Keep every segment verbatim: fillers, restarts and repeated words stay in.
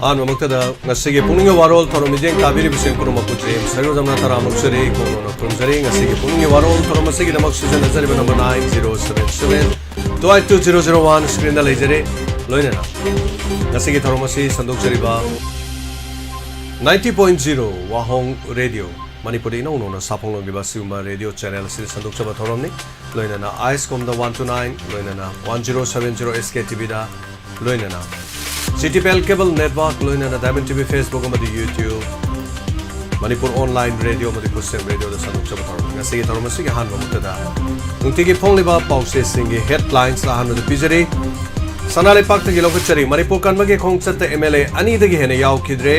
ꯑꯍꯥꯟꯕꯃꯛꯇꯗ ꯉꯁꯤꯒꯤ ꯄꯨꯛꯅꯤꯡꯒꯤ ꯋꯥꯔꯣꯜ ꯊꯧꯔꯝ ꯃꯤꯠꯌꯦꯡ ꯇꯥꯕꯤꯔꯤꯕꯁꯤꯡ ꯄꯨꯝꯅꯃꯛꯄꯨ ꯖꯦꯝꯁ ꯁꯔꯣꯖꯝꯅ ꯇꯔꯥꯃꯨꯛ ꯆꯔꯤ ꯈꯣꯡꯅꯣꯅ ꯈꯨꯔꯨꯝꯖꯔꯤ꯫ ꯉꯁꯤꯒꯤ ꯄꯨꯛꯅꯤꯡꯒꯤ ꯋꯥꯔꯣꯜ ꯊꯧꯔꯝ ꯑꯁꯤꯒꯤꯗꯃꯛ ꯁꯤꯖꯤꯟꯅꯖꯔꯤꯕ number nine zero seven seven two eight two zero zero one screenꯗ ꯂꯩꯖꯔꯦ꯫ ꯂꯣꯏꯅꯅ ꯉꯁꯤꯒꯤ ꯊꯧꯔꯝ ꯑꯁꯤ ꯁꯟꯗꯣꯛꯆꯔꯤꯕ ninety point zero ꯋꯥꯍꯣꯡ ꯔꯦꯗꯤꯑꯣ ꯃꯅꯤꯄꯨꯔꯗ ꯏꯅꯧ ꯅꯧꯅ ꯁꯥꯐꯣꯡꯂꯝꯂꯤꯕ ꯑꯁꯤꯒꯨꯝꯕ ꯔꯦꯗꯤꯑꯣ ꯆꯦꯅꯦꯜ ꯑꯁꯤꯗ ꯁꯟꯗꯣꯛꯆꯕ ꯊꯧꯔꯝꯅꯤ꯫ ꯂꯣꯏꯅꯅ ꯑꯥꯏꯁ ꯀꯣꯝꯗ one two nine, ꯂꯣꯏꯅꯅ one zero seven zero S K T Vꯗ, ꯂꯣꯏꯅꯅ City Bell Cable Network, ꯂꯣꯏꯅꯅ Diamond T V Facebook ꯑꯃꯗꯤ YouTube, ꯃꯅꯤꯄꯨꯔ ꯑꯣꯟꯂꯥꯏꯟ ꯔꯦꯗꯤꯑꯣ ꯑꯃꯗꯤ ꯈꯨꯠꯁꯦꯝ ꯔꯦꯗꯤꯑꯣꯗ ꯁꯟꯗꯣꯛꯆꯕ ꯊꯧꯔꯝꯅꯤ꯫ ꯉꯁꯤꯒꯤ ꯊꯧꯔꯝ ꯑꯁꯤꯒꯤ ꯑꯍꯥꯟꯕ ꯃꯛꯇꯗ ꯅꯨꯡꯇꯤꯒꯤ ꯐꯣꯡꯂꯤꯕ ꯄꯥꯎꯆꯦꯁꯤꯡꯒꯤ ꯍꯦꯗꯂꯥꯏꯟꯁ ꯑꯍꯥꯟꯕꯗ ꯄꯤꯖꯔꯤ꯫ ꯁꯅꯥ ꯂꯩꯄꯥꯛꯇꯒꯤ ꯂꯧꯈꯠꯆꯔꯤ꯫ ꯃꯅꯤꯄꯨꯔ ꯀꯟꯕꯒꯤ ꯈꯣꯡꯆꯠꯇ M L A ꯑꯅꯤꯗꯒꯤ ꯍꯦꯟꯅ ꯌꯥꯎꯈꯤꯗ꯭ꯔꯦ꯫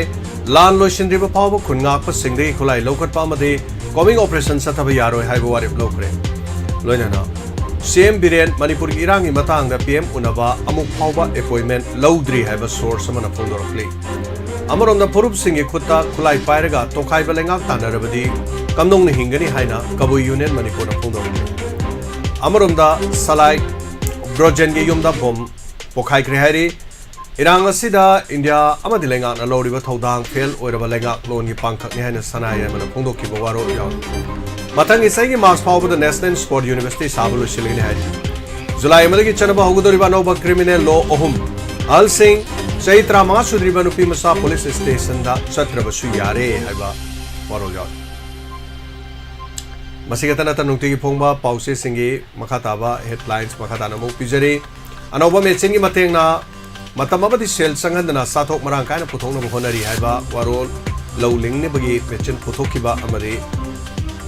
ꯂꯥꯟ ꯂꯣꯏꯁꯤꯟꯗ꯭ꯔꯤꯕ ꯐꯥꯎꯕ ꯈꯨꯟ ꯉꯥꯛꯄꯁꯤꯡꯗꯒꯤ ꯈꯨꯠꯂꯥꯏ ꯂꯧꯈꯠꯄ ꯑꯃꯗꯤ ꯀꯣꯃꯤꯡ ꯑꯣꯄꯔꯦꯁꯟ ꯆꯠꯊꯕ ꯌꯥꯔꯣꯏ ꯍꯥꯏꯕ ꯋꯥꯔꯦꯞ ꯂꯧꯈ꯭ꯔꯦ꯫ ꯂꯣꯏꯅꯅ C M ꯕꯤꯔꯦꯟ ꯃꯅꯤꯄꯨꯔꯒꯤ ꯏꯔꯥꯡꯒꯤ ꯃꯇꯥꯡꯗ P M ꯎꯅꯕ ꯑꯃꯨꯛ ꯐꯥꯎꯕ ꯑꯦꯄꯣꯏꯟꯃꯦꯟ ꯂꯧꯗ꯭ꯔꯤ ꯍꯥꯏꯕ ꯁꯣꯔꯁ ꯑꯃꯅ ꯐꯣꯡꯗꯣꯔꯛꯂꯤ꯫ ꯑꯃꯔꯣꯝꯗ ꯐꯨꯔꯨꯞꯁꯤꯡꯒꯤ ꯈꯨꯠꯇ ꯈꯨꯠꯂꯥꯏ ꯄꯥꯏꯔꯒ ꯇꯣꯈꯥꯏꯕ ꯂꯩꯉꯥꯛ ꯇꯥꯟꯅꯔꯕꯗꯤ ꯀꯝꯗꯧꯅ ꯍꯤꯡꯒꯅꯤ ꯍꯥꯏꯅ ꯀꯕꯨꯏ ꯌꯨꯅꯤꯌꯟ ꯃꯅꯤꯄꯨꯔꯅ ꯐꯣꯡꯗꯣꯔꯛꯂꯤ꯫ ꯑꯃꯔꯣꯝꯗ ꯁꯂꯥꯏ ꯕ꯭ꯔꯣꯖꯦꯟꯒꯤ ꯌꯨꯝꯗ ꯕꯣꯝ ꯄꯣꯈꯥꯏꯈ꯭ꯔꯦ ꯍꯥꯏꯔꯤ꯫ ꯏꯔꯥꯡ ꯑꯁꯤꯗ ꯏꯟꯗꯤꯌꯥ ꯑꯃꯗꯤ ꯂꯩꯉꯥꯛꯅ ꯂꯧꯔꯤꯕ ꯊꯧꯗꯥꯡ ꯐꯦꯜ ꯑꯣꯏꯔꯕ ꯂꯩꯉꯥꯛꯂꯣꯟꯒꯤ ꯄꯥꯡꯈꯛꯅꯤ ꯍꯥꯏꯅ ꯁꯅꯥ ꯌꯥꯏꯃꯅ ꯐꯣꯡꯗꯣꯛꯈꯤꯕ ꯋꯥꯔꯣꯜ ꯌꯥꯎꯔꯤ꯫ ꯃꯊꯪꯒꯤ ꯆꯍꯤꯒꯤ ꯃꯥꯔꯆ ꯐꯥꯎꯕꯗ ꯅꯦꯁꯅꯦꯜ ꯁ꯭ꯄꯣꯔꯠ ꯌꯨꯅꯤꯚꯔꯁꯤꯇꯤ ꯁꯥꯕ ꯂꯣꯏꯁꯤꯜꯂꯒꯅꯤ ꯍꯥꯏꯔꯤ꯫ ꯖꯨꯂꯥꯏ ꯑꯃꯗꯒꯤ ꯆꯠꯅꯕ ꯍꯧꯒꯗꯧꯔꯤꯕ ꯑꯅꯧꯕ ꯀ꯭ꯔꯤꯃꯤꯅꯦꯜ ꯂꯣ ꯑꯍꯨꯝ, ꯑꯍꯜꯁꯤꯡ, ꯆꯍꯤ ꯇꯔꯥꯃꯉꯥ ꯁꯨꯗ꯭ꯔꯤꯕ ꯅꯨꯄꯤ ꯃꯆꯥ ꯄꯨꯂꯤꯁ ꯁ꯭ꯇꯦꯁꯟꯗ ꯆꯠꯇ꯭ꯔꯕꯁꯨ ꯌꯥꯔꯦ ꯍꯥꯏꯕ ꯋꯥꯔꯣꯜ ꯌꯥꯎꯔꯤ꯫ ꯃꯁꯤ ꯈꯛꯇ ꯅꯠꯇꯅ ꯅꯨꯡꯇꯤꯒꯤ ꯐꯣꯡꯕ ꯄꯥꯎꯆꯦꯁꯤꯡꯒꯤ ꯃꯈꯥ ꯇꯥꯕ ꯍꯦꯗꯂꯥꯏꯟꯁ ꯃꯈꯥ ꯇꯥꯅ ꯑꯃꯨꯛ ꯄꯤꯖꯔꯤ꯫ ꯑꯅꯧꯕ ꯃꯦꯆꯤꯟꯒꯤ ꯃꯇꯦꯡꯅ ꯃꯇꯝ ꯑꯃꯗꯤ ꯁꯦꯜ ꯆꯪꯍꯟꯗꯅ ꯆꯥꯊꯣꯛ ꯃꯔꯥꯡ ꯀꯥꯏꯅ ꯄꯨꯊꯣꯛꯅꯕ ꯍꯣꯠꯅꯔꯤ ꯍꯥꯏꯕ ꯋꯥꯔꯣꯜ ꯂꯧ ꯂꯤꯡꯅꯕꯒꯤ ꯃꯦꯆꯤꯟ ꯄꯨꯊꯣꯛꯈꯤꯕ ꯑꯃꯗꯤ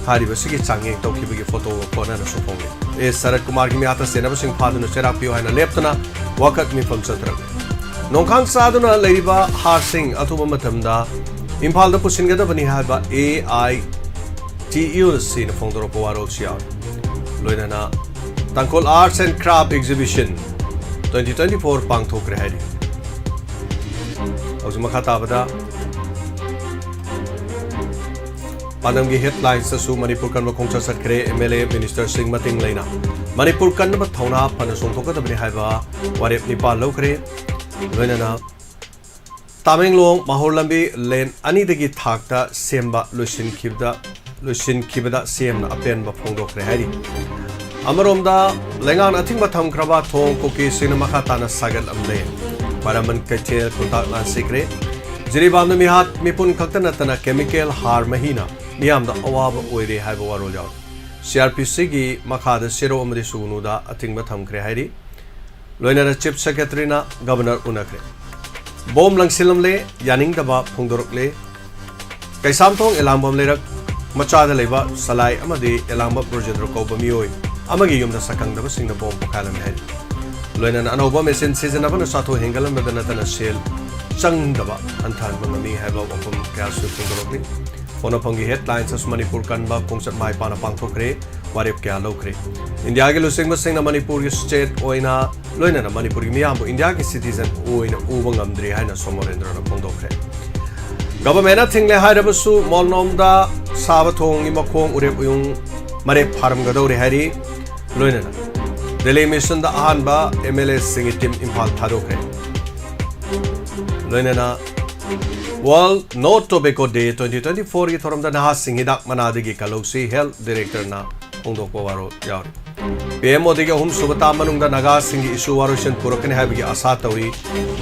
ꯍꯥꯏꯔꯤꯕꯁꯤꯒꯤ ꯆꯥꯡꯌꯦꯡ ꯇꯧꯈꯤꯕꯒꯤ ꯐꯣꯇꯣ ꯀꯣꯟꯅꯅꯁꯨ ꯐꯣꯡꯂꯤ꯫ ꯑꯦ ꯁꯔꯠ ꯀꯨꯃꯥꯔꯒꯤ ꯃꯤꯍꯥꯠꯇ ꯆꯦꯟꯅꯕꯁꯤꯡ ꯐꯥꯗꯨꯅ ꯆꯩꯔꯥꯛ ꯄꯤꯌꯨ ꯍꯥꯏꯅ ꯂꯦꯞꯇꯅ ꯋꯥꯀꯠ ꯃꯤꯐꯝ ꯆꯠꯊꯔꯝꯃꯤ꯫ ꯅꯣꯡꯈꯥꯡ ꯆꯥꯗꯨꯅ ꯂꯩꯔꯤꯕ ꯍꯥꯔꯁꯤꯡ ꯑꯊꯨꯕ ꯃꯇꯝꯗ ꯏꯝꯐꯥꯜꯗ ꯄꯨꯁꯤꯟꯒꯗꯕꯅꯤ ꯍꯥꯏꯕ A I T U Cꯅ ꯐꯣꯡꯗꯣꯔꯛꯄ ꯋꯥꯔꯣꯜꯁꯨ ꯌꯥꯎꯔꯤ꯫ ꯂꯣꯏꯅꯅ ꯇꯥꯡꯈꯨꯜ Arts and Craft Exhibition twenty twenty-four ꯄꯥꯡꯊꯣꯛꯈ꯭ꯔꯦ ꯍꯥꯏꯔꯤ꯫ ꯍꯧꯖꯤꯛ ꯃꯈꯥ ꯇꯥꯕꯗ ꯄꯥꯟꯗꯝꯒꯤ headlinesꯇꯁꯨ ꯃꯅꯤꯄꯨꯔ ꯀꯟꯕ ꯈꯣꯡꯆꯠ ꯆꯠꯈ꯭ꯔꯦ꯫ MLA ministerꯁꯤꯡ ꯃꯇꯦꯡ ꯂꯩꯅ ꯃꯅꯤꯄꯨꯔ ꯀꯟꯅꯕ ꯊꯧꯅꯥ ꯐꯅ ꯆꯣꯡꯊꯣꯛꯀꯗꯕꯅꯤ ꯍꯥꯏꯕ ꯋꯥꯔꯦꯞ ꯅꯤꯄꯥꯟ ꯂꯧꯈ꯭ꯔꯦ꯫ ꯂꯣꯏꯅꯅ ꯇꯥꯃꯦꯡꯂꯣꯡ ꯃꯍꯣꯔ ꯂꯝꯕꯤ ꯂꯦꯟ ꯑꯅꯤꯗꯒꯤ ꯊꯥꯛꯇ ꯁꯦꯝꯕ ꯂꯣꯏꯁꯤꯟꯈꯤꯕꯗ, ꯂꯣꯏꯁꯤꯟꯈꯤꯕꯗ CMꯅ ꯑꯄꯦꯟꯕ ꯐꯣꯡꯗꯣꯛꯈ꯭ꯔꯦ ꯍꯥꯏꯔꯤ꯫ ꯑꯃꯔꯣꯝꯗ, ꯂꯩꯉꯥꯛꯅ ꯑꯊꯤꯡꯕ ꯊꯝꯈ꯭ꯔꯕ ꯊꯣꯡ ꯀꯨꯀꯤꯁꯤꯡꯅ ꯃꯈꯥ ꯇꯥꯅ ꯁꯥꯒꯠꯂꯝꯂꯦ꯫ ꯈ꯭ꯋꯥꯏꯔꯝꯕꯟ ꯀꯩꯊꯦꯜ ꯈꯨꯟꯇꯥꯛ ꯂꯥꯟꯁꯤꯈ꯭ꯔꯦ꯫ ꯖꯤꯔꯤꯕꯥꯝꯗ ꯃꯤꯍꯥꯠ ꯃꯤꯄꯨꯟ ꯈꯛꯇ ꯅꯠꯇꯅ chemical ꯍꯥꯔ ꯃꯍꯤꯅ ꯃꯤꯌꯥꯝꯗ ꯑꯋꯥꯕ ꯑꯣꯏꯔꯦ ꯍꯥꯏꯕ ꯋꯥꯔꯣꯜ ꯌꯥꯎꯔꯤ꯫ CRPCꯒꯤ ꯃꯈꯥꯗ ꯁꯦꯔꯧ ꯑꯃꯗꯤ ꯁꯨꯒꯅꯨꯗ ꯑꯊꯤꯡꯕ ꯊꯝꯈ꯭ꯔꯦ ꯍꯥꯏꯔꯤ꯫ ꯂꯣꯏꯅꯅ Chief Secretaryꯅ Governor ꯎꯅꯈ꯭ꯔꯦ꯫ ꯕꯣꯝ ꯂꯪꯁꯤꯜꯂꯝꯂꯦ, ꯌꯥꯅꯤꯡꯗꯕ ꯐꯣꯡꯗꯣꯔꯛꯂꯦ꯫ ꯀꯩꯁꯥꯝꯊꯣꯡ ꯑꯦꯂꯥꯡꯕꯝ ꯂꯩꯔꯛ ꯃꯆꯥꯗ ꯂꯩꯕ ꯁꯂꯥꯏ ꯑꯃꯗꯤ ꯑꯦꯂꯥꯡꯕꯝ ꯕ꯭ꯔꯣꯖꯦꯟꯗ꯭ꯔꯣ ꯀꯧꯕ ꯃꯤꯑꯣꯏ ꯑꯃꯒꯤ ꯌꯨꯝꯗ ꯁꯛꯈꯪꯗꯕꯁꯤꯡꯅ ꯕꯣꯝ ꯄꯣꯈꯥꯏꯔꯝꯃꯤ ꯍꯥꯏꯔꯤ꯫ ꯂꯣꯏꯅꯅ ꯑꯅꯧꯕ ꯃꯦꯆꯤꯟ ꯁꯤꯖꯤꯟꯅꯕꯅ ꯆꯥꯊꯣꯛ ꯍꯦꯟꯒꯠꯂꯝꯕꯗ ꯅꯠꯇꯅ ꯁꯦꯜ ꯆꯪꯗꯕ ꯍꯟꯊꯍꯟꯕ ꯉꯝꯃꯤ ꯍꯥꯏꯕ ꯋꯥꯐꯝ ꯀꯌꯥꯁꯨ ꯐꯣꯡꯗꯣꯔꯛꯂꯤ꯫ ꯄꯣꯛꯅꯐꯝꯒꯤ headlinesꯇꯁꯨ ꯃꯅꯤꯄꯨꯔ ꯀꯟꯕ ꯈꯣꯡꯆꯠ ꯃꯥꯏ ꯄꯥꯛꯅ ꯄꯥꯡꯊꯣꯛꯈ꯭ꯔꯦ꯫ ꯋꯥꯔꯦꯞ ꯀꯌꯥ ꯂꯧꯈ꯭ꯔꯦ꯫ ꯏꯟꯗꯤꯌꯥꯒꯤ ꯂꯨꯆꯤꯡꯕꯁꯤꯡꯅ ꯃꯅꯤꯄꯨꯔꯒꯤ state ꯑꯣꯏꯅ, ꯂꯣꯏꯅꯅ ꯃꯅꯤꯄꯨꯔꯒꯤ ꯃꯤꯌꯥꯝꯕꯨ ꯏꯟꯗꯤꯌꯥꯒꯤ citizen ꯑꯣꯏꯅ ꯎꯕ ꯉꯝꯗ꯭ꯔꯤ ꯍꯥꯏꯅ ꯁꯣꯃꯣꯔꯦꯟꯗ꯭ꯔꯅ ꯐꯣꯡꯗꯣꯛꯈ꯭ꯔꯦ꯫ Governmentꯅ ꯊꯤꯡꯂꯦ ꯍꯥꯏꯔꯕꯁꯨ ꯃꯣꯜꯅꯣꯝꯗ ꯁꯥꯕ ꯊꯣꯡꯒꯤ ꯃꯈꯣꯡ ꯎꯔꯦꯞ ꯎꯌꯨꯡ ꯃꯔꯦꯞ ꯐꯥꯔꯝꯒꯗꯧꯔꯦ ꯍꯥꯏꯔꯤ꯫ ꯂꯣꯏꯅꯅ ꯗꯦꯜꯂꯤ missionꯗ ꯑꯍꯥꯟꯕ MLAꯁꯤꯡꯒꯤ team ꯏꯝꯐꯥꯜ ꯊꯥꯗꯣꯛꯈ꯭ꯔꯦ꯫ ꯂꯣꯏꯅꯅ World No Tobacco Day twenty twenty fourꯒꯤ ꯊꯧꯔꯝꯗ ꯅꯍꯥꯁꯤꯡ ꯍꯤꯗꯥꯛ ꯃꯅꯥꯗꯒꯤ ꯀꯜꯍꯧꯁꯤ, Health Directorꯅ ꯐꯣꯡꯗꯣꯛꯄ ꯋꯥꯔꯣꯜ ꯌꯥꯎꯔꯤ꯫ PM ꯃꯣꯗꯤꯒꯤ ꯑꯍꯨꯝꯁꯨꯕ term ꯃꯅꯨꯡꯗ ꯅꯥꯒꯥꯁꯤꯡꯒꯤ issue ꯋꯥꯔꯣꯏꯁꯤꯟ ꯄꯨꯔꯛꯀꯅꯤ ꯍꯥꯏꯕꯒꯤ ꯑꯥꯁꯥ ꯇꯧꯏ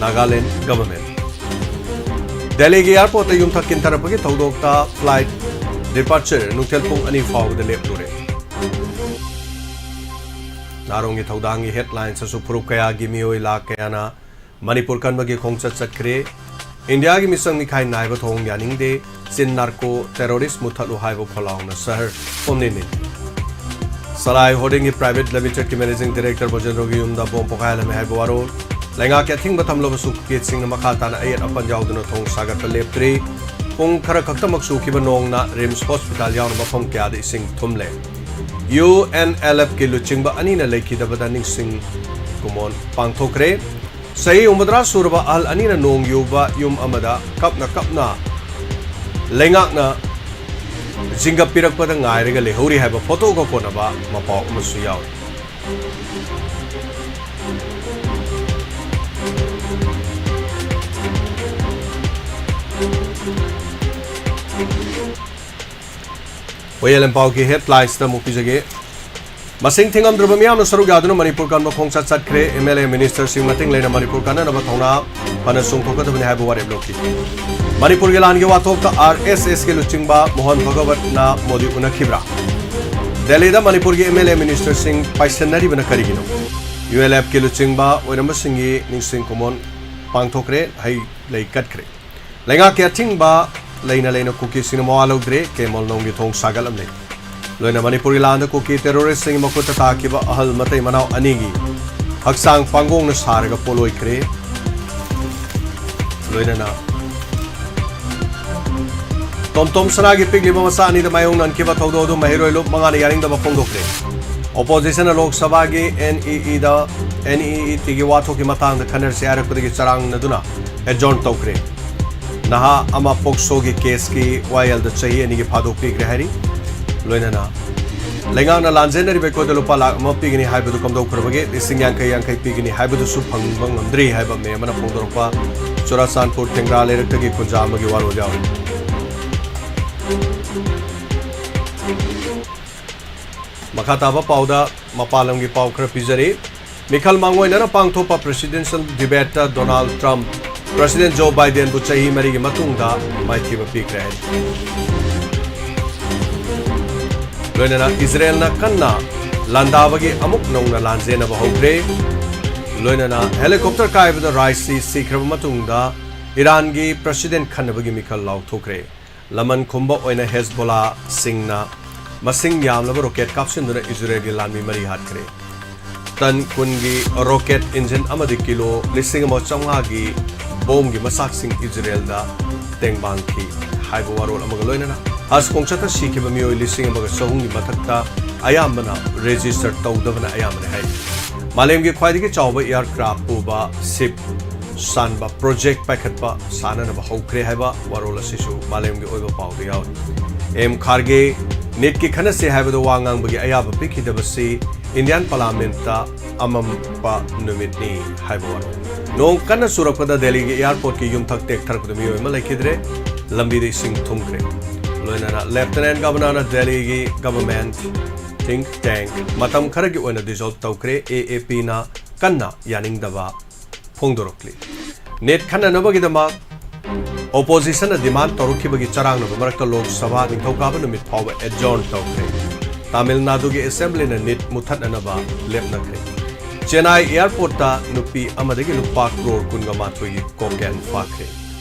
ꯅꯥꯒꯥꯂꯦꯟ government꯫ ꯗꯦꯜꯂꯤꯒꯤ airportꯇ ꯌꯨꯝꯊꯛ ꯀꯤꯟꯊꯔꯛꯄꯒꯤ ꯊꯧꯗꯣꯛꯇ flight departure ꯅꯨꯡꯊꯤꯜ ꯄꯨꯡ ꯑꯅꯤ ꯐꯥꯎꯕꯗ ꯂꯦꯞꯂꯨꯔꯦ꯫ ꯅꯥꯔꯣꯡꯒꯤ ꯊꯧꯗꯥꯡꯒꯤ headlinesꯇꯁꯨ ꯐꯨꯔꯨꯞ ꯀꯌꯥꯒꯤ ꯃꯤꯑꯣꯏ ꯂꯥꯈ ꯀꯌꯥꯅ ꯃꯅꯤꯄꯨꯔ ꯀꯟꯕꯒꯤ ꯈꯣꯡꯆꯠ ꯆꯠꯈ꯭ꯔꯦ꯫ ꯏꯟꯗꯤꯌꯥꯒꯤ ꯃꯤꯆꯪ ꯃꯤꯈꯥꯏ ꯅꯥꯏꯕ ꯊꯧꯑꯣꯡ ꯌꯥꯅꯤꯡꯗꯦ꯫ ꯆꯤꯟ narco terrorist ꯃꯨꯠꯊꯠꯂꯨ ꯍꯥꯏꯕ ꯈꯣꯜꯂꯥꯎꯅ ꯁꯍꯔ ꯄꯨꯝꯅꯤꯡꯅꯤ꯫ ꯁꯂꯥꯏ ꯍꯣꯔꯗꯤꯡꯒꯤ private limited ꯀꯤ managing director ꯕꯣꯖꯦꯟꯗ꯭ꯔꯣꯒꯤ ꯌꯨꯝꯗ ꯕꯣꯝ ꯄꯣꯈꯥꯏꯍꯜꯂꯝꯃꯤ ꯍꯥꯏꯕ ꯋꯥꯔꯣꯜ꯫ ꯂꯩꯉꯥꯛꯀꯤ ꯑꯊꯤꯡꯕ ꯊꯝꯂꯕꯁꯨ ꯀꯨꯀꯤꯁꯤꯡꯅ ꯃꯈꯥ ꯇꯥꯅ ꯑꯌꯦꯠ ꯑꯄꯟ ꯌꯥꯎꯗꯅ ꯊꯣꯡ ꯁꯥꯒꯠꯄ ꯂꯦꯞꯇ꯭ꯔꯤ꯫ ꯄꯨꯡ ꯈꯔ ꯈꯛꯇꯃꯛ ꯆꯨꯈꯤꯕ ꯅꯣꯡꯅ RIMS hospital ꯌꯥꯎꯅ ꯃꯐꯝ ꯀꯌꯥꯗ ꯏꯁꯤꯡ ꯊꯨꯝꯂꯦ꯫ UNLFꯀꯤ ꯂꯨꯆꯤꯡꯕ ꯑꯅꯤꯅ ꯂꯩꯈꯤꯗꯕꯗ ꯅꯤꯡꯁꯤꯡ ꯀꯨꯃꯣꯟ ꯄꯥꯡꯊꯣꯛꯈ꯭ꯔꯦ꯫ ꯆꯍꯤ ꯍꯨꯝꯐꯨꯇꯔꯥ ꯁꯨꯔꯕ ꯑꯍꯜ ꯑꯅꯤꯅ ꯅꯣꯡ ꯌꯨꯕ ꯌꯨꯝ ꯑꯃꯗ ꯀꯞꯅ ꯀꯞꯅ ꯂꯩꯉꯥꯛꯅ ꯖꯤꯡꯒꯞ ꯄꯤꯔꯛꯄꯗ ꯉꯥꯏꯔꯒ ꯂꯩꯍꯧꯔꯤ ꯍꯥꯏꯕ ꯐꯣꯇꯣꯒ ꯀꯣꯟꯅꯕ ꯃꯄꯥꯎ ꯑꯃꯁꯨ ꯌꯥꯎꯔꯤ꯫ ꯑꯣꯏꯌꯦꯜ ꯏꯝꯐꯥꯜꯒꯤ headlinesꯇ ꯑꯃꯨꯛ ꯄꯤꯖꯒꯦ꯫ ꯃꯁꯤꯡ ꯊꯤꯉꯝꯗ꯭ꯔꯕ ꯃꯤꯌꯥꯝꯅ ꯁꯔꯨꯛ ꯌꯥꯗꯨꯅ ꯃꯅꯤꯄꯨꯔ ꯀꯟꯕ ꯈꯣꯡꯆꯠ ꯆꯠꯈ꯭ꯔꯦ꯫ MLA ministerꯁꯤꯡ ꯃꯇꯦꯡ ꯂꯩꯅ ꯃꯅꯤꯄꯨꯔ ꯀꯟꯅꯅꯕ ꯊꯧꯅꯥ ꯐꯅ ꯆꯣꯡꯊꯣꯛꯀꯗꯕꯅꯤ ꯍꯥꯏꯕ ꯋꯥꯔꯦꯞ ꯂꯧꯈꯤ꯫ ꯃꯅꯤꯄꯨꯔꯒꯤ ꯂꯥꯟꯒꯤ ꯋꯥꯊꯣꯛꯇ RSSꯀꯤ ꯂꯨꯆꯤꯡꯕ ꯃꯣꯍꯟ ꯚꯒꯋꯠꯅ ꯃꯣꯗꯤ ꯎꯅꯈꯤꯕ꯭ꯔꯥ? ꯗꯦꯜꯂꯤꯗ ꯃꯅꯤꯄꯨꯔꯒꯤ MLA ministerꯁꯤꯡ ꯄꯥꯏꯁꯟꯅꯔꯤꯕꯅ ꯀꯔꯤꯒꯤꯅꯣ? ULFꯀꯤ ꯂꯨꯆꯤꯡꯕ ꯑꯣꯏꯔꯝꯕꯁꯤꯡꯒꯤ ꯅꯤꯡꯁꯤꯡ ꯈꯨꯃꯣꯟ ꯄꯥꯡꯊꯣꯛꯈ꯭ꯔꯦ, ꯍꯩ ꯂꯩ ꯀꯠꯈ꯭ꯔꯦ꯫ ꯂꯩꯉꯥꯛꯀꯤ ꯑꯊꯤꯡꯕ ꯂꯩꯅ ꯂꯩꯅ ꯀꯨꯀꯤꯁꯤꯡꯅ ꯃꯋꯥ ꯂꯧꯗ꯭ꯔꯦ, ꯀꯦ ꯃꯣꯜꯅꯣꯡꯒꯤ ꯊꯣꯡ ꯁꯥꯒꯠꯂꯝꯂꯦ꯫ ꯂꯣꯏꯅ ꯃꯅꯤꯄꯨꯔꯒꯤ ꯂꯥꯟꯗ ꯀꯨꯀꯤ terroristꯁꯤꯡꯒꯤ ꯃꯈꯨꯠꯇ ꯇꯥꯈꯤꯕ ꯑꯍꯜ ꯃꯇꯩ ꯃꯅꯥꯎ ꯑꯅꯤꯒꯤ ꯍꯛꯆꯥꯡ ꯄꯥꯡꯒꯣꯡꯅ ꯁꯥꯔꯒ ꯄꯣꯠꯂꯣꯏꯈ꯭ꯔꯦ꯫ ꯂꯣꯏꯅꯅ ꯇꯣꯝ ꯇꯣꯝ ꯁꯅꯥꯒꯤ ꯄꯤꯛꯂꯤꯕ ꯃꯆꯥ ꯑꯅꯤꯗ ꯃꯥꯌꯣꯛꯅꯍꯟꯈꯤꯕ ꯊꯧꯗꯣꯛ ꯑꯗꯨ ꯃꯍꯩꯔꯣꯏ ꯂꯨꯞ ꯃꯉꯥꯅ ꯌꯥꯅꯤꯡꯗꯕ ꯐꯣꯡꯗꯣꯛꯈ꯭ꯔꯦ꯫ Oppositionꯅ ꯂꯣꯛ ꯁꯚꯥꯒꯤ NEEꯗ, NEETꯒꯤ ꯋꯥꯊꯣꯛꯀꯤ ꯃꯇꯥꯡꯗ ꯈꯟꯅꯔꯁꯤ ꯍꯥꯏꯔꯛꯄꯗꯒꯤ ꯆꯔꯥꯡꯅꯗꯨꯅ adjourn ꯇꯧꯈ꯭ꯔꯦ꯫ ꯅꯍꯥ ꯑꯃ POCSOꯒꯤ caseꯀꯤ ꯋꯥꯌꯦꯜꯗ ꯆꯍꯤ ꯑꯅꯤꯒꯤ ꯐꯥꯗꯣꯛ ꯄꯤꯈ꯭ꯔꯦ ꯍꯥꯏꯔꯤ꯫ ꯂꯣꯏꯅꯅ ꯂꯩꯉꯥꯛꯅ ꯂꯥꯟꯖꯦꯟꯅꯔꯤꯕ ꯑꯩꯈꯣꯏꯗ ꯂꯨꯄꯥ ꯂꯥꯈ ꯑꯃ ꯄꯤꯒꯅꯤ ꯍꯥꯏꯕꯗꯨ ꯀꯝꯗꯧꯈ꯭ꯔꯕꯒꯦ? ꯂꯤꯁꯤꯡ ꯌꯥꯡꯈꯩ ꯌꯥꯡꯈꯩ ꯄꯤꯒꯅꯤ ꯍꯥꯏꯕꯗꯨꯁꯨ ꯐꯪꯕ ꯉꯝꯗ꯭ꯔꯤ ꯍꯥꯏꯕ ꯃꯌꯥꯝ ꯑꯃꯅ ꯐꯣꯡꯗꯣꯔꯛꯄ꯫ ꯆꯨꯔꯥꯆꯥꯟꯄꯨꯔ ꯊꯦꯡꯒ꯭ꯔꯥ ꯂꯩꯔꯛꯇꯒꯤ ꯀꯨꯟꯖꯥ ꯑꯃꯒꯤ ꯋꯥꯔꯣꯜ ꯌꯥꯎꯔꯤ꯫ ꯃꯈꯥ ꯇꯥꯕ ꯄꯥꯎꯗ ꯃꯄꯥꯟ ꯂꯝꯒꯤ ꯄꯥꯎ ꯈꯔ ꯄꯤꯖꯔꯤ꯫ ꯃꯤꯈꯜ ꯃꯥꯡꯑꯣꯏꯅꯅ ꯄꯥꯡꯊꯣꯛꯄ presidential debateꯇ Donald Trump President Joe Bidenꯕꯨ ꯆꯍꯤ ꯃꯔꯤꯒꯤ ꯃꯇꯨꯡꯗ ꯃꯥꯏꯊꯤꯕ ꯄꯤꯈ꯭ꯔꯦ ꯍꯥꯏꯔꯤ꯫ ꯂꯣꯏꯅꯅ ꯏꯖꯔꯦꯜꯅ ꯀꯟꯅ ꯂꯥꯟꯗꯥꯕꯒꯤ ꯑꯃꯨꯛ ꯅꯧꯅ ꯂꯥꯟꯖꯦꯟꯅꯕ ꯍꯧꯈ꯭ꯔꯦ꯫ ꯂꯣꯏꯅꯅ helicopter ꯀꯥꯏꯕꯗ ꯔꯥꯏꯁꯤ ꯁꯤꯈ꯭ꯔꯕ ꯃꯇꯨꯡꯗ ꯏꯔꯥꯟꯒꯤ president ꯈꯟꯅꯕꯒꯤ ꯃꯤꯈꯜ ꯂꯥꯎꯊꯣꯛꯈ꯭ꯔꯦ꯫ ꯂꯃꯟ ꯈꯨꯝꯕ ꯑꯣꯏꯅ ꯍꯦꯖꯕꯣꯂꯥꯁꯤꯡꯅ ꯃꯁꯤꯡ ꯌꯥꯝꯂꯕ rocket ꯀꯥꯞꯁꯤꯟꯗꯨꯅ ꯏꯖꯔꯦꯜꯒꯤ ꯂꯥꯟꯃꯤ ꯃꯔꯤ ꯍꯥꯠꯈ꯭ꯔꯦ꯫ ꯇꯟ ꯀꯨꯟꯒꯤ rocket engine ꯑꯃꯗꯤ ꯀꯤꯂꯣ ꯂꯤꯁꯤꯡ ꯑꯃ ꯆꯥꯝꯃꯉꯥꯒꯤ ꯕꯣꯝꯒꯤ ꯃꯆꯥꯛꯁꯤꯡ ꯏꯖꯔꯦꯜꯗ ꯇꯦꯡꯕꯥꯡꯈꯤ ꯍꯥꯏꯕ ꯋꯥꯔꯣꯜ ꯑꯃꯒ ꯂꯣꯏꯅꯅ ꯍꯖ ꯈꯣꯡꯆꯠꯇ ꯁꯤꯈꯤꯕ ꯃꯤꯑꯣꯏ ꯂꯤꯁꯤꯡ ꯑꯃꯒ ꯆꯍꯨꯝꯒꯤ ꯃꯊꯛꯇ ꯑꯌꯥꯝꯕꯅ register ꯇꯧꯗꯕꯅ ꯑꯌꯥꯝꯕꯅꯤ ꯍꯥꯏ꯫ ꯃꯥꯂꯦꯝꯒꯤ ꯈ꯭ꯋꯥꯏꯗꯒꯤ ꯆꯥꯎꯕ aircraft ꯄꯨꯕ ship ꯁꯥꯟꯕ ꯄ꯭ꯔꯣꯖꯦꯛ ꯄꯥꯏꯈꯠꯄ ꯁꯥꯟꯅꯅꯕ ꯍꯧꯈ꯭ꯔꯦ ꯍꯥꯏꯕ ꯋꯥꯔꯣꯜ ꯑꯁꯤꯁꯨ ꯃꯥꯂꯦꯝꯒꯤ ꯑꯣꯏꯕ ꯄꯥꯎꯗ ꯌꯥꯎꯔꯤ꯫ ꯑꯦꯝ ꯈꯥꯔꯒꯦ ꯅꯤꯠꯀꯤ ꯈꯟꯅꯁꯦ ꯍꯥꯏꯕꯗ ꯋꯥ ꯉꯥꯡꯕꯒꯤ ꯑꯌꯥꯕ ꯄꯤꯈꯤꯗꯕꯁꯤ ꯏꯟꯗꯤꯌꯥꯟ ꯄꯥꯔꯂꯥꯃꯦꯟꯠꯇ ꯑꯃꯝꯕ ꯅꯨꯃꯤꯠꯅꯤ ꯍꯥꯏꯕ ꯋꯥꯔꯣꯜ꯫ ꯅꯣꯡ ꯀꯟꯅ ꯆꯨꯔꯛꯄꯗ ꯗꯦꯜꯂꯤꯒꯤ ꯑꯦꯌꯥꯔꯄꯣꯔꯠꯀꯤ ꯌꯨꯝꯊꯛ ꯇꯦꯛꯊꯔꯛꯄꯗ ꯃꯤꯑꯣꯏ ꯑꯃ ꯂꯩꯈꯤꯗ꯭ꯔꯦ, ꯂꯝꯕꯤꯗ ꯏꯁꯤꯡ ꯊꯨꯝꯈ꯭ꯔꯦ꯫ ꯂꯣꯏꯅꯅ ꯂꯦꯐꯇꯤꯅꯦꯟꯠ ꯒꯕꯔꯅꯔꯅ ꯗꯦꯜꯂꯤꯒꯤ ꯒꯕꯔꯃꯦꯟꯠ ꯊꯤꯡꯛ ꯇꯦꯡꯛ ꯃꯇꯝ ꯈꯔꯒꯤ ꯑꯣꯏꯅ ꯗꯤꯖꯣꯜꯕ ꯇꯧꯈ꯭ꯔꯦ, ꯑꯦ ꯑꯦ ꯄꯤꯅ ꯀꯟꯅ ꯌꯥꯅꯤꯡꯗꯕ ꯐꯣꯡꯗꯣꯔꯛꯂꯤ꯫ ꯅꯤꯠ ꯈꯟꯅꯅꯕꯒꯤꯗꯃꯛ ꯑꯣꯄꯣꯖꯤꯁꯟꯅ ꯗꯤꯃꯥꯟ ꯇꯧꯔꯛꯈꯤꯕꯒꯤ ꯆꯔꯥꯡꯅꯕ ꯃꯔꯛꯇ ꯂꯣꯛ ꯁꯚꯥ ꯅꯤꯡꯊꯧꯀꯥꯕ ꯅꯨꯃꯤꯠ ꯐꯥꯎꯕ ꯑꯦꯗꯖꯣꯔꯟ ꯇꯧꯈ꯭ꯔꯦ꯫ ꯇꯥꯃꯤꯜ ꯅꯥꯗꯨꯒꯤ ꯑꯦꯁꯦꯝꯕ꯭ꯂꯤꯅ ꯅꯤꯠ ꯃꯨꯠꯊꯠꯅꯅꯕ ꯂꯦꯞꯅꯈ꯭ꯔꯦ꯫ ꯆꯦꯟꯅꯥꯏ ꯑꯦꯌꯥꯔꯄꯣꯔꯠꯇ ꯅꯨꯄꯤ ꯑꯃꯗꯒꯤ ꯂꯨꯄꯥ ꯀ꯭ꯔꯣꯔ ꯀꯨꯟꯒ ꯃꯥꯊꯣꯏꯒꯤ ꯀꯣꯀꯦꯟ ꯐꯥꯈ꯭ꯔꯦ꯫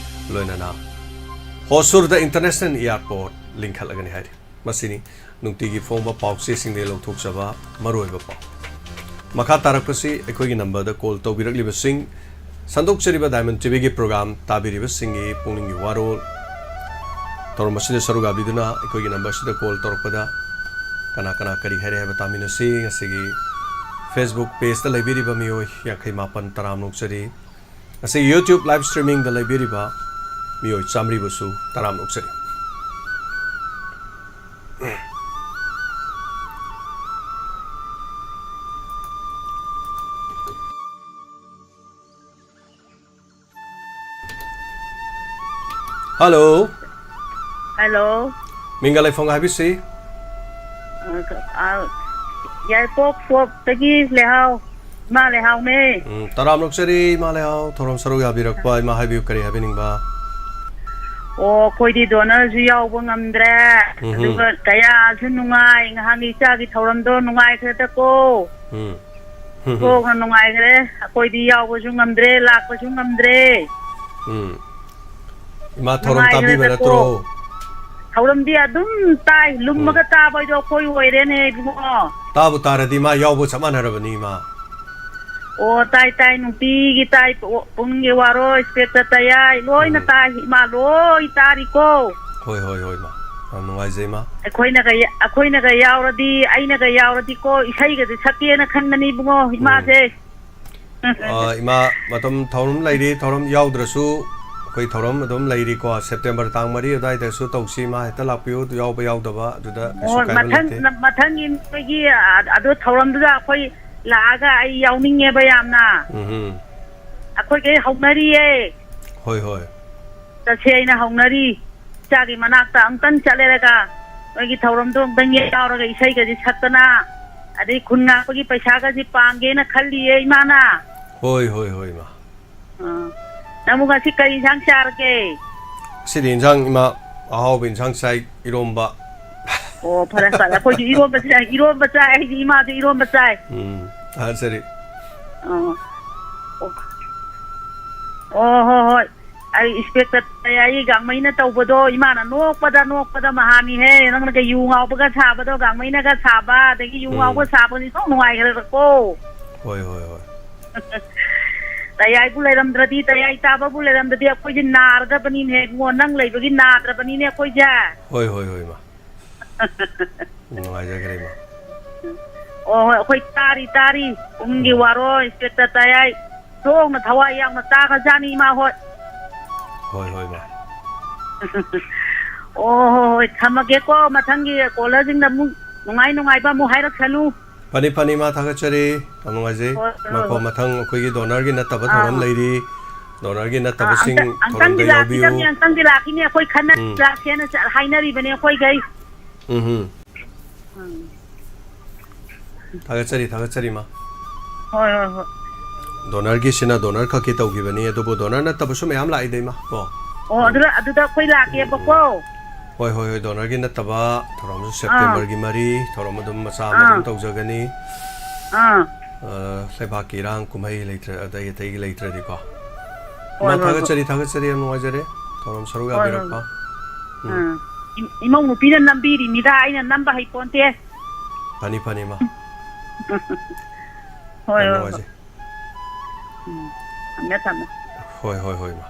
ꯂꯣꯏꯅꯅ ꯍꯣꯁꯨꯔꯗ ꯏꯟꯇꯔꯅꯦꯁꯅꯦꯜ ꯑꯦꯌꯥꯔꯄꯣꯔꯠ ꯂꯤꯡꯈꯠꯂꯒꯅꯤ ꯍꯥꯏꯔꯤ꯫ ꯃꯁꯤꯅꯤ ꯅꯨꯡꯇꯤꯒꯤ ꯐꯣꯡꯕ ꯄꯥꯎꯆꯦꯁꯤꯡꯗꯒꯤ ꯂꯧꯊꯣꯛꯆꯕ ꯃꯔꯨꯑꯣꯏꯕ ꯄꯥꯎ꯫ ꯃꯈꯥ ꯇꯥꯔꯛꯄꯁꯤ ꯑꯩꯈꯣꯏꯒꯤ ꯅꯝꯕꯔꯗ ꯀꯣꯜ ꯇꯧꯕꯤꯔꯛꯂꯤꯕꯁꯤꯡ, ꯁꯟꯗꯣꯛꯆꯔꯤꯕ ꯗꯥꯏꯃꯟ ꯇꯤꯚꯤꯒꯤ ꯄ꯭ꯔꯣꯒ꯭ꯔꯥꯝ ꯇꯥꯕꯤꯔꯤꯕꯁꯤꯡꯒꯤ ꯄꯨꯛꯅꯤꯡꯒꯤ ꯋꯥꯔꯣꯜ꯫ ꯊꯧꯔꯝ ꯑꯁꯤꯗ ꯁꯔꯨꯛ ꯌꯥꯕꯤꯗꯨꯅ ꯑꯩꯈꯣꯏꯒꯤ ꯅꯝꯕꯔꯁꯤꯗ ꯀꯣꯜ ꯇꯧꯔꯛꯄꯗ ꯀꯅꯥ ꯀꯅꯥ ꯀꯔꯤ ꯍꯥꯏꯔꯦ ꯍꯥꯏꯕ ꯇꯥꯃꯤꯟꯅꯁꯤ꯫ ꯉꯁꯤꯒꯤ ꯐꯦꯁꯕꯨꯛ ꯄꯦꯖꯇ ꯂꯩꯕꯤꯔꯤꯕ ꯃꯤꯑꯣꯏ ꯌꯥꯡꯈꯩ ꯃꯥꯄꯟ ꯇꯔꯥꯝꯅ ꯑꯣꯛꯆꯔꯤ꯫ ꯉꯁꯤ YouTube live streamingꯗ ꯂꯩꯕꯤꯔꯤꯕ ꯃꯤꯑꯣꯏ ꯆꯥꯝꯃꯔꯤꯕꯨꯁꯨ ꯇꯔꯥꯝꯅ ꯑꯣꯛꯆꯔꯤ꯫ Hello. Hello. ꯃꯤꯡꯒ ꯂꯩꯐꯝꯒ ꯍꯥꯏꯕꯤꯁꯤ꯫ ꯑ, ꯑ, ꯌꯥꯏꯄꯣꯛ ꯁꯣꯞꯇꯒꯤ ꯂꯩꯍꯥꯎ, ꯏꯃꯥ ꯂꯩꯍꯥꯎꯅꯦ꯫ ꯎꯝ, ꯇꯔꯥꯝꯅ ꯑꯣꯛꯆꯔꯤ, ꯏꯃꯥ ꯂꯩꯍꯥꯎ꯫ ꯊꯧꯔꯝ ꯁꯔꯨꯛ ꯌꯥꯕꯤꯔꯛꯄ, ꯏꯃꯥ, ꯍꯥꯏꯕꯤꯌꯨ, ꯀꯔꯤ ꯍꯥꯏꯕꯤꯅꯤꯡꯕ? ꯑꯣ, ꯑꯩꯈꯣꯏꯗꯤ ꯗꯣꯅꯔꯁꯨ ꯌꯥꯎꯕ ꯉꯝꯗ꯭ꯔꯦ, ꯎꯝꯍꯨꯝ꯫ ꯑꯗꯨꯒ ꯀꯌꯥꯁꯨ ꯅꯨꯡꯉꯥꯏ꯫ ꯉꯍꯥꯟꯒꯤ ꯏꯆꯥꯒꯤ ꯊꯧꯔꯝꯗꯣ ꯅꯨꯡꯉꯥꯏꯈ꯭ꯔꯦꯗꯀꯣ꯫ ꯎꯝ꯫ ꯊꯣꯛꯅ ꯅꯨꯡꯉꯥꯏꯈ꯭ꯔꯦ꯫ ꯑꯩꯈꯣꯏꯗꯤ ꯌꯥꯎꯕꯁꯨ ꯉꯝꯗ꯭ꯔꯦ, ꯂꯥꯛꯄꯁꯨ ꯉꯝꯗ꯭ꯔꯦ꯫ ꯎꯝ꯫ ꯏꯃꯥ, ꯊꯧꯔꯝ ꯇꯥꯕꯤꯕ ꯅꯨꯡꯉꯥꯏꯈ꯭ꯔꯦꯗꯀꯣ꯫ ꯅꯠꯇ꯭ꯔꯣ? ꯊꯧꯔꯝꯗꯤ ꯑꯗꯨꯝ ꯇꯥꯏ, ꯎꯝ꯫ ꯂꯨꯝꯃꯒ ꯇꯥꯕ ꯍꯥꯏꯗꯣ ꯑꯩꯈꯣꯏ ꯑꯣꯏꯔꯦꯅꯦ ꯏꯕꯨꯡꯉꯣ꯫ ꯇꯥꯕꯨ ꯇꯥꯔꯗꯤ ꯏꯃꯥ ꯌꯥꯎꯕ ꯆꯞ ꯃꯥꯟꯅꯔꯕꯅꯤ, ꯏꯃꯥ꯫ ꯑꯣ, ꯇꯥꯏ, ꯇꯥꯏ, ꯅꯨꯡꯇꯤꯒꯤ ꯇꯥꯏ꯫ ꯄꯨꯡꯒꯤ ꯋꯥꯔꯣ, ꯏꯁꯄꯦꯛꯇ ꯇꯌꯥꯏ, ꯂꯣꯏꯅ ꯎꯝ꯫ ꯇꯥꯏ꯫ ꯏꯃꯥ ꯂꯣꯏ ꯇꯥꯔꯤꯀꯣ꯫ ꯍꯣꯏ, ꯍꯣꯏ, ꯍꯣꯏ, ꯏꯃꯥ꯫ ꯌꯥꯝ ꯅꯨꯡꯉꯥꯏꯖꯩ, ꯏꯃꯥ꯫ ꯑꯩꯈꯣꯏꯅꯒ ꯌꯥ-, ꯑꯩꯈꯣꯏꯅꯒ ꯌꯥꯎꯔꯗꯤ, ꯑꯩꯅꯒ ꯌꯥꯎꯔꯗꯤꯀꯣ, ꯏꯁꯩꯒꯁꯦ ꯁꯛꯀꯦꯅ ꯈꯟꯕꯅꯤ ꯏꯕꯨꯡꯉꯣ, ꯎꯝ꯫ ꯏꯃꯥꯁꯦ꯫ ꯑ, ꯏꯃꯥ, ꯃꯇꯝ ꯊꯧꯔꯝ ꯂꯩꯔꯤ, ꯊꯧꯔꯝ ꯌꯥꯎꯗ꯭ꯔꯁꯨ ꯑꯩꯈꯣꯏ ꯊꯧꯔꯝ ꯑꯗꯨꯝ ꯂꯩꯔꯤꯀꯣ꯫ ꯁꯦꯞꯇꯦꯝꯕꯔ ꯇꯥꯡ ꯃꯔꯤ ꯑꯗꯨꯋꯥꯏꯗꯁꯨ ꯇꯧꯁꯤ, ꯏꯃꯥ, ꯍꯦꯛꯇ ꯂꯥꯛꯄꯤꯌꯨ, ꯌꯥꯎꯕ ꯌꯥꯎꯗꯕ ꯑꯗꯨꯗ ꯀꯩꯁꯨ ꯍꯣꯏ, ꯀꯥꯏꯕ ꯃꯊꯪ, ꯂꯩꯇꯦ꯫ ꯃꯊꯪꯒꯤ ꯅꯣꯏꯒꯤ, ꯑ-, ꯑꯗꯨ ꯊꯧꯔꯝꯗꯨꯗ ꯑꯩꯈꯣꯏ ꯂꯥꯛꯑꯒ ꯑꯩ ꯌꯥꯎꯅꯤꯡꯉꯦꯕ ꯌꯥꯝꯅ꯫ ꯎꯝ꯫ ꯑꯩꯈꯣꯏꯈꯩ ꯍꯧꯅꯔꯤꯌꯦ꯫ ꯍꯣꯏ, ꯍꯣꯏ꯫ ꯆꯠꯁꯦ ꯍꯥꯏꯅ ꯍꯧꯅꯔꯤ꯫ ꯏꯆꯥꯒꯤ ꯃꯅꯥꯛꯇ ꯑꯃꯨꯛꯇꯪ ꯆꯠꯂꯦꯔꯒ ꯅꯣꯏꯒꯤ ꯊꯧꯔꯝꯗꯣ ꯑꯃꯨꯛꯇꯪ ꯌꯥꯎꯔꯒ ꯏꯁꯩꯒꯁꯦ ꯁꯛꯇꯅ ꯑꯗꯩ ꯈꯨꯟ ꯉꯥꯛꯄꯒꯤ ꯄꯩꯁꯥꯒꯁꯦ ꯄꯥꯡꯒꯦꯅ ꯈꯜꯂꯤꯌꯦ ꯏꯃꯥꯅ꯫ ꯍꯣꯏ, ꯍꯣꯏ, ꯍꯣꯏ, ꯏꯃꯥ꯫ ꯑꯥ꯫ ꯅꯪꯕꯨ ꯉꯁꯤ ꯀꯔꯤ ꯏꯟꯁꯥꯡ ꯆꯥꯔꯒꯦ? ꯉꯁꯤꯗꯤ ꯏꯟꯁꯥꯡ, ꯏꯃꯥ, ꯑꯍꯥꯎꯕ ꯏꯟꯁꯥꯡ ꯆꯥꯏ, ꯏꯔꯣꯝꯕ꯫ ꯑꯣ, ꯐꯔꯦ, ꯐꯔꯦ꯫ ꯑꯩꯈꯣꯏꯁꯨ ꯏꯔꯣꯝꯕ ꯆꯥꯏ, ꯏꯔꯣꯝꯕ ꯆꯥꯏ꯫ ꯑꯩꯗꯤ ꯏꯃꯥꯁꯨ ꯏꯔꯣꯝꯕ ꯆꯥꯏ꯫ ꯎꯝ, ꯊꯥꯒꯠꯆꯔꯤ꯫ ꯑꯣ꯫ ꯑꯣ꯫ ꯑꯣ, ꯍꯣꯏ, ꯍꯣꯏ꯫ ꯑꯩ ꯏꯟꯁꯄꯦꯛꯇꯔ ꯇꯌꯥꯏꯒꯤ ꯒꯥꯡꯃꯩꯅ ꯇꯧꯕꯗꯣ ꯏꯃꯥꯅ ꯅꯣꯛꯄꯗ, ꯅꯣꯛꯄꯗ ꯃꯍꯥꯅꯤꯍꯦ꯫ ꯅꯪꯅꯒ ꯌꯨ ꯉꯥꯎꯕꯒ ꯁꯥꯕꯗꯣ, ꯒꯥꯡꯃꯩꯅꯒ ꯁꯥꯕ, ꯑꯗꯒꯤ ꯌꯨ ꯎꯝ꯫ ꯉꯥꯎꯕ ꯁꯥꯕꯗꯣ ꯏꯅꯨꯡ ꯅꯨꯡꯉꯥꯏꯈ꯭ꯔꯦꯗꯀꯣ꯫ ꯍꯣꯏ, ꯍꯣꯏ, ꯍꯣꯏ꯫ ꯇꯌꯥꯏꯕꯨ ꯂꯩꯔꯝꯗ꯭ꯔꯗꯤ, ꯇꯌꯥꯏ ꯆꯥꯕꯕꯨ ꯂꯩꯔꯝꯗ꯭ꯔꯗꯤ ꯑꯩꯈꯣꯏꯁꯦ ꯅꯥꯔꯗꯕꯅꯤꯅꯦ ꯏꯕꯨꯡꯉꯣ꯫ ꯅꯪ ꯂꯩꯕꯒꯤ ꯅꯥꯗ꯭ꯔꯕꯅꯤꯅꯦ ꯑꯩꯈꯣꯏꯁꯦ꯫ ꯍꯣꯏ, ꯍꯣꯏ, ꯍꯣꯏ, ꯏꯃꯥ꯫ ꯅꯨꯡꯉꯥꯏꯖꯈ꯭ꯔꯦ, ꯏꯃꯥ꯫ ꯑꯣ, ꯍꯣꯏ, ꯑꯩꯈꯣꯏ ꯇꯥꯔꯤ, ꯇꯥꯔꯤ꯫ ꯄꯨꯡꯒꯤ ꯎꯝ꯫ ꯋꯥꯔꯣ, ꯏꯟꯁꯄꯦꯛꯇꯔ ꯇꯌꯥꯏ꯫ ꯁꯣꯡꯅ ꯊꯋꯥꯏ ꯌꯥꯎꯅ ꯇꯥꯈ꯭ꯔꯖꯥꯠꯅꯤ, ꯏꯃꯥ ꯍꯣꯏ꯫ ꯍꯣꯏ, ꯍꯣꯏ, ꯏꯃꯥ꯫ ꯑꯣ, ꯍꯣꯏ, ꯍꯣꯏ, ꯊꯝꯃꯒꯦꯀꯣ꯫ ꯃꯊꯪꯒꯤ ꯀꯣꯂꯔꯁꯤꯡꯗ ꯑꯃꯨꯛ ꯅꯨꯡꯉꯥꯏ ꯅꯨꯡꯉꯥꯏꯕ ꯑꯃꯨꯛ ꯍꯥꯏꯔꯛꯁꯅꯨ꯫ ꯐꯅꯤ, ꯐꯅꯤ, ꯏꯃꯥ, ꯊꯥꯒꯠꯆꯔꯤ꯫ ꯌꯥꯝ ꯅꯨꯡꯉꯥꯏꯖꯩ꯫ ꯍꯣꯏ, ꯍꯣꯏ, ꯉꯥꯏꯈꯣ, ꯍꯣꯏ꯫ ꯃꯊꯪ ꯑꯩꯈꯣꯏꯒꯤ ꯗꯣꯅꯔꯒꯤ ꯅꯠꯇꯕ ꯊꯧꯔꯝ ꯑꯥ꯫ ꯂꯩꯔꯤ꯫ ꯗꯣꯅꯔꯒꯤ ꯑꯥ, ꯅꯠꯇꯕꯁꯤꯡ ꯑꯝꯇ-, ꯊꯧꯔꯝꯗ ꯑꯝꯇꯪꯗꯤ ꯌꯥꯎꯕꯤꯌꯨ꯫ ꯂꯥꯛꯄꯤꯔꯝꯅꯦ, ꯑꯝꯇꯪꯗꯤ ꯂꯥꯛꯈꯤꯅꯦ꯫ ꯑꯩꯈꯣꯏ ꯈꯟꯅ ꯎꯝ꯫ ꯂꯥꯛꯁꯦꯅ ꯆ-, ꯍꯥꯏꯅꯔꯤꯕꯅꯦ ꯑꯩꯈꯣꯏꯈꯩ꯫ ꯎꯝ ꯍꯨꯝ꯫ ꯎꯝ꯫ ꯊꯥꯒꯠꯆꯔꯤ, ꯊꯥꯒꯠꯆꯔꯤ, ꯏꯃꯥ꯫ ꯍꯣꯏ, ꯍꯣꯏ, ꯍꯣꯏ꯫ ꯗꯣꯅꯔꯒꯤꯁꯤꯅ ꯗꯣꯅꯔ ꯈꯛꯀꯤ ꯇꯧꯈꯤꯕꯅꯤ, ꯑꯗꯨꯕꯨ ꯗꯣꯅꯔ ꯅꯠꯇꯕꯁꯨ ꯃꯌꯥꯝ ꯂꯥꯛꯏꯗ, ꯏꯃꯥ, ꯀꯣ꯫ ꯑꯣ, ꯎꯝ꯫ ꯑꯗꯨꯗ, ꯑꯗꯨꯗ ꯑꯩꯈꯣꯏ ꯎꯝ, ꯎꯝ꯫ ꯂꯥꯛꯀꯦꯕꯀꯣ꯫ ꯍꯣꯏ, ꯍꯣꯏ, ꯍꯣꯏ, ꯗꯣꯅꯔꯒꯤ ꯅꯠꯇꯕ ꯊꯧꯔꯝꯁꯨ ꯑꯥ꯫ ꯁꯦꯞꯇꯦꯝꯕꯔꯒꯤ ꯃꯔꯤ ꯊꯧꯔꯝ ꯑꯗꯨꯝ ꯃꯆꯥ ꯑꯃ ꯑꯥ꯫ ꯑꯗꯨꯝ ꯇꯧꯖꯒꯅꯤ꯫ ꯑꯥ꯫ ꯑ, ꯂꯩꯕꯥꯛꯀꯤ ꯏꯔꯥꯡ ꯀꯨꯝꯍꯩ ꯂꯩꯇ꯭ꯔ-, ꯑꯇꯩ ꯑꯇꯩꯒꯤ ꯂꯩꯇ꯭ꯔꯗꯤꯀꯣ꯫ ꯍꯣꯏ, ꯏꯃꯥ, ꯍꯣꯏ, ꯍꯣꯏ꯫ ꯊꯥꯒꯠꯆꯔꯤ, ꯊꯥꯒꯠꯆꯔꯤ, ꯌꯥꯝ ꯅꯨꯡꯉꯥꯏꯖꯔꯦ ꯊꯧꯔꯝ ꯁꯔꯨꯛ ꯍꯣꯏ, ꯍꯣꯏ, ꯌꯥꯕꯤꯔꯛꯄ꯫ ꯍꯣꯏ꯫ ꯎꯝ꯫ ꯑꯥ꯫ ꯏ-, ꯏꯃꯧ ꯅꯨꯄꯤꯅ ꯅꯝꯕꯤꯔꯤꯃꯤꯗ, ꯑꯩꯅ ꯅꯝꯕ ꯍꯩꯄꯣꯟꯇꯦ꯫ ꯐꯅꯤ, ꯐꯅꯤ, ꯏꯃꯥ꯫ ꯍꯣꯏ, ꯌꯥꯝ ꯍꯣꯏ, ꯍꯣꯏ꯫ ꯅꯨꯡꯉꯥꯏꯖꯩ꯫ ꯎꯝ, ꯊꯝꯃꯦ, ꯊꯝꯃꯦ꯫ ꯍꯣꯏ, ꯍꯣꯏ, ꯍꯣꯏ, ꯏꯃꯥ꯫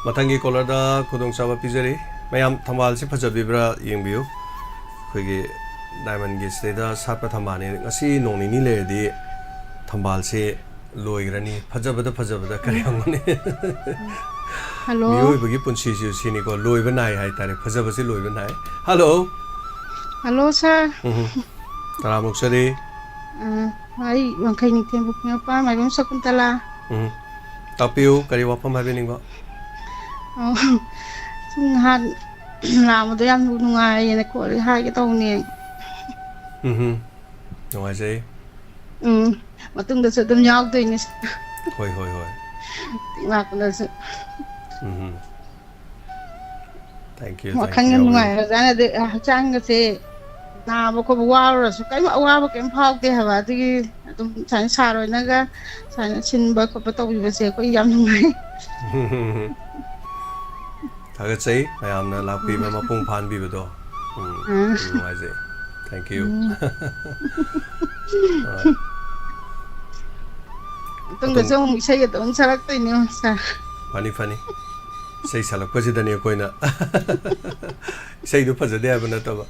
ꯃꯊꯪꯒꯤ ꯀꯣꯂꯔꯗ ꯈꯨꯗꯣꯡꯆꯥꯕ ꯄꯤꯖꯔꯤ꯫ ꯃꯌꯥꯝ, ꯊꯝꯕꯥꯜꯁꯤ ꯐꯖꯕꯤꯕ꯭ꯔꯥ ꯌꯦꯡꯕꯤꯌꯨ꯫ ꯑꯩꯈꯣꯏꯒꯤ ꯗꯥꯏꯃꯟꯒꯤ ꯁꯤꯗꯩꯗ ꯁꯥꯠꯄ ꯊꯝꯕꯥꯜꯅꯤ꯫ ꯉꯁꯤ ꯅꯣꯡ ꯅꯤꯅꯤ ꯂꯩꯔꯗꯤ ꯊꯝꯕꯥꯜꯁꯤ ꯂꯣꯏꯈ꯭ꯔꯅꯤ꯫ ꯐꯖꯕꯗ ꯐꯖꯕꯗ ꯀꯔꯤ ꯍꯪꯒꯅꯤ? ꯍꯜꯂꯣ꯫ ꯃꯤꯑꯣꯏꯕꯒꯤ ꯄꯨꯟꯁꯤꯁꯤ ꯁꯤꯅꯤꯀꯣ, ꯂꯣꯏꯕ ꯅꯥꯏ ꯍꯥꯏꯇꯥꯔꯦ, ꯐꯖꯕꯁꯤ ꯂꯣꯏꯕ ꯅꯥꯏ꯫ ꯍꯜꯂꯣ꯫ ꯍꯜꯂꯣ ꯁꯥꯔ꯫ ꯎꯝ꯫ ꯇꯔꯥꯝꯅ ꯑꯣꯛꯆꯔꯤ꯫ ꯑ, ꯑꯩ ꯋꯥꯡꯈꯩ ꯅꯤꯡꯊꯦꯝ ꯄꯣꯛꯄꯤ ꯃꯄꯥ ꯃꯥꯏꯕꯝ ꯁꯀꯨꯟꯇꯂꯥ꯫ ꯎꯝ꯫ ꯇꯥꯛꯄꯤꯌꯨ, ꯀꯔꯤ ꯋꯥꯐꯝ ꯍꯥꯏꯕꯤꯅꯤꯡꯕ? ꯑꯣ, ꯁꯨꯝ ꯅꯍꯥꯟ ꯂꯥꯛꯑꯝꯕꯗꯣ ꯌꯥꯝ ꯅꯨꯡꯉꯥꯏꯌꯦꯅ ꯈꯣꯠꯂꯦ ꯍꯥꯏꯒꯦ ꯇꯧꯅꯦ꯫ ꯎꯝ꯫ ꯅꯨꯡꯉꯥꯏꯖꯩ꯫ ꯎꯝ꯫ ꯃꯇꯨꯡꯗꯁꯨ ꯑꯗꯨꯝ ꯌꯥꯎꯗꯣꯏꯅꯦ꯫ ꯍꯣꯏ, ꯍꯣꯏ, ꯍꯣꯏ꯫ ꯂꯥꯛꯄꯗꯁꯨ꯫ ꯎꯝ꯫ Thank you, thank ꯋꯥꯈꯜ you, ꯌꯥꯝ ꯌꯥꯎꯕꯤꯌꯨ꯫ ꯅꯨꯡꯉꯥꯏꯈ꯭ꯔꯖꯥꯠꯅꯤ꯫ ꯑꯗꯩ ꯍꯛꯆꯥꯡꯒꯁꯦ ꯅꯥꯕ ꯈꯣꯠꯄ ꯋꯥꯔꯨꯔꯁꯨ ꯀꯔꯤꯝ ꯑꯋꯥꯕ ꯀꯔꯤꯝ ꯐꯥꯎꯗꯦ ꯍꯥꯏꯕ꯫ ꯑꯗꯨꯒꯤ ꯑꯗꯨꯝ ꯁꯨꯃꯥꯏꯅ ꯁꯥꯔ ꯍꯣꯏꯅꯒ ꯁꯨꯃꯥꯏꯅ ꯁꯤꯟꯕ ꯈꯣꯠꯄ ꯇꯧꯕꯤꯕꯁꯦ ꯑꯩꯈꯣꯏ ꯌꯥꯝ ꯅꯨꯡꯉꯥꯏ꯫ ꯊꯥꯒꯠꯆꯩ ꯃꯌꯥꯝꯅ ꯂꯥꯛꯄꯤꯕ, ꯃꯄꯨꯡ ꯐꯥꯍꯟꯕꯤꯕꯗꯣ꯫ ꯎꯝ, ꯎꯝ꯫ ꯌꯥꯝ ꯅꯨꯡꯉꯥꯏꯖꯩ꯫ Thank you꯫ ꯎꯝ꯫ ꯍꯣꯏ꯫ ꯃꯇꯨꯡꯗꯁꯨ ꯑꯃꯨꯛ ꯏꯁꯩ ꯑꯗꯨꯝ ꯁꯛꯂꯛꯇꯣꯏꯅꯦ ꯁꯥꯔ꯫ ꯐꯅꯤ, ꯐꯅꯤ꯫ ꯏꯁꯩ ꯁꯛꯂꯛꯄꯁꯤꯗꯅꯤ ꯑꯩꯈꯣꯏꯅ ꯏꯁꯩꯗꯨ ꯐꯖꯗꯦ ꯍꯥꯏꯕ ꯅꯠꯇꯕ,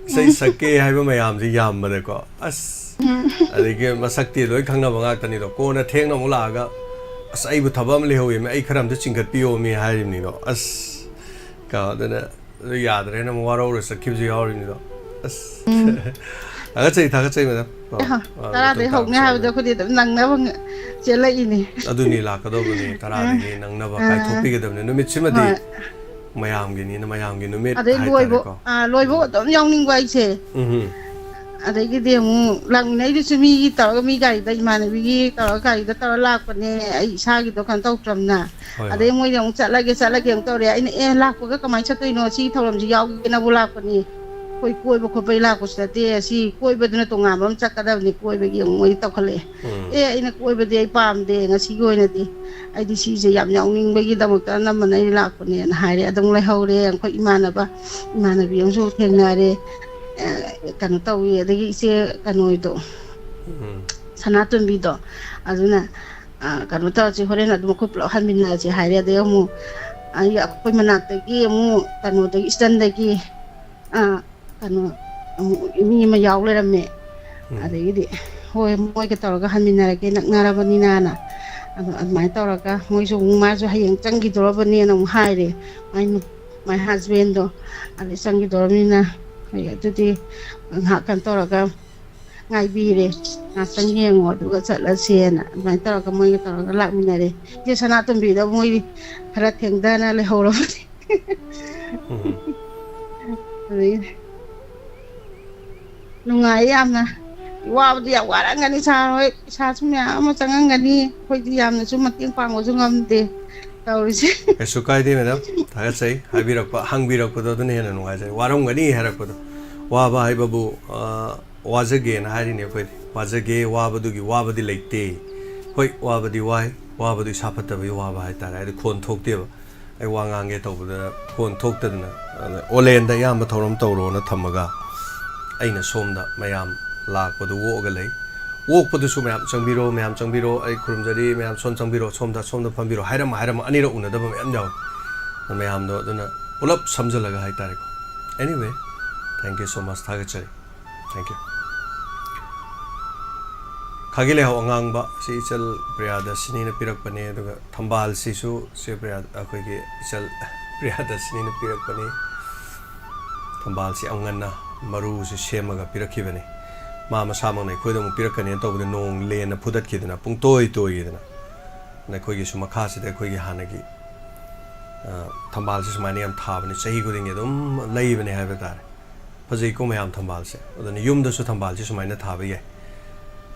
ꯏꯁꯩ ꯁꯛꯀꯦ ꯍꯥꯏꯕ ꯃꯌꯥꯝꯁꯤ ꯌꯥꯝꯕꯗꯀꯣ, ꯑꯁ, ꯎꯝ꯫ ꯑꯗꯒꯤ ꯃꯁꯛꯇꯤ ꯂꯣꯏ ꯈꯪꯅꯕ ꯉꯥꯛꯇꯅꯤꯗꯣ꯫ ꯀꯣꯟꯅ ꯊꯦꯡꯅ ꯑꯃꯨꯛ ꯂꯥꯛꯑꯒ, "ꯑꯁ, ꯑꯩꯕꯨ ꯊꯕꯛ ꯑꯃ ꯂꯩꯍꯧꯋꯦꯃꯤ, ꯑꯩ ꯈꯔ ꯑꯝꯇ ꯆꯤꯡꯈꯠꯄꯤꯌꯣꯃꯤ" ꯍꯥꯏꯔꯤꯕꯅꯤꯗꯣ꯫ ꯑꯁ, ꯀꯣ, ꯑꯗꯨꯅ ꯑꯗꯨ ꯌꯥꯗ꯭ꯔꯦꯅ ꯑꯃꯨꯛ ꯋꯥꯔꯧꯔ ꯆꯠꯈꯤꯕꯁꯨ ꯌꯥꯎꯔꯤꯕꯅꯤꯗꯣ꯫ ꯑꯁ꯫ ꯎꯝ꯫ ꯊꯥꯒꯠꯆꯩ, ꯊꯥꯒꯠꯆꯩ, ꯃꯦꯗꯥꯝ꯫ ꯀꯣ, ꯑꯍ, ꯑ, ꯇꯔꯥꯗꯩ ꯃꯇꯨꯡ ꯍꯧꯅꯤ ꯇꯥꯕꯁꯨ ꯍꯥꯏꯕꯗꯣ ꯑꯗꯨꯝ ꯑꯩꯈꯣꯏꯗꯤ ꯑꯗꯨꯝ ꯅꯪꯅꯕ ꯉ-, ꯆꯦꯜꯂꯛꯏꯅꯦ꯫ ꯑꯗꯨꯅꯤ, ꯂꯥꯛꯀꯗꯧꯕꯅꯤ, ꯇꯔꯥꯗꯒꯤ ꯅꯪꯅꯕ ꯑ, ꯀꯥꯏꯊꯣꯛꯄꯤꯒꯗꯕꯅꯤ꯫ ꯅꯨꯃꯤꯠꯁꯤꯃꯗꯤ ꯍꯣꯏ꯫ ꯃꯌꯥꯝꯒꯤꯅꯤꯅ, ꯃꯌꯥꯝꯒꯤ ꯅꯨꯃꯤꯠ ꯑꯗꯩ ꯂꯣꯏꯕ, ꯍꯥꯏꯇꯥꯔꯦꯀꯣ꯫ ꯑ, ꯂꯣꯏꯕ ꯎꯝ꯫ ꯑꯗꯨꯝ ꯌꯥꯎꯅꯤꯡꯕ ꯑꯩꯁꯦ꯫ ꯎꯝ꯫ ꯑꯗꯒꯤꯗꯤ ꯑꯃꯨꯛ ꯂꯥꯛꯃꯤꯟꯅꯩꯗꯨꯁꯨ ꯃꯤꯒꯤ ꯇꯧꯔꯒ, ꯃꯤ ꯒꯥꯔꯤꯗ, ꯏꯃꯥꯟꯅꯕꯤꯒꯤ ꯇꯧꯔꯒ ꯒꯥꯔꯤꯗ ꯇꯧꯔ ꯂꯥꯛꯄꯅꯦ꯫ ꯑꯩ ꯏꯁꯥꯒꯤꯗꯣ ꯀꯩꯅꯣ ꯇꯧꯗ꯭ꯔꯕꯅ꯫ ꯍꯣꯏ, ꯑꯗꯩ ꯍꯣꯏ꯫ ꯃꯣꯏꯗꯤ ꯑꯃꯨꯛ ꯆꯠꯂꯒꯦ, ꯆꯠꯂꯒꯦ ꯑꯃꯨꯛ ꯇꯧꯔꯦ꯫ ꯑꯩꯅ, "ꯑꯦ, ꯂꯥꯛꯄꯒ ꯀꯃꯥꯏꯅ ꯆꯠꯇꯣꯏꯅꯣ? ꯁꯤꯒꯤ ꯊꯧꯔꯝꯁꯤ ꯌꯥꯎꯒꯦꯅꯕꯨ ꯂꯥꯛꯄꯅꯤ꯫ ꯑꯩꯈꯣꯏ ꯀꯣꯏꯕ ꯈꯣꯠꯄꯒꯤ ꯂꯥꯛꯄꯁꯨ ꯅꯠꯇꯦ꯫ ꯁꯤ ꯀꯣꯏꯕꯗꯨꯅ ꯇꯣꯉꯥꯟꯕ ꯑꯃ ꯆꯠꯀꯗꯕꯅꯤ꯫ ꯀꯣꯏꯕꯒꯤ ꯑꯃꯨꯛ ꯃꯣꯏꯗꯤ ꯇꯧꯈꯠꯂꯛꯑꯦ꯫ ꯎꯝ꯫ ꯑꯦ, ꯑꯩꯅ ꯀꯣꯏꯕꯗꯤ ꯑꯩ ꯄꯥꯝꯗꯦ꯫ ꯉꯁꯤꯒꯤ ꯑꯣꯏꯅꯗꯤ ꯑꯩꯗꯤ ꯁꯤꯁꯦ ꯌꯥꯝ ꯌꯥꯎꯅꯤꯡꯕꯒꯤꯗꯃꯛꯇ ꯑꯅꯝꯕꯅ ꯑꯩ ꯂꯥꯛꯄꯅꯦꯅ" ꯍꯥꯏꯔꯦ꯫ ꯑꯗꯨꯝ ꯂꯩꯍꯧꯔꯦ꯫ ꯑꯩꯈꯣꯏ ꯏꯃꯥꯟꯅꯕ, ꯏꯃꯥꯟꯅꯕꯤ ꯑꯃꯁꯨ ꯊꯦꯡꯅꯔꯦ꯫ ꯑ, ꯀꯩꯅꯣ ꯇꯧꯋꯤ꯫ ꯑꯗꯒꯤ ꯏꯆꯦ ꯀꯩꯅꯣꯗꯣ, ꯎꯝ꯫ ꯁꯅꯥꯇꯣꯝꯕꯤꯗꯣ, ꯑꯗꯨꯅ, ꯑ, "ꯀꯩꯅꯣ ꯇꯧꯔꯁꯤ, ꯍꯣꯔꯦꯟ ꯑꯗꯨꯝ ꯑꯩꯈꯣꯏ ꯄꯨꯂꯞ ꯍꯟꯃꯤꯟꯅꯔꯁꯤ" ꯍꯥꯏꯔꯦ꯫ ꯑꯗꯩ ꯑꯃꯨꯛ ꯑꯩ, ꯑꯩꯈꯣꯏ ꯃꯅꯥꯛꯇꯒꯤ ꯑꯃꯨꯛ ꯀꯩꯅꯣꯗꯒꯤ, ꯏꯁꯇꯔꯟꯗꯒꯤ, ꯑꯥ, ꯀꯩꯅꯣ, ꯑꯃꯨꯛ ꯃꯤ ꯑꯃ ꯌꯥꯎ ꯂꯩꯔꯝꯃꯦ꯫ ꯎꯝ꯫ ꯑꯗꯒꯤꯗꯤ, "ꯍꯣꯏ, ꯃꯣꯏꯒ ꯇꯧꯔꯒ ꯍꯟꯃꯤꯟꯅꯔꯒꯦ, ꯅꯛꯅꯔꯕꯅꯤꯅꯅ"꯫ ꯑꯗꯣ ꯑꯗꯨꯃꯥꯏꯅ ꯇꯧꯔꯒ ꯃꯣꯏꯁꯨ ꯑꯃꯨꯛ, ꯃꯥꯁꯨ ꯍꯌꯦꯡ ꯆꯪꯈꯤꯗꯧꯔꯕꯅꯦꯅ ꯑꯃꯨꯛ ꯍꯥꯏꯔꯦ꯫ ꯃꯥꯏ ꯅꯨ-, ꯃꯥꯏ ꯍꯁꯕꯦꯟꯗꯣ ꯑꯗꯩ ꯆꯪꯈꯤꯗꯧꯔꯕꯅꯤꯅ, "ꯍꯣꯏ, ꯑꯗꯨꯗꯤ ꯉꯥꯏꯍꯥꯛ ꯀꯩꯅꯣ ꯇꯧꯔꯒ ꯉꯥꯏꯕꯤꯔꯦ, ꯉꯥꯛꯇꯪ ꯌꯦꯡꯉꯣ, ꯑꯗꯨꯒ ꯆꯠꯂꯁꯦꯅ" ꯑꯗꯨꯃꯥꯏꯅ ꯇꯧꯔꯒ ꯃꯣꯏꯒ ꯇꯧꯔꯒ ꯂꯥꯛꯃꯤꯟꯅꯔꯦ꯫ ꯏꯆꯦ ꯁꯅꯥꯇꯣꯝꯕꯤꯗꯣ ꯃꯣꯏ ꯈꯔ ꯊꯦꯡꯊꯅ ꯂꯩꯍꯧꯔꯕꯅꯤ꯫ ꯎꯝ꯫ ꯑꯗꯒꯤ ꯅꯨꯡꯉꯥꯏ ꯌꯥꯝꯅ꯫ ꯋꯥꯕꯗꯤ ꯌꯥꯝ ꯋꯥꯔꯝꯒꯅꯤ ꯁꯥꯔ ꯍꯣꯏ, ꯄꯩꯁꯥꯁꯨ ꯃꯌꯥꯝ ꯑꯃ ꯆꯪꯉꯝꯒꯅꯤ, ꯑꯩꯈꯣꯏꯗꯤ ꯌꯥꯝꯅꯁꯨ ꯃꯇꯦꯡ ꯄꯥꯡꯕꯁꯨ ꯉꯝꯗꯦ ꯇꯧꯔꯤꯁꯦ꯫ ꯀꯩꯁꯨ ꯀꯥꯏꯗꯦ ꯃꯦꯗꯥꯝ, ꯊꯥꯒꯠꯆꯩ꯫ ꯍꯥꯏꯕꯤꯔꯛꯄ, ꯍꯪꯕꯤꯔꯛꯄꯗꯣ ꯑꯗꯨꯅ ꯍꯦꯟꯅ ꯅꯨꯡꯉꯥꯏꯖꯩ꯫ ꯋꯥꯔꯝꯒꯅꯤ ꯍꯥꯏꯔꯛꯄꯗꯣ, ꯋꯥꯕ ꯍꯥꯏꯕꯕꯨ, ꯑ, ꯋꯥꯖꯒꯦꯅ ꯍꯥꯏꯔꯤꯅꯦ ꯑꯩꯈꯣꯏꯗꯤ꯫ ꯋꯥꯖꯒꯦ, ꯋꯥꯕꯗꯨꯒꯤ ꯋꯥꯕꯗꯤ ꯂꯩꯇꯦ꯫ ꯍꯣꯏ, ꯋꯥꯕꯗꯤ ꯋꯥꯏ, ꯋꯥꯕꯗꯨ ꯏꯁꯥ ꯐꯠꯇꯕꯒꯤ ꯋꯥꯕ ꯍꯥꯏꯇꯥꯔꯦ, ꯍꯥꯏꯗꯤ ꯈꯣꯟ ꯊꯣꯛꯇꯦꯕ꯫ ꯑꯩ ꯋꯥ ꯉꯥꯡꯒꯦ ꯇꯧꯕꯗ ꯈꯣꯟ ꯊꯣꯛꯇꯗꯅ, ꯑꯗ ꯑꯣꯂꯦꯟꯗ ꯑꯌꯥꯝꯕ ꯊꯧꯔꯝ ꯇꯧꯔꯣꯅ ꯊꯝꯃꯒ, ꯑꯩꯅ ꯁꯣꯝꯗ ꯃꯌꯥꯝ ꯂꯥꯛꯄꯗꯨ ꯑꯣꯛꯑꯒ ꯂꯩ꯫ ꯑꯣꯛꯄꯗꯨꯁꯨ ꯃꯌꯥꯝ ꯆꯪꯕꯤꯔꯣ, ꯃꯌꯥꯝ ꯆꯪꯕꯤꯔꯣ, ꯑꯩ ꯈꯨꯔꯨꯝꯖꯔꯤ, ꯃꯌꯥꯝ ꯁꯣꯝ ꯆꯪꯕꯤꯔꯣ, ꯁꯣꯝꯗ, ꯁꯣꯝꯗ ꯐꯝꯕꯤꯔꯣ ꯍꯥꯏꯔꯝꯃ ꯍꯥꯏꯔꯝꯃ ꯑꯅꯤꯔꯛ ꯎꯅꯗꯕ ꯃꯌꯥꯝ ꯌꯥꯎꯋꯦ꯫ ꯑꯗ ꯃꯌꯥꯝꯗꯣ ꯑꯗꯨꯅ ꯄꯨꯂꯞ ꯁꯝꯖꯜꯂꯒ ꯍꯥꯏꯇꯥꯔꯦꯀꯣ꯫ Anyway, thank you so much, ꯊꯥꯒꯠꯆꯔꯤ꯫ Thank you꯫ ꯈꯥꯒꯤ ꯂꯩꯍꯥꯎ ꯑꯉꯥꯡꯕ ꯁꯤ ꯏꯆꯜ ꯄ꯭ꯔꯤꯌꯥꯗꯔꯁꯤꯅꯤꯅ ꯄꯤꯔꯛꯄꯅꯦ, ꯑꯗꯨꯒ ꯊꯝꯕꯥꯜꯁꯤꯁꯨ ꯆꯦ ꯄ꯭ꯔꯤꯌꯥ-, ꯑꯩꯈꯣꯏꯒꯤ ꯏꯆꯜ ꯄ꯭ꯔꯤꯌꯥꯗꯔꯁꯤꯅꯤꯅ ꯄꯤꯔꯛꯄꯅꯤ꯫ ꯊꯝꯕꯥꯜꯁꯤ ꯌꯥꯝ ꯉꯟꯅ ꯃꯔꯨꯁꯤ ꯁꯦꯝꯃꯒ ꯄꯤꯔꯛꯈꯤꯕꯅꯤ꯫ ꯃꯥ ꯃꯁꯥꯃꯛꯅ ꯑꯩꯈꯣꯏꯗ ꯑꯃꯨꯛ ꯄꯤꯔꯛꯀꯅꯦꯅ ꯇꯧꯕꯗ ꯅꯣꯡ ꯂꯦꯟꯅ ꯐꯨꯗꯠꯈꯤꯗꯅ ꯄꯨꯡꯇꯣꯏ ꯇꯣꯏꯈꯤꯗꯅ꯫ ꯑꯗ ꯑꯩꯈꯣꯏꯒꯤꯁꯨ ꯃꯈꯥꯁꯤꯗ ꯑꯩꯈꯣꯏꯒꯤ ꯍꯥꯟꯅꯒꯤ, ꯑ, ꯊꯝꯕꯥꯜꯁꯤ ꯁꯨꯃꯥꯏꯅ ꯌꯥꯝ ꯊꯥꯕꯅꯤ, ꯆꯍꯤ ꯈꯨꯗꯤꯡꯒꯤ ꯑꯗꯨꯝ ꯂꯩꯕꯅꯦ ꯍꯥꯏꯕ ꯇꯥꯔꯦ꯫ ꯐꯖꯩꯀꯣ ꯃꯌꯥꯝ ꯊꯝꯕꯥꯜꯁꯦ꯫ ꯑꯗꯨꯅ ꯌꯨꯝꯗꯁꯨ ꯊꯝꯕꯥꯜꯁꯤ ꯁꯨꯃꯥꯏꯅ ꯊꯥꯕ ꯌꯥꯏ꯫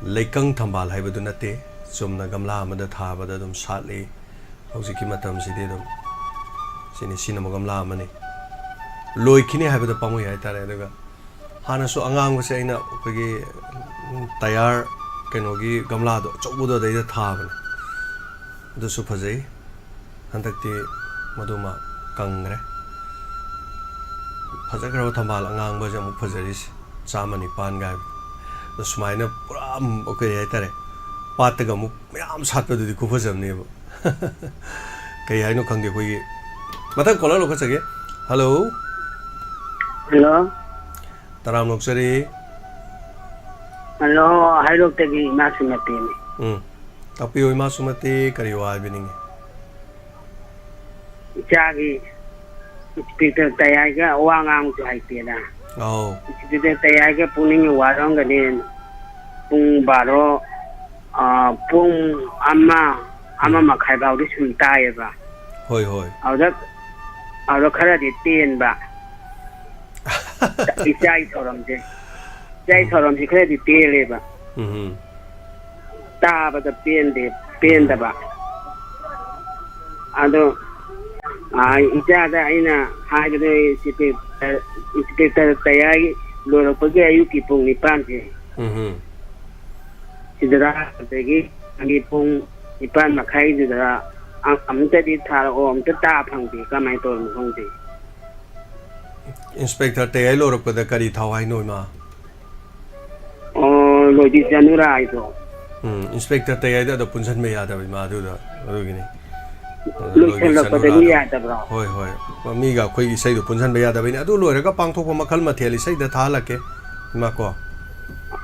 ꯂꯩꯀꯪ ꯊꯝꯕꯥꯜ ꯍꯥꯏꯕꯗꯨ ꯅꯠꯇꯦ, ꯆꯨꯝꯅ ꯒꯝꯂꯥ ꯑꯃꯗ ꯊꯥꯕꯗ ꯑꯗꯨꯝ ꯁꯥꯠꯂꯤ꯫ ꯍꯧꯖꯤꯛꯀꯤ ꯃꯇꯝꯁꯤꯗꯤ ꯑꯗꯨꯝ ꯁꯤꯅꯤ, ꯁꯤꯅ ꯑꯃꯨꯛ ꯒꯝꯂꯥ ꯑꯃꯅꯤ꯫ ꯂꯣꯏꯈꯤꯅꯤ ꯍꯥꯏꯕꯗ ꯄꯥꯝꯃꯨꯏ ꯍꯥꯏꯇꯥꯔꯦ꯫ ꯑꯗꯨꯒ ꯍꯥꯟꯅꯁꯨ ꯑꯉꯥꯡꯕꯁꯦ ꯑꯩꯅ ꯑꯩꯈꯣꯏꯒꯤ, ꯎꯝ, ꯇꯌꯥꯔ ꯀꯩꯅꯣꯒꯤ ꯒꯝꯂꯥꯗꯣ ꯑꯆꯧꯕꯗꯣ ꯑꯗꯩꯗ ꯊꯥꯕꯅꯦ꯫ ꯑꯗꯨꯁꯨ ꯐꯖꯩ꯫ ꯍꯟꯗꯛꯇꯤ ꯃꯗꯨꯃ ꯀꯪꯈ꯭ꯔꯦ꯫ ꯐꯖꯈ꯭ꯔꯕ ꯊꯝꯕꯥꯜ ꯑꯉꯥꯡꯕꯁꯦ ꯑꯃꯨꯛ ꯐꯖꯔꯤꯁꯦ, ꯆꯥꯝꯃ ꯅꯤꯄꯥꯟꯒ ꯍꯥꯏꯕ꯫ ꯑꯗꯣ ꯁꯨꯃꯥꯏꯅ ꯄꯨꯔꯥ ꯑꯃꯨꯛ, ꯀꯩ ꯍꯥꯏꯇꯥꯔꯦ, ꯄꯥꯠꯇꯒ ꯑꯃꯨꯛ ꯃꯌꯥꯝ ꯁꯥꯠꯄꯗꯨꯗꯤ ꯈꯨꯐꯖꯕꯅꯦꯕ꯫ ꯀꯩ ꯍꯥꯏꯅꯣ ꯈꯪꯗꯦ, ꯑꯩꯈꯣꯏꯒꯤ ꯃꯊꯪ ꯀꯣꯂꯔ ꯂꯧꯈꯠꯆꯒꯦ꯫ ꯍꯜꯂꯣ꯫ ꯍꯜꯂꯣ꯫ ꯇꯔꯥꯝ ꯅꯣꯛꯆꯔꯤ꯫ ꯍꯜꯂꯣ꯫ ꯍꯩꯔꯣꯛꯇꯒꯤ ꯏꯃꯥ ꯁꯨꯃꯇꯤꯅꯤ꯫ ꯎꯝ꯫ ꯇꯥꯛꯄꯤꯌꯨ ꯏꯃꯥ ꯁꯨꯃꯇꯤ, ꯀꯔꯤ ꯋꯥ ꯍꯥꯏꯕꯤꯅꯤꯡꯉꯤ? ꯏꯆꯥꯒꯤ ꯏꯟꯁꯄꯦꯛꯇꯔ ꯇꯌꯥꯏꯒ ꯋꯥ ꯉꯥꯡꯕꯁꯨ ꯍꯩꯇꯦꯅ꯫ ꯑꯧ꯫ ꯏꯟꯁꯄꯦꯛꯇꯔ ꯇꯌꯥꯏꯒ ꯄꯨꯛꯅꯤꯡ ꯋꯥꯔꯝꯒꯅꯤ꯫ ꯄꯨꯡ ꯕꯥꯔꯣ, ꯑ, ꯄꯨꯡ ꯑꯃ, ꯑꯃ ꯎꯝ꯫ ꯃꯈꯥꯏ ꯐꯥꯎꯗꯤ ꯁꯨꯝ ꯇꯥꯏꯌꯦꯕ꯫ ꯍꯣꯏ, ꯍꯣꯏ꯫ ꯑꯗꯨꯗ, ꯑꯗꯨꯗ ꯈꯔꯗꯤ ꯇꯦꯟꯕ꯫ ꯏꯆꯥꯒꯤ ꯊꯧꯔꯝꯁꯦ꯫ ꯏꯆꯥꯒꯤ ꯎꯝ꯫ ꯊꯧꯔꯝꯁꯦ ꯈꯔꯗꯤ ꯇꯦꯜꯂꯦꯕ꯫ ꯎꯝ꯫ ꯇꯥꯕꯗ ꯄꯦꯟꯗꯦ, ꯄꯦꯟꯗꯕ꯫ ꯑꯗꯣ, ꯑ, ꯏꯆꯥꯗ ꯑꯩꯅ ꯍꯥꯏꯕꯗꯣ, ꯏꯟꯁꯄꯦꯛꯇꯔ, ꯏꯟꯁꯄꯦꯛꯇꯔ ꯇꯌꯥꯏ ꯂꯣꯏꯔꯛꯄꯒꯤ ꯑꯌꯨꯛꯀꯤ ꯄꯨꯡ ꯅꯤꯄꯥꯟꯁꯦ꯫ ꯎꯝ꯫ ꯁꯤꯗꯔꯥ, ꯑꯗꯒꯤ ꯄꯨꯡ ꯅꯤꯄꯥꯟ ꯃꯈꯥꯏꯗꯨꯗ ꯑ-, ꯑꯃꯨꯛꯇꯗꯤ ꯊꯥꯔꯛꯑꯣ, ꯑꯃꯨꯛꯇ ꯇꯥ ꯐꯪꯗꯦ, ꯀꯃꯥꯏꯅ ꯇꯧꯔꯤꯅꯣ ꯈꯪꯗꯦ꯫ ꯏꯟꯁꯄꯦꯛꯇꯔ ꯇꯌꯥꯏ ꯂꯣꯏꯔꯛꯄꯗ ꯀꯔꯤ ꯊꯥꯎ ꯍꯥꯏꯅꯣ, ꯏꯃꯥ? ꯑꯣ, ꯂꯣꯏꯗꯤ ꯆꯅꯨꯔꯥ ꯍꯥꯏꯗꯣ꯫ ꯎꯝ, ꯏꯟꯁꯄꯦꯛꯇꯔ ꯇꯌꯥꯏꯗ ꯑꯗꯣ ꯄꯨꯟꯁꯤꯟꯕ ꯌꯥꯗꯕ, ꯏꯃꯥ, ꯑꯗꯨꯗ, ꯑꯗꯨꯒꯤꯅꯤ꯫ ꯑꯗꯨ ꯂꯣꯏꯗꯤ ꯂꯣꯏꯁꯤꯜꯂꯛꯄꯗꯒꯤ ꯆꯅꯨꯔꯥꯗꯣ꯫ ꯌꯥꯗꯕ꯭ꯔꯣ? ꯍꯣꯏ, ꯍꯣꯏ꯫ ꯃꯤꯒ ꯑꯩꯈꯣꯏꯒꯤ ꯏꯁꯩꯗꯣ ꯄꯨꯟꯁꯤꯟꯕ ꯌꯥꯗꯕꯩꯅꯦ꯫ ꯑꯗꯨ ꯂꯣꯏꯔꯒ ꯄꯥꯡꯊꯣꯛꯄ ꯃꯈꯜ ꯃꯊꯦꯜ ꯏꯁꯩꯗ ꯊꯥꯍꯜꯂꯛꯀꯦ, ꯏꯃꯥ ꯀꯣ꯫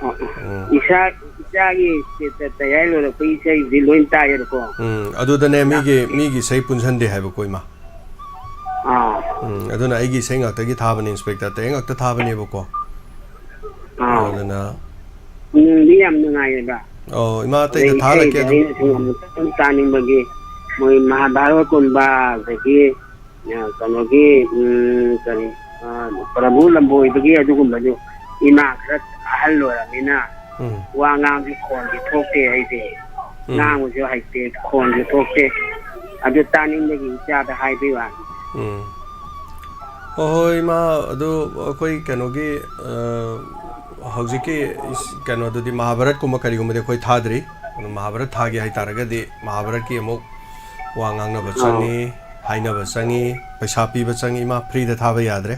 ꯑꯣ, ꯑꯣ꯫ ꯎꯝ꯫ ꯏꯁꯥ, ꯏꯆꯥꯒꯤ ꯏꯟꯁꯄꯦꯛꯇꯔ ꯇꯌꯥꯏ ꯂꯣꯏꯔꯛꯄꯒꯤ ꯏꯁꯩꯗꯤ ꯂꯣꯏ ꯇꯥꯏꯌꯦꯕꯀꯣ꯫ ꯎꯝ, ꯑꯗꯨꯗꯅꯦ ꯃꯤꯒꯤ, ꯃꯤꯒꯤ ꯏꯁꯩ ꯄꯨꯟꯁꯤꯟꯗꯦ ꯍꯥꯏꯕꯀꯣ, ꯏꯃꯥ꯫ ꯑꯥ꯫ ꯎꯝ, ꯑꯗꯨꯅ ꯑꯩꯒꯤ ꯏꯁꯩ ꯉꯥꯛꯇꯒꯤ ꯊꯥꯕꯅꯦ, ꯏꯟꯁꯄꯦꯛꯇꯔ ꯇꯌꯥꯏ ꯉꯥꯛꯇ ꯊꯥꯕꯅꯦꯕꯀꯣ꯫ ꯑꯥ꯫ ꯑꯗꯨꯅ ꯅꯨꯡꯗꯤ ꯌꯥꯝ ꯅꯨꯡꯉꯥꯏꯌꯦꯕ꯫ ꯑꯣ, ꯏꯃꯥ ꯑꯇꯩꯗ ꯑꯗꯩ ꯊꯥꯍꯜꯂꯛꯀꯦ ꯏꯁꯩꯁꯦ ꯑꯗꯨꯝ꯫ ꯑꯩꯅ ꯁꯨꯝ ꯑꯃꯨꯛꯇꯪ ꯇꯥꯅꯤꯡꯕꯒꯤ ꯃꯣꯏ ꯃꯍꯥꯚꯥꯔꯠꯀꯨꯝꯕ, ꯑꯗꯒꯤ, ꯑ, ꯀꯩꯅꯣꯒꯤ, ꯎꯝ, ꯀꯔꯤ, ꯑ, ꯄ꯭ꯔꯚꯨ ꯂꯝꯕꯣꯏꯕꯒꯤ ꯑꯗꯨꯒꯨꯝꯕꯗꯨ ꯏꯃꯥ ꯈꯔ ꯑꯍꯜ ꯑꯣꯏꯔꯕꯅꯤꯅ ꯎꯝ꯫ ꯋꯥ ꯉꯥꯡꯕꯒꯤ ꯈꯣꯟꯗꯤ ꯊꯣꯛꯇꯦ ꯑꯩꯗꯤ꯫ ꯎꯝ꯫ ꯉꯥꯡꯕꯁꯨ ꯍꯩꯇꯦ, ꯈꯣꯟꯁꯨ ꯊꯣꯛꯇꯦ꯫ ꯑꯗꯨ ꯇꯥꯅꯤꯡꯕꯒꯤ ꯏꯆꯥꯗ ꯍꯥꯏꯕꯩ ꯋꯥꯅꯤ꯫ ꯎꯝ꯫ ꯍꯣꯏ, ꯍꯣꯏ, ꯏꯃꯥ, ꯑꯗꯨ ꯑꯩꯈꯣꯏ ꯀꯩꯅꯣꯒꯤ, ꯑ, ꯍꯧꯖꯤꯛꯀꯤ ꯏꯁ-, ꯀꯩꯅꯣꯗꯨꯗꯤ ꯃꯍꯥꯚꯥꯔꯠꯀꯨꯝꯕ ꯀꯔꯤꯒꯨꯝꯕꯗꯤ ꯑꯩꯈꯣꯏ ꯊꯥꯗ꯭ꯔꯤ꯫ ꯑꯗꯨ ꯃꯍꯥꯚꯥꯔꯠ ꯊꯥꯒꯦ ꯍꯥꯏꯇꯥꯔꯒꯗꯤ ꯃꯍꯥꯚꯥꯔꯠꯀꯤ ꯑꯃꯨꯛ ꯋꯥ ꯉꯥꯡꯅꯕ ꯑꯥ꯫ ꯆꯪꯉꯤ, ꯍꯥꯏꯅꯕ ꯆꯪꯉꯤ, ꯄꯩꯁꯥ ꯄꯤꯕ ꯆꯪꯉꯤ꯫ ꯏꯃꯥ, ꯐ꯭ꯔꯤꯗ ꯊꯥꯕ ꯌꯥꯗ꯭ꯔꯦ꯫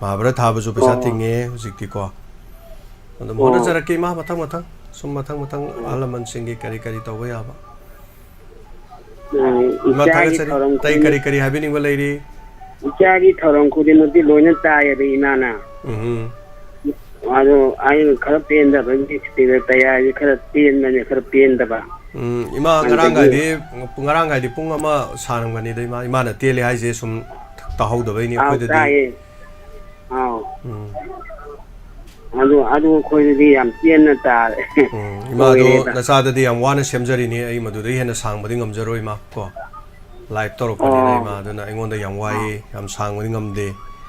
ꯃꯍꯥꯚꯥꯔꯠ ꯊꯥꯕꯁꯨ ꯄꯩꯁꯥ ꯑꯣ꯫ ꯇꯤꯡꯉꯦ ꯍꯧꯖꯤꯛꯇꯤꯀꯣ꯫ ꯑꯗꯨꯝ ꯑꯣ꯫ ꯍꯣꯠꯅꯖꯔꯛꯀꯦ, ꯏꯃꯥ, ꯃꯊꯪ ꯃꯊꯪ꯫ ꯁꯨꯝ ꯃꯊꯪ ꯃꯊꯪ ꯑꯍꯜ ꯂꯃꯟꯁꯤꯡꯒꯤ ꯀꯔꯤ ꯀꯔꯤ ꯇꯧꯕ ꯌꯥꯕ꯫ ꯎꯝ, ꯏꯃꯥ, ꯏꯆꯥꯒꯤ ꯊꯥꯒꯠꯆꯔꯤ꯫ ꯊꯧꯔꯝ ꯑꯇꯩ ꯈꯨꯗꯤꯡ-, ꯀꯔꯤ ꯀꯔꯤ ꯍꯥꯏꯕꯤꯅꯤꯡꯕ ꯂꯩꯔꯤ? ꯏꯆꯥꯒꯤ ꯊꯧꯔꯝ ꯈꯨꯗꯤꯡꯃꯛꯇꯤ ꯂꯣꯏꯅ ꯇꯥꯏꯌꯦꯕ ꯏꯃꯥꯅ꯫ ꯎꯝ꯫ ꯑꯗꯣ ꯑꯩꯅ ꯈꯔ ꯄꯦꯟꯗꯕꯒꯤ ꯁ꯭ꯄꯤꯀꯔ ꯇꯌꯥꯔꯁꯦ ꯈꯔ ꯄꯦꯟꯕꯅꯦ, ꯈꯔ ꯄꯦꯟꯗꯕ꯫ ꯎꯝ, ꯏꯃꯥ ꯑꯗꯨꯗꯒꯤ ꯉꯔꯥꯡꯒꯥꯏꯗꯤ, ꯉꯔꯥꯡꯒꯥꯏꯗꯤ ꯄꯨꯡ ꯑꯃ ꯁꯥꯔꯝꯒꯅꯤꯗ, ꯏꯃꯥ, ꯏꯃꯥꯅ ꯇꯦꯜꯂꯦ ꯍꯥꯏꯁꯦ ꯁꯨꯝ ꯇꯥꯍꯧꯗꯕꯩꯅꯦ ꯑꯥꯎ, ꯑꯩꯈꯣꯏꯗꯗꯤ꯫ ꯇꯥꯏꯌꯦ꯫ ꯑꯥꯎ꯫ ꯎꯝ꯫ ꯑꯗꯨ, ꯑꯗꯨ ꯑꯩꯈꯣꯏꯗꯗꯤ ꯌꯥꯝ ꯄꯦꯟꯅ ꯇꯥꯔꯦ꯫ ꯎꯝ, ꯏꯃꯥꯗꯣ ꯑꯣꯏꯔꯦꯕ꯫ ꯅꯆꯥꯗꯗꯤ ꯌꯥꯝ ꯋꯥꯅ ꯁꯦꯝꯖꯔꯤꯅꯤ, ꯑꯩ ꯃꯗꯨꯗꯩ ꯍꯦꯟꯅ ꯁꯥꯡꯕꯗꯤ ꯉꯝꯖꯔꯣꯏ, ꯏꯃꯥ, ꯀꯣ꯫ Live ꯇꯧꯔꯛꯄꯅꯤꯅ, ꯑꯣ꯫ ꯏꯃꯥ, ꯑꯗꯨꯅ ꯑꯩꯉꯣꯟꯗ ꯌꯥꯝ ꯑꯥ꯫ ꯋꯥꯏꯌꯦ, ꯌꯥꯝ ꯁꯥꯡꯕꯗꯤ ꯉꯝꯗꯦ꯫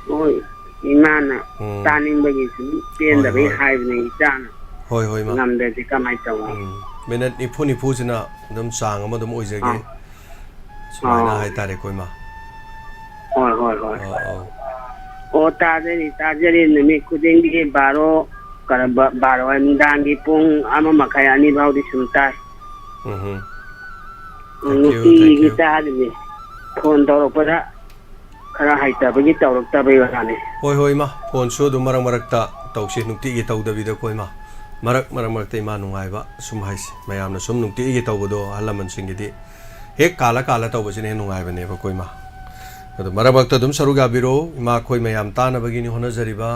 ꯍꯣꯏ, ꯏꯃꯥꯅ ꯎꯝ꯫ ꯇꯥꯅꯤꯡꯕꯒꯤ ꯁꯨꯝ ꯍꯣꯏ, ꯄꯦꯟꯗꯕꯒꯤ ꯍꯣꯏ꯫ ꯍꯥꯏꯕꯅꯦ, ꯏꯆꯥꯅ ꯍꯣꯏ, ꯍꯣꯏ, ꯏꯃꯥ꯫ ꯉꯝꯗ꯭ꯔꯗꯤ ꯀꯃꯥꯏꯅ ꯇꯧꯅꯤ? ꯎꯝ꯫ ꯃꯤꯅꯠ ꯅꯤꯐꯨ ꯅꯤꯐꯨꯁꯤꯅ ꯑꯗꯨꯝ ꯆꯥꯡ ꯑꯃ ꯑꯗꯨꯝ ꯑꯣꯏꯖꯒꯦ꯫ ꯑꯥ꯫ ꯁꯨꯃꯥꯏꯅ ꯑꯥ꯫ ꯍꯥꯏꯇꯥꯔꯦꯀꯣ, ꯏꯃꯥ꯫ ꯍꯣꯏ, ꯍꯣꯏ, ꯍꯣꯏ꯫ ꯑꯣ, ꯑꯣ꯫ ꯑꯣ, ꯇꯥꯖꯔꯤ, ꯇꯥꯖꯔꯤ꯫ ꯅꯨꯃꯤꯠ ꯈꯨꯗꯤꯡꯒꯤ ꯕꯥꯔꯣ, ꯀꯔꯝꯕ, ꯕꯥꯔꯣ ꯍꯥꯏ, ꯅꯨꯡꯗꯥꯡꯒꯤ ꯄꯨꯡ ꯑꯃ ꯃꯈꯥꯏ, ꯑꯅꯤ ꯐꯥꯎꯗꯤ ꯁꯨꯝ ꯇꯥꯏ꯫ ꯎꯝ ꯍꯨꯝ꯫ ꯎꯝ, Thank you, ꯅꯨꯡꯇꯤꯒꯤ thank you꯫ ꯇꯥꯔꯤꯅꯦ꯫ ꯐꯣꯟ ꯇꯧꯔꯛꯄꯗ ꯈꯔ ꯍꯩꯇꯕꯒꯤ ꯇꯧꯔꯛꯇꯕꯩ ꯋꯥꯅꯤ꯫ ꯍꯣꯏ, ꯍꯣꯏ, ꯏꯃꯥ꯫ ꯐꯣꯟꯁꯨ ꯑꯗꯨꯝ ꯃꯔꯛ ꯃꯔꯛꯇ ꯇꯧꯁꯤ, ꯅꯨꯡꯇꯤꯒꯤ ꯇꯧꯗꯕꯤꯗꯀꯣ, ꯏꯃꯥ꯫ ꯃꯔꯛ, ꯃꯔꯛ ꯃꯔꯛꯇ ꯏꯃꯥ ꯅꯨꯡꯉꯥꯏꯕ ꯁꯨꯝ ꯍꯥꯏꯁꯤ꯫ ꯃꯌꯥꯝꯅ ꯁꯨꯝ ꯅꯨꯡꯇꯤꯒꯤ ꯇꯧꯕꯗꯣ ꯑꯍꯜ ꯂꯃꯟꯁꯤꯡꯒꯤꯗꯤ ꯍꯦꯛ ꯀꯥꯜꯂ ꯀꯥꯜꯂ ꯇꯧꯕꯁꯤꯅ ꯍꯦꯟꯅ ꯅꯨꯡꯉꯥꯏꯕꯅꯦꯕꯀꯣ, ꯏꯃꯥ꯫ ꯑꯗꯣ ꯃꯔꯛ ꯃꯔꯛꯇ ꯑꯗꯨꯝ ꯁꯔꯨꯛ ꯌꯥꯕꯤꯔꯣ꯫ ꯏꯃꯥ, ꯑꯩꯈꯣꯏ ꯃꯌꯥꯝ ꯇꯥꯅꯕꯒꯤꯅꯤ ꯍꯣꯠꯅꯖꯔꯤꯕ꯫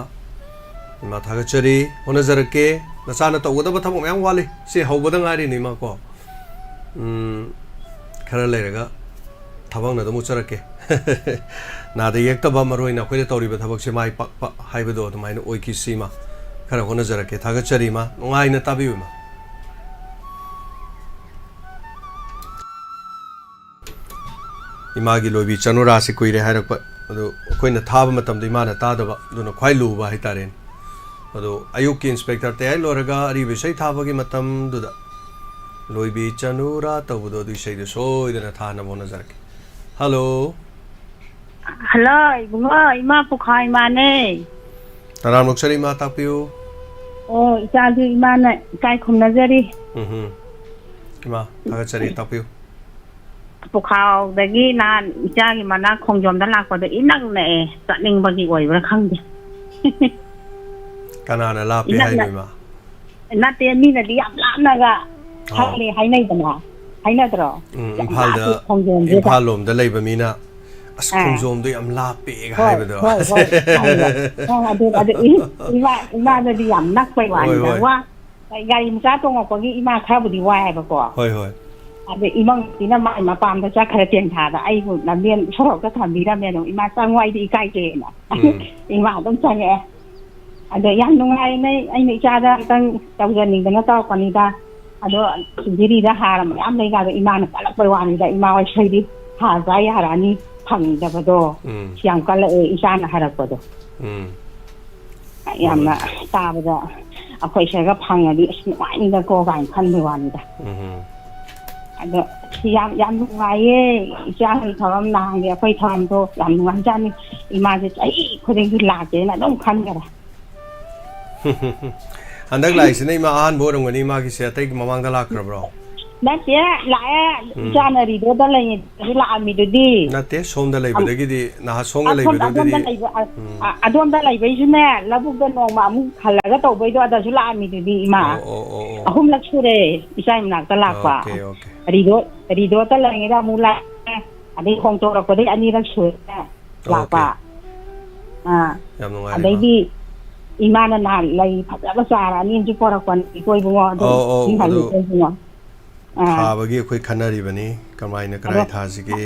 ꯏꯃꯥ, ꯊꯥꯒꯠꯆꯔꯤ꯫ ꯍꯣꯠꯅꯖꯔꯛꯀꯦ꯫ ꯅꯆꯥꯅ ꯇꯧꯒꯗꯕ ꯊꯕꯛ ꯃꯌꯥꯝ ꯋꯥꯠꯂꯤ꯫ ꯁꯤ ꯍꯧꯕꯗ ꯉꯥꯏꯔꯤꯅꯤ, ꯏꯃꯥ, ꯀꯣ꯫ ꯎꯝ, ꯈꯔ ꯂꯩꯔꯒ ꯊꯕꯛꯅ ꯑꯗꯨꯝ ꯎꯠꯆꯔꯛꯀꯦ꯫ ꯅꯥꯗ ꯌꯦꯛꯇꯕ, ꯃꯔꯨ ꯑꯣꯏꯅ ꯑꯩꯈꯣꯏꯅ ꯇꯧꯔꯤꯕ ꯊꯕꯛꯁꯦ ꯃꯥꯏ ꯄꯥꯛꯄ ꯍꯥꯏꯕꯗꯣ ꯑꯗꯨꯃꯥꯏꯅ ꯑꯣꯏꯈꯤꯁꯤ, ꯏꯃꯥ꯫ ꯈꯔ ꯍꯣꯠꯅꯖꯔꯛꯀꯦ꯫ ꯊꯥꯒꯠꯆꯔꯤ, ꯏꯃꯥ꯫ ꯅꯨꯡꯉꯥꯏꯅ ꯇꯥꯕꯤꯌꯨ, ꯏꯃꯥ꯫ ꯏꯃꯥꯒꯤ ꯂꯣꯏꯕꯤ ꯆꯅꯨꯔꯥꯁꯤ ꯀꯨꯏꯔꯦ ꯍꯥꯏꯔꯛꯄ꯫ ꯑꯗꯨ ꯑꯩꯈꯣꯏꯅ ꯊꯥꯕ ꯃꯇꯝꯗ ꯏꯃꯥꯅ ꯇꯥꯗꯕ, ꯑꯗꯨꯅ ꯈ꯭ꯋꯥꯏ ꯂꯨꯕ ꯍꯥꯏꯇꯥꯔꯦꯅꯦ꯫ ꯑꯗꯣ ꯑꯌꯨꯛꯀꯤ inspector ꯇꯌꯥꯏ ꯂꯣꯏꯔꯒ ꯑꯔꯤꯕ ꯏꯁꯩ ꯊꯥꯕꯒꯤ ꯃꯇꯝꯗꯨꯗ ꯂꯣꯏꯕꯤ ꯆꯅꯨꯔꯥ ꯇꯧꯕꯗꯣ, ꯑꯗꯨ ꯏꯁꯩꯗꯣ ꯁꯣꯏꯗꯅ ꯊꯥꯅꯕ ꯍꯣꯠꯅꯖꯔꯛꯀꯦ꯫ Hello꯫ Hello, ꯏꯕꯨꯡꯉꯣ, ꯏꯃꯥ ꯄꯨꯈꯥ ꯏꯃꯥꯅꯦ꯫ ꯇꯔꯥꯝ ꯑꯣꯛꯆꯔꯤ, ꯏꯃꯥ, ꯇꯥꯛꯄꯤꯌꯨ꯫ ꯑꯣ, ꯏꯆꯥꯗꯨ ꯏꯃꯥꯅ ꯏꯀꯥꯏ ꯈꯨꯝꯅꯖꯔꯤ꯫ ꯎꯝꯍꯨꯝ꯫ ꯏꯃꯥ, ꯊꯥꯒꯠꯆꯔꯤ, ꯇꯥꯛꯄꯤꯌꯨ꯫ ꯄꯨꯈꯥꯎꯗꯒꯤ ꯅꯍꯥꯟ ꯏꯆꯥꯒꯤ ꯃꯅꯥꯛ ꯈꯣꯡꯖꯣꯝꯗ ꯂꯥꯛꯄꯗ ꯏꯅꯛ ꯅꯛꯑꯦ, ꯆꯠꯅꯤꯡꯕꯒꯤ ꯑꯣꯏꯕ꯭ꯔꯥ ꯈꯪꯗꯦ꯫ ꯀꯅꯥꯅ ꯂꯥꯞꯄꯦ ꯏꯅꯛ ꯍꯥꯏꯅꯣ, ꯅꯛ-, ꯏꯃꯥ? ꯅꯠꯇꯦ, ꯃꯤꯅꯗꯤ ꯌꯥꯝ ꯂꯥꯞꯅꯒ ꯑꯣ꯫ ꯍꯥꯏꯅꯩ, ꯍꯥꯏꯅꯩꯗꯅ, ꯍꯥꯏꯅꯗ꯭ꯔꯣ? ꯎꯝ, ꯌꯥꯝ ꯏꯝꯐꯥꯜꯗ, ꯂꯥꯞꯄꯦ ꯈꯣꯡꯖꯣꯝꯁꯤꯗ꯫ ꯏꯝꯐꯥꯜ ꯂꯣꯝꯗ ꯂꯩꯕ ꯃꯤꯅ ꯑꯁ, ꯑꯥ꯫ ꯈꯣꯡꯖꯣꯝꯗꯣ ꯌꯥꯝ ꯂꯥꯞꯄꯦꯒ ꯍꯣꯏ, ꯍꯥꯏꯕꯗꯣ꯫ ꯍꯣꯏ, ꯍꯣꯏ, ꯍꯥꯏꯕ꯫ ꯑꯥ, ꯑꯗꯨ, ꯑꯗꯨ ꯏ-, ꯏꯃꯥ, ꯏꯃꯥꯗꯗꯤ ꯌꯥꯝ ꯅꯛꯄꯩ ꯍꯣꯏ, ꯋꯥꯅꯤꯗ꯫ ꯍꯣꯏ꯫ ꯋꯥ-, ꯒꯥꯔꯤ ꯃꯆꯥ ꯇꯣꯡꯉꯛꯄꯒꯤ ꯏꯃꯥ ꯈꯔꯕꯨꯗꯤ ꯋꯥꯏ ꯍꯥꯏꯕꯀꯣ꯫ ꯍꯣꯏ, ꯍꯣꯏ꯫ ꯑꯗ ꯏꯃꯧꯅ ꯃꯥꯏ ꯃꯄꯥꯝꯗ ꯆꯠꯈ꯭ꯔꯦ ꯇꯦꯟꯊꯥꯗ꯫ ꯑꯩꯕꯨ ꯂꯝꯕꯦꯟ ꯁꯣꯔꯣꯛꯇ ꯊꯝꯕꯤꯔꯝꯃꯦ ꯑꯗꯨꯝ꯫ "ꯏꯃꯥ, ꯆꯪꯉꯣ, ꯑꯩꯗꯤ ꯏꯀꯥꯏꯖꯩꯅ"꯫ ꯎꯝ꯫ ꯏꯃꯥ ꯑꯗꯨꯝ ꯆꯪꯉꯛꯑꯦ꯫ ꯑꯗꯣ ꯌꯥꯝ ꯅꯨꯡꯉꯥꯏꯅꯦ꯫ ꯑꯩꯅ ꯏꯆꯥꯗ ꯑꯝꯇꯪ ꯇꯧꯖꯅꯤꯡꯗꯅ ꯇꯧꯔꯛꯄꯅꯤꯗ꯫ ꯑꯗꯣ ꯖꯤꯔꯤꯗ ꯍꯥꯔ ꯃꯌꯥꯝ ꯂꯩ ꯀꯥꯏꯗ ꯏꯃꯥꯅ ꯀꯜꯂꯛꯄꯩ ꯋꯥꯅꯤꯗ꯫ "ꯏꯃꯥ ꯍꯣꯏ ꯁꯣꯏꯗꯤ ꯍꯥꯔ ꯆꯥ ꯌꯥꯔꯛꯑꯅꯤ ꯐꯪꯗꯕꯗꯣ"꯫ ꯎꯝ꯫ ꯌꯥꯝ ꯀꯜꯂꯛꯑꯦ ꯏꯆꯥꯅ ꯍꯥꯏꯔꯛꯄꯗꯣ꯫ ꯎꯝ꯫ ꯌꯥꯝꯅ ꯍꯣꯏ꯫ ꯇꯥꯕꯗ ꯑꯩꯈꯣꯏ ꯁꯤꯗꯒ ꯐꯪꯉꯗꯤ ꯑꯁ ꯅꯨꯡꯉꯥꯏꯅꯤꯗꯀꯣ ꯀꯥꯏꯅ ꯈꯟꯕꯩ ꯋꯥꯅꯤꯗ꯫ ꯎꯝ꯫ ꯑꯗꯣ ꯌꯥꯝ, ꯌꯥꯝ ꯅꯨꯡꯉꯥꯏꯌꯦ꯫ ꯏꯆꯥꯒꯤ ꯊꯧꯔꯝ ꯅꯍꯥꯟꯒꯤ ꯑꯩꯈꯣꯏ ꯊꯧꯔꯝꯗꯣ ꯌꯥꯝ ꯅꯨꯡꯉꯥꯏꯖꯥꯠꯅꯤ꯫ ꯏꯃꯥꯁꯦ ꯆꯍꯤ ꯈꯨꯗꯤꯡꯒꯤ ꯂꯥꯛꯀꯦꯅ ꯑꯗꯨꯝ ꯈꯟꯈꯔꯦ꯫ ꯍꯟꯗꯛ ꯂꯥꯛꯏꯁꯤꯅ ꯏꯃꯥ ꯑꯍꯥꯟꯕ ꯑꯣꯏꯔꯝꯒꯅꯤ ꯏꯃꯥꯒꯤꯁꯦ, ꯑꯇꯩꯒꯤ ꯃꯃꯥꯡꯗ ꯂꯥꯛꯈ꯭ꯔꯕ꯭ꯔꯣ? ꯅꯠꯇꯦ, ꯂꯥꯛꯑꯦ꯫ ꯎꯝ꯫ ꯏꯆꯥꯅ ꯔꯤꯗꯣꯗ ꯂꯩꯔꯤꯉꯩꯗꯁꯨ ꯂꯥꯛꯑꯝꯃꯤꯗꯨꯗꯤ꯫ ꯅꯠꯇꯦ, ꯁꯣꯝꯗ ꯑꯝ-, ꯂꯩꯕꯗꯒꯤꯗꯤ, ꯅꯍꯥ ꯁꯣꯝꯗ ꯑꯁꯣꯝ-, ꯂꯩꯕꯗꯨꯗꯗꯤ꯫ ꯑꯗꯣꯝꯗ ꯂꯩꯕ, ꯑ, ꯎꯝ꯫ ꯑ, ꯑꯗꯣꯝꯗ ꯂꯩꯕꯩꯁꯨꯅꯦ, ꯂꯧꯕꯨꯛꯇ ꯅꯣꯡꯃ ꯑꯃꯨꯛ ꯍꯜꯂꯒ ꯇꯧꯕꯩꯗꯣ ꯑꯗꯁꯨ ꯂꯥꯛꯑꯝꯃꯤꯗꯨꯗꯤ ꯏꯃꯥ꯫ ꯑꯣ, ꯑꯣ, ꯑꯣ, ꯑꯣ꯫ ꯑꯍꯨꯝꯂꯛ ꯁꯨꯔꯦ ꯏꯆꯥꯏ ꯃꯅꯥꯛꯇ ꯂꯥꯛꯄ꯫ Okay, okay. ꯔꯤꯗꯣ-, ꯔꯤꯗꯣꯠꯇ ꯂꯩꯔꯤꯉꯩꯗ ꯑꯃꯨꯛ ꯂꯥꯛꯑꯦ, ꯑꯗꯩ ꯍꯣꯡꯇꯣꯔꯛꯄꯗꯩ ꯑꯅꯤꯔꯛ ꯁꯨꯔꯦ ꯂꯥꯛꯄ꯫ ꯑꯣꯀꯦ꯫ ꯑꯥ꯫ ꯌꯥꯝ ꯅꯨꯡꯉꯥꯏꯔꯦ, ꯏꯃꯥ꯫ ꯑꯗꯩꯗꯤ ꯏꯃꯥꯅ ꯅꯍꯥꯟ ꯂꯩ ꯐꯖꯕ ꯆꯥꯔ ꯑꯅꯤ ꯑꯃꯁꯨ ꯄꯣꯔꯛꯄꯅꯤꯀꯣ ꯏꯕꯨꯡꯉꯣ, ꯑꯗꯣ ꯑꯧ, ꯑꯧ, ꯏꯃꯥ ꯑꯗꯨ ꯂꯩꯀꯣ ꯏꯕꯨꯡꯉꯣ꯫ ꯑꯥ꯫ ꯊꯥꯕꯒꯤ ꯑꯩꯈꯣꯏ ꯈꯟꯅꯔꯤꯕꯅꯤ, ꯀꯃꯥꯏꯅ ꯑꯗꯣ, ꯀꯗꯥꯏ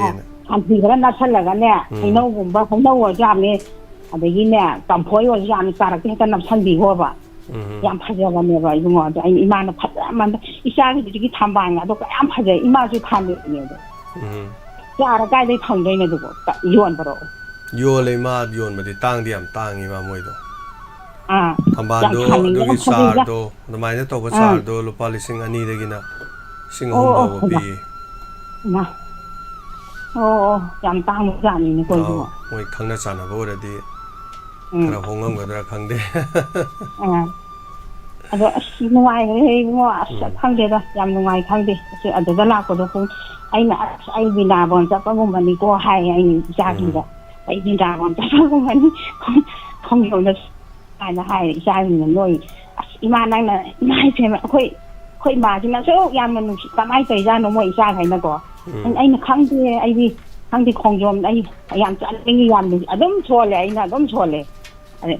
ꯑꯥ, ꯊꯥꯁꯤꯒꯦꯅ꯫ ꯁꯟꯊꯤ ꯈꯔ ꯅꯞꯁꯜꯂꯒꯅꯦ, ꯎꯝ꯫ ꯍꯩꯅꯧꯒꯨꯝꯕ, ꯍꯩꯅꯧ ꯑꯣꯏꯔꯁꯨ ꯌꯥꯝꯅꯤ, ꯑꯗꯒꯤꯅꯦ, ꯀꯝꯐꯣꯏ ꯑꯣꯏꯔꯁꯨ ꯌꯥꯝꯅꯤ, ꯆꯥꯔꯛꯇ ꯍꯦꯛꯇ ꯅꯞꯁꯟꯕꯤꯈꯣꯕ꯫ ꯎꯝ꯫ ꯌꯥꯝ ꯐꯖꯕꯅꯦꯕ ꯏꯕꯨꯡꯉꯣ꯫ ꯑꯗꯣ ꯑꯩꯅ ꯏꯃꯥꯅ ꯐꯖꯃꯟꯗ, ꯏꯆꯥꯒꯤ ꯍꯧꯖꯤꯛꯀꯤ ꯊꯝꯕꯥꯜꯒꯗꯣ ꯀꯌꯥꯝ ꯐꯖꯩ, ꯏꯃꯥꯁꯨ ꯊꯥꯅꯤꯡꯉꯦ ꯑꯗꯣ꯫ ꯎꯝ꯫ ꯆꯥꯔ ꯀꯥꯏꯗꯩ ꯐꯪꯗꯣꯏꯅꯣ ꯑꯗꯨꯕꯣ? ꯀ-, ꯌꯣꯟꯕꯔꯣ? ꯌꯣꯜꯂꯦ ꯏꯃꯥ, ꯌꯣꯟꯕꯗꯤ ꯇꯥꯡꯗꯤ ꯌꯥꯝ ꯇꯥꯡꯉꯤ ꯏꯃꯥ ꯃꯣꯏꯗꯣ꯫ ꯑꯥ, ꯌꯥꯝ ꯊꯝꯕꯥꯜꯗꯣ, ꯊꯥꯅꯤꯡꯉꯦ, ꯑꯗꯨꯒꯤ ꯌꯥꯝ ꯐꯖꯩꯗ꯫ ꯆꯥꯔꯗꯣ, ꯑꯗꯨꯃꯥꯏꯅ ꯇꯧꯕ ꯑꯥ꯫ ꯆꯥꯔꯗꯣ ꯂꯨꯄꯥ ꯂꯤꯁꯤꯡ ꯑꯅꯤꯗꯒꯤꯅ ꯂꯤꯁꯤꯡ ꯑꯍꯨꯝ ꯑꯣ, ꯑꯣ, ꯐꯥꯎꯕ ꯍꯩꯃꯥ꯫ ꯄꯤꯌꯦ꯫ ꯏꯃꯥ꯫ ꯑꯣ, ꯑꯣ, ꯌꯥꯝ ꯇꯥꯡꯕꯖꯥꯠꯅꯤꯅꯦꯀꯣ ꯑꯥꯎ, ꯏꯕꯨꯡꯉꯣ꯫ ꯃꯣꯏ ꯈꯪꯅ ꯆꯥꯟꯅꯕ ꯑꯣꯏꯔꯗꯤ ꯎꯝ꯫ ꯈꯔ ꯍꯣꯡꯉꯝꯒꯗ꯭ꯔꯥ ꯈꯪꯗꯦ꯫ ꯑꯥ꯫ ꯑꯗꯣ ꯑꯁ ꯅꯨꯡꯉꯥꯏꯈ꯭ꯔꯦ ꯏꯕꯨꯡꯉꯣ, ꯑꯁ ꯎꯝ꯫ ꯈꯪꯗꯦꯗ, ꯌꯥꯝ ꯅꯨꯡꯉꯥꯏ ꯈꯪꯗꯦ꯫ ꯑꯁꯤ ꯑꯗꯨꯗ ꯂꯥꯛꯄꯗꯣ ꯄꯨꯡ, ꯑꯩꯅ "ꯑꯁ ꯑꯩ ꯕ꯭ꯔꯤꯟꯗꯥꯕꯣꯟ ꯆꯠꯄꯒꯨꯝꯕꯅꯤꯀꯣ" ꯍꯥꯏ ꯑꯩꯅ ꯏꯆꯥꯁꯤꯡꯗ꯫ ꯎꯝ꯫ "ꯑꯩ ꯕ꯭ꯔꯤꯟꯗꯥꯕꯣꯟ ꯆꯠꯄꯒꯨꯝꯕꯅꯤ, ꯈꯣꯡ-, ꯈꯣꯡꯖꯣꯝꯗ" ꯍꯥꯏꯅ ꯍꯥꯏꯔꯦ ꯏꯆꯥꯁꯤꯡꯅ ꯅꯣꯏ꯫ "ꯑꯁ ꯏꯃꯥ ꯅꯪꯅ ꯏꯃꯥ ꯏꯕꯦꯝꯃ ꯑꯩꯈꯣꯏ, ꯑꯩꯈꯣꯏ ꯏꯃꯥꯁꯤꯅ ꯑꯁꯨꯛ ꯌꯥꯝꯅ ꯅꯨꯡꯁꯤ ꯀꯃꯥꯏꯅ ꯇꯧꯔꯤꯖꯥꯠꯅꯣ ꯃꯣꯏ ꯏꯆꯥꯈꯩꯅꯀꯣ?" ꯎꯝ꯫ ꯑꯩꯅ, "ꯑꯩꯅ ꯈꯪꯗꯦ ꯑꯩꯗꯤ ꯈꯪꯗꯦ, ꯈꯣꯡꯖꯣꯝ ꯑꯩ ꯌꯥꯝ ꯆꯠꯅꯤꯡꯉꯤ, ꯌꯥꯝ ꯅꯨꯡ-, ꯑꯗꯨꯝ ꯁꯣꯜꯂꯦ, ꯑꯩꯅ ꯑꯗꯨꯝ ꯁꯣꯜꯂꯦ꯫ ꯑꯗ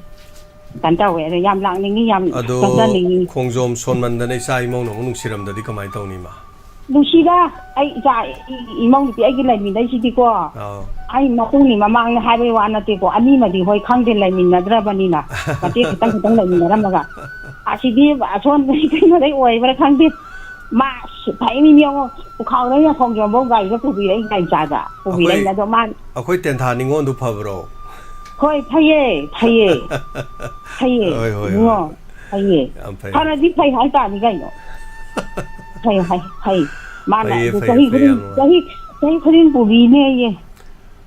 ꯀꯩꯅꯣ ꯇꯧꯋꯦ, ꯑꯗ ꯌꯥꯝ ꯂꯥꯛꯅꯤꯡꯉꯤ, ꯌꯥꯝ ꯑꯗꯣ ꯆꯠꯆꯅꯤꯡꯉꯤ꯫ ꯈꯣꯡꯖꯣꯝ ꯁꯣꯟꯃꯟꯗꯅ ꯏꯆꯥ ꯏꯃꯧꯅ ꯑꯃꯨꯛ ꯅꯨꯡꯁꯤꯔꯝꯗꯗꯤ ꯀꯃꯥꯏꯅ ꯇꯧꯅꯤ ꯏꯃꯥ? ꯅꯨꯡꯁꯤꯗ, ꯑꯩ ꯏꯆꯥ, ꯏ-, ꯏꯃꯧ ꯅꯨꯄꯤ ꯑꯩꯒꯤ ꯂꯩꯃꯤꯟꯅꯩꯁꯤꯗꯤꯀꯣ, ꯑꯥꯎ꯫ ꯑꯩ ꯃꯇꯨꯡꯅꯤ ꯃꯃꯥꯡꯅꯤ ꯍꯥꯏꯕꯒꯤ ꯋꯥ ꯅꯠꯇꯦꯀꯣ, ꯑꯅꯤꯃꯗꯤ ꯍꯣꯏ ꯈꯪꯗꯦ, ꯂꯩꯃꯤꯟꯅꯗ꯭ꯔꯕꯅꯤꯅ꯫ ꯃꯇꯦꯛ ꯈꯤꯇꯪ ꯈꯤꯇꯪ ꯂꯩꯃꯤꯟꯅꯔꯝꯃꯒ꯫ ꯑꯁꯤꯗꯤ ꯑꯁꯣꯟꯕ ꯀꯩꯅꯣꯗꯩ ꯑꯣꯏꯕ꯭ꯔꯥ ꯈꯪꯗꯦ꯫ ꯃꯥ ꯐꯩꯅꯤ ꯌꯦꯡꯉꯣ, ꯄꯨꯈꯥꯎꯗꯩꯅ ꯈꯣꯡꯖꯣꯝꯐꯧ ꯒꯥꯔꯤꯗ ꯄꯨꯕꯤꯔꯛꯏ, ꯒꯥꯔꯤ ꯃꯆꯥꯗ ꯑꯩꯈꯣꯏ, ꯄꯨꯕꯤꯔꯛꯏꯅꯦ꯫ ꯑꯗꯣ ꯃꯥ ꯑꯩꯈꯣꯏ ꯇꯦꯟꯊꯥ ꯅꯤꯉꯣꯜꯗꯨ ꯐꯕ꯭ꯔꯣ? ꯍꯣꯏ, ꯐꯩꯌꯦ, ꯐꯩꯌꯦ, ꯐꯩꯌꯦ, ꯍꯣꯏ, ꯍꯣꯏ, ꯏꯕꯨꯡꯉꯣ, ꯍꯣꯏ꯫ ꯐꯩꯌꯦ꯫ ꯌꯥꯝ ꯐꯩ, ꯌꯥꯝ ꯐꯔꯗꯤ ꯐꯩ ꯍꯥꯏ ꯇꯥꯕꯅꯤ ꯀꯩꯅꯣ꯫ ꯐꯩ, ꯐꯩ, ꯐꯩ꯫ ꯃꯥꯅ ꯐꯩꯌꯦ, ꯑꯗꯨ ꯐꯩꯌꯦ, ꯆꯍꯤ ꯐꯩꯌꯦ, ꯈꯨꯗꯤꯡ, ꯌꯥꯝ ꯅꯨꯡꯉꯥꯏ꯫ ꯆꯍꯤ, ꯆꯍꯤ ꯈꯨꯗꯤꯡ ꯄꯨꯕꯤꯅꯦꯌꯦ꯫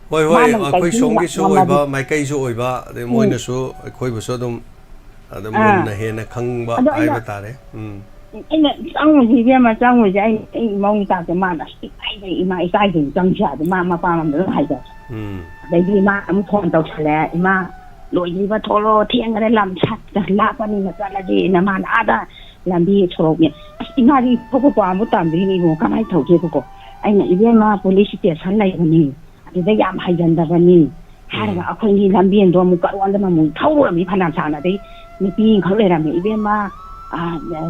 ꯍꯣꯏ, ꯍꯣꯏ, ꯃꯥꯅ ꯑꯩꯈꯣꯏ ꯀꯩꯁꯨ ꯁꯣꯝꯒꯤꯁꯨ ꯉꯝꯃꯗꯤ꯫ ꯑꯣꯏꯕ, ꯃꯥꯏꯀꯩꯁꯨ ꯑꯣꯏꯕ, ꯑꯗꯩ ꯎꯝ꯫ ꯃꯣꯏꯅꯁꯨ ꯑꯩꯈꯣꯏꯕꯨꯁꯨ ꯑꯗꯨꯝ, ꯑꯗꯨꯝ ꯑꯥ꯫ ꯃꯨꯟꯅ ꯍꯦꯟꯅ ꯈꯪꯕ ꯑꯗꯣ ꯑꯩꯅ ꯍꯥꯏꯕ ꯇꯥꯔꯦ꯫ ꯎꯝ꯫ ꯑꯩꯅ ꯆꯪꯉꯨꯁꯤ ꯏꯕꯦꯝꯃ, ꯆꯪꯉꯨꯁꯤ꯫ ꯑꯩ, ꯑꯩ ꯏꯃꯧ ꯏꯆꯥꯁꯦ ꯃꯥꯅ ꯑꯁ ꯏꯀꯥꯏꯖꯩ, ꯏꯃꯥ ꯏꯀꯥꯏꯖꯩ ꯆꯪꯁꯤ ꯍꯥꯏꯕ꯫ ꯃꯥ ꯃꯄꯥ ꯃꯝꯗ ꯑꯗꯨꯝ ꯍꯥꯏꯗꯣ꯫ ꯎꯝ꯫ ꯑꯗꯩꯗꯤ ꯏꯃꯥ ꯑꯃꯨꯛ ꯐꯣꯟ ꯇꯧꯁꯜꯂꯦ, "ꯏꯃꯥ, ꯂꯣꯏꯗ꯭ꯔꯤꯕ ꯊꯣꯛꯂꯛꯑꯣ, ꯊꯦꯡꯈꯔꯦ, ꯂꯝ ꯁꯠꯇ ꯂꯥꯞꯄꯅꯤꯅ ꯆꯠꯂꯁꯦꯅ", ꯃꯥꯅ ꯑꯥꯗ ꯂꯝꯕꯤ ꯁꯣꯔꯣꯛꯅꯦ꯫ ꯑꯁ ꯏꯃꯥꯗꯤ ꯊꯣꯛꯄ ꯄꯥꯝꯕ ꯇꯝꯗ꯭ꯔꯤꯅꯤ ꯏꯕꯨꯡꯉꯣ, ꯀꯃꯥꯏꯅ ꯇꯧꯒꯦꯕꯀꯣ? ꯑꯩꯅ, "ꯏꯕꯦꯝꯃ, ꯄꯨꯂꯤꯁ ꯁ꯭ꯇꯦꯁꯟ ꯂꯩꯕꯅꯤ, ꯑꯗꯨꯗ ꯌꯥꯝ ꯍꯩꯖꯟꯗꯕꯅꯤ" ꯍꯥꯏꯔꯒ ꯎꯝ꯫ ꯑꯩꯈꯣꯏꯅꯤ ꯂꯝꯕꯦꯟꯗꯣ ꯑꯃꯨꯛ ꯀꯔꯣꯟꯗꯅ ꯑꯃꯨꯛ ꯊꯧꯔꯨꯔꯝꯃꯤ ꯐꯅꯌꯥꯝ ꯁꯥꯡꯅ꯫ ꯑꯗꯩ ꯅꯨꯄꯤ ꯑꯃꯈꯛ ꯂꯩꯔꯝꯃꯦ, "ꯏꯕꯦꯝꯃ, ꯑ,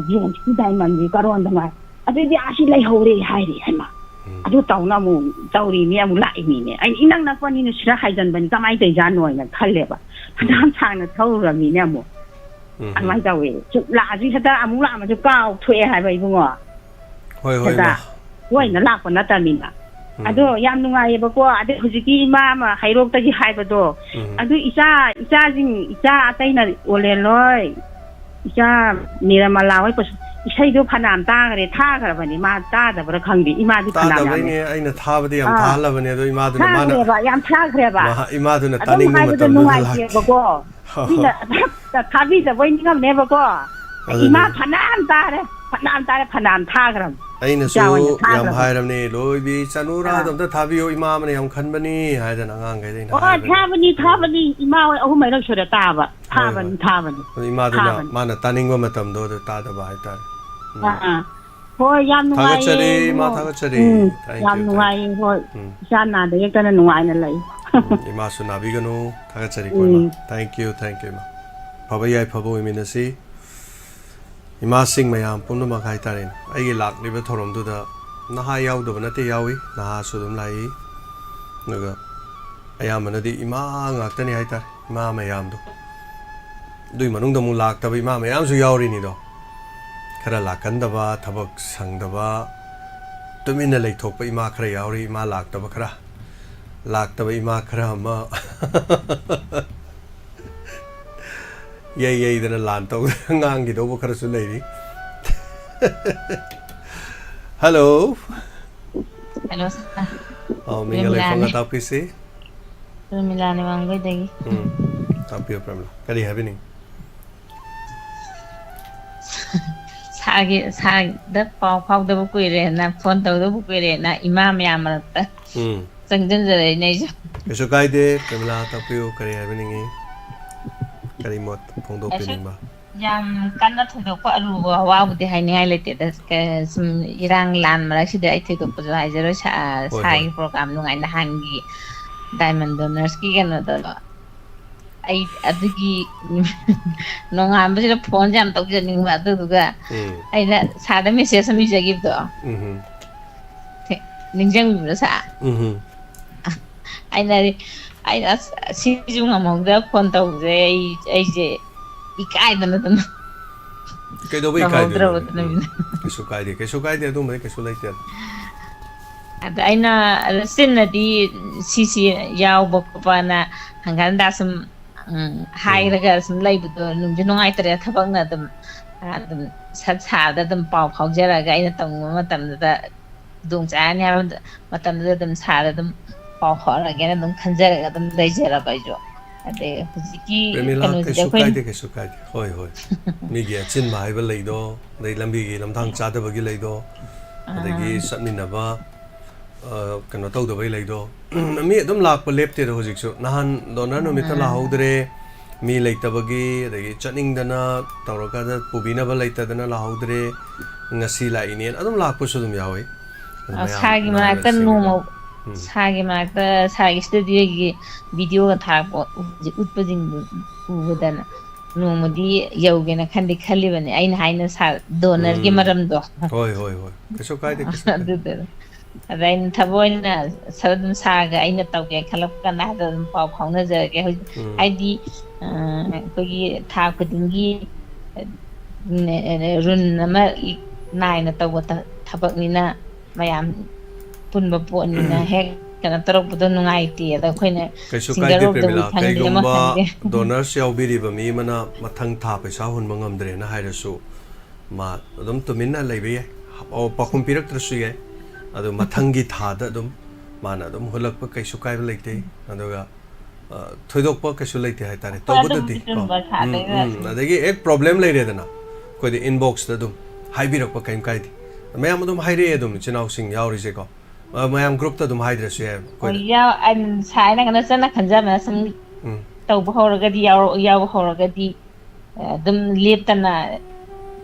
ꯖꯦꯝꯁꯀꯤ ꯗꯥꯏꯃꯟꯁꯦ ꯀꯔꯣꯟꯗꯅ ꯑꯗꯨꯗꯤ ꯑꯁꯤ ꯂꯩꯍꯧꯔꯦ" ꯍꯥꯏꯔꯦ꯫ ꯍꯩꯃꯥ, ꯎꯝ꯫ ꯑꯗꯨ ꯇꯧꯅ ꯑꯃꯨꯛ ꯇꯧꯔꯤꯅꯤ, ꯑꯃꯨꯛ ꯂꯥꯛꯏꯅꯤꯅꯦ꯫ ꯑꯩ ꯏꯅꯛ ꯅꯛꯄꯅꯤꯅ ꯁꯤꯗ ꯍꯥꯏꯖꯟꯕꯅꯤ, ꯀꯃꯥꯏꯅ ꯇꯧꯔꯤꯖꯥꯠꯅꯣ ꯍꯥꯏꯅ ꯈꯜꯂꯦꯕ꯫ ꯎꯝ꯫ ꯐꯅꯌꯥꯝ ꯁꯥꯡꯅ ꯊꯧꯔꯨꯔꯕꯅꯤꯅꯦ ꯑꯃꯨꯛ꯫ ꯎꯝ꯫ ꯑꯗꯨꯃꯥꯏꯅ ꯇꯧꯋꯦ꯫ ꯁꯨꯝ ꯂꯥꯛꯑꯁꯨ ꯍꯦꯛꯇ ꯑꯃꯨꯛ ꯂꯥꯛꯑꯝꯃꯁꯨ ꯀꯥꯎꯊꯣꯛꯑꯦ ꯍꯥꯏꯕ ꯏꯕꯨꯡꯉꯣ꯫ ꯍꯣꯏ, ꯍꯣꯏ, ꯍꯦꯛꯇ ꯏꯃꯥ꯫ ꯇꯣꯏꯅ ꯎꯝ꯫ ꯂꯥꯛꯄ ꯅꯠꯇꯕꯅꯤꯅ꯫ ꯎꯝ꯫ ꯑꯗꯣ ꯌꯥꯝ ꯅꯨꯡꯉꯥꯏꯌꯦꯕꯀꯣ꯫ ꯑꯗꯩ ꯍꯧꯖꯤꯛꯀꯤ ꯏꯃꯥ ꯑꯃ ꯍꯩꯔꯣꯛꯇꯒꯤ ꯍꯥꯏꯕꯗꯣ, ꯎꯝ꯫ ꯑꯗꯨ ꯏꯆꯥ, ꯏꯆꯥꯁꯤꯡ, ꯏꯆꯥ ꯑꯇꯩꯅ ꯑꯣꯂꯦꯟ ꯍꯣꯏ, ꯏꯆꯥ ꯅꯤꯔꯃꯂꯥ ꯍꯣꯏ ꯄꯨꯁ-, ꯏꯁꯩꯗꯣ ꯐꯅꯌꯥꯝ ꯇꯥꯈ꯭ꯔꯦ, ꯊꯥꯈ꯭ꯔꯕꯅꯤ꯫ ꯃꯥ ꯇꯥꯗꯕ꯭ꯔꯥ ꯈꯪꯗꯦ, ꯏꯃꯥꯗꯤ ꯐꯅꯌꯥꯝ ꯌꯥꯝꯃꯦ꯫ ꯇꯥꯗꯕꯩꯅꯦ ꯑꯩꯅ ꯊꯥꯕꯗꯤ ꯌꯥꯝ ꯑꯥ꯫ ꯊꯥꯍꯜꯂꯕꯅꯦ, ꯑꯗꯣ ꯏꯃꯥꯗꯨꯅ ꯃꯥꯅ ꯊꯥꯈ꯭ꯔꯦꯕ, ꯌꯥꯝ ꯊꯥꯈ꯭ꯔꯦꯕ꯫ ꯃꯍꯥ-, ꯏꯃꯥꯗꯨꯅ ꯑꯗꯨꯝ ꯇꯥꯅꯤꯡꯕ ꯍꯥꯏꯕꯗ ꯃꯇꯝꯗꯨꯗ ꯂꯥꯛꯇꯦ꯫ ꯅꯨꯡꯉꯥꯏꯇꯦꯕꯀꯣ꯫ ꯃꯤꯅ ꯊꯥꯕꯤꯗꯕꯩ ꯅꯤꯡꯉꯝꯅꯦꯕꯀꯣ꯫ ꯑꯗꯨꯅꯦ꯫ ꯏꯃꯥ ꯐꯅꯌꯥꯝ ꯇꯥꯔꯦ, ꯐꯅꯌꯥꯝ ꯇꯥꯔꯦ, ꯐꯅꯌꯥꯝ ꯊꯥꯈ꯭ꯔꯕꯅꯤ꯫ ꯑꯩꯅꯁꯨ ꯏꯆꯥ ꯍꯣꯏꯅ ꯌꯥꯝ ꯊꯥꯈ꯭ꯔꯕꯅꯤ꯫ ꯍꯥꯏꯔꯕꯅꯦ, "ꯂꯣꯏꯕꯤ, ꯆꯅꯨꯔꯥꯗꯣ ꯑꯥ꯫ ꯑꯝꯇ ꯊꯥꯕꯤꯌꯨ, ꯏꯃꯥ ꯑꯃꯅ ꯌꯥꯝ ꯈꯟꯕꯅꯤ" ꯍꯥꯏꯗꯅ ꯑꯉꯥꯡꯈꯩꯗ ꯑꯩꯅ ꯑꯣ, ꯍꯥꯏꯕꯅꯦ꯫ ꯊꯥꯕꯅꯤ, ꯎꯝ꯫ ꯊꯥꯕꯅꯤ꯫ ꯏꯃꯥ ꯍꯣꯏ ꯑꯍꯨꯝ ꯃꯔꯤꯔꯛ ꯁꯨꯔꯦ ꯇꯥꯕ꯫ ꯍꯣꯏ, ꯊꯥꯕꯅꯤ, ꯍꯣꯏ꯫ ꯊꯥꯕꯅꯤ꯫ ꯑꯗꯨ ꯏꯃꯥꯗꯨꯅ ꯊꯥꯕꯅꯤ꯫ ꯃꯥꯅ ꯇꯥꯅꯤꯡꯕ ꯃꯇꯝꯗꯣ ꯑꯗꯨ ꯇꯥꯗꯕ ꯍꯥꯏꯇꯥꯔꯦ꯫ ꯎꯝ꯫ ꯑꯥ, ꯑꯥ꯫ ꯍꯣꯏ, ꯌꯥꯝ ꯅꯨꯡꯉꯥꯏꯌꯦ, ꯊꯥꯒꯠꯆꯔꯤ, ꯏꯃꯥ, ꯏꯕꯨꯡꯉꯣ꯫ ꯊꯥꯒꯠꯆꯔꯤ꯫ ꯎꯝ, Thank ꯌꯥꯝ you, thank ꯅꯨꯡꯉꯥꯏꯌꯦ꯫ ꯍꯣꯏ, ꯎꯝ꯫ ꯏꯆꯥ ꯅꯥꯗ ꯌꯦꯛꯇꯅ ꯅꯨꯡꯉꯥꯏꯅ ꯂꯩ꯫ ꯎꯝ, ꯏꯃꯥꯁꯨ ꯅꯥꯕꯤꯒꯅꯨ꯫ ꯊꯥꯒꯠꯆꯔꯤꯀꯣ, ꯏꯃꯥ꯫ ꯎꯝ꯫ Thank you, thank you, ꯏꯃꯥ꯫ ꯐꯕ ꯌꯥꯏꯐꯕ ꯑꯣꯏꯃꯤꯟꯅꯁꯤ꯫ ꯏꯃꯥꯁꯤꯡ ꯃꯌꯥꯝ ꯄꯨꯝꯅꯃꯛ ꯍꯥꯏꯇꯥꯔꯦꯅꯦ, ꯑꯩꯒꯤ ꯂꯥꯛꯂꯤꯕ ꯊꯧꯔꯝꯗꯨꯗ ꯅꯍꯥ ꯌꯥꯎꯗꯕ ꯅꯠꯇꯦ, ꯌꯥꯎꯏ, ꯅꯍꯥꯁꯨ ꯑꯗꯨꯝ ꯂꯥꯛꯏ꯫ ꯑꯗꯨꯒ ꯑꯌꯥꯝꯕꯅꯗꯤ ꯏꯃꯥ ꯉꯥꯛꯇꯅꯤ ꯍꯥꯏꯇꯥꯔꯦ, ꯏꯃꯥ ꯃꯌꯥꯝꯗꯣ꯫ ꯑꯗꯨꯏ ꯃꯅꯨꯡꯗ ꯑꯃꯨꯛ ꯂꯥꯛꯇꯕ ꯏꯃꯥ ꯃꯌꯥꯝꯁꯨ ꯌꯥꯎꯔꯤꯅꯤꯗꯣ꯫ ꯈꯔ ꯂꯥꯛꯀꯟꯗꯕ, ꯊꯕꯛ ꯁꯪꯗꯕ, ꯇꯨꯃꯤꯟꯅ ꯂꯩꯊꯣꯛꯄ ꯏꯃꯥ ꯈꯔ ꯌꯥꯎꯔꯤ, ꯏꯃꯥ ꯂꯥꯛꯇꯕ ꯈꯔ꯫ ꯂꯥꯛꯇꯕ ꯏꯃꯥ ꯈꯔ ꯑꯃ ꯌꯩ ꯌꯩꯗꯅ ꯂꯥꯟ ꯇꯧꯗꯅ ꯉꯥꯡꯈꯤꯗꯧꯕ ꯈꯔꯁꯨ ꯂꯩꯔꯤ꯫ Hello꯫ Hello, sir꯫ ꯑꯧ, ꯃꯤꯡꯒ ꯂꯩꯐꯝꯒ ꯄ꯭ꯔꯦꯃꯤꯂꯥꯅꯦ꯫ ꯇꯥꯛꯄꯤꯁꯤ꯫ ꯄ꯭ꯔꯦꯃꯤꯂꯥꯅꯦ ꯋꯥꯡꯒꯣꯏꯗꯒꯤ꯫ ꯎꯝ, ꯇꯥꯛꯄꯤꯌꯨ ꯄ꯭ꯔꯦꯃꯤꯂꯥ꯫ ꯀꯔꯤ ꯍꯥꯏꯕꯤꯅꯤꯡ? ꯁꯥꯔꯒꯤ, ꯁꯥꯔꯗ ꯄꯥꯎ ꯐꯥꯎꯗꯕ ꯀꯨꯏꯔꯦꯅ, ꯐꯣꯟ ꯇꯧꯗꯕ ꯀꯨꯏꯔꯦꯅ, ꯏꯃꯥ ꯃꯌꯥꯝ ꯃꯔꯛꯇ ꯎꯝ꯫ ꯆꯪꯁꯤꯟꯖꯔꯛꯏꯅꯦ ꯑꯩꯁꯨ꯫ ꯀꯩꯁꯨ ꯀꯥꯏꯗꯦ, ꯄ꯭ꯔꯦꯃꯤꯂꯥ, ꯇꯥꯛꯄꯤꯌꯨ, ꯀꯔꯤ ꯍꯥꯏꯕꯤꯅꯤꯡꯉꯤ? ꯀꯔꯤ ꯃꯣꯠ ꯐꯣꯡꯗꯣꯛꯄꯤꯅꯤꯡꯕ? ꯌꯥꯝ ꯀꯟꯅ ꯊꯣꯏꯗꯣꯛꯄ ꯑꯔꯨꯕ ꯋꯥꯕꯨꯗꯤ ꯍꯥꯏꯅꯤꯡꯉꯥꯏ ꯂꯩꯇꯦꯗ꯫ ꯀ-, ꯁꯨꯝ ꯏꯔꯥꯡ ꯂꯥꯟ ꯃꯔꯛꯁꯤꯗ ꯑꯩ ꯊꯣꯏꯗꯣꯛꯄꯁꯨ ꯍꯥꯏꯖꯔꯣꯏ꯫ ꯁꯥ-, ꯍꯣꯏ, ꯍꯣꯏ꯫ ꯁꯥꯔꯒꯤ program ꯅꯨꯡꯉꯥꯏ, ꯅꯍꯥꯟꯒꯤ diamond donorsꯀꯤ ꯀꯩꯅꯣꯗꯣ꯫ ꯑꯩ ꯑꯗꯨꯒꯤ ꯅꯣꯡꯉꯥꯟꯕꯁꯤꯗ phoneꯁꯦ ꯌꯥꯝ ꯇꯧꯖꯅꯤꯡꯕ, ꯑꯗꯨꯗꯨꯒ ꯎꯝ꯫ ꯑꯩꯅ ꯁꯥꯔꯗ message ꯑꯃ ꯏꯖꯈꯤꯕꯗꯣ꯫ ꯎꯝꯍꯨꯝ꯫ ꯅꯤꯡꯁꯤꯡꯕꯤꯕ꯭ꯔꯥ, ꯁꯥꯔ? ꯎꯝꯍꯨꯝ꯫ ꯑꯩꯅ, ꯑꯩꯅ, "ꯑꯁ, ꯁꯤꯁꯨ ꯉꯝꯍꯧꯗ phone ꯇꯧꯕꯁꯦ ꯑꯩ, ꯑꯩꯁꯦ ꯏꯀꯥꯏꯗꯅ ꯑꯗꯨꯝ ꯀꯩꯗꯧꯕ ꯇꯧꯍꯧꯗ꯭ꯔꯕ ꯏꯀꯥꯏꯗꯣꯏꯅꯣꯅꯦ? ꯑꯗꯨꯅ ꯎꯝ꯫ ꯀꯩꯁꯨ ꯀꯥꯏꯗꯦ, ꯀꯩꯁꯨ ꯀꯥꯏꯗꯦ, ꯑꯗꯨꯝꯕꯗꯤ ꯀꯩꯁꯨ ꯂꯩꯇꯦ꯫ ꯑꯗ ꯑꯩꯅ, ꯑꯗ ꯆꯤꯟꯅꯗꯤ ꯁꯤꯁꯤ ꯌꯥꯎꯕ ꯈꯣꯠꯄꯅ ꯍꯪꯒꯠ ꯍꯟꯗ ꯁꯨꯝ, ꯎꯝ, ꯎꯝ꯫ ꯍꯥꯏꯔꯒ ꯁꯨꯝ ꯂꯩꯕꯗꯣ ꯅꯨꯡꯁꯨ ꯅꯨꯡꯉꯥꯏꯇ꯭ꯔꯦ꯫ ꯊꯕꯛꯅ ꯑꯗꯨꯝ, ꯑꯗꯨꯝ ꯁꯠ ꯁꯥꯔꯗ ꯑꯗꯨꯝ ꯄꯥꯎ ꯐꯥꯎꯖꯔꯒ ꯑꯩꯅ ꯇꯧꯅꯤꯡꯕ ꯃꯇꯝꯗꯨꯗ ꯈꯨꯗꯣꯡ ꯆꯥꯔꯅꯤ ꯍꯥꯏꯕ ꯃꯇꯝꯗꯨꯗ ꯑꯗꯨꯝ ꯁꯥꯔꯗ ꯑꯗꯨꯝ ꯄꯥꯎ ꯐꯥꯎꯔꯒꯦꯅ ꯑꯗꯨꯝ ꯈꯟꯖꯔꯒ ꯑꯗꯨꯝ ꯂꯩꯖꯔꯕ ꯑꯩꯁꯨ꯫ ꯑꯗꯩ ꯍꯧꯖꯤꯛꯀꯤ ꯄ꯭ꯔꯦꯃꯤꯂꯥ, ꯀꯩꯅꯣꯁꯤꯗꯤ ꯀꯩꯁꯨ ꯑꯩꯈꯣꯏ ꯀꯥꯏꯗꯦ, ꯀꯩꯁꯨ ꯀꯥꯏꯗꯦ꯫ ꯍꯣꯏ, ꯍꯣꯏ꯫ ꯃꯤꯒꯤ ꯑꯆꯤꯟꯕ ꯍꯥꯏꯕ ꯂꯩꯗꯣ, ꯑꯗꯩ ꯂꯝꯕꯤꯒꯤ ꯂꯝꯊꯥꯡ ꯆꯥꯗꯕꯒꯤ ꯂꯩꯗꯣ, ꯑꯗꯒꯤ ꯑꯥ꯫ ꯆꯠꯃꯤꯟꯅꯕ, ꯑ, ꯀꯩꯅꯣ ꯇꯧꯗꯕꯩ ꯂꯩꯗꯣ꯫ ꯃꯤ ꯑꯗꯨꯝ ꯂꯥꯛꯄ ꯂꯦꯞꯇꯦꯗ ꯍꯧꯖꯤꯛꯁꯨ꯫ ꯅꯍꯥꯟ donor ꯅꯨꯃꯤꯠꯇ ꯑꯥ꯫ ꯂꯥꯛꯍꯧꯗ꯭ꯔꯦ, ꯃꯤ ꯂꯩꯇꯕꯒꯤ, ꯑꯗꯒꯤ ꯆꯠꯅꯤꯡꯗꯅ ꯇꯧꯔꯀꯥꯟꯗ ꯄꯨꯕꯤꯅꯕ ꯂꯩꯇꯗꯅ ꯂꯥꯛꯍꯧꯗ꯭ꯔꯦ꯫ ꯉꯁꯤ ꯂꯥꯛꯏꯅꯦꯅ ꯑꯗꯨꯝ ꯂꯥꯛꯄꯁꯨ ꯑꯗꯨꯝ ꯌꯥꯎꯋꯤ꯫ ꯑꯗꯨ ꯑ, ꯃꯌꯥꯝ ꯁꯥꯔꯒꯤ ꯃꯅꯥꯛꯇ ꯅꯨꯡꯉꯥꯏꯕꯁꯤꯡꯒꯤꯗꯣ꯫ ꯅꯣꯡꯃ ꯎꯝ꯫ ꯁꯥꯔꯒꯤ ꯃꯅꯥꯛꯇ ꯁꯥꯔꯒꯤ ꯁ꯭ꯇꯨꯗꯤꯑꯣꯒꯤ ꯚꯤꯗꯤꯑꯣꯒ ꯊꯥꯔꯛꯄ ꯎꯠꯄꯁꯤꯡꯗꯨ ꯎꯕꯗꯅ ꯅꯣꯡꯃꯗꯤ ꯌꯧꯒꯦꯅ ꯈꯟꯗꯤ ꯈꯜꯂꯤꯕꯅꯦ꯫ ꯑꯩꯅ ꯍꯥꯏꯅ ꯁꯥꯔ ꯗꯣꯅꯔꯒꯤ ꯎꯝ꯫ ꯃꯔꯝꯗꯣ꯫ ꯍꯣꯏ, ꯍꯣꯏ, ꯍꯣꯏ꯫ ꯀꯩꯁꯨ ꯀꯥꯏꯗꯦ, ꯀꯩꯁꯨ ꯀꯥꯏꯗꯦ꯫ ꯑꯗꯨꯗꯨꯅ ꯑꯗ ꯑꯩꯅ ꯊꯕꯛ ꯑꯣꯏꯅ ꯁꯥꯔ ꯑꯗꯨꯝ ꯁꯥꯔꯒ ꯑꯩꯅ ꯇꯧꯒꯦ ꯈꯜꯂꯛꯄ ꯀꯥꯟꯗ ꯍꯥꯏꯗ ꯑꯗꯨꯝ ꯄꯥꯎ ꯐꯥꯎꯅꯖꯔꯒꯦ꯫ ꯍꯧꯖꯤꯛ ꯎꯝ꯫ ꯍꯥꯏꯗꯤ, ꯑ, ꯑꯩꯈꯣꯏꯒꯤ ꯊꯥ ꯈꯨꯗꯤꯡꯒꯤ, ꯑ, ꯔꯨꯟ ꯑꯃ ꯅꯥꯏꯅ ꯇꯧꯕ ꯊ-, ꯊꯕꯛꯅꯤꯅ ꯃꯌꯥꯝ ꯄꯨꯟꯕ ꯄꯣꯠꯅꯤꯅ ꯍꯦꯛ ꯀꯩꯅꯣ ꯇꯧꯔꯛꯄꯗꯣ ꯅꯨꯡꯉꯥꯏꯇꯦ꯫ ꯑꯗ ꯑꯩꯈꯣꯏꯅ ꯀꯩꯁꯨ singer ꯀꯥꯏꯗꯦ of the ꯄ꯭ꯔꯦꯃꯤꯂꯥ, week ꯈꯪꯗꯦ, ꯑꯃ ꯀꯩꯒꯨꯝꯕ ꯈꯪꯗꯦ꯫ Donors ꯌꯥꯎꯕꯤꯔꯤꯕ ꯃꯤ ꯑꯃꯅ ꯃꯊꯪ ꯊꯥ ꯄꯩꯁꯥ ꯍꯨꯟꯕ ꯉꯝꯗ꯭ꯔꯦꯅ ꯍꯥꯏꯔꯁꯨ, ꯃꯥ ꯑꯗꯨꯝ ꯇꯨꯃꯤꯟꯅ ꯂꯩꯕ ꯌꯥꯏ꯫ ꯑꯣ, ꯄꯥꯎꯈꯨꯝ ꯄꯤꯔꯛꯇ꯭ꯔꯁꯨ ꯌꯥꯏ꯫ ꯑꯗꯨ ꯃꯊꯪꯒꯤ ꯊꯥꯗ ꯑꯗꯨꯝ ꯃꯥꯅ ꯑꯗꯨꯝ ꯍꯨꯜꯂꯛꯄ ꯀꯩꯁꯨ ꯀꯥꯏꯕ ꯂꯩꯇꯦ꯫ ꯑꯗꯨꯒ, ꯑ, ꯊꯣꯏꯗꯣꯛꯄ ꯀꯩꯁꯨ ꯂꯩꯇꯦ ꯍꯥꯏꯇꯥꯔꯦ꯫ ꯍꯣꯏ, ꯑꯗꯨꯕꯨꯗꯤ ꯇꯧꯕꯗꯗꯤ ꯀꯣ꯫ ꯆꯨꯝꯕ, ꯎꯝ, ꯁꯥꯗꯣꯏꯅ ꯎꯝ꯫ ꯑꯗꯒꯤ ꯍꯦꯛ problem ꯂꯩꯔꯦꯗꯅ, ꯑꯩꯈꯣꯏꯗ inbox ꯇ ꯑꯗꯨꯝ ꯍꯥꯏꯕꯤꯔꯛꯄ ꯀꯩꯝ ꯀꯥꯏꯗꯦ꯫ ꯃꯌꯥꯝ ꯑꯗꯨꯝ ꯍꯥꯏꯔꯛꯑꯦ ꯑꯗꯨꯝ, ꯏꯆꯤꯟ ꯏꯅꯥꯎꯁꯤꯡ ꯌꯥꯎꯔꯤꯁꯦꯀꯣ꯫ ꯑ, ꯃꯌꯥꯝ group ꯇ ꯑꯗꯨꯝ ꯍꯥꯏꯗ꯭ꯔꯁꯨ ꯌꯥꯏ ꯑꯩꯈꯣꯏꯗ꯫ ꯍꯣꯏ, ꯌꯥꯎ-, ꯑꯩ ꯁꯥꯏꯅ ꯀꯩꯅꯣ ꯆꯠꯅ ꯈꯟꯖꯕꯅ ꯁꯨꯝ ꯎꯝ꯫ ꯇꯧꯕ ꯍꯧꯔꯒꯗꯤ ꯌꯥꯎꯔ-, ꯌꯥꯎꯕ ꯍꯧꯔꯒꯗꯤ, ꯑ, ꯑꯗꯨꯝ ꯂꯦꯞꯇꯅ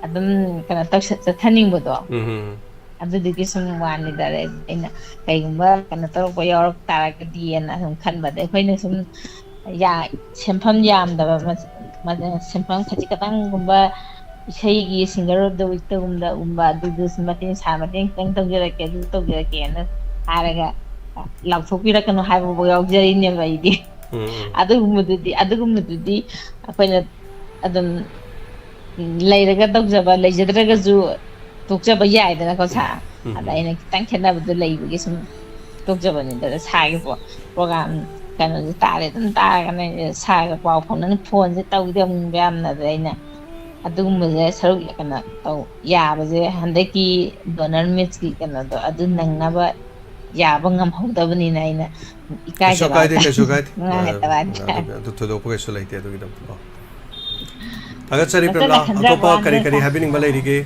ꯑꯗꯨꯝ ꯀꯩꯅꯣ ꯇꯧꯁ-, ꯆꯠꯊꯅꯤꯡꯕꯗꯣ꯫ ꯎꯝ, ꯎꯝ, ꯎꯝ꯫ ꯑꯗꯨꯗꯨꯒꯤ ꯁꯨꯝ ꯋꯥꯅꯤꯗ꯫ ꯑꯩꯅ ꯀꯩꯒꯨꯝꯕ ꯀꯩꯅꯣ ꯇꯧꯔꯛꯄ ꯌꯥꯎꯔꯛ ꯇꯥꯔꯒꯗꯤꯅ ꯁꯨꯝ ꯈꯟꯕꯗ ꯑꯩꯈꯣꯏꯅ ꯁꯨꯝ ꯌꯥ-, ꯁꯦꯟꯐꯝ ꯌꯥꯝꯗꯕ ꯃ-, ꯃ-, ꯁꯦꯟꯐꯝ ꯈꯖꯤꯛ ꯈꯇꯪꯒꯨꯝꯕ ꯏꯁꯩꯒꯤ singer of the week ꯇꯒꯨꯝꯕ ꯑꯗꯨꯗꯨꯁꯨ ꯃꯇꯦꯡ ꯁꯥ-, ꯃꯇꯦꯡ ꯈꯤꯇꯪ ꯇꯧꯖꯔꯛꯀꯦ, ꯑꯗꯨ ꯇꯧꯖꯔꯛꯀꯦꯅ ꯍꯥꯏꯔꯒ ꯂꯥꯎꯊꯣꯛꯄꯤꯔꯛꯀꯅꯨ ꯍꯥꯏꯕꯐꯥꯎ ꯌꯥꯎꯖꯔꯤꯅꯦꯕ ꯑꯩꯗꯤ꯫ ꯎꯝ, ꯎꯝ꯫ ꯑꯗꯨꯒꯨꯝꯕꯗꯨꯗꯤ, ꯑꯗꯨꯒꯨꯝꯕꯗꯨꯗꯤ ꯑꯩꯈꯣꯏꯅ ꯑꯗꯨꯝ, ꯎꯝ, ꯂꯩꯔꯒ ꯇꯧꯖꯕ, ꯂꯩꯖꯗ꯭ꯔꯒꯁꯨ ꯇꯣꯛꯆꯕ ꯌꯥꯏꯗꯅꯀꯣ ꯁꯥ꯫ ꯎꯝ, ꯑꯗ ꯎꯝ꯫ ꯑꯩꯅ ꯈꯤꯇꯪ ꯈꯦꯠꯅꯕꯗꯣ ꯂꯩꯕꯒꯤ ꯁꯨꯝ ꯇꯣꯛꯆꯕꯅꯤꯗ꯫ ꯁꯥꯒꯤ ꯄꯣ-, program ꯀꯩꯅꯣꯁꯦ ꯇꯥꯔꯦ, ꯑꯗꯨꯝ ꯇꯥꯔꯒꯅꯦ ꯁꯥꯔꯒ ꯄꯥꯎ ꯐꯥꯎꯅꯅꯤ꯫ Phone ꯁꯦ ꯇꯧꯗꯤ ꯑꯃꯨꯛ ꯌꯥꯝꯅ, ꯑꯗ ꯑꯩꯅ ꯑꯗꯨꯒꯨꯝꯕꯁꯦ ꯁꯔꯨꯛ ꯀꯩꯅꯣ ꯇꯧ-, ꯌꯥꯕꯁꯦ ꯍꯟꯗꯛꯀꯤ donor meet ꯀꯤ ꯀꯩꯅꯣꯗꯣ ꯑꯗꯨ ꯅꯪꯅꯕ ꯌꯥꯕ ꯉꯝꯍꯧꯗꯕꯅꯤꯅ ꯑꯩꯅ ꯀꯩꯁꯨ ꯏꯀꯥꯏꯖꯕ ꯀꯥꯏꯗꯦ, ꯍꯥꯏꯇꯥꯔꯦ꯫ ꯀꯩꯁꯨ ꯀꯥꯏꯗꯦ꯫ ꯑ, ꯅꯨꯡꯉꯥꯏꯇꯕ ꯍꯥꯏꯇꯥꯔꯦ꯫ ꯑꯗꯨ, ꯑꯗꯨ ꯊꯣꯏꯗꯣꯛꯄ ꯀꯩꯁꯨ ꯂꯩꯇꯦ ꯑꯗꯨꯒꯤꯗꯃꯛꯇꯀꯣ꯫ ꯊꯥꯒꯠꯆꯔꯤ ꯅꯆꯟꯅ ꯄ꯭ꯔꯦꯝꯂꯥ꯫ ꯈꯟꯖꯕ ꯑꯇꯣꯞꯄ ꯀꯔꯤ ꯋꯥꯅꯤꯗ ꯀꯔꯤ ꯁꯥ꯫ ꯍꯥꯏꯕꯤꯅꯤꯡꯕ ꯂꯩꯔꯤꯒꯦ?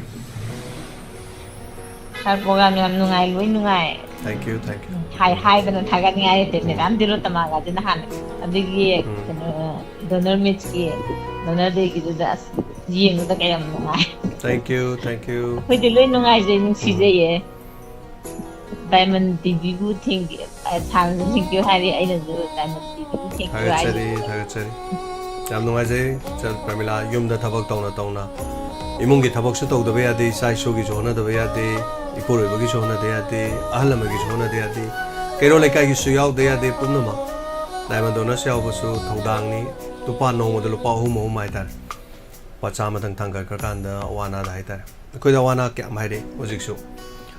Sir, program ꯌꯥꯝ ꯅꯨꯡꯉꯥꯏ, ꯂꯣꯏ ꯅꯨꯡꯉꯥꯏ꯫ Thank you, thank you. ꯍꯥꯏ-, ꯍꯥꯏꯗꯅ ꯊꯥꯒꯠꯅꯤꯡꯉꯥꯏ ꯂꯩꯇꯦ꯫ ꯎꯝ꯫ ꯃꯦꯗꯥꯝ ꯇꯤꯂꯣꯇꯃꯥꯒꯁꯦ ꯅꯍꯥꯟ ꯑꯗꯨꯒꯤ, ꯎꯝ꯫ ꯀꯩꯅꯣ, donor meet ꯀꯤ, donor day ꯒꯤꯗꯨꯗ ꯑꯁ ꯌꯦꯡꯕꯗ ꯀꯌꯥꯝ ꯅꯨꯡꯉꯥꯏ꯫ Thank you, thank you. ꯑꯩꯈꯣꯏꯗꯤ ꯂꯣꯏ ꯅꯨꯡꯉꯥꯏꯖꯩ, ꯅꯨꯡꯁꯤꯖꯩꯌꯦ꯫ ꯗꯥꯏꯃꯟ ꯇꯤꯚꯤꯕꯨ ꯊꯦꯡꯕꯤ ꯁꯥꯡꯅ ꯊꯦꯡꯕꯤꯌꯨ ꯍꯥꯏꯔꯦ, ꯑꯩꯅꯁꯨ ꯗꯥꯏꯃꯟ ꯇꯤꯚꯤꯕꯨ ꯊꯦꯡꯕꯤꯌꯨ ꯍꯥꯏꯔꯦ꯫ ꯊꯥꯒꯠꯆꯔꯤ, ꯊꯥꯒꯠꯆꯔꯤ꯫ ꯌꯥꯝ ꯅꯨꯡꯉꯥꯏꯖꯩ ꯏꯆꯟ ꯄ꯭ꯔꯃꯤꯂꯥ, ꯌꯨꯝꯗ ꯊꯕꯛ ꯇꯧꯅ ꯇꯧꯅ, ꯏꯃꯨꯡꯒꯤ ꯊꯕꯛꯁꯨ ꯇꯧꯗꯕ ꯌꯥꯗꯦ, ꯏꯆꯥ ꯏꯁꯨꯒꯤꯁꯨ ꯍꯣꯠꯅꯗꯕ ꯌꯥꯗꯦ, ꯏꯄꯨꯔꯣꯏꯕꯒꯤꯁꯨ ꯍꯣꯠꯅꯗꯕ ꯌꯥꯗꯦ, ꯑꯍꯜ ꯂꯃꯟꯒꯤꯁꯨ ꯍꯣꯠꯅꯗꯕ ꯌꯥꯗꯦ, ꯀꯩꯔꯣꯜ ꯂꯩꯀꯥꯏꯒꯤꯁꯨ ꯌꯥꯎꯗꯕ ꯌꯥꯗꯦ꯫ ꯄꯨꯝꯅꯃꯛ ꯗꯥꯏꯃꯟ ꯗꯣꯅꯔꯁ ꯌꯥꯎꯕꯁꯨ ꯊꯧꯗꯥꯡꯅꯤ꯫ ꯂꯨꯄꯥ ꯅꯣꯡꯃꯗ ꯂꯨꯄꯥ ꯑꯍꯨꯝ ꯑꯍꯨꯝ ꯍꯥꯏꯇꯥꯔꯦ, ꯂꯨꯄꯥ ꯆꯥꯝꯃꯗꯪ ꯊꯥꯡꯒꯠꯈ꯭ꯔꯀꯥꯟꯗ ꯑꯋꯥ ꯑꯅꯥꯗ ꯍꯥꯏꯇꯥꯔꯦ꯫ ꯑꯩꯈꯣꯏꯗ ꯑꯋꯥ ꯑꯅꯥ ꯀꯌꯥꯝ ꯍꯥꯏꯔꯛꯑꯦ ꯍꯧꯖꯤꯛꯁꯨ,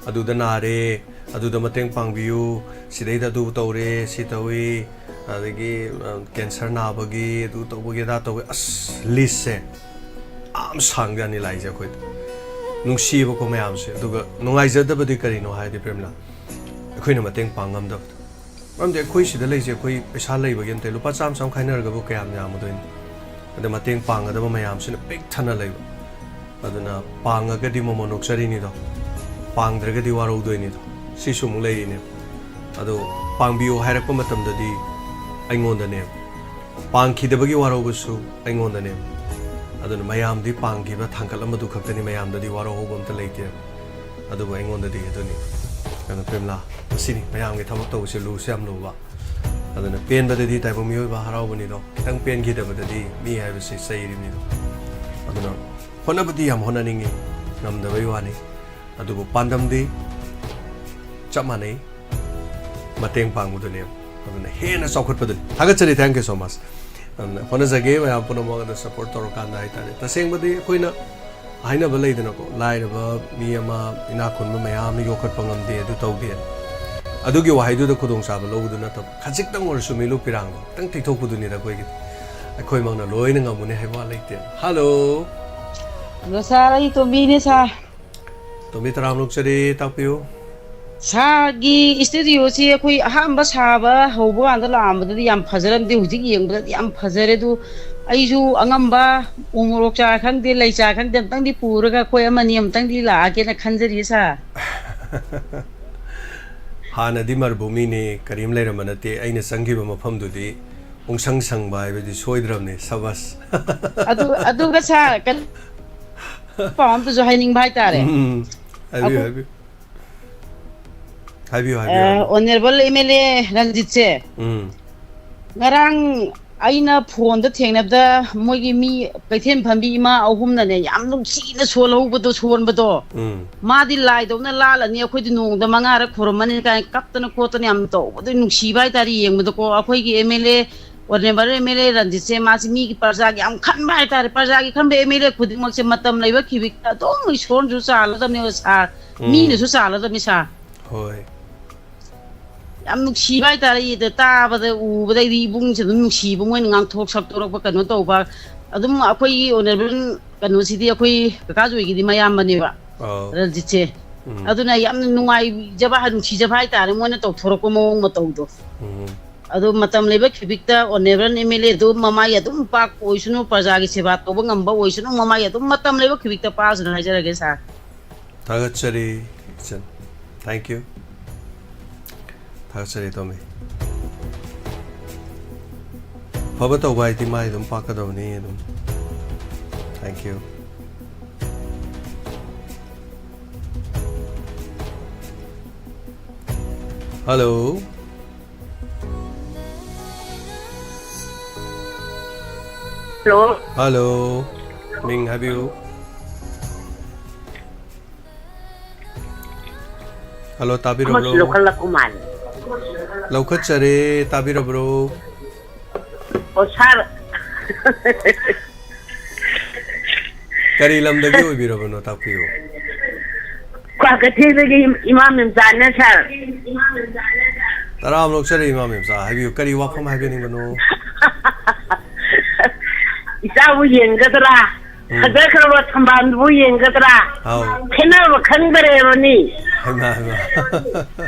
ꯑꯗꯨꯗ ꯅꯥꯔꯦ, ꯑꯗꯨꯗ ꯃꯇꯦꯡ ꯄꯥꯡꯕꯤꯌꯨ, ꯁꯤꯗꯩꯗ ꯑꯗꯨ ꯇꯧꯔꯦ, ꯁꯤ ꯇꯧꯏ, ꯑꯗꯒꯤ ꯀꯦꯟꯁꯔ ꯅꯥꯕꯒꯤ, ꯑꯗꯨ ꯇꯧꯕꯒꯤ, ꯑꯗꯥ ꯇꯧꯕꯒꯤ, ꯑꯁ, ꯂꯤꯁꯁꯦ ꯌꯥꯝ ꯁꯥꯡꯖꯥꯅꯤ ꯂꯥꯛꯏꯁꯦ ꯑꯩꯈꯣꯏꯗ꯫ ꯅꯨꯡꯁꯤꯌꯦꯕꯀꯣ ꯃꯌꯥꯝꯁꯦ꯫ ꯑꯗꯨꯒ ꯅꯨꯡꯉꯥꯏꯖꯗꯕꯗꯤ ꯀꯔꯤꯅꯣ ꯍꯥꯏꯔꯗꯤ, ꯄ꯭ꯔꯦꯝꯂꯥ, ꯑꯩꯈꯣꯏꯅ ꯃꯇꯦꯡ ꯄꯥꯡ ꯉꯝꯗꯕꯗꯣ꯫ ꯃꯔꯝꯗꯤ ꯑꯩꯈꯣꯏ ꯁꯤꯗ ꯂꯩꯁꯦ ꯑꯩꯈꯣꯏ ꯄꯩꯁꯥ ꯂꯩꯕꯒꯤ ꯅꯠꯇꯦ, ꯂꯨꯄꯥ ꯆꯥꯝꯃ ꯆꯥꯝꯃ ꯈꯥꯏꯅꯔꯒꯕꯨ ꯀꯌꯥꯝ ꯌꯥꯝꯃꯨꯗꯣꯏꯅꯣ? ꯑꯗ ꯃꯇꯦꯡ ꯄꯥꯡꯒꯗꯕ ꯃꯌꯥꯝꯁꯤꯅ ꯄꯤꯛ ꯊꯟꯅ ꯂꯩꯕ꯫ ꯑꯗꯨꯅ ꯄꯥꯡꯉꯒꯗꯤ ꯃꯃꯜ ꯅꯣꯛꯆꯔꯤꯅꯤꯗꯣ, ꯄꯥꯡꯗ꯭ꯔꯒꯗꯤ ꯋꯥꯔꯧꯗꯣꯏꯅꯤꯗꯣ, ꯁꯤꯁꯨ ꯑꯃꯨꯛ ꯂꯩꯔꯤꯅꯦꯕ꯫ ꯑꯗꯣ ꯄꯥꯡꯕꯤꯌꯨ ꯍꯥꯏꯔꯛꯄ ꯃꯇꯝꯗꯗꯤ ꯑꯩꯉꯣꯟꯗꯅꯦꯕ, ꯄꯥꯡꯈꯤꯗꯕꯒꯤ ꯋꯥꯔꯧꯕꯁꯨ ꯑꯩꯉꯣꯟꯗꯅꯦꯕ꯫ ꯑꯗꯨꯅ ꯃꯌꯥꯝꯗꯤ ꯄꯥꯡꯈꯤꯕ ꯊꯥꯡꯒꯠꯂꯝꯕꯗꯨ ꯈꯛꯇꯅꯤ, ꯃꯌꯥꯝꯗꯗꯤ ꯋꯥꯔꯧꯍꯧꯕ ꯑꯝꯇ ꯂꯩꯇꯦꯕ꯫ ꯑꯗꯨꯕꯨ ꯑꯩꯉꯣꯟꯗꯗꯤ ꯑꯗꯨꯅꯤ꯫ ꯑꯗꯨꯅ ꯄ꯭ꯔꯦꯝꯂꯥ, ꯑꯁꯤꯅꯤ ꯃꯌꯥꯝꯒꯤ ꯊꯕꯛ ꯇꯧꯕꯁꯦ ꯂꯨꯁꯨ ꯌꯥꯝ ꯂꯨꯕ꯫ ꯑꯗꯨꯅ ꯄꯦꯟꯕꯗꯗꯤ ꯇꯥꯏꯕꯪ ꯃꯤꯑꯣꯏꯕ ꯍꯔꯥꯎꯕꯅꯤꯗꯣ, ꯈꯤꯇꯪ ꯄꯦꯟꯈꯤꯗꯕꯗꯗꯤ ꯃꯤ ꯍꯥꯏꯕꯁꯤ ꯆꯩꯔꯤꯕꯅꯤꯗꯣ꯫ ꯑꯗꯨꯅ ꯍꯣꯠꯅꯕꯗꯤ ꯌꯥꯝ ꯍꯣꯠꯅꯅꯤꯡꯉꯤ, ꯉꯝꯗꯕꯩ ꯋꯥꯅꯤ꯫ ꯑꯗꯨꯕꯨ ꯄꯥꯟꯗꯝꯗꯤ ꯆꯞ ꯃꯥꯟꯅꯩ, ꯃꯇꯦꯡ ꯄꯥꯡꯕꯗꯨꯅꯦꯕ꯫ ꯑꯗꯨꯅ ꯍꯦꯟꯅ ꯆꯥꯎꯈꯠꯄꯗꯨꯅꯤ꯫ ꯊꯥꯒꯠꯆꯔꯤ, thank you so much꯫ ꯑꯗꯨꯅ ꯍꯣꯠꯅꯖꯒꯦ ꯃꯌꯥꯝ ꯄꯨꯝꯅꯃꯛ ꯑꯗꯨ support ꯇꯧꯔꯀꯥꯟꯗ ꯍꯥꯏꯇꯥꯔꯦ꯫ ꯇꯁꯦꯡꯕꯗꯤ ꯑꯩꯈꯣꯏꯅ ꯍꯥꯏꯅꯕ ꯂꯩꯗꯅꯀꯣ, ꯂꯥꯏꯔꯕ ꯃꯤ ꯑꯃ ꯏꯅꯥꯛ ꯈꯨꯟꯕ ꯃꯌꯥꯝꯅ ꯌꯣꯛꯈꯠꯄ ꯉꯝꯗꯦ, ꯑꯗꯨ ꯇꯧꯗꯦ꯫ ꯑꯗꯨꯒꯤ ꯋꯥꯍꯩꯗꯨꯗ ꯈꯨꯗꯣꯡꯆꯥꯕ ꯂꯧꯕꯗꯨ ꯅꯠꯇꯕ, ꯈꯖꯤꯛꯇꯪ ꯑꯣꯏꯔꯁꯨ ꯃꯤꯂꯨ ꯄꯤꯔꯥꯡꯗꯣ ꯈꯤꯇꯪ ꯇꯩꯊꯣꯛꯄꯗꯨꯅꯤꯗ ꯑꯩꯈꯣꯏꯒꯤꯗꯤ꯫ ꯑꯩꯈꯣꯏꯃꯛꯅ ꯂꯣꯏꯅ ꯉꯝꯒꯅꯤ ꯍꯥꯏꯕ ꯋꯥ ꯂꯩꯇꯦ꯫ ꯍꯜꯂꯣ꯫ ꯑꯗꯣ ꯁꯥꯔ, ꯑꯩ ꯇꯣꯝꯕꯤꯅꯦ ꯁꯥꯔ꯫ ꯇꯣꯝꯕꯤ, ꯇꯔꯥꯝꯅ ꯑꯣꯛꯆꯔꯤ, ꯇꯥꯛꯄꯤꯌꯨ꯫ ꯁꯥꯔꯒꯤ ꯏꯁꯇꯨꯗꯤꯑꯣꯁꯤ ꯑꯩꯈꯣꯏ ꯑꯍꯥꯟꯕ ꯁꯥꯕ ꯍꯧꯕ ꯀꯥꯟꯗ ꯂꯥꯛꯑꯝꯕꯗꯗꯤ ꯌꯥꯝ ꯐꯖꯔꯝꯗꯦ, ꯍꯧꯖꯤꯛ ꯌꯦꯡꯕꯗꯗꯤ ꯌꯥꯝ ꯐꯖꯔꯦ꯫ ꯑꯗꯨ ꯑꯩꯁꯨ ꯑꯉꯝꯕ ꯎ ꯃꯣꯔꯣꯛ ꯆꯥꯔ ꯈꯪꯗꯦ, ꯂꯩ ꯆꯥꯔ ꯈꯪꯗꯦ, ꯑꯝꯇꯪꯗꯤ ꯄꯨꯔꯒ ꯑꯩꯈꯣꯏ ꯑꯃꯅꯤ ꯑꯝꯇꯪꯗꯤ ꯂꯥꯛꯑꯒꯦꯅ ꯈꯟꯖꯔꯤꯌꯦ ꯁꯥꯔ꯫ ꯍꯥꯟꯅꯗꯤ ꯃꯔꯨꯚꯨꯃꯤꯅꯤ, ꯀꯔꯤꯝ ꯂꯩꯔꯝꯕ ꯅꯠꯇꯦ꯫ ꯑꯩꯅ ꯆꯪꯈꯤꯕ ꯃꯐꯝꯗꯨꯗꯤ ꯄꯨꯡꯁꯪ ꯁꯪꯕ ꯍꯥꯏꯕꯗꯤ ꯁꯣꯏꯗ꯭ꯔꯕꯅꯤ꯫ ꯁꯕꯥꯁ꯫ ꯑꯗꯨ ꯑꯗꯨꯒ ꯁꯥꯔ, ꯀꯩꯅꯣ, ꯄꯥꯎ ꯑꯝꯇꯁꯨ ꯍꯥꯏꯅꯤꯡꯕ ꯍꯥꯏꯇꯥꯔꯦ꯫ ꯎꯝ, ꯍꯥꯏꯕꯤꯌꯨ, ꯑꯩꯈꯣꯏ, ꯍꯥꯏꯕꯤꯌꯨ꯫ ꯍꯥꯏꯕꯤꯌꯨ, ꯍꯥꯏꯕꯤꯌꯨ, ꯑ, ꯍꯥꯏꯕꯤꯌꯨ꯫ ꯑꯣꯅꯔꯦꯕꯜ ꯑꯦꯝ ꯑꯦꯜ ꯑꯦ ꯔꯟꯖꯤꯠꯁꯦ, ꯎꯝ꯫ ꯉꯔꯥꯡ ꯑꯩꯅ ꯐꯣꯟꯗ ꯊꯦꯡꯅꯕꯗ ꯃꯣꯏꯒꯤ ꯃꯤ ꯀꯩꯊꯦꯜ ꯐꯝꯕꯤ ꯏꯃꯥ ꯑꯍꯨꯝꯅꯅꯦ, ꯌꯥꯝ ꯅꯨꯡꯁꯤꯅ ꯁꯣꯜꯍꯧꯕꯗꯣ, ꯁꯣꯟꯕꯗꯣ꯫ ꯎꯝ꯫ ꯃꯥꯗꯤ ꯂꯥꯏꯗꯧꯅ ꯂꯥꯜꯂꯅꯤ, ꯑꯩꯈꯣꯏꯗꯤ ꯅꯣꯡꯃꯗ ꯃꯉꯥꯔꯛ ꯈꯨꯔꯨꯝꯃꯅꯤ ꯀꯥꯏꯅ ꯀꯞꯇꯅ ꯈꯣꯠꯇꯅ ꯌꯥꯝ ꯇꯧꯕꯗꯣ ꯅꯨꯡꯁꯤꯕ ꯍꯥꯏꯇꯥꯔꯦ ꯌꯦꯡꯕꯗꯀꯣ꯫ ꯑꯩꯈꯣꯏꯒꯤ M L A, honourable M L A ꯔꯟꯖꯤꯠꯁꯦ, ꯃꯥꯁꯤ ꯃꯤꯒꯤ ꯄ꯭ꯔꯖꯥꯒꯤ ꯌꯥꯝ ꯈꯟꯕ ꯍꯥꯏꯇꯥꯔꯦ꯫ ꯄ꯭ꯔꯖꯥꯒꯤ ꯈꯟꯕ ꯑꯦꯝ ꯑꯦꯜ ꯑꯦ ꯈꯨꯗꯤꯡꯃꯛꯁꯦ ꯃꯇꯝ ꯂꯩꯕ ꯈꯤꯕꯤꯛꯇ ꯑꯗꯨꯝ ꯏꯁꯣꯔꯅꯁꯨ ꯆꯥꯜꯂꯗꯕꯅꯦꯕ ꯁꯥꯔ, ꯎꯝ꯫ ꯃꯤꯅꯁꯨ ꯆꯥꯜꯂꯗꯕꯅꯤ ꯁꯥꯔ꯫ ꯍꯣꯏ꯫ ꯌꯥꯝ ꯅꯨꯡꯁꯤꯕ ꯍꯥꯏꯇꯥꯔꯦ, ꯏꯗ ꯇꯥꯕꯗ, ꯎꯕꯗ ꯑꯩꯗꯤ ꯏꯕꯨꯡꯁꯦ ꯑꯗꯨꯝ ꯅꯨꯡꯁꯤꯕ, ꯃꯣꯏꯅ ꯉꯥꯡꯊꯣꯛ ꯁꯛꯇꯣꯔꯛꯄ, ꯀꯩꯅꯣ ꯇꯧꯕ꯫ ꯑꯗꯨꯝ ꯑꯩꯈꯣꯏꯒꯤ ꯑꯣꯅꯔꯦꯕꯜ ꯀꯩꯅꯣꯁꯤꯗꯤ ꯑꯩꯈꯣꯏ ꯀꯀꯥ ꯖꯣꯏꯒꯤꯗꯤ ꯃꯌꯥꯝꯕꯅꯦꯕ, ꯑꯧ꯫ ꯔꯟꯖꯤꯠꯁꯦ꯫ ꯎꯝ꯫ ꯑꯗꯨꯅ ꯌꯥꯝꯅ ꯅꯨꯡꯉꯥꯏꯖꯕ, ꯅꯨꯡꯁꯤꯖꯕ ꯍꯥꯏꯇꯥꯔꯦ, ꯃꯣꯏꯅ ꯇꯧꯊꯣꯔꯛꯄ ꯃꯑꯣꯡ ꯃꯇꯧꯗꯣ꯫ ꯎꯝ꯫ ꯑꯗꯣ ꯃꯇꯝ ꯂꯩꯕ ꯈꯤꯕꯤꯛꯇ ꯑꯣꯅꯔꯦꯕꯜ ꯑꯦꯝ ꯑꯦꯜ ꯑꯦꯗꯨ ꯃꯃꯥꯏ ꯑꯗꯨꯝ ꯄꯥꯛꯄ ꯑꯣꯏꯁꯅꯨ, ꯄ꯭ꯔꯖꯥꯒꯤ ꯁꯦꯕꯥ ꯇꯧꯕ ꯉꯝꯕ ꯑꯣꯏꯁꯅꯨ, ꯃꯃꯥꯏ ꯑꯗꯨꯝ ꯃꯇꯝ ꯂꯩꯕ ꯈꯤꯕꯤꯛꯇ ꯄꯥꯛꯁꯅꯨ ꯍꯥꯏꯖꯔꯒꯦ ꯁꯥꯔ꯫ ꯊꯥꯒꯠꯆꯔꯤ, ꯏꯆꯟ꯫ Thank you꯫ ꯊꯥꯒꯠꯆꯔꯤ, ꯇꯣꯝꯕꯤ꯫ ꯑꯐꯕ ꯇꯧꯕ ꯍꯥꯏꯗꯤ ꯃꯥꯏ ꯑꯗꯨꯝ ꯄꯥꯛꯀꯗꯕꯅꯤ ꯑꯗꯨꯝ꯫ Thank you꯫ Hello꯫ Hello꯫ Hello꯫ ꯃꯤꯡ ꯍꯥꯏꯕꯤꯌꯨ꯫ Hello, ꯇꯥꯕꯤꯔꯕ꯭ꯔꯣ? ꯑꯃꯁꯨ ꯂꯧꯈꯠꯂꯛꯄ ꯃꯥꯜꯂꯦ꯫ ꯂꯧꯈꯠꯆꯔꯦ, ꯇꯥꯕꯤꯔꯕ꯭ꯔꯣ? ꯑꯣ, ꯁꯥꯔ꯫ ꯀꯔꯤ ꯂꯝꯗꯒꯤ ꯑꯣꯏꯕꯤꯔꯕꯅꯣ, ꯇꯥꯛꯄꯤꯌꯨ꯫ ꯀ꯭ꯋꯥꯀꯩꯊꯦꯜꯗꯒꯤ ꯏꯃꯥ ꯃꯦꯝꯆꯥꯅꯦ, ꯁꯥꯔ꯫ ꯇꯔꯥ ꯑꯃ ꯂꯧꯖꯔꯦ, ꯏꯃꯥ ꯃꯦꯝꯆꯥ, ꯍꯥꯏꯕꯤꯌꯨ, ꯀꯔꯤ ꯋꯥꯐꯝ ꯍꯥꯏꯕꯤꯅꯤꯡꯕꯅꯣ? ꯏꯆꯥꯕꯨ ꯌꯦꯡꯒꯗ꯭ꯔꯥ? ꯎꯝ꯫ ꯐꯖꯈ꯭ꯔꯕ ꯊꯝꯕꯥꯜꯗꯨꯕꯨ ꯌꯦꯡꯒꯗ꯭ꯔꯥ? ꯑꯧ꯫ ꯈꯦꯠꯅꯕ ꯈꯪꯗꯔꯦꯕꯅꯤ꯫ ꯍꯩꯃꯥ, ꯍꯩꯃꯥ꯫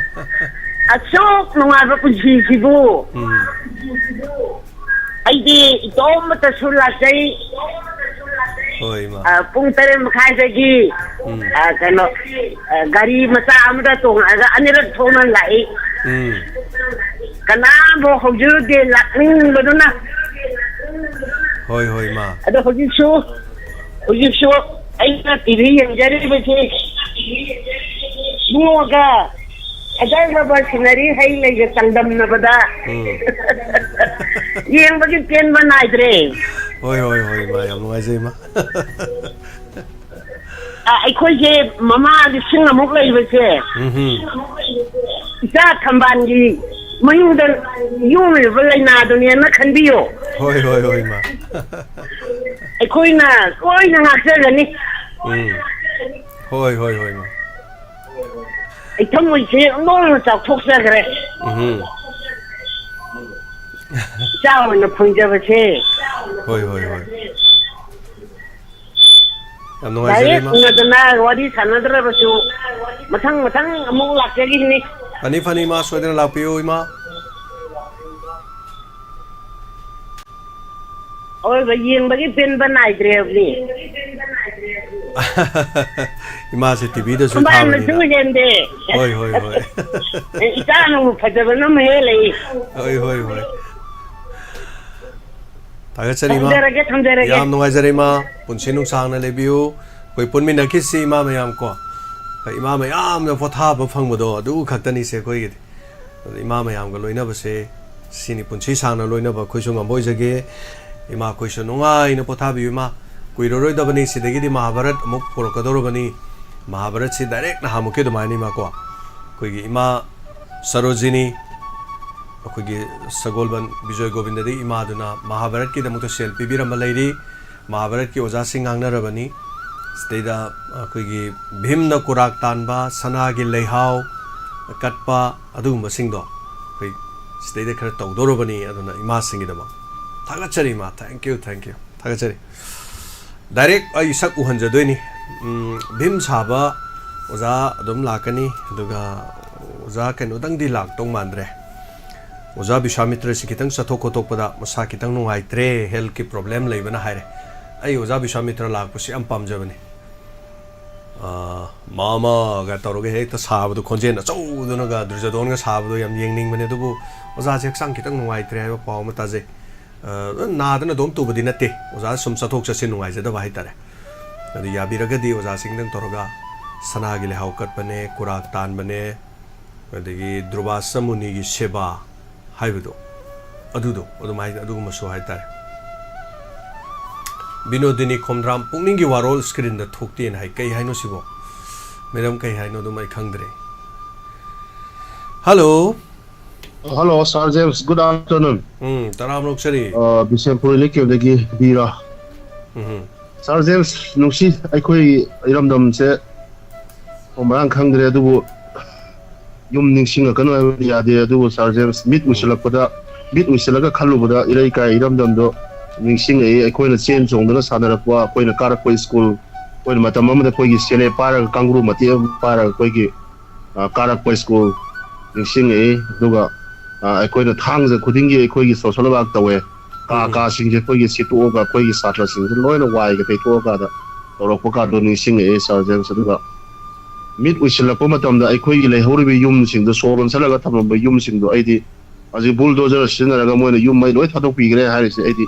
ꯑꯁꯨꯛ ꯅꯨꯡꯉꯥꯏꯕ ꯄꯨꯟꯁꯤꯁꯤꯕꯨ꯫ ꯎꯝ꯫ ꯑꯩꯗꯤ ꯏꯇꯣꯝꯇꯁꯨ ꯂꯥꯛꯆꯩ꯫ ꯍꯣꯏ, ꯏꯃꯥ꯫ ꯑ, ꯄꯨꯡ ꯇꯔꯦꯠ ꯃꯈꯥꯏꯗꯒꯤ, ꯎꯝ꯫ ꯑ, ꯀꯩꯅꯣ, ꯑ, ꯒꯥꯔꯤ ꯃꯆꯥ ꯑꯃꯗ ꯇꯣꯡꯉꯛꯑꯒ ꯑꯅꯤꯔꯛ ꯊꯣꯛꯅ ꯂꯥꯛꯏ꯫ ꯎꯝ꯫ ꯀꯅꯥꯝꯐꯥꯎ ꯍꯧꯖꯔꯨꯗꯦ, ꯂꯥꯛꯅꯤꯡꯕꯗꯨꯅ꯫ ꯍꯣꯏ, ꯍꯣꯏ, ꯏꯃꯥ꯫ ꯑꯗꯣ ꯍꯧꯖꯤꯛꯁꯨ, ꯍꯧꯖꯤꯛꯁꯨ ꯑꯩꯅ ꯇꯤꯚꯤ ꯌꯦꯡꯖꯔꯤꯕꯁꯤ ꯏꯕꯨꯡꯉꯣꯒ ꯐꯖꯈ꯭ꯔꯕ ꯁꯤꯅꯔꯤ ꯍꯩ ꯂꯩꯒ ꯆꯥꯡꯗꯝꯅꯕꯗ ꯎꯝ꯫ ꯌꯦꯡꯕꯒꯤ ꯄꯦꯟꯕ ꯅꯥꯏꯗ꯭ꯔꯦ꯫ ꯍꯣꯏ, ꯍꯣꯏ, ꯍꯣꯏ, ꯏꯃꯥ, ꯌꯥꯝ ꯅꯨꯡꯉꯥꯏꯖꯩ, ꯏꯃꯥ꯫ ꯑ, ꯑꯩꯈꯣꯏꯁꯦ ꯃꯃꯥ ꯂꯤꯁꯤꯡ ꯑꯃꯨꯛ ꯂꯩꯕꯁꯦ ꯎꯝ꯫ ꯏꯆꯥ ꯊꯝꯕꯥꯜꯒꯤ ꯃꯌꯨꯝꯗ ꯌꯣꯝꯂꯤꯕ ꯂꯥꯏꯅꯥꯗꯨꯅꯦꯅ ꯈꯟꯕꯤꯌꯣ꯫ ꯍꯣꯏ, ꯍꯣꯏ, ꯍꯣꯏ, ꯏꯃꯥ꯫ ꯑꯩꯈꯣꯏꯅ ꯂꯣꯏꯅ ꯉꯥꯛꯆꯒꯅꯤ꯫ ꯎꯝ꯫ ꯍꯣꯏ, ꯍꯣꯏ, ꯍꯣꯏ, ꯏꯃꯥ꯫ ꯑꯩ ꯊꯃꯣꯏꯁꯦ ꯂꯣꯏꯅ ꯆꯥꯎꯊꯣꯛꯆꯈ꯭ꯔꯦ꯫ ꯎꯝ꯫ ꯏꯆꯥ ꯑꯣꯏꯅ ꯐꯪꯖꯕꯁꯦ꯫ ꯍꯣꯏ, ꯍꯣꯏ, ꯍꯣꯏ꯫ ꯌꯥꯝ ꯅꯨꯡꯉꯥꯏꯖꯔꯦ, ꯗꯥꯏꯔꯦꯛ ꯏꯃꯥ꯫ ꯎꯅꯗꯅ ꯋꯥꯔꯤ ꯁꯥꯟꯅꯗ꯭ꯔꯕꯁꯨ ꯃꯊꯪ ꯃꯊꯪ ꯑꯃꯨꯛ ꯂꯥꯛꯆꯈꯤꯅꯤ꯫ ꯐꯅꯤ, ꯐꯅꯤ, ꯏꯃꯥ, ꯁꯣꯏꯗꯅ ꯂꯥꯛꯄꯤꯌꯨ, ꯏꯃꯥ꯫ ꯑꯑꯣꯏꯕ ꯌꯦꯡꯕꯒꯤ ꯄꯦꯟꯕ ꯅꯥꯏꯗ꯭ꯔꯦ ꯍꯥꯏꯕꯅꯤ꯫ ꯏꯃꯥꯁꯦ ꯇꯤꯚꯤꯗꯁꯨ ꯊꯝꯕꯥꯜꯅꯁꯨ ꯊꯥꯕꯅꯤꯅ꯫ ꯍꯦꯟꯗꯦ꯫ ꯍꯣꯏ, ꯍꯣꯏ, ꯍꯣꯏ꯫ ꯑꯦ, ꯏꯆꯥꯅꯕꯨ ꯐꯖꯕꯅ ꯑꯃ ꯍꯦꯜꯂꯛꯏ꯫ ꯍꯣꯏ, ꯍꯣꯏ, ꯍꯣꯏ꯫ ꯊꯥꯒꯠꯆꯔꯤ, ꯏꯃꯥ꯫ ꯊꯝꯖꯔꯒꯦ, ꯊꯝꯖꯔꯒꯦ꯫ ꯌꯥꯝ ꯅꯨꯡꯉꯥꯏꯖꯔꯦ, ꯏꯃꯥ꯫ ꯄꯨꯟꯁꯤ ꯅꯨꯡꯁꯥꯡꯅ ꯂꯩꯕꯤꯌꯨ꯫ ꯑꯩꯈꯣꯏ ꯄꯨꯟꯃꯤꯟꯅꯈꯤꯁꯤ, ꯏꯃꯥ ꯃꯌꯥꯝ ꯀꯣ꯫ ꯑꯩꯈꯣꯏ ꯏꯃꯥ ꯃꯌꯥꯝꯅ ꯄꯣꯊꯥꯕ ꯐꯪꯕꯗꯣ ꯑꯗꯨ ꯈꯛꯇꯅꯤꯁꯦ ꯑꯩꯈꯣꯏꯒꯤꯗꯤ꯫ ꯑꯗꯨ ꯏꯃꯥ ꯃꯌꯥꯝꯒ ꯂꯣꯏꯅꯕꯁꯦ ꯁꯤꯅꯤ, ꯄꯨꯟꯁꯤ ꯁꯥꯡꯅ ꯂꯣꯏꯅꯕ ꯑꯩꯈꯣꯏꯁꯨ ꯉꯝꯕ ꯑꯣꯏꯖꯒꯦ꯫ ꯏꯃꯥ, ꯑꯩꯈꯣꯏꯁꯨ ꯅꯨꯡꯉꯥꯏꯅ ꯄꯣꯊꯥꯕꯤꯌꯨ, ꯏꯃꯥ꯫ ꯀꯨꯏꯔꯔꯣꯏꯗꯕꯅꯤ ꯁꯤꯗꯒꯤꯗꯤ ꯃꯍꯥꯚꯥꯔꯠ ꯑꯃꯨꯛ ꯄꯨꯔꯛꯀꯗꯧꯔꯕꯅꯤ꯫ ꯃꯍꯥꯚꯥꯔꯠꯁꯤ direct ꯅꯍꯥꯟꯃꯨꯛꯀꯤ ꯑꯗꯨꯃꯥꯏꯅ, ꯏꯃꯥ ꯀꯣ꯫ ꯑꯩꯈꯣꯏꯒꯤ ꯏꯃꯥ ꯁꯔꯣꯖꯤꯅꯤ, ꯑꯩꯈꯣꯏꯒꯤ ꯁꯒꯣꯜꯕꯟ ꯕꯤꯖꯣꯏ ꯒꯣꯕꯤꯟꯗꯗꯒꯤ ꯏꯃꯥꯗꯨꯅ ꯃꯍꯥꯚꯥꯔꯠꯀꯤꯗꯃꯛꯇ ꯁꯦꯜ ꯄꯤꯕꯤꯔꯝꯕ ꯂꯩꯔꯤ꯫ ꯃꯍꯥꯚꯥꯔꯠꯀꯤ ꯑꯣꯖꯥꯁꯤꯡ ꯉꯥꯡꯅꯔꯕꯅꯤ꯫ ꯁꯤꯗꯩꯗ ꯑꯩꯈꯣꯏꯒꯤ ꯚꯤꯝꯅ ꯀꯨꯔꯥꯛ ꯇꯥꯟꯕ, ꯁꯅꯥꯒꯤ ꯂꯩꯍꯥꯎ ꯀꯠꯄ, ꯑꯗꯨꯒꯨꯝꯕꯁꯤꯡꯗꯣ ꯑꯩꯈꯣꯏ ꯁꯤꯗꯩꯗ ꯈꯔ ꯇꯧꯗꯧꯔꯕꯅꯤ꯫ ꯑꯗꯨꯅ ꯏꯃꯥꯁꯤꯡꯒꯤꯗꯃꯛ ꯊꯥꯒꯠꯆꯔꯤ, ꯏꯃꯥ꯫ Thank you, thank you꯫ ꯊꯥꯒꯠꯆꯔꯤ꯫ Direct ꯑꯩ ꯁꯛ ꯎꯍꯟꯖꯗꯣꯏꯅꯤ꯫ ꯎꯝ, ꯚꯤꯝ ꯁꯥꯕ ꯑꯣꯖꯥ ꯑꯗꯨꯝ ꯂꯥꯛꯀꯅꯤ, ꯑꯗꯨꯒ ꯑꯣꯖꯥ ꯀꯩꯅꯣꯗꯪꯗꯤ ꯂꯥꯛꯇꯧ ꯃꯥꯟꯗ꯭ꯔꯦ꯫ ꯑꯣꯖꯥ ꯕꯤꯁ꯭ꯋꯥꯃꯤꯇ꯭ꯔꯁꯤ ꯈꯤꯇꯪ ꯆꯠꯊꯣꯛ ꯈꯣꯠꯇꯣꯛꯄꯗ ꯃꯁꯥ ꯈꯤꯇꯪ ꯅꯨꯡꯉꯥꯏꯇ꯭ꯔꯦ, healthꯀꯤ problem ꯂꯩꯕꯅ ꯍꯥꯏꯔꯦ꯫ ꯑꯩ ꯑꯣꯖꯥ ꯕꯤꯁ꯭ꯋꯥꯃꯤꯇ꯭ꯔ ꯂꯥꯛꯄꯁꯤ ꯌꯥꯝ ꯄꯥꯝꯖꯕꯅꯤ꯫ ꯑꯥ, "ꯃꯥꯃꯥꯒ" ꯇꯧꯔꯒ ꯍꯦꯛꯇ ꯁꯥꯕꯗꯣ, ꯈꯣꯟꯖꯦꯜ ꯑꯆꯧꯕꯗꯨꯅꯒ, ꯗꯨꯔꯖꯣꯙꯣꯟꯒ ꯁꯥꯕꯗꯣ ꯌꯥꯝ ꯌꯦꯡꯅꯤꯡꯕꯅꯦ꯫ ꯑꯗꯨꯕꯨ ꯑꯣꯖꯥꯁꯦ ꯍꯛꯆꯥꯡ ꯈꯤꯇꯪ ꯅꯨꯡꯉꯥꯏꯇ꯭ꯔꯦ ꯍꯥꯏꯕ ꯄꯥꯎ ꯑꯃ ꯇꯥꯖꯩ꯫ ꯑꯥ, ꯅꯥꯗꯅ ꯑꯗꯨꯝ ꯇꯨꯕꯗꯤ ꯅꯠꯇꯦ, ꯑꯣꯖꯥ ꯁꯨꯝ ꯆꯠꯊꯣꯛ ꯆꯠꯁꯤꯟ ꯅꯨꯡꯉꯥꯏꯖꯗꯕ ꯍꯥꯏꯇꯥꯔꯦ꯫ ꯑꯗꯨ ꯌꯥꯕꯤꯔꯒꯗꯤ ꯑꯣꯖꯥꯁꯤꯡꯗꯪ ꯇꯧꯔꯒ ꯁꯅꯥꯒꯤ ꯂꯩꯍꯥꯎ ꯀꯠꯄꯅꯦ, ꯀꯨꯔꯥꯛ ꯇꯥꯟꯕꯅꯦ, ꯑꯗꯒꯤ ꯗ꯭ꯔꯨꯕꯥꯁ ꯃꯨꯅꯤꯒꯤ ꯁꯦꯕꯥ ꯍꯥꯏꯕꯗꯣ, ꯑꯗꯨꯗꯣ ꯑꯗꯨꯃꯥꯏꯅ, ꯑꯗꯨꯒꯨꯝꯕꯁꯨ ꯍꯥꯏꯇꯥꯔꯦ꯫ ꯕꯤꯅꯣꯗꯤꯅꯤ ꯈꯣꯝꯗ꯭ꯔꯥꯝ, "ꯄꯨꯛꯅꯤꯡꯒꯤ ꯋꯥꯔꯣꯜ ꯁ꯭ꯀ꯭ꯔꯤꯟꯗ ꯊꯣꯛꯇꯦꯅ" ꯍꯥꯏ꯫ ꯀꯩ ꯍꯥꯏꯅꯣ ꯁꯤꯕꯣ? ꯃꯦꯗꯥꯝ, ꯀꯩ ꯍꯥꯏꯅꯣ? ꯑꯗꯨꯝ ꯑꯩ ꯈꯪꯗ꯭ꯔꯦ꯫ ꯍꯜꯂꯣ꯫ ꯍꯜꯂꯣ, ꯁꯥꯔ ꯖꯦꯝꯁ, ꯒꯨꯗ ꯑꯥꯐꯇꯔꯅꯨꯟ꯫ ꯎꯝ, ꯇꯔꯥꯝꯅ ꯑꯣꯛꯆꯔꯤ꯫ ꯑ, ꯕꯤꯁꯦꯝꯄꯨꯔ ꯏꯂꯤꯀꯦꯜꯗꯒꯤ ꯕꯤꯔꯥ꯫ ꯎꯝ꯫ ꯁꯥꯔ ꯖꯦꯝꯁ, ꯅꯨꯡꯁꯤ, ꯑꯩꯈꯣꯏ ꯏꯔꯝꯗꯝꯁꯦ ꯃꯔꯥꯡ ꯈꯪꯗ꯭ꯔꯦ, ꯑꯗꯨꯕꯨ ꯌꯨꯝ ꯅꯤꯡꯁꯤꯡꯉꯛꯀꯅꯨ ꯍꯥꯏꯕꯗꯤ ꯌꯥꯗꯦ꯫ ꯑꯗꯨꯕꯨ ꯁꯥꯔ ꯖꯦꯝꯁ, ꯃꯤꯠ ꯎꯝ꯫ ꯎꯏꯁꯤꯜꯂꯛꯄꯗ, ꯃꯤꯠ ꯎꯏꯁꯤꯜꯂꯒ ꯈꯜꯂꯨꯕꯗ ꯏꯔꯩꯀꯥꯏ ꯏꯔꯝꯗꯝꯗꯣ ꯅꯤꯡꯁꯤꯡꯉꯛꯏ꯫ ꯑꯩꯈꯣꯏꯅ ꯆꯦꯟ ꯆꯣꯡꯗꯅ ꯁꯥꯟꯅꯔꯛꯄ, ꯑꯩꯈꯣꯏꯅ ꯀꯥꯔꯛꯄ ꯁ꯭ꯀꯨꯜ, ꯑꯩꯈꯣꯏꯅ ꯃꯇꯝ ꯑꯃꯗ ꯑꯩꯈꯣꯏꯒꯤ ꯁꯦꯂꯦ ꯄꯥꯏꯔꯒ, ꯀꯥꯡꯒ꯭ꯔꯨ ꯃꯇꯦꯛ ꯑꯃ ꯄꯥꯏꯔꯒ ꯑꯩꯈꯣꯏꯒꯤ, ꯑ, ꯀꯥꯔꯛꯄ ꯁ꯭ꯀꯨꯜ ꯅꯤꯡꯁꯤꯡꯉꯛꯏ꯫ ꯑꯗꯨꯒ, ꯑ, ꯑꯩꯈꯣꯏꯅ ꯊꯥꯡꯖ ꯈꯨꯗꯤꯡꯒꯤ ꯑꯩꯈꯣꯏꯒꯤ ꯁꯣꯁꯦꯜ ꯋꯥꯔꯛ ꯇꯧꯋꯦ꯫ ꯀꯥ ꯎꯝ꯫ ꯀꯥꯁꯤꯡꯁꯦ ꯑꯩꯈꯣꯏꯒꯤ ꯁꯤꯠꯇꯣꯛꯑꯒ ꯑꯩꯈꯣꯏꯒꯤ ꯁꯥꯇ꯭ꯔꯁꯤꯡꯁꯦ ꯂꯣꯏꯅ ꯋꯥꯏꯒ ꯇꯩꯊꯣꯛꯑꯀꯥꯟꯗ ꯇꯧꯔꯛꯄ ꯀꯥꯟꯗꯣ ꯅꯤꯡꯁꯤꯡꯉꯛꯑꯦ, ꯁꯥꯔ ꯖꯦꯝꯁ꯫ ꯑꯗꯨꯒ ꯃꯤꯠ ꯎꯏꯁꯤꯜꯂꯛꯄ ꯃꯇꯝꯗ ꯑꯩꯈꯣꯏꯒꯤ ꯂꯩꯍꯧꯔꯤꯕ ꯌꯨꯝꯁꯤꯡꯗꯣ, ꯁꯣ ꯂꯣꯟꯁꯤꯜꯂꯒ ꯊꯝꯂꯝꯕ ꯌꯨꯝꯁꯤꯡꯗꯣ ꯑꯩꯗꯤ ꯍꯧꯖꯤꯛ ꯕꯨꯜꯗꯣꯖꯔ ꯁꯤꯖꯤꯟꯅꯔꯒ ꯃꯣꯏꯅ ꯌꯨꯝ ꯃꯩ ꯂꯣꯏ ꯊꯥꯗꯣꯛꯄꯤꯈ꯭ꯔꯦ ꯍꯥꯏꯔꯤꯁꯦ, ꯑꯩꯗꯤ,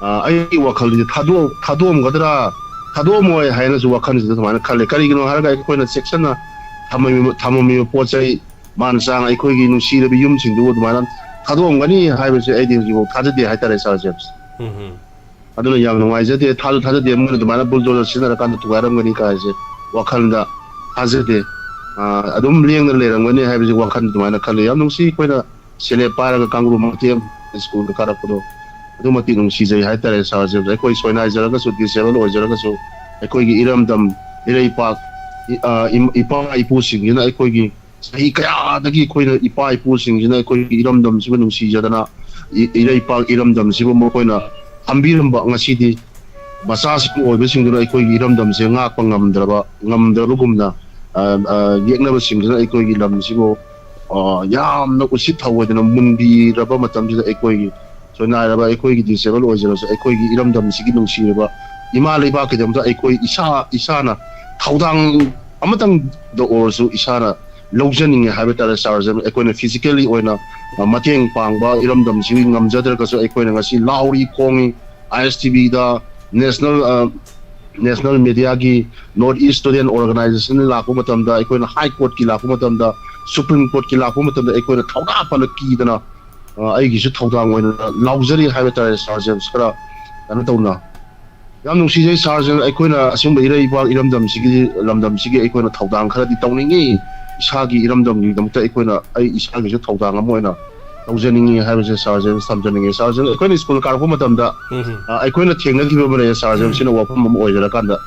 ꯑ, ꯑꯩꯒꯤ ꯋꯥꯈꯜꯗꯤ ꯊꯥꯗꯣꯛ-, ꯊꯥꯗꯣꯛꯑꯝꯒꯗ꯭ꯔꯥ, ꯊꯥꯗꯣꯛꯑꯝꯃꯣꯏ ꯍꯥꯏꯅꯁꯨ ꯋꯥꯈꯜꯁꯤꯗ ꯑꯗꯨꯃꯥꯏꯅ ꯈꯜꯂꯦ꯫ ꯀꯔꯤꯒꯤꯅꯣ ꯍꯥꯏꯔꯒ ꯑꯩꯈꯣꯏꯅ ꯆꯦꯛꯁꯤꯟꯅ ꯊꯝꯃꯝꯃꯤꯕ, ꯊꯝꯃꯝꯃꯤꯕ ꯄꯣꯠ ꯆꯩ, ꯃꯥꯟ ꯆꯥꯡ, ꯑꯩꯈꯣꯏꯒꯤ ꯅꯨꯡꯁꯤꯔꯕ ꯌꯨꯝꯁꯤꯡꯗꯨꯕꯨ ꯑꯗꯨꯃꯥꯏꯅ ꯊꯥꯗꯣꯛꯑꯝꯒꯅꯤ ꯍꯥꯏꯕꯁꯦ ꯑꯩꯗꯤ ꯍꯧꯖꯤꯛꯐꯥꯎ ꯊꯥꯖꯗꯦ ꯍꯥꯏꯇꯥꯔꯦ, ꯁꯥꯔ ꯖꯦꯝꯁ꯫ ꯎꯝ ꯍꯝ꯫ ꯑꯗꯨꯅ ꯌꯥꯝ ꯅꯨꯡꯉꯥꯏꯖꯗꯦ, ꯊꯥꯁꯨ ꯊꯥꯖꯗꯦ ꯃꯣꯏꯅ ꯑꯗꯨꯃꯥꯏꯅ ꯕꯨꯜꯗꯣꯖꯔ ꯁꯤꯖꯤꯟꯅꯔꯀꯥꯟꯗ ꯊꯨꯒꯥꯏꯔꯝꯒꯅꯤ ꯀꯥꯏꯁꯦ ꯋꯥꯈꯜꯗ ꯊꯥꯖꯗꯦ꯫ ꯑꯥ, ꯑꯗꯨꯝ ꯂꯦꯡꯗꯅ ꯂꯩꯔꯝꯒꯅꯤ ꯍꯥꯏꯕꯁꯦ ꯋꯥꯈꯜ ꯑꯗꯨꯃꯥꯏꯅ ꯈꯜꯂꯤ꯫ ꯌꯥꯝ ꯅꯨꯡꯁꯤ, ꯑꯩꯈꯣꯏꯅ ꯁꯦꯂꯦ ꯄꯥꯏꯔꯒ ꯀꯥꯡꯒ꯭ꯔꯨ ꯃꯇꯦꯛ ꯑꯃ ꯁ꯭ꯀꯨꯜꯗ ꯀꯥꯔꯛꯄꯗꯣ ꯑꯗꯨꯛ ꯃꯇꯤꯛ ꯅꯨꯡꯁꯤꯖꯩ ꯍꯥꯏꯇꯥꯔꯦ, ꯁꯥꯔ ꯖꯦꯝꯁ꯫ ꯑꯩꯈꯣꯏ ꯁꯣꯏꯅꯥꯏꯖꯔꯒꯁꯨ, ꯗꯤꯁꯑꯦꯕꯜ ꯑꯣꯏꯖꯔꯒꯁꯨ, ꯑꯩꯈꯣꯏꯒꯤ ꯏꯔꯝꯗꯝ, ꯏꯔꯩꯄꯥꯛ, ꯏ-, ꯑ, ꯏꯝ-, ꯏꯄꯥ ꯏꯄꯨꯁꯤꯡꯁꯤꯅ ꯑꯩꯈꯣꯏꯒꯤ ꯆꯍꯤ ꯀꯌꯥꯗꯒꯤ ꯑꯩꯈꯣꯏꯅ ꯏꯄꯥ ꯏꯄꯨꯁꯤꯡꯁꯤꯅ ꯑꯩꯈꯣꯏꯒꯤ ꯏꯔꯝꯗꯝꯁꯤꯕꯨ ꯅꯨꯡꯁꯤꯖꯗꯅ, ꯏ-, ꯏꯔꯩꯄꯥꯛ ꯏꯔꯝꯗꯝꯁꯤꯕꯨ ꯃꯈꯣꯏꯅ ꯊꯝꯕꯤꯔꯝꯕ, ꯉꯁꯤꯗꯤ ꯃꯆꯥꯁꯤꯡ ꯑꯣꯏꯕꯁꯤꯡꯗꯨꯅ ꯑꯩꯈꯣꯏꯒꯤ ꯏꯔꯝꯗꯝꯁꯦ ꯉꯥꯛꯄ ꯉꯝꯗ꯭ꯔꯕ, ꯉꯝꯗ꯭ꯔꯕꯒꯨꯝꯅ, ꯑ, ꯑ, ꯌꯦꯛꯅꯕꯁꯤꯡꯗꯨꯅ ꯑꯩꯈꯣꯏꯒꯤ ꯂꯝꯁꯤꯕꯨ, ꯑ, ꯌꯥꯝꯅ ꯎꯁꯤꯠ ꯊꯑꯣꯏꯗꯅ ꯃꯨꯟꯕꯤꯔꯕ ꯃꯇꯝꯁꯤꯗ, ꯑꯩꯈꯣꯏꯒꯤ ꯁꯣꯏꯅꯥꯏꯔꯕ ꯑꯩꯈꯣꯏꯒꯤ ꯗꯤꯁꯑꯦꯕꯜ ꯑꯣꯏꯖꯔꯁꯨ, ꯑꯩꯈꯣꯏꯒꯤ ꯏꯔꯝꯗꯝꯁꯤꯒꯤ ꯅꯨꯡꯁꯤꯔꯕ ꯏꯃꯥ ꯂꯩꯕꯥꯛꯀꯤꯗꯃꯛꯇ ꯑꯩꯈꯣꯏ ꯏꯁꯥ ꯏꯁꯥꯅ ꯊꯧꯗꯥꯡ ꯑꯃꯇꯪꯗ ꯑꯣꯏꯔꯁꯨ ꯏꯁꯥꯅ ꯂꯧꯖꯅꯤꯡꯉꯦ ꯍꯥꯏꯕ ꯇꯥꯔꯦ, ꯁꯥꯔ ꯖꯦꯝꯁ꯫ ꯑꯩꯈꯣꯏꯅ ꯐꯤꯖꯤꯀꯦꯜꯂꯤ ꯑꯣꯏꯅ, ꯑ, ꯃꯇꯦꯡ ꯄꯥꯡꯕ ꯏꯔꯝꯗꯝꯁꯤꯒꯤ ꯉꯝꯖꯗ꯭ꯔꯒꯁꯨ, ꯑꯩꯈꯣꯏꯅ ꯉꯁꯤ ꯂꯥꯎꯔꯤ ꯈꯣꯡꯉꯤ, ꯑꯥꯏ ꯑꯦꯁ ꯇꯤ ꯚꯤꯗ, ꯅꯦꯁꯅꯦꯜ, ꯑ, ꯅꯦꯁꯅꯦꯜ ꯃꯦꯗꯤꯌꯥꯒꯤ, ꯅꯣꯔꯠ ꯏꯁ ꯁ꯭ꯇꯨꯗꯦꯟ ꯑꯣꯔꯒꯅꯥꯏꯖꯦꯁꯟ ꯂꯥꯛꯄ ꯃꯇꯝꯗ, ꯑꯩꯈꯣꯏꯅ ꯍꯥꯏ ꯀꯣꯔꯠꯀꯤ ꯂꯥꯛꯄ ꯃꯇꯝꯗ, ꯁꯨꯄ꯭ꯔꯤꯝ ꯀꯣꯔꯠꯀꯤ ꯂꯥꯛꯄ ꯃꯇꯝꯗ ꯑꯩꯈꯣꯏꯅ ꯊꯧꯅꯥ ꯐꯅ ꯀꯤꯗꯅ, ꯑ, ꯑꯩꯒꯤꯁꯨ ꯊꯧꯗꯥꯡ ꯑꯣꯏꯅ ꯂꯥꯎꯖꯔꯤ ꯍꯥꯏꯕ ꯇꯥꯔꯦ, ꯁꯥꯔ ꯖꯦꯝꯁ꯫ ꯈꯔ ꯀꯩꯅꯣ ꯇꯧꯅ, ꯌꯥꯝ ꯅꯨꯡꯁꯤꯖꯩ ꯁꯥꯔ ꯖꯦꯝꯁ꯫ ꯑꯩꯈꯣꯏꯅ ꯑꯁꯤꯒꯨꯝꯕ ꯏꯔꯩ ꯏꯄꯥꯛ ꯏꯔꯝꯗꯝꯁꯤꯒꯤ, ꯂꯝꯗꯝꯁꯤꯒꯤ ꯑꯩꯈꯣꯏꯅ ꯊꯧꯗꯥꯡ ꯈꯔꯗꯤ ꯇꯧꯅꯤꯡꯉꯤ꯫ ꯏꯁꯥꯒꯤ ꯏꯔꯝꯗꯝꯒꯤꯗꯃꯛꯇ ꯑꯩꯈꯣꯏꯅ, ꯑꯩ ꯏꯁꯥꯒꯤꯁꯨ ꯊꯧꯗꯥꯡ ꯑꯃ ꯑꯣꯏꯅ ꯂꯧꯖꯅꯤꯡꯉꯤ ꯍꯥꯏꯕꯁꯦ ꯁꯥꯔ ꯖꯦꯝꯁ ꯊꯝꯖꯅꯤꯡꯉꯤ꯫ ꯁꯥꯔ ꯖꯦꯝꯁ, ꯑꯩꯈꯣꯏꯅ ꯁ꯭ꯀꯨꯜ ꯀꯥꯔꯛꯄ ꯃꯇꯝꯗ, ꯎꯝ꯫ ꯑ, ꯑꯩꯈꯣꯏꯅ ꯊꯦꯡꯅꯈꯤꯕ ꯑꯃ ꯂꯩꯌꯦ ꯁꯥꯔ ꯖꯦꯝꯁ, ꯁꯤꯅ ꯋꯥꯐꯝ ꯑꯃ ꯑꯣꯏꯖꯔꯀꯥꯟꯗ,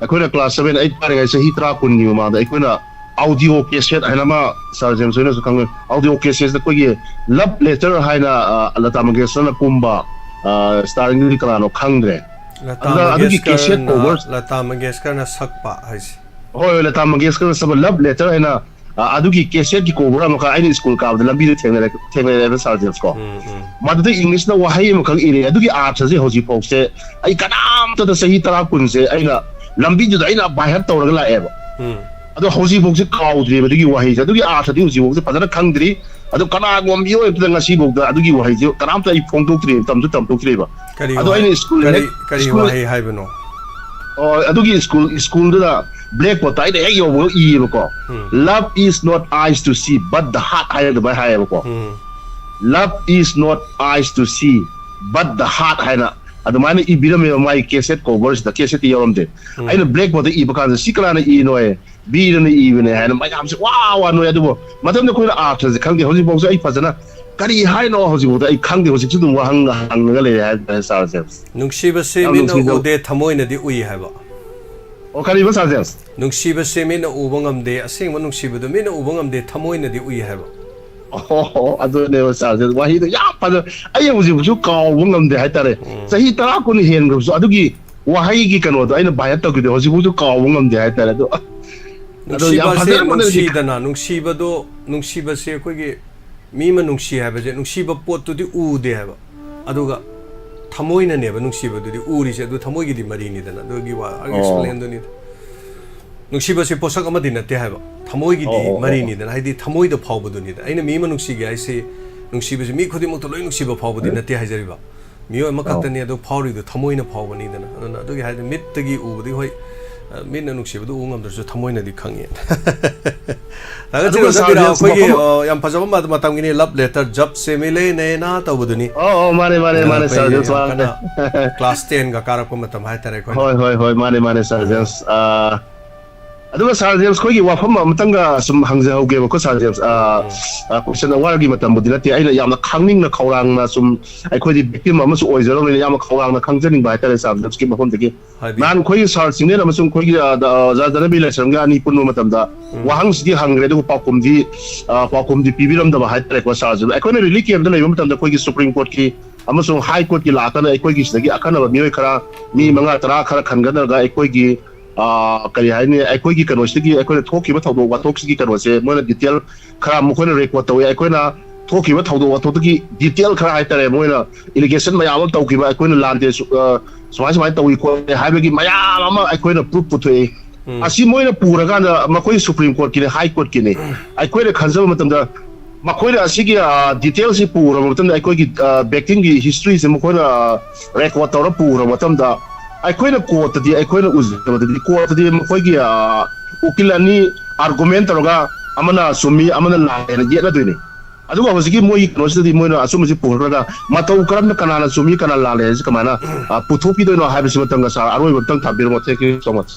ꯑꯩꯈꯣꯏꯅ ꯀ꯭ꯂꯥꯁ ꯁꯚꯦꯟ, ꯑꯩꯠ ꯀꯥꯔꯤꯉꯩ ꯆꯍꯤ ꯇꯔꯥ ꯀꯨꯟꯒꯤ ꯃꯃꯥꯡꯗ ꯑꯩꯈꯣꯏꯅ ꯑꯥꯎꯗꯤꯑꯣ ꯀꯦꯁꯦꯠ ꯍꯥꯏꯅ ꯑꯃ, ꯁꯥꯔ ꯖꯦꯝꯁ ꯍꯣꯏꯅꯁꯨ ꯈꯪꯉꯣꯏ, ꯑꯥꯎꯗꯤꯑꯣ ꯀꯦꯁꯦꯠꯇ ꯑꯩꯈꯣꯏꯒꯤ ꯂꯞ ꯂꯦꯇꯔ ꯍꯥꯏꯅ, ꯑ, ꯂꯇꯥ ꯃꯪꯒꯦꯁꯀꯔꯅ ꯀꯨꯝꯕ, ꯑ, ꯁ꯭ꯇꯥꯔꯤꯡꯗꯨꯗꯤ ꯀꯅꯥꯅꯣ ꯈꯪꯗ꯭ꯔꯦ꯫ ꯂꯇꯥ ꯑꯗꯨꯅ ꯑꯗꯨꯒꯤ ꯀꯦꯁꯦꯠ ꯃꯪꯒꯦꯁꯀꯔꯅ, ꯀꯣꯚꯔ ꯂꯇꯥ ꯃꯪꯒꯦꯁꯀꯔꯅ ꯁꯛꯄ ꯍꯥꯏꯁꯦ꯫ ꯍꯣꯏ, ꯍꯣꯏ, ꯂꯇꯥ ꯃꯪꯒꯦꯁꯀꯔꯅ ꯁꯛꯄ ꯂꯞ ꯂꯦꯇꯔ ꯍꯥꯏꯅ, ꯑ, ꯑꯗꯨꯒꯤ ꯀꯦꯁꯦꯠꯀꯤ ꯀꯣꯚꯔ ꯑꯃꯈꯛ ꯑꯩꯅ ꯁ꯭ꯀꯨꯜ ꯀꯥꯕꯗ ꯂꯝꯕꯤꯗ ꯊꯦꯡꯅꯔꯦ-, ꯊꯦꯡꯅꯔꯦꯕ ꯁꯥꯔ ꯖꯦꯝꯁꯀꯣ꯫ ꯎꯝ, ꯎꯝ꯫ ꯃꯗꯨꯗ ꯏꯪꯂꯤꯁꯅ ꯋꯥꯍꯩ ꯑꯃꯈꯛ ꯏꯔꯦ꯫ ꯑꯗꯨꯒꯤ ꯑꯥꯔꯊꯁꯦ ꯍꯧꯖꯤꯛꯐꯥꯎꯁꯦ ꯑꯩ ꯀꯅꯥꯝꯇꯗ, ꯆꯍꯤ ꯇꯔꯥ ꯀꯨꯟꯁꯦ ꯑꯩꯅ ꯂꯝꯕꯤꯗꯨꯗ ꯑꯩꯅ ꯕꯥꯏ ꯍꯥꯔꯠ ꯇꯧꯔꯒ ꯂꯥꯛꯑꯦꯕ꯫ ꯎꯝ꯫ ꯑꯗꯣ ꯍꯧꯖꯤꯛꯐꯥꯎꯁꯦ ꯀꯥꯎꯗ꯭ꯔꯤꯕ ꯑꯗꯨꯒꯤ ꯋꯥꯍꯩꯁꯦ, ꯑꯗꯨꯒꯤ ꯑꯥꯔꯊꯗꯤ ꯍꯧꯖꯤꯛꯐꯥꯎꯁꯦ ꯐꯖꯅ ꯈꯪꯗ꯭ꯔꯤ꯫ ꯑꯗꯣ ꯀꯅꯥꯒꯨꯝꯕ ꯃꯤꯑꯣꯏ ꯑꯃꯇꯗ ꯉꯁꯤꯐꯥꯎꯗ ꯑꯗꯨꯒꯤ ꯋꯥꯍꯩꯁꯦ ꯀꯅꯥꯝꯇ ꯑꯩ ꯐꯣꯡꯗꯣꯛꯇ꯭ꯔꯤ, ꯇꯝꯁꯨ ꯇꯝꯊꯣꯛꯇ꯭ꯔꯤꯕ꯫ ꯀꯔꯤ ꯑꯗꯣ ꯋꯥꯍꯩ-, ꯑꯩꯅ ꯁ꯭ꯀꯨꯜ ꯀꯔꯤ, ꯍꯦꯛ, ꯀꯔꯤ ꯁ꯭ꯀꯨꯜ ꯋꯥꯍꯩ ꯍꯥꯏꯕꯅꯣ? ꯑꯣ, ꯑꯗꯨꯒꯤ ꯁ꯭ꯀꯨꯜ, ꯁ꯭ꯀꯨꯜꯗꯨꯗ ꯕ꯭ꯂꯦꯛꯕꯣꯔꯗꯇ ꯑꯩꯅ ꯍꯦꯛ ꯌꯧꯕꯒ ꯏꯌꯦꯕꯀꯣ, ꯎꯝ꯫ "Love is not eyes to see, but the heart" ꯍꯥꯏꯅ ꯑꯗꯨꯃꯥꯏꯅ ꯍꯥꯏꯌꯦꯕꯀꯣ꯫ ꯎꯝ꯫ "Love is not eyes to see, but the heart" ꯍꯥꯏꯅ ꯑꯗꯨꯃꯥꯏꯅ ꯏꯕꯤꯔꯝꯃꯦꯕ ꯃꯥꯒꯤ ꯀꯦꯁꯦꯠ ꯀꯣꯚꯔꯁꯤꯗ, ꯀꯦꯁꯦꯠꯇꯤ ꯌꯥꯎꯔꯝꯗꯦ꯫ ꯎꯝ꯫ ꯑꯩꯅ ꯕ꯭ꯂꯦꯛꯕꯣꯔꯗꯇ ꯏꯕ ꯀꯥꯟꯗ, "ꯁꯤ ꯀꯅꯥꯅ ꯏꯅꯣꯌꯦ?" "ꯕꯤꯔꯅ ꯏꯕꯅꯦ" ꯍꯥꯏꯅ ꯃꯌꯥꯝꯁꯦ ꯋꯥ ꯋꯥ ꯅꯣꯏ꯫ ꯑꯗꯨꯕꯨ ꯃꯇꯝꯗ ꯑꯩꯈꯣꯏꯅ ꯑꯥꯔꯊꯁꯦ ꯈꯪꯗꯦ꯫ ꯍꯧꯖꯤꯛꯐꯥꯎꯁꯦ ꯑꯩ ꯐꯖꯅ ꯀꯔꯤ ꯍꯥꯏꯅꯣ ꯍꯧꯖꯤꯛꯐꯥꯎꯗ ꯑꯩ ꯈꯪꯗꯦ꯫ ꯍꯧꯖꯤꯛꯁꯨ ꯑꯗꯨꯝ ꯋꯥꯍꯪ ꯍꯪꯉꯒ ꯂꯩꯔꯦ ꯍꯥꯏꯕ ꯇꯥꯔꯦ, ꯁꯥꯔ ꯖꯦꯝꯁ꯫ ꯅꯨꯡꯁꯤꯕꯁꯤ ꯌꯥꯝ ꯃꯤꯠꯅ ꯅꯨꯡꯁꯤꯖꯕ-, ꯎꯗꯦ, ꯊꯃꯣꯏꯅꯗꯤ ꯎꯏ ꯍꯥꯏꯕ꯫ ꯑꯣ, ꯀꯔꯤꯕ, ꯁꯥꯔ ꯖꯦꯝꯁ? ꯅꯨꯡꯁꯤꯕꯁꯤ ꯃꯤꯠꯅ ꯎꯕ ꯉꯝꯗꯦ, ꯑꯁꯦꯡꯕ ꯅꯨꯡꯁꯤꯕꯗꯨ ꯃꯤꯠꯅ ꯎꯕ ꯉꯝꯗꯦ, ꯊꯃꯣꯏꯅꯗꯤ ꯎꯏ ꯍꯥꯏꯕ꯫ ꯑꯣ, ꯑꯗꯨꯅꯦꯕ, ꯁꯥꯔ ꯖꯦꯝꯁ꯫ ꯋꯥꯍꯩꯗꯣ ꯌꯥꯝ ꯐꯖ-, ꯑꯩ ꯍꯧꯖꯤꯛꯐꯥꯎꯁꯨ ꯀꯥꯎꯕ ꯉꯝꯗꯦ ꯍꯥꯏꯇꯥꯔꯦ꯫ ꯎꯝ꯫ ꯆꯍꯤ ꯇꯔꯥ ꯀꯨꯟ ꯍꯦꯟꯈ꯭ꯔꯕꯁꯨ ꯑꯗꯨꯒꯤ ꯋꯥꯍꯩꯒꯤ ꯀꯩꯅꯣꯗꯣ ꯑꯩꯅ ꯚꯥꯏ ꯍꯥꯔꯠ ꯇꯧꯈꯤꯕꯗꯣ ꯍꯧꯖꯤꯛꯐꯥꯎꯁꯨ ꯀꯥꯎꯕ ꯉꯝꯗꯦ ꯍꯥꯏꯇꯥꯔꯦ꯫ ꯑꯗꯣ, ꯑꯗꯣ ꯌꯥꯝ ꯅꯨꯡꯁꯤꯕꯁꯦ ꯐꯖꯅ ꯍꯣꯠꯅꯔꯤ꯫ ꯅꯨꯡꯁꯤꯗꯅ, ꯅꯨꯡꯁꯤꯕꯗꯣ, ꯅꯨꯡꯁꯤꯕꯁꯦ ꯑꯩꯈꯣꯏꯒꯤ ꯃꯤ ꯑꯃ ꯅꯨꯡꯁꯤ ꯍꯥꯏꯕꯁꯦ, ꯅꯨꯡꯁꯤꯕ ꯄꯣꯠꯇꯨꯗꯤ ꯎꯗꯦ ꯍꯥꯏꯕ, ꯑꯗꯨꯒ ꯊꯃꯣꯏꯅꯅꯦꯕ ꯅꯨꯡꯁꯤꯕꯗꯨꯗꯤ ꯎꯔꯤꯁꯦ, ꯑꯗꯨ ꯊꯃꯣꯏꯒꯤꯗꯤ ꯃꯔꯤꯅꯤꯗꯅ, ꯑꯗꯨꯒꯤ ꯋꯥ ꯑꯣ꯫ ꯑꯦꯛꯁꯄ꯭ꯂꯦꯟꯗꯨꯅꯤꯗ꯫ ꯅꯨꯡꯁꯤꯕꯁꯤ ꯄꯣꯠꯁꯛ ꯑꯃꯗꯤ ꯅꯠꯇꯦ ꯍꯥꯏꯕ, ꯊꯃꯣꯏꯒꯤꯗꯤ ꯑꯣ, ꯑꯣ, ꯑꯣ, ꯑꯣ꯫ ꯃꯔꯤꯅꯤꯗꯅ, ꯍꯥꯏꯗꯤ ꯊꯃꯣꯏꯗ ꯐꯥꯎꯕꯗꯨꯅꯤꯗ꯫ ꯑꯩꯅ ꯃꯤ ꯑꯃ ꯅꯨꯡꯁꯤꯒꯦ ꯍꯥꯏꯁꯤ, ꯅꯨꯡꯁꯤꯕꯁꯤ ꯃꯤ ꯈꯨꯗꯤꯡꯃꯛꯇ ꯂꯣꯏ ꯅꯨꯡꯁꯤꯕ ꯐꯥꯎꯕꯗꯤ ꯅꯠꯇꯦ ꯍꯥꯏꯖꯔꯤꯕ꯫ ꯃꯤꯑꯣꯏ ꯑꯃꯈꯛꯇꯅꯤ ꯑꯗꯨ ꯐꯥꯎꯔꯤꯗꯨ ꯊꯃꯣꯏꯅ ꯐꯥꯎꯕꯅꯤꯗꯅ꯫ ꯑꯗꯨꯅ ꯑꯗꯨꯒꯤ ꯍꯥꯏꯗꯤ ꯃꯤꯠꯇꯒꯤ ꯎꯕꯗꯤ ꯍꯣꯏ, ꯑ, ꯃꯤꯠꯅ ꯅꯨꯡꯁꯤꯕꯗꯨ ꯎ ꯉꯝꯗ꯭ꯔꯁꯨ ꯊꯃꯣꯏꯅꯗꯤ ꯈꯪꯉꯤ꯫ ꯊꯥꯒꯠꯆꯔꯤ ꯑꯗꯨꯒ ꯑꯣꯖꯥ ꯕꯤꯔꯥ꯫ ꯁꯥꯔ ꯖꯦꯝꯁ, ꯑꯩꯈꯣꯏꯒꯤ ꯋꯥꯐꯝ ꯑ, ꯌꯥꯝ ꯐꯖꯕ ꯃ-, ꯃꯇꯝꯒꯤꯅꯤ, "ꯂꯕ ꯂꯦꯇꯔ ꯖꯕ ꯁꯦ ꯃꯤꯂꯦ ꯅꯦꯅꯥ" ꯇꯧꯕꯗꯨꯅꯤ꯫ ꯑꯣ ꯑꯣ ꯃꯥꯅꯦ ꯃꯥꯅꯦ ꯑꯗꯨꯅ ꯃꯥꯅꯦ ꯁꯥꯔ ꯑꯩꯈꯣꯏ ꯖꯦꯝꯁ ꯌꯥꯝ ꯃꯥꯅꯦ꯫ ꯀꯟꯅ ꯀ꯭ꯂꯥꯁ ꯇꯦꯟꯒ ꯀꯥꯔꯛꯄ ꯃꯇꯝ ꯍꯥꯏꯇꯥꯔꯦ ꯑꯩꯈꯣꯏꯅ꯫ ꯍꯣꯏ ꯍꯣꯏ ꯍꯣꯏ ꯃꯥꯅꯦ ꯃꯥꯅꯦ ꯁꯥꯔ ꯖꯦꯝꯁ꯫ ꯑ, ꯑꯗꯨꯒ ꯁꯥꯔ ꯖꯦꯝꯁ, ꯑꯩꯈꯣꯏꯒꯤ ꯋꯥꯐꯝ ꯑꯃꯇꯪꯒ ꯁꯨꯝ ꯍꯪꯖꯍꯧꯒꯦꯕꯀꯣ ꯁꯥꯔ ꯖꯦꯝꯁ꯫ ꯑ, ꯑ, ꯀꯣꯏꯁꯟ ꯑꯋꯥꯔꯒꯤ ꯃꯇꯝꯕꯨꯗꯤ ꯅꯠꯇꯦ, ꯑꯩꯅ ꯌꯥꯝꯅ ꯈꯪꯅꯤꯡꯅ ꯈꯧꯔꯥꯡꯅ ꯁꯨꯝ, ꯑꯩꯈꯣꯏꯗꯤ ꯚꯤꯛꯇꯤꯝ ꯑꯃꯁꯨ ꯑꯣꯏꯖꯔꯕꯅꯤꯅ ꯌꯥꯝꯅ ꯈꯧꯔꯥꯡꯅ ꯈꯪꯖꯅꯤꯡꯕ ꯍꯥꯏꯇꯥꯔꯦ ꯁꯥꯔ ꯖꯦꯝꯁꯀꯤ ꯃꯐꯝꯗꯒꯤ꯫ ꯍꯥꯏꯕꯤꯌꯨ꯫ ꯅꯍꯥꯟ ꯑꯩꯈꯣꯏꯒꯤ ꯁꯥꯔ ꯆꯤꯡꯂꯦꯟ ꯑꯃꯁꯨꯡ ꯑꯩꯈꯣꯏꯒꯤ, ꯑ, ꯗ-, ꯑ, ꯑꯣꯖꯥ ꯙꯅꯕꯤꯔ ꯂꯥꯏꯁ꯭ꯔꯝꯒ ꯑꯅꯤ ꯄꯨꯟꯕ ꯃꯇꯝꯗ ꯋꯥꯍꯪꯁꯤꯗꯤ ꯍꯪꯈ꯭ꯔꯦ, ꯑꯗꯨꯒ ꯄꯥꯎꯈꯨꯝꯗꯤ, ꯑ, ꯄꯥꯎꯈꯨꯝꯗꯤ ꯄꯤꯕꯤꯔꯝꯗꯕ ꯍꯥꯏꯇꯥꯔꯦꯀꯣ ꯁꯥꯔꯁꯦ꯫ ꯑꯩꯈꯣꯏꯅ ꯔꯤꯂꯤꯐ ꯀꯦꯝꯞꯇ ꯂꯩꯕ ꯃꯇꯝꯗ ꯑꯩꯈꯣꯏꯒꯤ ꯁꯨꯄ꯭ꯔꯤꯝ ꯀꯣꯔꯠꯀꯤ ꯑꯃꯁꯨꯡ ꯍꯥꯏ ꯀꯣꯔꯠꯀꯤ ꯂꯥꯛꯇꯅ ꯑꯩꯈꯣꯏꯒꯤ ꯁꯤꯗꯒꯤ ꯑꯈꯟꯅꯕ ꯃꯤꯑꯣꯏ ꯈꯔ, ꯃꯤ ꯃꯉꯥ ꯇꯔꯥ ꯈꯔ ꯈꯟꯒꯠꯅꯔꯒ ꯑꯩꯈꯣꯏꯒꯤ, ꯑ, ꯀꯔꯤ ꯍꯥꯏꯅꯤ, ꯑꯩꯈꯣꯏꯒꯤ ꯀꯩꯅꯣꯁꯤꯗꯒꯤ ꯑꯩꯈꯣꯏꯅ ꯊꯣꯛꯈꯤꯕ ꯊꯧꯗꯣꯛ ꯋꯥꯊꯣꯛꯁꯤꯒꯤ ꯀꯩꯅꯣꯁꯦ ꯃꯣꯏꯅ ꯗꯤꯇꯦꯜ ꯈꯔ ꯃꯈꯣꯏꯅ ꯔꯦꯀꯣꯔꯠ ꯇꯧꯋꯤ꯫ ꯑꯩꯈꯣꯏꯅ ꯊꯣꯛꯈꯤꯕ ꯊꯧꯗꯣꯛ ꯋꯥꯊꯣꯛꯇꯒꯤ ꯗꯤꯇꯦꯜ ꯈꯔ ꯍꯥꯏꯇꯥꯔꯦ, ꯃꯣꯏꯅ ꯑꯦꯂꯤꯒꯦꯁꯟ ꯃꯌꯥꯝ ꯑꯃ ꯇꯧꯈꯤꯕ, ꯑꯩꯈꯣꯏꯅ ꯂꯥꯟꯗꯦ, ꯁꯨ-, ꯑ, ꯁꯨꯃꯥꯏ ꯁꯨꯃꯥꯏꯅ ꯇꯧꯏ ꯈꯣꯠꯂꯤ ꯍꯥꯏꯕꯒꯤ ꯃꯌꯥꯝ ꯑꯃ ꯑꯩꯈꯣꯏꯅ ꯄ꯭ꯔꯨꯐ ꯄꯨꯊꯣꯛꯏ꯫ ꯑꯁꯤ ꯃꯣꯏꯅ ꯄꯨꯔꯀꯥꯟꯗ ꯃꯈꯣꯏ ꯁꯨꯄ꯭ꯔꯤꯝ ꯀꯣꯔꯠꯀꯤꯅꯤ, ꯍꯥꯏ ꯀꯣꯔꯠꯀꯤꯅꯤ, ꯑꯩꯈꯣꯏꯅ ꯈꯟꯖꯕ ꯃꯇꯝꯗ ꯃꯈꯣꯏꯅ ꯑꯁꯤꯒꯤ, ꯑ, ꯗꯤꯇꯦꯜꯁꯤ ꯄꯨꯔꯕ ꯃꯇꯝꯗ ꯑꯩꯈꯣꯏꯒꯤ, ꯑ, ꯕꯦꯛꯇꯤꯡꯒꯤ ꯍꯤꯁꯇ꯭ꯔꯤꯁꯦ ꯃꯈꯣꯏꯅ, ꯑ, ꯔꯦꯀꯣꯔꯠ ꯇꯧꯔ ꯄꯨꯔꯕ ꯃꯇꯝꯗ ꯑꯩꯈꯣꯏꯅ ꯀꯣꯔꯠꯇꯗꯤ, ꯑꯩꯈꯣꯏꯅ ꯎꯖꯕꯗꯗꯤ ꯀꯣꯔꯠꯇꯗꯤ ꯃꯈꯣꯏꯒꯤ, ꯑ, ꯎꯀꯤꯜ ꯑꯅꯤ ꯑꯥꯔꯒꯨꯃꯦꯟ ꯇꯧꯔꯒ ꯑꯃꯅ ꯆꯨꯝꯃꯤ ꯑꯃꯅ ꯂꯥꯜꯂꯦꯅ ꯌꯦꯠꯅꯗꯣꯏꯅꯤ꯫ ꯑꯗꯨꯒ ꯍꯧꯖꯤꯛꯀꯤ ꯃꯣꯏꯒꯤ ꯀꯩꯅꯣꯁꯤꯗꯗꯤ ꯃꯣꯏꯅ ꯑꯆꯨꯝꯕꯁꯤ ꯄꯨꯈꯠꯂꯒ ꯃꯇꯧ ꯀꯔꯝꯅ ꯀꯅꯥꯅ ꯆꯨꯝꯃꯤ ꯀꯅꯥ ꯂꯥꯜꯂꯦ ꯍꯥꯏꯁꯤ ꯀꯃꯥꯏꯅ, ꯑ, ꯄꯨꯊꯣꯛꯄꯤꯗꯣꯏꯅꯣ ꯍꯥꯏꯕꯁꯤ ꯃꯇꯝꯒ ꯁꯥꯔ ꯑꯔꯣꯏꯕ ꯑꯝꯇꯪ ꯊꯝꯕꯤꯔꯝꯃꯣ꯫ Thank you so much꯫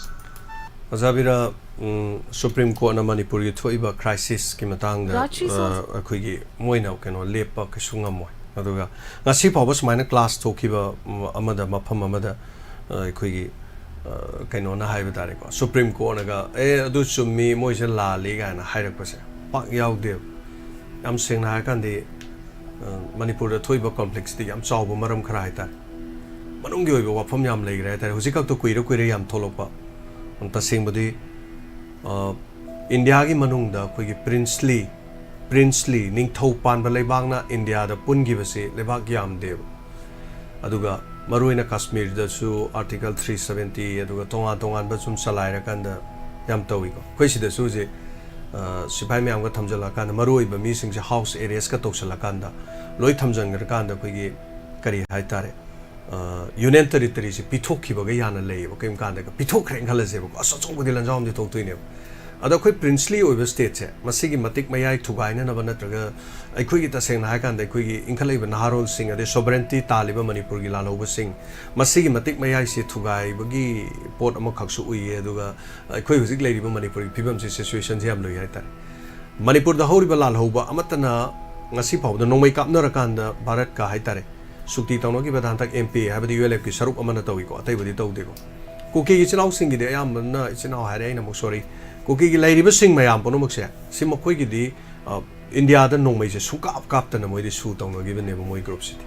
ꯑꯣꯖꯥ ꯕꯤꯔꯥ, ꯎꯝ, ꯁꯨꯄ꯭ꯔꯤꯝ ꯀꯣꯔꯠꯅ ꯃꯅꯤꯄꯨꯔꯒꯤ ꯊꯣꯛꯏꯕ ꯀ꯭ꯔꯥꯏꯁꯤꯁꯀꯤ ꯃꯇꯥꯡꯗ, ꯔꯥꯖꯤ ꯑ, ꯁꯣꯜ- ꯑꯩꯈꯣꯏꯒꯤ ꯃꯣꯏꯅ ꯀꯩꯅꯣ ꯂꯦꯞꯄ ꯀꯩꯁꯨ ꯉꯝꯃꯣꯏ꯫ ꯑꯗꯨꯒ ꯉꯁꯤ ꯐꯥꯎꯕ ꯁꯨꯃꯥꯏꯅ ꯀ꯭ꯂꯥꯁ ꯊꯣꯛꯈꯤꯕ, ꯎꯝ, ꯑꯃꯗ ꯃꯐꯝ ꯑꯃꯗ, ꯑ, ꯑꯩꯈꯣꯏꯒꯤ, ꯑ, ꯀꯩꯅꯣꯅ ꯍꯥꯏꯕ ꯇꯥꯔꯦꯀꯣ, ꯁꯨꯄ꯭ꯔꯤꯝ ꯀꯣꯔꯠꯅꯒ "ꯑꯦ ꯑꯗꯨ ꯆꯨꯝꯃꯤ, ꯃꯣꯏꯁꯦ ꯂꯥꯜꯂꯤ" ꯀꯥꯏꯅ ꯍꯥꯏꯔꯛꯄꯁꯦ ꯄꯥꯛ ꯌꯥꯎꯗꯦꯕ꯫ ꯌꯥꯝ ꯁꯦꯡꯅ ꯍꯥꯏꯔꯀꯥꯟꯗꯤ, ꯑ, ꯃꯅꯤꯄꯨꯔꯗ ꯊꯣꯛꯏꯕ ꯀꯣꯟꯐ꯭ꯂꯤꯛꯁꯤꯗꯤ ꯌꯥꯝ ꯆꯥꯎꯕ ꯃꯔꯝ ꯈꯔ ꯍꯥꯏꯇꯥꯔꯦ, ꯃꯅꯨꯡꯒꯤ ꯑꯣꯏꯕ ꯋꯥꯐꯝ ꯌꯥꯝ ꯂꯩꯈ꯭ꯔꯦ ꯍꯥꯏꯇꯥꯔꯦ꯫ ꯍꯧꯖꯤꯛ ꯈꯛꯇ ꯀꯨꯏꯔ ꯀꯨꯏꯔ ꯌꯥꯝ ꯊꯣꯛꯂꯛꯄ꯫ ꯇꯁꯦꯡꯕꯗꯤ, ꯑ, ꯏꯟꯗꯤꯌꯥꯒꯤ ꯃꯅꯨꯡꯗ ꯑꯩꯈꯣꯏꯒꯤ ꯄ꯭ꯔꯤꯟꯁꯂꯤ, ꯄ꯭ꯔꯤꯟꯁꯂꯤ ꯅꯤꯡꯊꯧ ꯄꯥꯟꯕ ꯂꯩꯕꯥꯛꯅ ꯏꯟꯗꯤꯌꯥꯗ ꯄꯨꯟꯈꯤꯕꯁꯤ ꯂꯩꯕꯥꯛ ꯌꯥꯝꯗꯦꯕ꯫ ꯑꯗꯨꯒ ꯃꯔꯨꯑꯣꯏꯅ ꯀꯥꯁꯃꯤꯔꯗꯁꯨ Article three seventy, ꯑꯗꯨꯒ ꯇꯣꯉꯥꯟ ꯇꯣꯉꯥꯟꯕ ꯁꯨꯝ ꯆꯂꯥꯏꯔꯀꯥꯟꯗ ꯌꯥꯝ ꯇꯧꯏꯀꯣ꯫ ꯑꯩꯈꯣꯏ ꯁꯤꯗꯁꯨ ꯍꯧꯖꯤꯛ, ꯑ, ꯁꯤꯐꯥꯏ ꯃꯌꯥꯝꯒ ꯊꯝꯖꯤꯜꯂꯀꯥꯟꯗ, ꯃꯔꯨꯑꯣꯏꯕ ꯃꯤꯁꯤꯡꯁꯦ ꯍꯥꯎꯁ ꯑꯦꯔꯦꯁꯀ ꯇꯧꯁꯤꯜꯂꯀꯥꯟꯗ, ꯂꯣꯏ ꯊꯝꯖꯤꯟꯈ꯭ꯔꯀꯥꯟꯗ ꯑꯩꯈꯣꯏꯒꯤ ꯀꯔꯤ ꯍꯥꯏꯇꯥꯔꯦ, ꯌꯨꯅꯤꯌꯟ ꯇꯦꯔꯤꯇꯣꯔꯤꯁꯦ ꯄꯤꯊꯣꯛꯈꯤꯕꯒ ꯌꯥꯅ ꯂꯩꯌꯦꯕ꯫ ꯀꯩꯒꯨꯝꯕ ꯀꯥꯟꯗ ꯄꯤꯊꯣꯛꯈ꯭ꯔꯦꯅ ꯈꯜꯂꯁꯦꯕꯀꯣ, ꯑꯁ, ꯑꯆꯧꯕꯗꯤ ꯂꯟꯖꯥꯎ ꯑꯃꯗꯤ ꯊꯣꯛꯇꯣꯏꯅꯦꯕ꯫ ꯑꯗꯣ ꯑꯩꯈꯣꯏ ꯄ꯭ꯔꯤꯟꯁꯂꯤ ꯑꯣꯏꯕ ꯁ꯭ꯇꯦꯠꯁꯦ, ꯃꯁꯤꯒꯤ ꯃꯇꯤꯛ ꯃꯌꯥꯏ ꯊꯨꯒꯥꯏꯅꯅꯕ ꯅꯠꯇ꯭ꯔꯒ ꯑꯩꯈꯣꯏꯒꯤ, ꯇꯁꯦꯡꯅ ꯍꯥꯏꯔꯀꯥꯟꯗ, ꯑꯩꯈꯣꯏꯒꯤ ꯏꯟꯈꯠꯂꯛꯏꯕ ꯅꯍꯥꯔꯣꯜꯁꯤꯡ, ꯑꯗꯩ ꯁꯣꯕꯔꯦꯟꯇꯤ ꯇꯥꯜꯂꯤꯕ ꯃꯅꯤꯄꯨꯔꯒꯤ ꯂꯥꯜꯍꯧꯕꯁꯤꯡ, ꯃꯁꯤꯒꯤ ꯃꯇꯤꯛ ꯃꯌꯥꯏꯁꯤ ꯊꯨꯒꯥꯏꯕꯒꯤ ꯄꯣꯠ ꯑꯃꯈꯛꯁꯨ ꯎꯏꯌꯦ꯫ ꯑꯗꯨꯒ ꯑꯩꯈꯣꯏ ꯍꯧꯖꯤꯛ ꯂꯩꯔꯤꯕ ꯃꯅꯤꯄꯨꯔꯒꯤ ꯐꯤꯕꯝꯁꯤ, ꯁꯤꯆꯨꯋꯦꯁꯟꯁꯤ ꯌꯥꯝ ꯂꯨꯏ ꯍꯥꯏꯇꯥꯔꯦ꯫ ꯃꯅꯤꯄꯨꯔꯗ ꯍꯧꯔꯤꯕ ꯂꯥꯜꯍꯧꯕ ꯑꯃꯠꯇꯅ ꯉꯁꯤ ꯐꯥꯎꯕꯗ ꯅꯣꯡꯃꯩ ꯀꯥꯞꯅꯔꯀꯥꯟꯗ ꯚꯥꯔꯠꯀ ꯍꯥꯏꯇꯥꯔꯦ, ꯁꯨꯛꯇꯤ ꯇꯧꯅꯈꯤꯕꯗ ꯍꯟꯗꯛ ꯑꯦꯝ ꯄꯤ ꯑꯦ ꯍꯥꯏꯕꯗꯤ ꯌꯨ ꯑꯦꯜ ꯑꯦꯐꯀꯤ ꯁꯔꯨꯛ ꯑꯃꯅ ꯇꯧꯏꯀꯣ, ꯑꯇꯩꯕꯨꯗꯤ ꯇꯧꯗꯦꯀꯣ꯫ ꯀꯨꯀꯤꯒꯤ ꯏꯆꯤꯜ ꯏꯅꯥꯎꯁꯤꯡꯒꯤꯗꯤ ꯑꯌꯥꯝꯕꯅ, ꯏꯆꯤꯜ ꯏꯅꯥꯎ ꯍꯥꯏꯔꯦ ꯑꯩꯅ ꯑꯃꯨꯛ, ꯁꯣꯔꯤ, ꯀꯨꯀꯤꯒꯤ ꯂꯩꯔꯤꯕꯁꯤꯡ ꯃꯌꯥꯝ ꯄꯨꯝꯅꯃꯛꯁꯦ, ꯁꯤ ꯃꯈꯣꯏꯒꯤꯗꯤ, ꯑ, ꯏꯟꯗꯤꯌꯥꯗ ꯅꯣꯡꯃꯩꯁꯦ ꯁꯨꯡꯀꯥꯞ ꯀꯥꯞꯇꯅ ꯃꯣꯏꯗꯤ ꯁꯨ ꯇꯧꯅꯈꯤꯕꯅꯦꯕ, ꯃꯣꯏ ꯒ꯭ꯔꯨꯞꯁꯤꯗꯤ꯫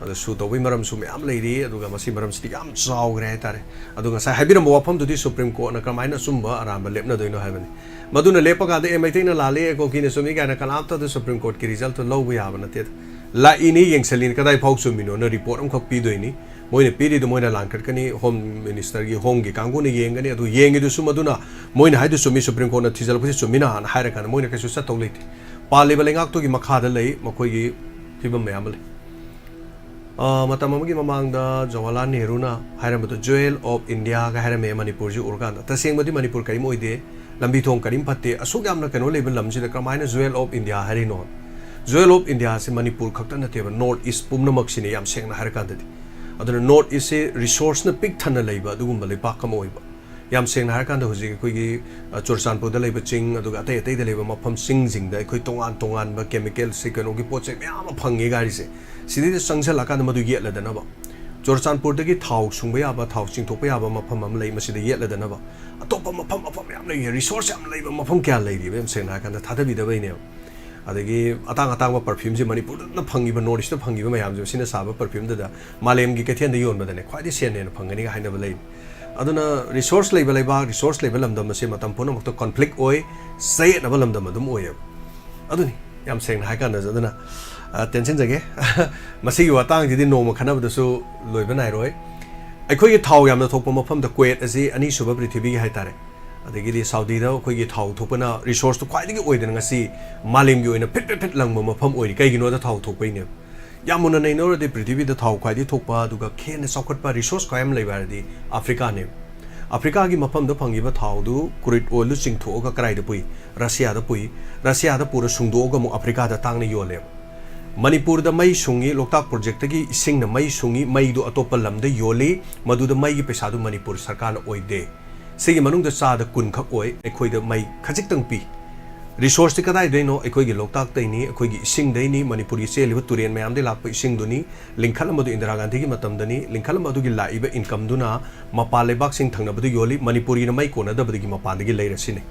ꯑꯗꯣ ꯁꯨ ꯇꯧꯕꯩ ꯃꯔꯝꯁꯨ ꯃꯌꯥꯝ ꯂꯩꯔꯤ, ꯑꯗꯨꯒ ꯃꯁꯤ ꯃꯔꯝꯁꯤꯗꯤ ꯌꯥꯝ ꯆꯥꯎꯈ꯭ꯔꯦ ꯍꯥꯏꯇꯥꯔꯦ꯫ ꯑꯗꯣ ꯉꯁꯥꯏ ꯍꯥꯏꯕꯤꯔꯝꯕ ꯋꯥꯐꯝꯗꯨꯗꯤ ꯁꯨꯄ꯭ꯔꯤꯝ ꯀꯣꯔꯠꯅ ꯀꯔꯝꯍꯥꯏꯅ ꯑꯆꯨꯝꯕ ꯑꯔꯥꯟꯕ ꯂꯦꯞꯅꯗꯣꯏꯅꯣ ꯍꯥꯏꯕꯅꯤ꯫ ꯃꯗꯨꯅ ꯂꯦꯞꯄ ꯀꯥꯟꯗ, "ꯑꯦ, ꯃꯩꯇꯩꯅ ꯂꯥꯜꯂꯦ, ꯑꯦ, ꯀꯨꯀꯤꯅ ꯆꯨꯝꯃꯤ" ꯀꯥꯏꯅ ꯀꯅꯥꯝꯇꯗ ꯁꯨꯄ꯭ꯔꯤꯝ ꯀꯣꯔꯠꯀꯤ ꯔꯤꯖꯜꯇꯨ ꯂꯧꯕ ꯌꯥꯕ ꯅꯠꯇꯦꯗ꯫ ꯂꯥꯛꯏꯅꯤ, ꯌꯦꯡꯁꯤꯜꯂꯤꯅꯤ, ꯀꯗꯥꯏ ꯐꯥꯎ ꯆꯨꯝꯃꯤꯅꯣꯅ ꯔꯤꯄꯣꯔꯠ ꯑꯃꯈꯛ ꯄꯤꯗꯣꯏꯅꯤ꯫ ꯃꯣꯏꯅ ꯄꯤꯔꯤꯗꯨ ꯃꯣꯏꯅ ꯂꯥꯟꯈꯠꯀꯅꯤ, ꯍꯣꯝ ꯃꯤꯅꯤꯁꯇꯔꯒꯤ, ꯍꯣꯝꯒꯤ ꯀꯥꯡꯕꯨꯅ ꯌꯦꯡꯒꯅꯤ꯫ ꯑꯗꯨ ꯌꯦꯡꯉꯤꯗꯨꯁꯨ ꯃꯗꯨꯅ ꯃꯣꯏꯅ ꯍꯥꯏꯗꯨ ꯆꯨꯝꯃꯤ, ꯁꯨꯄ꯭ꯔꯤꯝ ꯀꯣꯔꯠꯅ ꯊꯤꯖꯤꯜꯂꯛꯄꯁꯤ ꯆꯨꯝꯃꯤꯅ ꯍꯥꯏꯅ ꯍꯥꯏꯔꯀꯥꯟꯗ ꯃꯣꯏꯅ ꯀꯩꯁꯨ ꯆꯠꯇꯧ ꯂꯩꯇꯦ꯫ ꯄꯥꯜꯂꯤꯕ ꯂꯩꯉꯥꯛꯇꯨꯒꯤ ꯃꯈꯥꯗ ꯂꯩ, ꯃꯈꯣꯏꯒꯤ ꯐꯤꯕꯝ ꯃꯌꯥꯝ ꯑꯃ ꯂꯩ꯫ ꯑ, ꯃꯇꯝ ꯑꯃꯒꯤ ꯃꯃꯥꯡꯗ ꯖꯋꯥꯍꯔꯂꯥꯜ ꯅꯦꯍꯔꯨꯅ ꯍꯥꯏꯔꯝꯕꯗꯣ, "Jewel of India" ꯒ ꯍꯥꯏꯔꯝꯃꯦ, ꯃꯅꯤꯄꯨꯔꯁꯤ ꯎꯔꯀꯥꯟꯗ꯫ ꯇꯁꯦꯡꯕꯗꯤ ꯃꯅꯤꯄꯨꯔ ꯀꯔꯤꯝ ꯑꯣꯏꯗꯦ, ꯂꯝꯕꯤ ꯊꯣꯡ ꯀꯔꯤꯝ ꯐꯠꯇꯦ, ꯑꯁꯨꯛ ꯌꯥꯝꯅ ꯀꯩꯅꯣ ꯂꯩꯕ ꯂꯝꯁꯤꯗ ꯀꯔꯝꯍꯥꯏꯅ "Jewel of India" ꯍꯥꯏꯔꯤꯅꯣ? "Jewel of India" ꯁꯤ ꯃꯅꯤꯄꯨꯔ ꯈꯛꯇ ꯅꯠꯇꯦꯕ, ꯅꯣꯔꯠ ꯏꯁ ꯄꯨꯝꯅꯃꯛꯁꯤꯅꯦ, ꯌꯥꯝ ꯁꯦꯡꯅ ꯍꯥꯏꯔꯀꯥꯟꯗꯗꯤ꯫ ꯑꯗꯨꯅ ꯅꯣꯔꯠ ꯏꯁꯁꯤ ꯔꯤꯁꯣꯔꯁꯅ ꯄꯤꯛ ꯊꯟꯅ ꯂꯩꯕ ꯑꯗꯨꯒꯨꯝꯕ ꯂꯩꯄꯥꯛ ꯑꯃ ꯑꯣꯏꯕ꯫ ꯌꯥꯝ ꯁꯦꯡꯅ ꯍꯥꯏꯔꯀꯥꯟꯗ ꯍꯧꯖꯤꯛ ꯑꯩꯈꯣꯏꯒꯤ, ꯑ, ꯆꯨꯔꯆꯥꯟꯄꯨꯔꯗ ꯂꯩꯕ ꯆꯤꯡ, ꯑꯗꯨꯒ ꯑꯇꯩ ꯑꯇꯩꯗ ꯂꯩꯕ ꯃꯐꯝꯁꯤꯡꯁꯤꯡꯗ ꯑꯩꯈꯣꯏ ꯇꯣꯉꯥꯟ ꯇꯣꯉꯥꯟꯕ ꯀꯦꯃꯤꯀꯦꯜꯁꯦ, ꯀꯩꯅꯣꯒꯤ ꯄꯣꯠ ꯆꯩ ꯃꯌꯥꯝ ꯑꯃ ꯐꯪꯉꯦ ꯍꯥꯏꯔꯤꯁꯦ꯫ ꯁꯤꯗꯩꯗ ꯆꯪꯁꯤꯜꯂꯀꯥꯟꯗ ꯃꯗꯨ ꯌꯦꯠꯂꯗꯅꯕ꯫ ꯆꯨꯔꯆꯥꯟꯄꯨꯔꯗꯒꯤ ꯊꯥꯎ ꯁꯨꯡꯕ ꯌꯥꯕ, ꯊꯥꯎ ꯆꯤꯡꯊꯣꯛꯄ ꯌꯥꯕ ꯃꯐꯝ ꯑꯃ ꯂꯩ, ꯃꯁꯤꯗ ꯌꯦꯠꯂꯗꯅꯕ꯫ ꯑꯇꯣꯞꯄ ꯃꯐꯝ, ꯃꯐꯝ ꯃꯌꯥꯝ ꯂꯩꯌꯦ, ꯔꯤꯁꯣꯔꯁ ꯌꯥꯝ ꯂꯩꯕ ꯃꯐꯝ ꯀꯌꯥ ꯂꯩꯔꯤꯕ, ꯌꯥꯝ ꯁꯦꯡꯅ ꯍꯥꯏꯔꯀꯥꯟꯗ ꯊꯥꯗꯕꯤꯗꯕꯩꯅꯦꯕ꯫ ꯑꯗꯒꯤ ꯑꯇꯥꯡ ꯑꯇꯥꯡꯕ ꯄꯔꯐ꯭ꯌꯨꯝꯁꯦ ꯃꯅꯤꯄꯨꯔꯗ ꯐꯪꯉꯤꯕ, ꯅꯣꯔꯠ ꯏꯁꯇ ꯐꯪꯉꯤꯕ ꯃꯌꯥꯝꯁꯦ, ꯁꯤꯅ ꯁꯥꯕ ꯄꯔꯐ꯭ꯌꯨꯝꯗꯨꯗ ꯃꯥꯂꯦꯝꯒꯤ ꯀꯩꯊꯦꯜꯗ ꯌꯣꯟꯕꯗꯅꯦ ꯈ꯭ꯋꯥꯏꯗꯒꯤ ꯁꯦꯟ ꯍꯦꯟꯅ ꯐꯪꯒꯅꯤꯒ ꯍꯥꯏꯅꯕ ꯂꯩ꯫ ꯑꯗꯨꯅ ꯔꯤꯁꯣꯔꯁ ꯂꯩꯕ ꯂꯩꯕꯥꯛ, ꯔꯤꯁꯣꯔꯁ ꯂꯩꯕ ꯂꯝꯗꯝ ꯑꯁꯤ ꯃꯇꯝ ꯄꯨꯝꯅꯃꯛꯇ ꯀꯣꯟꯐ꯭ꯂꯤꯛ ꯑꯣꯏ, ꯆꯌꯦꯠꯅꯕ ꯂꯝꯗꯝ ꯑꯗꯨꯝ ꯑꯣꯏꯌꯦꯕ꯫ ꯑꯗꯨꯅꯤ, ꯌꯥꯝ ꯁꯦꯡꯅ ꯍꯥꯏ ꯀꯥꯟꯗꯁꯨ꯫ ꯑꯗꯨꯅ, ꯑ, ꯇꯦꯟꯁꯤꯟꯖꯒꯦ꯫ ꯃꯁꯤꯒꯤ ꯋꯥꯇꯥꯡꯁꯤꯗꯤ ꯅꯣꯡꯃ ꯈꯟꯅꯕꯗꯁꯨ ꯂꯣꯏꯕ ꯅꯥꯏꯔꯣꯏ꯫ ꯑꯩꯈꯣꯏꯒꯤ ꯊꯥꯎ ꯌꯥꯝꯅ ꯊꯣꯛꯄ ꯃꯐꯝꯗ ꯀꯨꯋꯦꯠ ꯑꯁꯤ ꯑꯅꯤꯁꯨꯕ ꯄ꯭ꯔꯤꯊꯤꯕꯤꯒꯤ ꯍꯥꯏꯇꯥꯔꯦ꯫ ꯑꯗꯒꯤꯗꯤ ꯁꯥꯎꯗꯤꯗ ꯑꯩꯈꯣꯏꯒꯤ ꯊꯥꯎ ꯊꯣꯛꯄꯅ ꯔꯤꯁꯣꯔꯁꯇꯣ ꯈ꯭ꯋꯥꯏꯗꯒꯤ ꯑꯣꯏꯗꯅ ꯉꯁꯤ ꯃꯥꯂꯦꯝꯒꯤ ꯑꯣꯏꯅ ꯐꯤꯠ ꯐꯤꯠ ꯐꯤꯠ ꯂꯪꯕ ꯃꯐꯝ ꯑꯣꯏꯔꯤ꯫ ꯀꯩꯒꯤꯅꯣꯗ ꯊꯥꯎ ꯊꯣꯛꯄꯩꯅꯦꯕ꯫ ꯌꯥꯝ ꯃꯨꯟꯅ ꯅꯩꯅꯧꯔꯗꯤ ꯄ꯭ꯔꯤꯊꯤꯕꯤꯗ ꯊꯥꯎ ꯈ꯭ꯋꯥꯏꯗꯒꯤ ꯊꯣꯛꯄ ꯑꯗꯨꯒ ꯍꯦꯟꯅ ꯆꯥꯎꯈꯠꯄ ꯔꯤꯁꯣꯔꯁ ꯈ꯭ꯋꯥꯏ ꯑꯃ ꯂꯩꯕ ꯍꯥꯏꯔꯗꯤ ꯑꯐ꯭ꯔꯤꯀꯥꯅꯦ꯫ ꯑꯐ꯭ꯔꯤꯀꯥꯒꯤ ꯃꯐꯝꯗ ꯐꯪꯉꯤꯕ ꯊꯥꯎꯗꯨ ꯀ꯭ꯔꯨꯏꯗ ꯑꯣꯏꯜꯗꯨ ꯆꯤꯡꯊꯣꯛꯑꯒ ꯀꯗꯥꯏꯗ ꯄꯨꯏ? ꯔꯁꯤꯌꯥꯗ ꯄꯨꯏ꯫ ꯔꯁꯤꯌꯥꯗ ꯄꯨꯔ ꯁꯨꯡꯗꯣꯛꯑꯒ ꯑꯃꯨꯛ ꯑꯐ꯭ꯔꯤꯀꯥꯗ ꯇꯥꯡꯅ ꯌꯣꯜꯂꯦꯕ꯫ ꯃꯅꯤꯄꯨꯔꯗ ꯃꯩ ꯁꯨꯡꯉꯤ, ꯂꯣꯛꯇꯥꯛ ꯄ꯭ꯔꯣꯖꯦꯛꯇꯒꯤ ꯏꯁꯤꯡꯅ ꯃꯩ ꯁꯨꯡꯉꯤ, ꯃꯩꯗꯨ ꯑꯇꯣꯞꯄ ꯂꯝꯗ ꯌꯣꯜꯂꯤ, ꯃꯗꯨꯗ ꯃꯩꯒꯤ ꯄꯩꯁꯥꯗꯨ ꯃꯅꯤꯄꯨꯔ ꯁꯔꯀꯥꯔꯅ ꯑꯣꯏꯗꯦ꯫ ꯁꯤꯒꯤ ꯃꯅꯨꯡꯗ ꯆꯥꯗ ꯀꯨꯟ ꯈꯛ ꯑꯣꯏ, ꯑꯩꯈꯣꯏꯗ ꯃꯩ ꯈꯖꯤꯛꯇꯪ ꯄꯤ꯫ ꯔꯤꯁꯣꯔꯁꯇꯤ ꯀꯗꯥꯏꯗꯩꯅꯣ? ꯑꯩꯈꯣꯏꯒꯤ ꯂꯣꯛꯇꯥꯛꯇꯩꯅꯤ, ꯑꯩꯈꯣꯏꯒꯤ ꯏꯁꯤꯡꯗꯩꯅꯤ, ꯃꯅꯤꯄꯨꯔꯒꯤ ꯆꯦꯜꯂꯤꯕ ꯇꯨꯔꯦꯟ ꯃꯌꯥꯝꯗꯒꯤ ꯂꯥꯛꯄ ꯏꯁꯤꯡꯗꯨꯅꯤ꯫ ꯂꯤꯡꯈꯠꯂꯝꯕꯗꯨ ꯏꯟꯗꯤꯔꯥ ꯒꯥꯟꯙꯤꯒꯤ ꯃꯇꯝꯗꯅꯤ꯫ ꯂꯤꯡꯈꯠꯂꯝꯕ ꯑꯗꯨꯒꯤ ꯂꯥꯛꯏꯕ ꯏꯟꯀꯝꯗꯨꯅ ꯃꯄꯥꯟ ꯂꯩꯕꯥꯛꯁꯤꯡ ꯊꯪꯅꯕꯗ ꯌꯣꯜꯂꯤ, ꯃꯅꯤꯄꯨꯔꯒꯤꯅ ꯃꯩ ꯀꯣꯟꯅꯗꯕꯗꯒꯤ ꯃꯄꯥꯟꯗꯒꯤ ꯂꯩꯔꯁꯤꯅꯤ꯫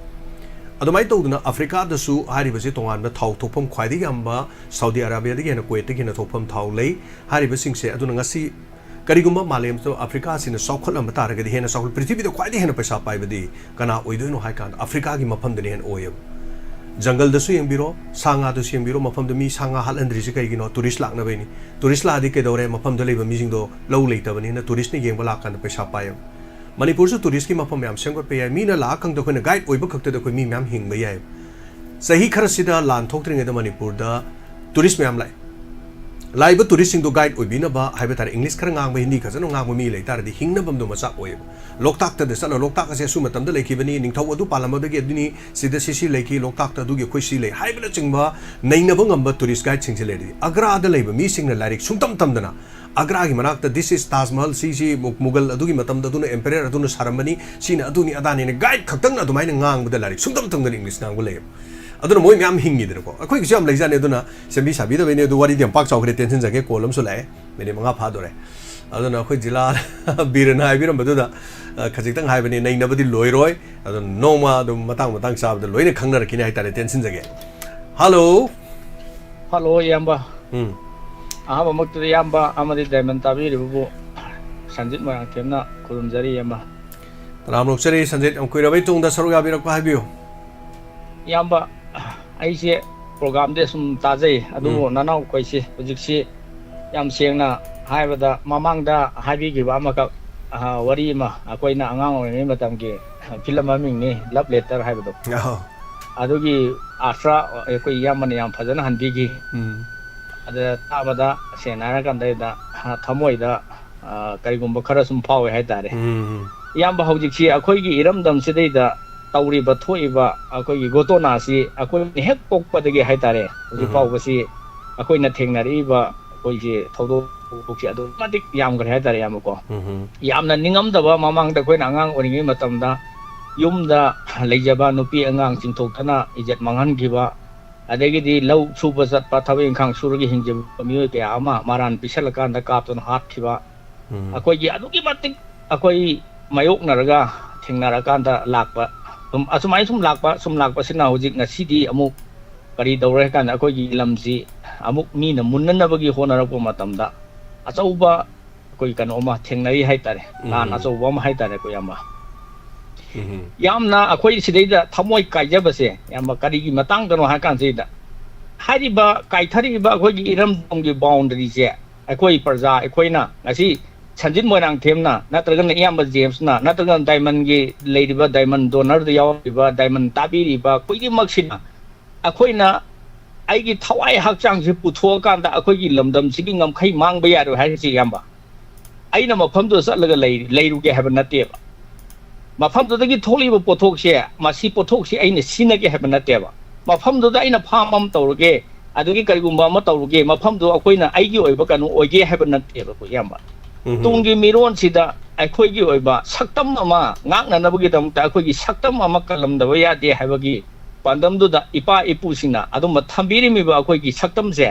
ꯑꯗꯨꯃꯥꯏꯅ ꯇꯧꯗꯅ ꯑꯐ꯭ꯔꯤꯀꯥꯗꯁꯨ ꯍꯥꯏꯔꯤꯕꯁꯤ ꯇꯣꯉꯥꯟꯕ ꯊꯥꯎ ꯊꯣꯛꯐꯝ ꯈ꯭ꯋꯥꯏꯗꯒꯤ ꯌꯥꯝꯕ ꯁꯥꯎꯗꯤ ꯑꯔꯥꯕꯤꯌꯥꯗꯒꯤ ꯍꯦꯟꯅ ꯀꯨꯋꯦꯠꯇꯒꯤ ꯍꯦꯟꯅ ꯊꯣꯛꯐꯝ ꯊꯥꯎ ꯂꯩ꯫ ꯍꯥꯏꯔꯤꯕꯁꯤꯡꯁꯦ ꯑꯗꯨꯅ ꯉꯁꯤ ꯀꯔꯤꯒꯨꯝꯕ ꯃꯥꯂꯦꯝꯁꯤꯗ ꯑꯐ꯭ꯔꯤꯀꯥꯁꯤꯅ ꯆꯥꯎꯈꯠꯂꯝꯕ ꯇꯥꯔꯒꯗꯤ, ꯍꯦꯟꯅ ꯆꯥꯎꯈꯠ-, ꯄ꯭ꯔꯤꯊꯤꯕꯤꯗ ꯈ꯭ꯋꯥꯏꯗꯒꯤ ꯍꯦꯟꯅ ꯄꯩꯁꯥ ꯄꯥꯏꯕꯗꯤ ꯀꯅꯥ ꯑꯣꯏꯗꯣꯏꯅꯣ ꯍꯥꯏ ꯀꯥꯟꯗ ꯑꯐ꯭ꯔꯤꯀꯥꯒꯤ ꯃꯐꯝꯗꯅ ꯍꯦꯟꯅ ꯑꯣꯏꯌꯦꯕ꯫ ꯖꯪꯒꯜꯗꯁꯨ ꯌꯦꯡꯕꯤꯔꯣ, ꯁꯥ ꯉꯥꯗꯁꯨ ꯌꯦꯡꯕꯤꯔꯣ, ꯃꯐꯝꯗ ꯃꯤ ꯁꯥ ꯉꯥ ꯍꯥꯠꯍꯟꯗ꯭ꯔꯤꯁꯤ ꯀꯩꯒꯤꯅꯣ? ꯇꯨꯔꯤꯁ ꯂꯥꯛꯅꯕꯩꯅꯤ꯫ ꯇꯨꯔꯤꯁ ꯂꯥꯛꯑꯗꯤ ꯀꯩꯗꯧꯔꯦ? ꯃꯐꯝꯗ ꯂꯩꯕ ꯃꯤꯁꯤꯡꯗꯣ ꯂꯧ ꯂꯩꯇꯕꯅꯤꯅ ꯇꯨꯔꯤꯁꯅ ꯌꯦꯡꯕ ꯂꯥꯛꯀꯥꯟꯗ ꯄꯩꯁꯥ ꯄꯥꯏꯌꯦꯕ꯫ ꯃꯅꯤꯄꯨꯔꯁꯨ ꯇꯨꯔꯤꯁꯀꯤ ꯃꯐꯝ ꯃꯌꯥꯝ ꯁꯦꯝꯒꯠꯄ ꯌꯥꯏ꯫ ꯃꯤꯅ ꯂꯥꯛꯑꯀꯥꯟꯗ ꯑꯩꯈꯣꯏꯅ ꯒꯥꯏꯗ ꯑꯣꯏꯕ ꯈꯛꯇꯗ ꯑꯩꯈꯣꯏ ꯃꯤ ꯃꯌꯥꯝ ꯍꯤꯡꯕ ꯌꯥꯏ꯫ ꯆꯍꯤ ꯈꯔꯁꯤꯗ ꯂꯥꯟ ꯊꯣꯛꯇ꯭ꯔꯤꯉꯩꯗ ꯃꯅꯤꯄꯨꯔꯗ ꯇꯨꯔꯤꯁ ꯃꯌꯥꯝ ꯂꯥꯛꯑꯦ꯫ ꯂꯥꯛꯏꯕ ꯇꯨꯔꯤꯁꯁꯤꯡꯗꯣ ꯒꯥꯏꯗ ꯑꯣꯏꯕꯤꯅꯕ ꯍꯥꯏꯕ ꯇꯥꯔꯦ, ꯏꯪꯂꯤꯁ ꯈꯔ ꯉꯥꯡꯕ, ꯍꯤꯟꯗꯤ ꯐꯖꯅ ꯉꯥꯡꯕ ꯃꯤ ꯂꯩ ꯇꯥꯔꯗꯤ ꯍꯤꯡꯅꯕ ꯑꯃꯗꯣ ꯃꯆꯥꯛ ꯑꯣꯏꯌꯦꯕ꯫ ꯂꯣꯛꯇꯥꯛꯇꯗ ꯆꯠꯂꯣ, ꯂꯣꯛꯇꯥꯛ ꯑꯁꯦ ꯑꯁꯨ ꯃꯇꯝꯗ ꯂꯩꯈꯤꯕꯅꯤ, ꯅꯤꯡꯊꯧ ꯑꯗꯨ ꯄꯥꯜꯂꯝꯕꯗꯒꯤ ꯑꯗꯨꯅꯤ, ꯁꯤꯗ ꯁꯤ ꯁꯤ ꯂꯩꯈꯤ, ꯂꯣꯛꯇꯥꯛꯇ ꯑꯗꯨꯒꯤ ꯑꯩꯈꯣꯏ ꯁꯤ ꯂꯩ ꯍꯥꯏꯕꯅꯆꯤꯡꯕ ꯅꯩꯅꯕ ꯉꯝꯕ ꯇꯨꯔꯤꯁ ꯒꯥꯏꯗꯁꯤꯡꯁꯦ ꯂꯩꯔꯗꯤ ꯑꯒ꯭ꯔꯥꯗ ꯂꯩꯕ ꯃꯤꯁꯤꯡꯅ ꯂꯥꯏꯔꯤꯛ ꯁꯨꯡꯇꯝ ꯇꯝꯗꯅ ꯑꯒ꯭ꯔꯥꯒꯤ ꯃꯅꯥꯛꯇ "This is Taj Mahal, ꯁꯤꯁꯤ ꯃꯨ-, ꯃꯨꯒꯜ ꯑꯗꯨꯒꯤ ꯃꯇꯝꯗ ꯑꯗꯨꯅ ꯑꯦꯝꯄꯦꯔꯔ ꯑꯗꯨꯅ ꯁꯥꯔꯝꯕꯅꯤ, ꯁꯤꯅ ꯑꯗꯨꯅꯤ ꯑꯗꯥꯅꯤꯅ" ꯒꯥꯏꯗ ꯈꯛꯇꯪꯅ ꯑꯗꯨꯃꯥꯏꯅ ꯉꯥꯡꯕꯗ ꯂꯥꯏꯔꯤꯛ ꯁꯨꯡꯇꯝ ꯇꯝꯗꯅ ꯏꯪꯂꯤꯁ ꯉꯥꯡꯕ ꯂꯩꯌꯦꯕ꯫ ꯑꯗꯨꯅ ꯃꯣꯏ ꯃꯌꯥꯝ ꯍꯤꯡꯉꯤꯗꯅꯀꯣ꯫ ꯑꯩꯈꯣꯏꯒꯤꯁꯨ ꯌꯥꯝ ꯂꯩꯖꯥꯠꯅꯤ꯫ ꯑꯗꯨꯅ ꯁꯦꯝꯕꯤ ꯁꯥꯕꯤꯗꯕꯩꯅꯦ꯫ ꯑꯗꯨ ꯋꯥꯔꯤꯗꯤ ꯌꯥꯝ ꯄꯥꯛ ꯆꯥꯎꯈ꯭ꯔꯦ, ꯇꯦꯟꯁꯤꯟꯖꯒꯦ꯫ ꯀꯣꯜ ꯑꯃꯁꯨ ꯂꯥꯛꯑꯦ, ꯃꯤꯅꯤꯠ ꯃꯉꯥ ꯐꯥꯗꯣꯔꯦ꯫ ꯑꯗꯨꯅ ꯑꯩꯈꯣꯏ ꯖꯤꯂꯥ ꯕꯤꯔꯅ ꯍꯥꯏꯕꯤꯔꯝꯕꯗꯨꯗ, ꯑ, ꯈꯖꯤꯛꯇꯪ ꯍꯥꯏꯕꯅꯤ, ꯅꯩꯅꯕꯗꯤ ꯂꯣꯏꯔꯣꯏ꯫ ꯑꯗꯨꯅ ꯅꯣꯡꯃ ꯑꯗꯨꯝ ꯃꯇꯥꯡ ꯃꯇꯥꯡ ꯆꯥꯕꯗ ꯂꯣꯏꯅ ꯈꯪꯅꯔꯛꯈꯤꯅꯤ ꯍꯥꯏꯇꯥꯔꯦ꯫ ꯇꯦꯟꯁꯤꯟꯖꯒꯦ꯫ ꯍꯜꯂꯣ꯫ ꯍꯜꯂꯣ, ꯏꯌꯥꯝꯕ꯫ ꯎꯝ꯫ ꯑꯍꯥꯟꯕꯃꯛꯇꯗ ꯏꯌꯥꯝꯕ ꯑꯃꯗꯤ ꯗꯥꯏꯃꯟ ꯇꯥꯕꯤꯔꯤꯕꯕꯨ ꯁꯟꯖꯤꯠ ꯃꯣꯏꯔꯥꯡꯊꯦꯝꯅ ꯈꯨꯔꯨꯝꯖꯔꯤ, ꯏꯌꯥꯝꯕ꯫ ꯇꯔꯥꯝꯅ ꯑꯣꯛꯆꯔꯤ, ꯁꯟꯖꯤꯠ꯫ ꯌꯥꯝ ꯀꯨꯏꯔꯕꯩ ꯇꯨꯡꯗ ꯁꯔꯨꯛ ꯌꯥꯕꯤꯔꯛꯄ ꯍꯥꯏꯕꯤꯌꯨ꯫ ꯏꯌꯥꯝꯕ, ꯑꯩꯁꯦ ꯄ꯭ꯔꯣꯒꯥꯝꯗꯤ ꯑꯁꯨꯝ ꯇꯥꯖꯩ, ꯑꯗꯨꯕꯨ ꯎꯝ꯫ ꯅꯅꯥꯎꯈꯣꯏꯁꯤ ꯍꯧꯖꯤꯛꯁꯤ ꯌꯥꯝ ꯁꯦꯡꯅ ꯍꯥꯏꯕꯗ ꯃꯃꯥꯡꯗ ꯍꯥꯏꯕꯤꯈꯤꯕ ꯑꯃꯈꯛ, ꯑ, ꯋꯥꯔꯤ ꯑꯃ, ꯑꯩꯈꯣꯏꯅ ꯑꯉꯥꯡ ꯑꯣꯏꯔꯤꯉꯩ ꯃꯇꯝꯒꯤ ꯐꯤꯂꯝ ꯃꯃꯤꯡꯅꯤ, ꯂꯚ ꯂꯦꯇꯔ ꯍꯥꯏꯕꯗꯣ꯫ ꯑꯍꯣ꯫ ꯑꯗꯨꯒꯤ ꯑꯥꯔꯊ ꯑꯩꯈꯣꯏ ꯏꯌꯥꯝꯕꯅ ꯌꯥꯝ ꯐꯖꯅ ꯍꯟꯕꯤꯈꯤ꯫ ꯎꯝ꯫ ꯑꯗ ꯇꯥꯕꯗ ꯁꯦꯡꯅ ꯍꯥꯏꯔꯀꯥꯟꯗ ꯑꯩꯗ, ꯑ, ꯊꯃꯣꯏꯗ, ꯑ, ꯀꯔꯤꯒꯨꯝꯕ ꯈꯔ ꯁꯨꯝ ꯐꯥꯎꯋꯦ ꯍꯥꯏꯇꯥꯔꯦ꯫ ꯎꯝ. ꯏꯌꯥꯝꯕ, ꯍꯧꯖꯤꯛꯁꯤ ꯑꯩꯈꯣꯏꯒꯤ ꯏꯔꯝꯗꯝꯁꯤꯗꯩꯗ ꯇꯧꯔꯤꯕ ꯊꯣꯛꯏꯕ ꯑꯩꯈꯣꯏꯒꯤ ꯒꯣꯇꯣꯅꯥꯁꯤ ꯑꯩꯈꯣꯏꯅ ꯍꯦꯛ ꯄꯣꯛꯄꯗꯒꯤ ꯍꯥꯏꯇꯥꯔꯦ, ꯍꯧꯖꯤꯛ ꯎꯝ. ꯐꯥꯎꯕꯁꯤ ꯑꯩꯈꯣꯏꯅ ꯊꯦꯡꯅꯔꯛꯏꯕ ꯑꯩꯈꯣꯏꯁꯤ ꯊꯧꯗꯣꯛ ꯊꯣꯛꯄꯁꯤ ꯑꯗꯨꯛꯀꯤ ꯃꯇꯤꯛ ꯌꯥꯝꯈ꯭ꯔꯦ ꯍꯥꯏꯇꯥꯔꯦ, ꯏꯌꯥꯝꯕꯀꯣ꯫ ꯎꯝ. ꯌꯥꯝꯅ ꯅꯤꯡꯉꯝꯗꯕ, ꯃꯃꯥꯡꯗ ꯑꯩꯈꯣꯏꯅ ꯑꯉꯥꯡ ꯑꯣꯏꯔꯤꯉꯩ ꯃꯇꯝꯗ ꯌꯨꯝꯗ ꯂꯩꯖꯕ ꯅꯨꯄꯤ ꯑꯉꯥꯡ ꯆꯤꯡꯊꯣꯛꯇꯅ ꯏꯖꯠ ꯃꯥꯡꯍꯟꯈꯤꯕ, ꯑꯗꯒꯤꯗꯤ ꯂꯧ ꯁꯨꯕ ꯆꯠꯄ, ꯊꯕꯛ ꯏꯪꯈꯥꯡ ꯁꯨꯔꯒ ꯍꯤꯡꯖꯕ ꯃꯤꯑꯣꯏ ꯀꯌꯥ ꯑꯃ ꯃꯔꯥꯟ ꯄꯤꯁꯜꯂꯀꯥꯟꯗ ꯀꯥꯞꯇꯨꯅ ꯍꯥꯠꯈꯤꯕ, ꯎꯝ. ꯑꯩꯈꯣꯏꯒꯤ ꯑꯗꯨꯛꯀꯤ ꯃꯇꯤꯛ ꯑꯩꯈꯣꯏ ꯃꯥꯌꯣꯛꯅꯔꯒ ꯊꯦꯡꯅꯔꯀꯥꯟꯗ ꯂꯥꯛꯄ, ꯁꯨꯝ ꯑꯁꯨꯃꯥꯏꯅ ꯁꯨꯝ ꯂꯥꯛꯄ, ꯁꯨꯝ ꯂꯥꯛꯄꯁꯤꯅ ꯍꯧꯖꯤꯛ ꯉꯁꯤꯗꯤ ꯑꯃꯨꯛ ꯀꯔꯤ ꯇꯧꯔꯦ ꯍꯥꯏ ꯀꯥꯟꯗ, ꯑꯩꯈꯣꯏꯒꯤ ꯂꯝꯁꯤ ꯑꯃꯨꯛ ꯃꯤꯅ ꯃꯨꯟꯅꯅꯕꯒꯤ ꯍꯣꯠꯅꯔꯛꯄ ꯃꯇꯝꯗ ꯑꯆꯧꯕ ꯑꯩꯈꯣꯏ ꯀꯩꯅꯣ ꯑꯃ ꯊꯦꯡꯅꯔꯤ ꯍꯥꯏꯇꯥꯔꯦ, ꯂꯥꯟ ꯎꯝ. ꯑꯆꯧꯕ ꯑꯃ ꯍꯥꯏꯇꯥꯔꯦꯀꯣ, ꯏꯌꯥꯝꯕ꯫ ꯎꯝ. ꯌꯥꯝꯅ ꯑꯩꯈꯣꯏ ꯁꯤꯗꯩꯗ ꯊꯃꯣꯏ ꯀꯥꯏꯖꯕꯁꯦ, ꯏꯌꯥꯝꯕ, ꯀꯔꯤꯒꯤ ꯃꯇꯥꯡꯗꯅꯣ ꯍꯥꯏ ꯀꯥꯟꯁꯤꯗ, ꯍꯥꯏꯔꯤꯕ ꯀꯥꯏꯊꯔꯛꯏꯕ ꯑꯩꯈꯣꯏꯒꯤ ꯏꯔꯝꯗꯝꯒꯤ ꯕꯥꯎꯟꯗꯔꯤꯁꯦ ꯑꯩꯈꯣꯏ ꯄ꯭ꯔꯖꯥ, ꯑꯩꯈꯣꯏꯅ ꯉꯁꯤ ꯁꯟꯖꯤꯠ ꯃꯣꯏꯔꯥꯡꯊꯦꯝꯅ, ꯅꯠꯇ꯭ꯔꯒꯅ ꯏꯌꯥꯝꯕ ꯖꯦꯝꯁꯅ, ꯅꯠꯇ꯭ꯔꯒꯅ ꯗꯥꯏꯃꯟꯒꯤ ꯂꯩꯔꯤꯕ, ꯗꯥꯏꯃꯟ ꯗꯣꯅꯔꯗ ꯌꯥꯎꯔꯤꯕ, ꯗꯥꯏꯃꯟ ꯇꯥꯕꯤꯔꯤꯕ ꯈꯨꯗꯤꯡꯃꯛꯁꯤꯅ ꯑꯩꯈꯣꯏꯅ ꯑꯩꯒꯤ ꯊꯋꯥꯏ ꯍꯛꯆꯥꯡꯁꯤ ꯄꯨꯊꯣꯛꯑꯀꯥꯟꯗ ꯑꯩꯈꯣꯏꯒꯤ ꯂꯝꯗꯝꯁꯤꯒꯤ ꯉꯝꯈꯩ ꯃꯥꯡꯕ ꯌꯥꯔꯣꯏ ꯍꯥꯏꯔꯤꯁꯤ, ꯏꯌꯥꯝꯕ꯫ ꯑꯩꯅ ꯃꯐꯝꯗꯨꯗ ꯆꯠꯂꯒ ꯂꯩ-, ꯂꯩꯔꯨꯒꯦ ꯍꯥꯏꯕ ꯅꯠꯇꯦꯕ꯫ ꯃꯐꯝꯗꯨꯗꯒꯤ ꯊꯣꯛꯂꯤꯕ ꯄꯣꯠꯊꯣꯛꯁꯦ, ꯃꯁꯤ ꯄꯣꯠꯊꯣꯛꯁꯤ ꯑꯩꯅ ꯁꯤꯖꯤꯟꯅꯒꯦ ꯍꯥꯏꯕ ꯅꯠꯇꯦꯕ꯫ ꯃꯐꯝꯗꯨꯗ ꯑꯩꯅ ꯐꯥꯝ ꯑꯃ ꯇꯧꯔꯨꯒꯦ, ꯑꯗꯒꯤ ꯀꯔꯤꯒꯨꯝꯕ ꯑꯃ ꯇꯧꯔꯨꯒꯦ, ꯃꯐꯝꯗꯨ ꯑꯩꯈꯣꯏꯅ ꯑꯩꯒꯤ ꯑꯣꯏꯕ ꯀꯩꯅꯣ ꯑꯣꯏꯒꯦ ꯍꯥꯏꯕ ꯅꯠꯇꯦꯕ, ꯑꯩꯈꯣꯏ ꯏꯌꯥꯝꯕ꯫ ꯎꯝ. ꯇꯨꯡꯒꯤ ꯃꯤꯔꯣꯟꯁꯤꯗ ꯑꯩꯈꯣꯏꯒꯤ ꯑꯣꯏꯕ ꯁꯛꯇꯝ ꯑꯃ ꯉꯥꯛꯅꯅꯕꯒꯤꯗꯃꯛꯇ ꯑꯩꯈꯣꯏꯒꯤ ꯁꯛꯇꯝ ꯑꯃ ꯀꯜꯂꯝꯗꯕ ꯌꯥꯗꯦ ꯍꯥꯏꯕꯒꯤ ꯄꯥꯟꯗꯝꯗꯨꯗ ꯏꯄꯥ ꯏꯄꯨꯁꯤꯡꯅ ꯑꯗꯨꯝꯕ ꯊꯝꯕꯤꯔꯝꯃꯤꯕ ꯑꯩꯈꯣꯏꯒꯤ ꯁꯛꯇꯝꯁꯦ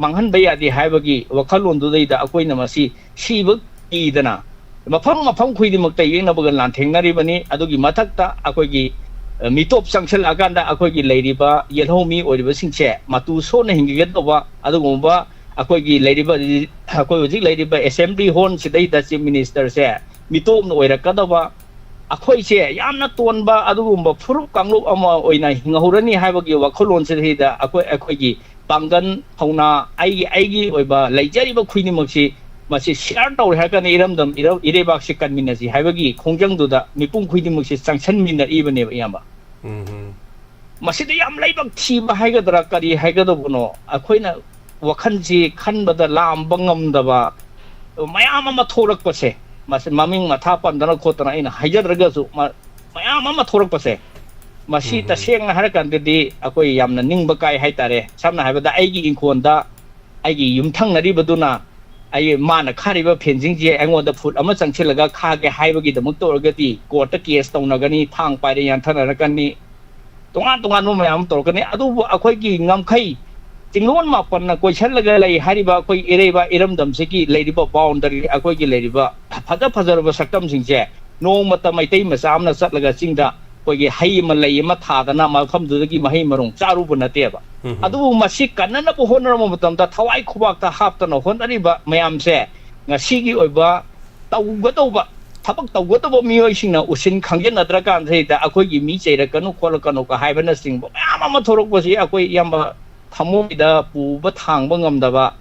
ꯃꯥꯡꯍꯟꯕ ꯌꯥꯗꯦ ꯍꯥꯏꯕꯒꯤ ꯋꯥꯈꯜꯂꯣꯟꯗꯨꯗꯩꯗ ꯑꯩꯈꯣꯏꯅ ꯃꯁꯤ ꯁꯤꯕ ꯀꯤꯗꯅ ꯃꯐꯝ ꯃꯐꯝ ꯈꯨꯗꯤꯡꯃꯛꯇ ꯌꯦꯛꯅꯕꯒ ꯂꯥꯟꯊꯦꯡꯅꯔꯤꯕꯅꯤ꯫ ꯑꯗꯨꯒꯤ ꯃꯊꯛꯇ ꯑꯩꯈꯣꯏꯒꯤ, ꯑ, ꯃꯤꯇꯣꯞ ꯆꯪꯁꯤꯜꯂꯛꯑꯀꯥꯟꯗ ꯑꯩꯈꯣꯏꯒꯤ ꯂꯩꯔꯤꯕ ꯌꯦꯜꯍꯧꯃꯤ ꯑꯣꯏꯔꯤꯕꯁꯤꯡꯁꯦ ꯃꯇꯨ ꯁꯣꯟꯅ ꯍꯤꯡꯒꯗꯧꯕ ꯑꯗꯨꯒꯨꯝꯕ ꯑꯩꯈꯣꯏꯒꯤ ꯂꯩꯔꯤꯕ, ꯑꯩꯈꯣꯏ ꯍꯧꯖꯤꯛ ꯂꯩꯔꯤꯕ ꯑꯦꯁꯦꯝꯕ꯭ꯂꯤ ꯍꯣꯜꯁꯤꯗꯩꯗ ꯆꯤꯐ ꯃꯤꯅꯤꯁꯇꯔꯁꯦ ꯃꯤꯇꯣꯞꯅ ꯑꯣꯏꯔꯛꯀꯗꯕ, ꯑꯩꯈꯣꯏꯁꯦ ꯌꯥꯝꯅ ꯇꯣꯟꯕ ꯑꯗꯨꯒꯨꯝꯕ ꯐꯨꯔꯨꯞ ꯀꯥꯡꯂꯨꯞ ꯑꯃ ꯑꯣꯏꯅ ꯍꯤꯡꯍꯧꯔꯅꯤ ꯍꯥꯏꯕꯒꯤ ꯋꯥꯈꯜꯂꯣꯟꯁꯤꯗꯩꯗ ꯑꯩꯈꯣꯏ, ꯑꯩꯈꯣꯏꯒꯤ ꯄꯥꯡꯒꯜ, ꯊꯧꯅꯥ, ꯑꯩꯒꯤ, ꯑꯩꯒꯤ ꯑꯣꯏꯕ ꯂꯩꯖꯔꯤꯕ ꯈꯨꯗꯤꯡꯃꯛꯁꯤ ꯃꯁꯤ ꯁꯤꯌꯥꯔ ꯇꯧꯔꯦ ꯍꯥꯏꯔꯒꯅ ꯏꯔꯝꯗꯝ, ꯏꯔꯧ-, ꯏꯔꯩꯕꯥꯛꯁꯤ ꯀꯟꯃꯤꯟꯅꯁꯤ ꯍꯥꯏꯕꯒꯤ ꯈꯣꯡꯖꯪꯗꯨꯗ ꯃꯤꯄꯨꯝ ꯈꯨꯗꯤꯡꯃꯛꯁꯤ ꯆꯪꯁꯤꯟꯃꯤꯟꯅꯔꯤꯕꯅꯦꯕ, ꯏꯌꯥꯝꯕ꯫ ꯎꯝ. ꯃꯁꯤꯗ ꯌꯥꯝ ꯂꯥꯏꯕꯛ ꯊꯤꯕ ꯍꯥꯏꯒꯗ꯭ꯔꯥ, ꯀꯔꯤ ꯍꯥꯏꯒꯗꯧꯕꯅꯣ, ꯑꯩꯈꯣꯏꯅ ꯋꯥꯈꯜꯁꯤ ꯈꯟꯕꯗ ꯂꯥꯝꯕ ꯉꯝꯗꯕ ꯃꯌꯥꯝ ꯑꯃ ꯊꯣꯛꯂꯛꯄꯁꯦ, ꯃꯁꯤ ꯃꯃꯤꯡ ꯃꯊꯥ ꯄꯟꯗꯅ ꯈꯣꯠꯇꯅ ꯑꯩꯅ ꯍꯥꯏꯖꯗ꯭ꯔꯒꯁꯨ, ꯃ-, ꯃꯌꯥꯝ ꯑꯃ ꯊꯣꯛꯂꯛꯄꯁꯦ, ꯃꯁꯤ ꯎꯝ, ꯎꯝ꯫ ꯇꯁꯦꯡꯅ ꯍꯥꯏꯔꯀꯥꯟꯗꯗꯤ ꯑꯩꯈꯣꯏ ꯌꯥꯝꯅ ꯅꯤꯡꯕ ꯀꯥꯏ ꯍꯥꯏꯇꯥꯔꯦ꯫ ꯁꯝꯅ ꯍꯥꯏꯔꯕꯗ, ꯑꯩꯒꯤ ꯏꯪꯈꯣꯜꯗ ꯑꯩꯒꯤ ꯌꯨꯝꯊꯪꯅꯔꯤꯕꯗꯨꯅ, ꯑꯩ, ꯃꯥꯅ ꯈꯥꯔꯤꯕ ꯐꯦꯟꯁꯤꯡꯁꯦ ꯑꯩꯉꯣꯟꯗ ꯐꯨꯠ ꯑꯃ ꯆꯪꯁꯤꯜꯂꯒ ꯈꯥꯒꯦ ꯍꯥꯏꯕꯒꯤꯗꯃꯛꯇ ꯑꯣꯏꯔꯒꯗꯤ ꯀꯣꯔꯠꯇ ꯀꯦꯁ ꯇꯧꯅꯒꯅꯤ, ꯊꯥꯡ ꯄꯥꯏꯔ ꯌꯥꯟꯊꯅꯔꯛꯀꯅꯤ, ꯇꯣꯉꯥꯟ ꯇꯣꯉꯥꯟꯕ ꯃꯌꯥꯝ ꯑꯃ ꯇꯧꯔꯛꯀꯅꯤ꯫ ꯑꯗꯨꯕꯨ ꯑꯩꯈꯣꯏꯒꯤ ꯉꯝꯈꯩ, ꯆꯤꯡꯂꯣꯟ ꯃꯥꯄꯟꯅ ꯀꯣꯏꯁꯜꯂꯒ ꯂꯩ ꯍꯥꯏꯔꯤꯕ ꯑꯩꯈꯣꯏ ꯏꯔꯩꯕ ꯏꯔꯝꯗꯝꯁꯤꯒꯤ ꯂꯩꯔꯤꯕ ꯕꯥꯎꯟꯗꯔꯤ, ꯑꯩꯈꯣꯏꯒꯤ ꯂꯩꯔꯤꯕ ꯐꯖ ꯐꯖꯔꯕ ꯁꯛꯇꯝꯁꯤꯡꯁꯦ, ꯅꯣꯡꯃꯇ ꯃꯩꯇꯩ ꯃꯆꯥ ꯑꯃꯅ ꯆꯠꯂꯒ ꯆꯤꯡꯗ ꯑꯩꯈꯣꯏꯒꯤ ꯍꯩ ꯑꯃ, ꯂꯩ ꯑꯃ ꯊꯥꯗꯅ ꯃꯐꯝꯗꯨꯗꯒꯤ ꯃꯍꯩ ꯃꯔꯣꯡ ꯆꯥꯔꯨꯕ ꯅꯠꯇꯦꯕ꯫ ꯎꯝ, ꯎꯝ꯫ ꯑꯗꯨꯕꯨ ꯃꯁꯤ ꯀꯟꯅꯅꯕ ꯍꯣꯠꯅꯔꯕ ꯃꯇꯝꯗ ꯊꯋꯥꯏ ꯈꯨꯕꯥꯛꯇ ꯍꯥꯞꯇꯅ ꯍꯣꯠꯅꯔꯤꯕ ꯃꯌꯥꯝꯁꯦ, ꯉꯁꯤꯒꯤ ꯑꯣꯏꯕ ꯇꯧꯒꯗꯧꯕ, ꯊꯕꯛ ꯇꯧꯒꯗꯧꯕ ꯃꯤꯑꯣꯏꯁꯤꯡꯅ ꯎꯁꯤꯟ ꯈꯪꯖꯤꯟꯅꯗ꯭ꯔꯀꯥꯟꯁꯤꯗ ꯑꯩꯈꯣꯏꯒꯤ ꯃꯤ ꯆꯩꯔꯛꯀꯅꯨ ꯈꯣꯠꯂꯛꯀꯅꯨꯒ ꯍꯥꯏꯕꯅꯆꯤꯡꯕ ꯃꯌꯥꯝ ꯑꯃ ꯊꯣꯛꯂꯛꯄꯁꯤ ꯑꯩꯈꯣꯏ, ꯏꯌꯥꯝꯕ, ꯊꯃꯣꯏꯗ ꯄꯨꯕ ꯊꯥꯡꯕ ꯉꯝꯗꯕ,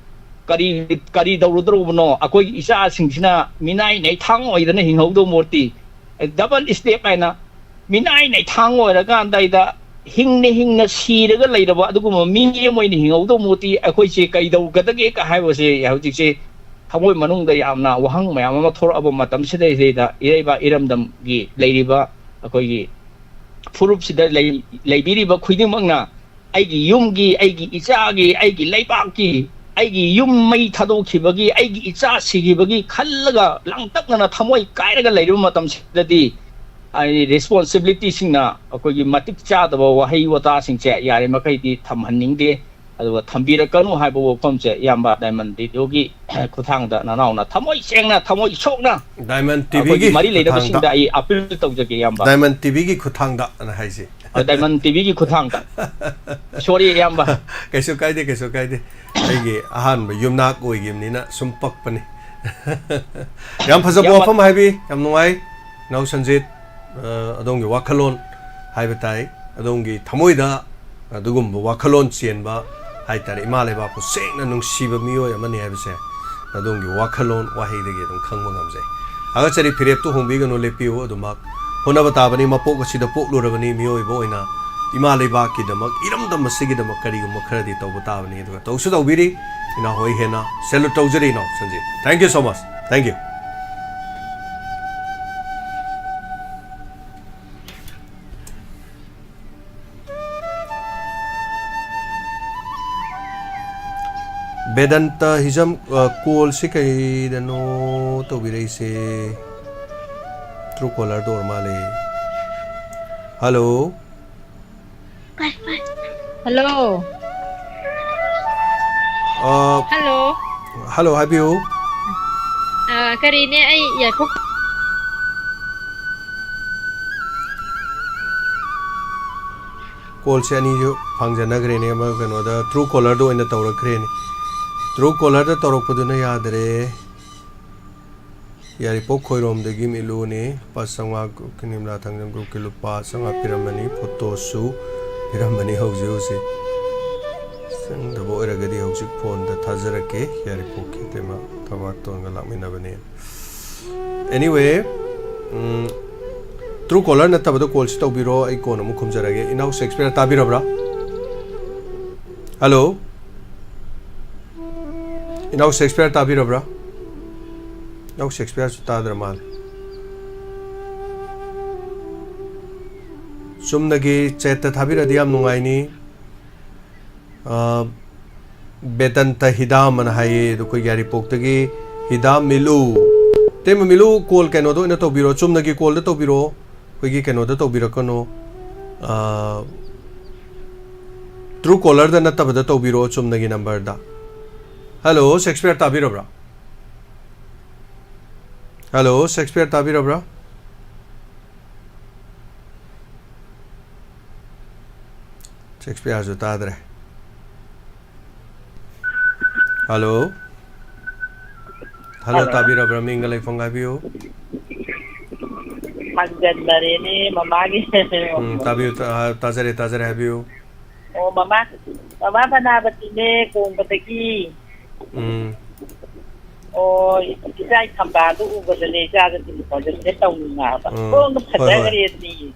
ꯀꯔꯤ, ꯀꯔꯤ ꯇꯧꯔꯨꯗꯧꯔꯕꯅꯣ? ꯑꯩꯈꯣꯏꯒꯤ ꯏꯆꯥꯁꯤꯡꯁꯤꯅ ꯃꯤꯅꯥꯏ ꯅꯩꯊꯥꯡ ꯑꯣꯏꯗꯅ ꯍꯤꯡꯍꯧꯗꯧ ꯃꯣꯠꯇꯤ, ꯗꯕꯜ ꯁ꯭ꯇꯦꯞ ꯍꯥꯏꯅ ꯃꯤꯅꯥꯏ ꯅꯩꯊꯥꯡ ꯑꯣꯏꯔꯀꯥꯟꯗ ꯑꯩꯗ ꯍꯤꯡꯅ ꯍꯤꯡꯅ ꯁꯤꯔꯒ ꯂꯩꯔꯕ ꯑꯗꯨꯒꯨꯝꯕ ꯃꯤ ꯑꯃ ꯑꯣꯏꯅ ꯍꯤꯡꯍꯧꯗꯧ ꯃꯣꯠꯇꯤ ꯑꯩꯈꯣꯏꯁꯦ ꯀꯩꯗꯧꯒꯗꯒꯦ ꯀ ꯍꯥꯏꯕꯁꯦ ꯍꯧꯖꯤꯛꯁꯦ ꯊꯃꯣꯏ ꯃꯅꯨꯡꯗ ꯌꯥꯝꯅ ꯋꯥꯍꯪ ꯃꯌꯥꯝ ꯑꯃ ꯊꯣꯔꯛꯑꯕ ꯃꯇꯝꯁꯤꯗꯩꯁꯤꯗ ꯏꯔꯩꯕ ꯏꯔꯝꯗꯝꯒꯤ ꯂꯩꯔꯤꯕ ꯑꯩꯈꯣꯏꯒꯤ ꯐꯨꯔꯨꯞꯁꯤꯗ ꯂꯩ-, ꯂꯩꯕꯤꯔꯤꯕ ꯈꯨꯗꯤꯡꯃꯛꯅ ꯑꯩꯒꯤ ꯌꯨꯝꯒꯤ, ꯑꯩꯒꯤ ꯏꯆꯥꯒꯤ, ꯑꯩꯒꯤ ꯂꯩꯕꯥꯛꯀꯤ, ꯑꯩꯒꯤ ꯌꯨꯝ ꯃꯩ ꯊꯥꯗꯣꯛꯈꯤꯕꯒꯤ, ꯑꯩꯒꯤ ꯏꯆꯥ ꯁꯤꯈꯤꯕꯒꯤ ꯈꯜꯂꯒ ꯂꯥꯡꯇꯛꯅꯅ ꯊꯃꯣꯏ ꯀꯥꯏꯔꯒ ꯂꯩꯔꯤꯕ ꯃꯇꯝꯁꯤꯗꯗꯤ, ꯍꯥꯏꯗꯤ, ꯔꯦꯁꯄꯣꯟꯁꯤꯕꯤꯂꯤꯇꯤꯁꯤꯡꯅ ꯑꯩꯈꯣꯏꯒꯤ ꯃꯇꯤꯛ ꯆꯥꯗꯕ ꯋꯥꯍꯩ ꯋꯥꯇꯥꯁꯤꯡꯁꯦ ꯌꯥꯔꯤꯃꯈꯩꯗꯤ ꯊꯝꯍꯟꯅꯤꯡꯗꯦ, ꯑꯗꯨꯒ ꯊꯝꯕꯤꯔꯛꯀꯅꯨ ꯍꯥꯏꯕ ꯋꯥꯐꯝꯁꯦ ꯏꯌꯥꯝꯕ ꯗꯥꯏꯃꯟ ꯔꯦꯗꯤꯑꯣꯒꯤ ꯈꯨꯠꯊꯥꯡꯗ ꯅꯅꯥꯎꯅ ꯊꯃꯣꯏ ꯁꯦꯡꯅ, ꯊꯃꯣꯏ ꯁꯣꯛꯅ ꯗꯥꯏꯃꯟ ꯑꯩꯈꯣꯏꯒꯤ ꯇꯤꯚꯤꯒꯤ ꯃꯔꯤ ꯈꯨꯠꯊꯥꯡꯗ꯫ ꯂꯩꯅꯕꯁꯤꯡꯗ ꯑꯩ ꯑꯄꯤꯜ ꯇꯧꯖꯒꯦ, ꯏꯌꯥꯝꯕ꯫ ꯗꯥꯏꯃꯟ ꯇꯤꯚꯤꯒꯤ ꯈꯨꯠꯊꯥꯡꯗ ꯑꯅ ꯍꯥꯏꯁꯦ꯫ ꯑ, ꯗꯥꯏꯃꯟ ꯇꯤꯚꯤꯒꯤ ꯈꯨꯠꯊꯥꯡꯗ꯫ ꯁꯣꯔꯤ, ꯏꯌꯥꯝꯕ꯫ ꯀꯩꯁꯨ ꯀꯥꯏꯗꯦ, ꯀꯩꯁꯨ ꯀꯥꯏꯗꯦ꯫ ꯑꯩꯒꯤ ꯑꯍꯥꯟꯕ ꯌꯨꯝꯅꯥꯛ ꯑꯣꯏꯈꯤꯕꯅꯤꯅ ꯁꯨꯝ ꯄꯛꯄꯅꯤ꯫ ꯌꯥꯝ ꯐꯖꯕ ꯏꯌꯥꯝꯕ꯫ ꯋꯥꯐꯝ ꯍꯥꯏꯕꯤ, ꯌꯥꯝ ꯅꯨꯡꯉꯥꯏ꯫ ꯅꯥꯎ ꯁꯟꯖꯤꯠ, ꯑ, ꯑꯗꯣꯝꯒꯤ ꯋꯥꯈꯜꯂꯣꯟ ꯍꯥꯏꯕ ꯇꯥꯏ, ꯑꯗꯣꯝꯒꯤ ꯊꯃꯣꯏꯗ ꯑꯗꯨꯒꯨꯝꯕ ꯋꯥꯈꯜꯂꯣꯟ ꯆꯦꯟꯕ ꯍꯥꯏꯇꯥꯔꯦ, ꯏꯃꯥ ꯂꯩꯕꯥꯛꯄꯨ ꯁꯦꯡꯅ ꯅꯨꯡꯁꯤꯕ ꯃꯤꯑꯣꯏ ꯑꯃꯅꯤ ꯍꯥꯏꯕꯁꯦ ꯑꯗꯣꯝꯒꯤ ꯋꯥꯈꯜꯂꯣꯟ ꯋꯥꯍꯩꯗꯒꯤ ꯑꯗꯨꯝ ꯈꯪꯕ ꯉꯝꯖꯩ꯫ ꯊꯥꯒꯠꯆꯔꯤ, ꯐꯤꯔꯦꯞꯇꯨ ꯍꯣꯡꯕꯤꯒꯅꯨ, ꯂꯦꯞꯄꯤꯌꯨ ꯑꯗꯨꯃꯛ꯫ ꯍꯣꯠꯅꯕ ꯇꯥꯕꯅꯤ, ꯃꯄꯣꯛ ꯑꯁꯤꯗ ꯄꯣꯛꯂꯨꯔꯕꯅꯤ, ꯃꯤꯑꯣꯏꯕ ꯑꯣꯏꯅ ꯏꯃꯥ ꯂꯩꯕꯥꯛꯀꯤꯗꯃꯛ, ꯏꯔꯝꯗꯝ ꯑꯁꯤꯒꯤꯗꯃꯛ ꯀꯔꯤꯒꯨꯝꯕ ꯈꯔꯗꯤ ꯇꯧꯕ ꯇꯥꯕꯅꯤ꯫ ꯑꯗꯨꯒ ꯇꯧꯁꯨ ꯇꯧꯕꯤꯔꯤ꯫ ꯏꯅꯥꯎ ꯍꯣꯏ ꯍꯦꯟꯅ salute ꯇꯧꯖꯔꯤ, ꯏꯅꯥꯎ Sanjit. Thank you so much. Thank you. ꯕꯦꯗꯟꯇ ꯍꯤꯖꯝ, ꯑ, call ꯁꯤ ꯀꯩꯗꯅꯣ ꯇꯧꯕꯤꯔꯛꯏꯁꯦ? Truecaller ꯗ ꯑꯣꯏꯔ ꯃꯥꯜꯂꯦ꯫ Hello? Hello? ꯑ, Hello? Hello, ꯍꯥꯏꯕꯤꯌꯨ꯫ ꯑ, ꯀꯔꯤꯅꯦ, ꯑꯩ ꯌꯥꯏꯐꯧ Call ꯁꯦ ꯑꯅꯤꯁꯨ ꯐꯪꯖꯅꯈ꯭ꯔꯦꯅꯦ, ꯑꯃ ꯀꯩꯅꯣꯗ, Truecaller ꯗ ꯑꯣꯏꯅ ꯇꯧꯔꯛꯈ꯭ꯔꯦꯅꯦ꯫ Truecaller ꯗ ꯇꯧꯔꯛꯄꯗꯨꯅ ꯌꯥꯗꯔꯦ꯫ ꯌꯥꯏꯔꯤꯄꯣꯛ ꯈꯣꯏꯔꯣꯝꯗꯒꯤ ꯃꯤꯠꯂꯨꯅꯦ, ꯂꯨꯄꯥ ꯆꯥꯝꯃꯉꯥ group ꯀꯤ, ꯅꯤꯝꯂꯥ ꯊꯥꯡꯖꯝ group ꯀꯤ ꯂꯨꯄꯥ ꯆꯥꯝꯃꯉꯥ ꯄꯤꯔꯝꯕꯅꯤ, photo ꯁꯨ ꯄꯤꯔꯝꯕꯅꯤ꯫ ꯍꯧꯖꯤꯛ ꯍꯧꯖꯤꯛ ꯆꯪꯗꯕ ꯑꯣꯏꯔꯒꯗꯤ ꯍꯧꯖꯤꯛ phone ꯗ ꯊꯥꯖꯔꯛꯀꯦ꯫ ꯌꯥꯏꯔꯤꯄꯣꯛꯀꯤ ꯏꯇꯩꯃ ꯊꯕꯥꯇꯣꯟꯒ ꯂꯥꯛꯃꯤꯟꯅꯕꯅꯦ꯫ Anyway, ꯎꯝ, Truecaller ꯅꯠꯇꯕꯗ call ꯁꯤ ꯇꯧꯕꯤꯔꯣ, ꯑꯩ ꯀꯣꯟꯅ ꯑꯃꯨꯛ ꯈꯨꯝꯖꯔꯒꯦ꯫ ꯏꯅꯥꯎ ꯁꯦꯛꯁꯄꯤꯌꯔ ꯇꯥꯕꯤꯔꯕ꯭ꯔꯥ? Hello? ꯏꯅꯥꯎ ꯁꯦꯛꯁꯄꯤꯌꯔ ꯇꯥꯕꯤꯔꯕ꯭ꯔꯥ? ꯏꯅꯥꯎ ꯁꯦꯛꯁꯄꯤꯌꯔꯁꯨ ꯇꯥꯗ꯭ꯔ ꯃꯥꯜꯂꯦ꯫ ꯆꯨꯝꯅꯒꯤ chat ꯇ ꯊꯥꯕꯤꯔꯗꯤ ꯌꯥꯝ ꯅꯨꯡꯉꯥꯏꯅꯤ꯫ ꯑ, ꯕꯦꯗꯟꯇ ꯍꯤꯗꯥꯝ ꯑꯅ ꯍꯥꯏꯌꯦ, ꯑꯗꯣ ꯑꯩꯈꯣꯏ ꯌꯥꯏꯔꯤꯄꯣꯛꯇꯒꯤ ꯍꯤꯗꯥꯝ ꯃꯤꯂꯨ꯫ ꯇꯦꯝꯕ ꯃꯤꯂꯨ, call ꯀꯩꯅꯣꯗ ꯑꯣꯏꯅ ꯇꯧꯕꯤꯔꯣ, ꯆꯨꯝꯅꯒꯤ call ꯗ ꯇꯧꯕꯤꯔꯣ, ꯑꯩꯈꯣꯏꯒꯤ ꯀꯩꯅꯣꯗ ꯇꯧꯕꯤꯔꯛꯀꯅꯣ, ꯑ, Truecaller ꯗ ꯅꯠꯇꯕꯗ ꯇꯧꯕꯤꯔꯣ, ꯆꯨꯝꯅꯒꯤ number ꯗ꯫ Hello, ꯁꯦꯛꯁꯄꯤꯌꯔ ꯇꯥꯕꯤꯔꯕ꯭ꯔꯥ? Hello, ꯁꯦꯛꯁꯄꯤꯌꯔ ꯇꯥꯕꯤꯔꯕ꯭ꯔꯥ? ꯁꯦꯛꯁꯄꯤꯌꯔꯁꯨ ꯇꯥꯗ꯭ꯔꯦ꯫ Hello? Hello, hello. ꯇꯥꯕꯤꯔꯕ꯭ꯔꯥ? ꯃꯤꯡꯒ ꯂꯩꯐꯝꯒ ꯍꯥꯏꯕꯤꯌꯨ꯫ ꯍꯟꯖꯟꯅꯔꯦꯅꯦ, ꯃꯃꯥꯒꯤ꯫ ꯎꯝ, ꯇꯥꯕꯤꯌꯨ, ꯇꯥ-, ꯇꯥꯖꯔꯦ, ꯇꯥꯖꯔꯦ, ꯍꯥꯏꯕꯤꯌꯨ꯫ ꯑꯣ, ꯃꯃꯥ, ꯃꯃꯥ ꯃꯅꯥꯕꯇꯤꯅꯦ, ꯀꯣꯡꯕꯗꯒꯤ꯫ ꯎꯝ꯫ ꯑꯣ, ꯏꯆꯥ ꯊꯝꯕꯥꯜꯗꯣ ꯎꯕꯗꯅꯦ, ꯏꯆꯥꯗ ꯇꯧꯅꯤꯡꯉꯛꯑꯕ꯫ ꯎꯝ, ꯀꯣꯡꯅ ꯍꯣꯏ, ꯍꯣꯏ꯫ ꯐꯖꯈ꯭ꯔꯦ ꯑꯗꯨꯗꯤ꯫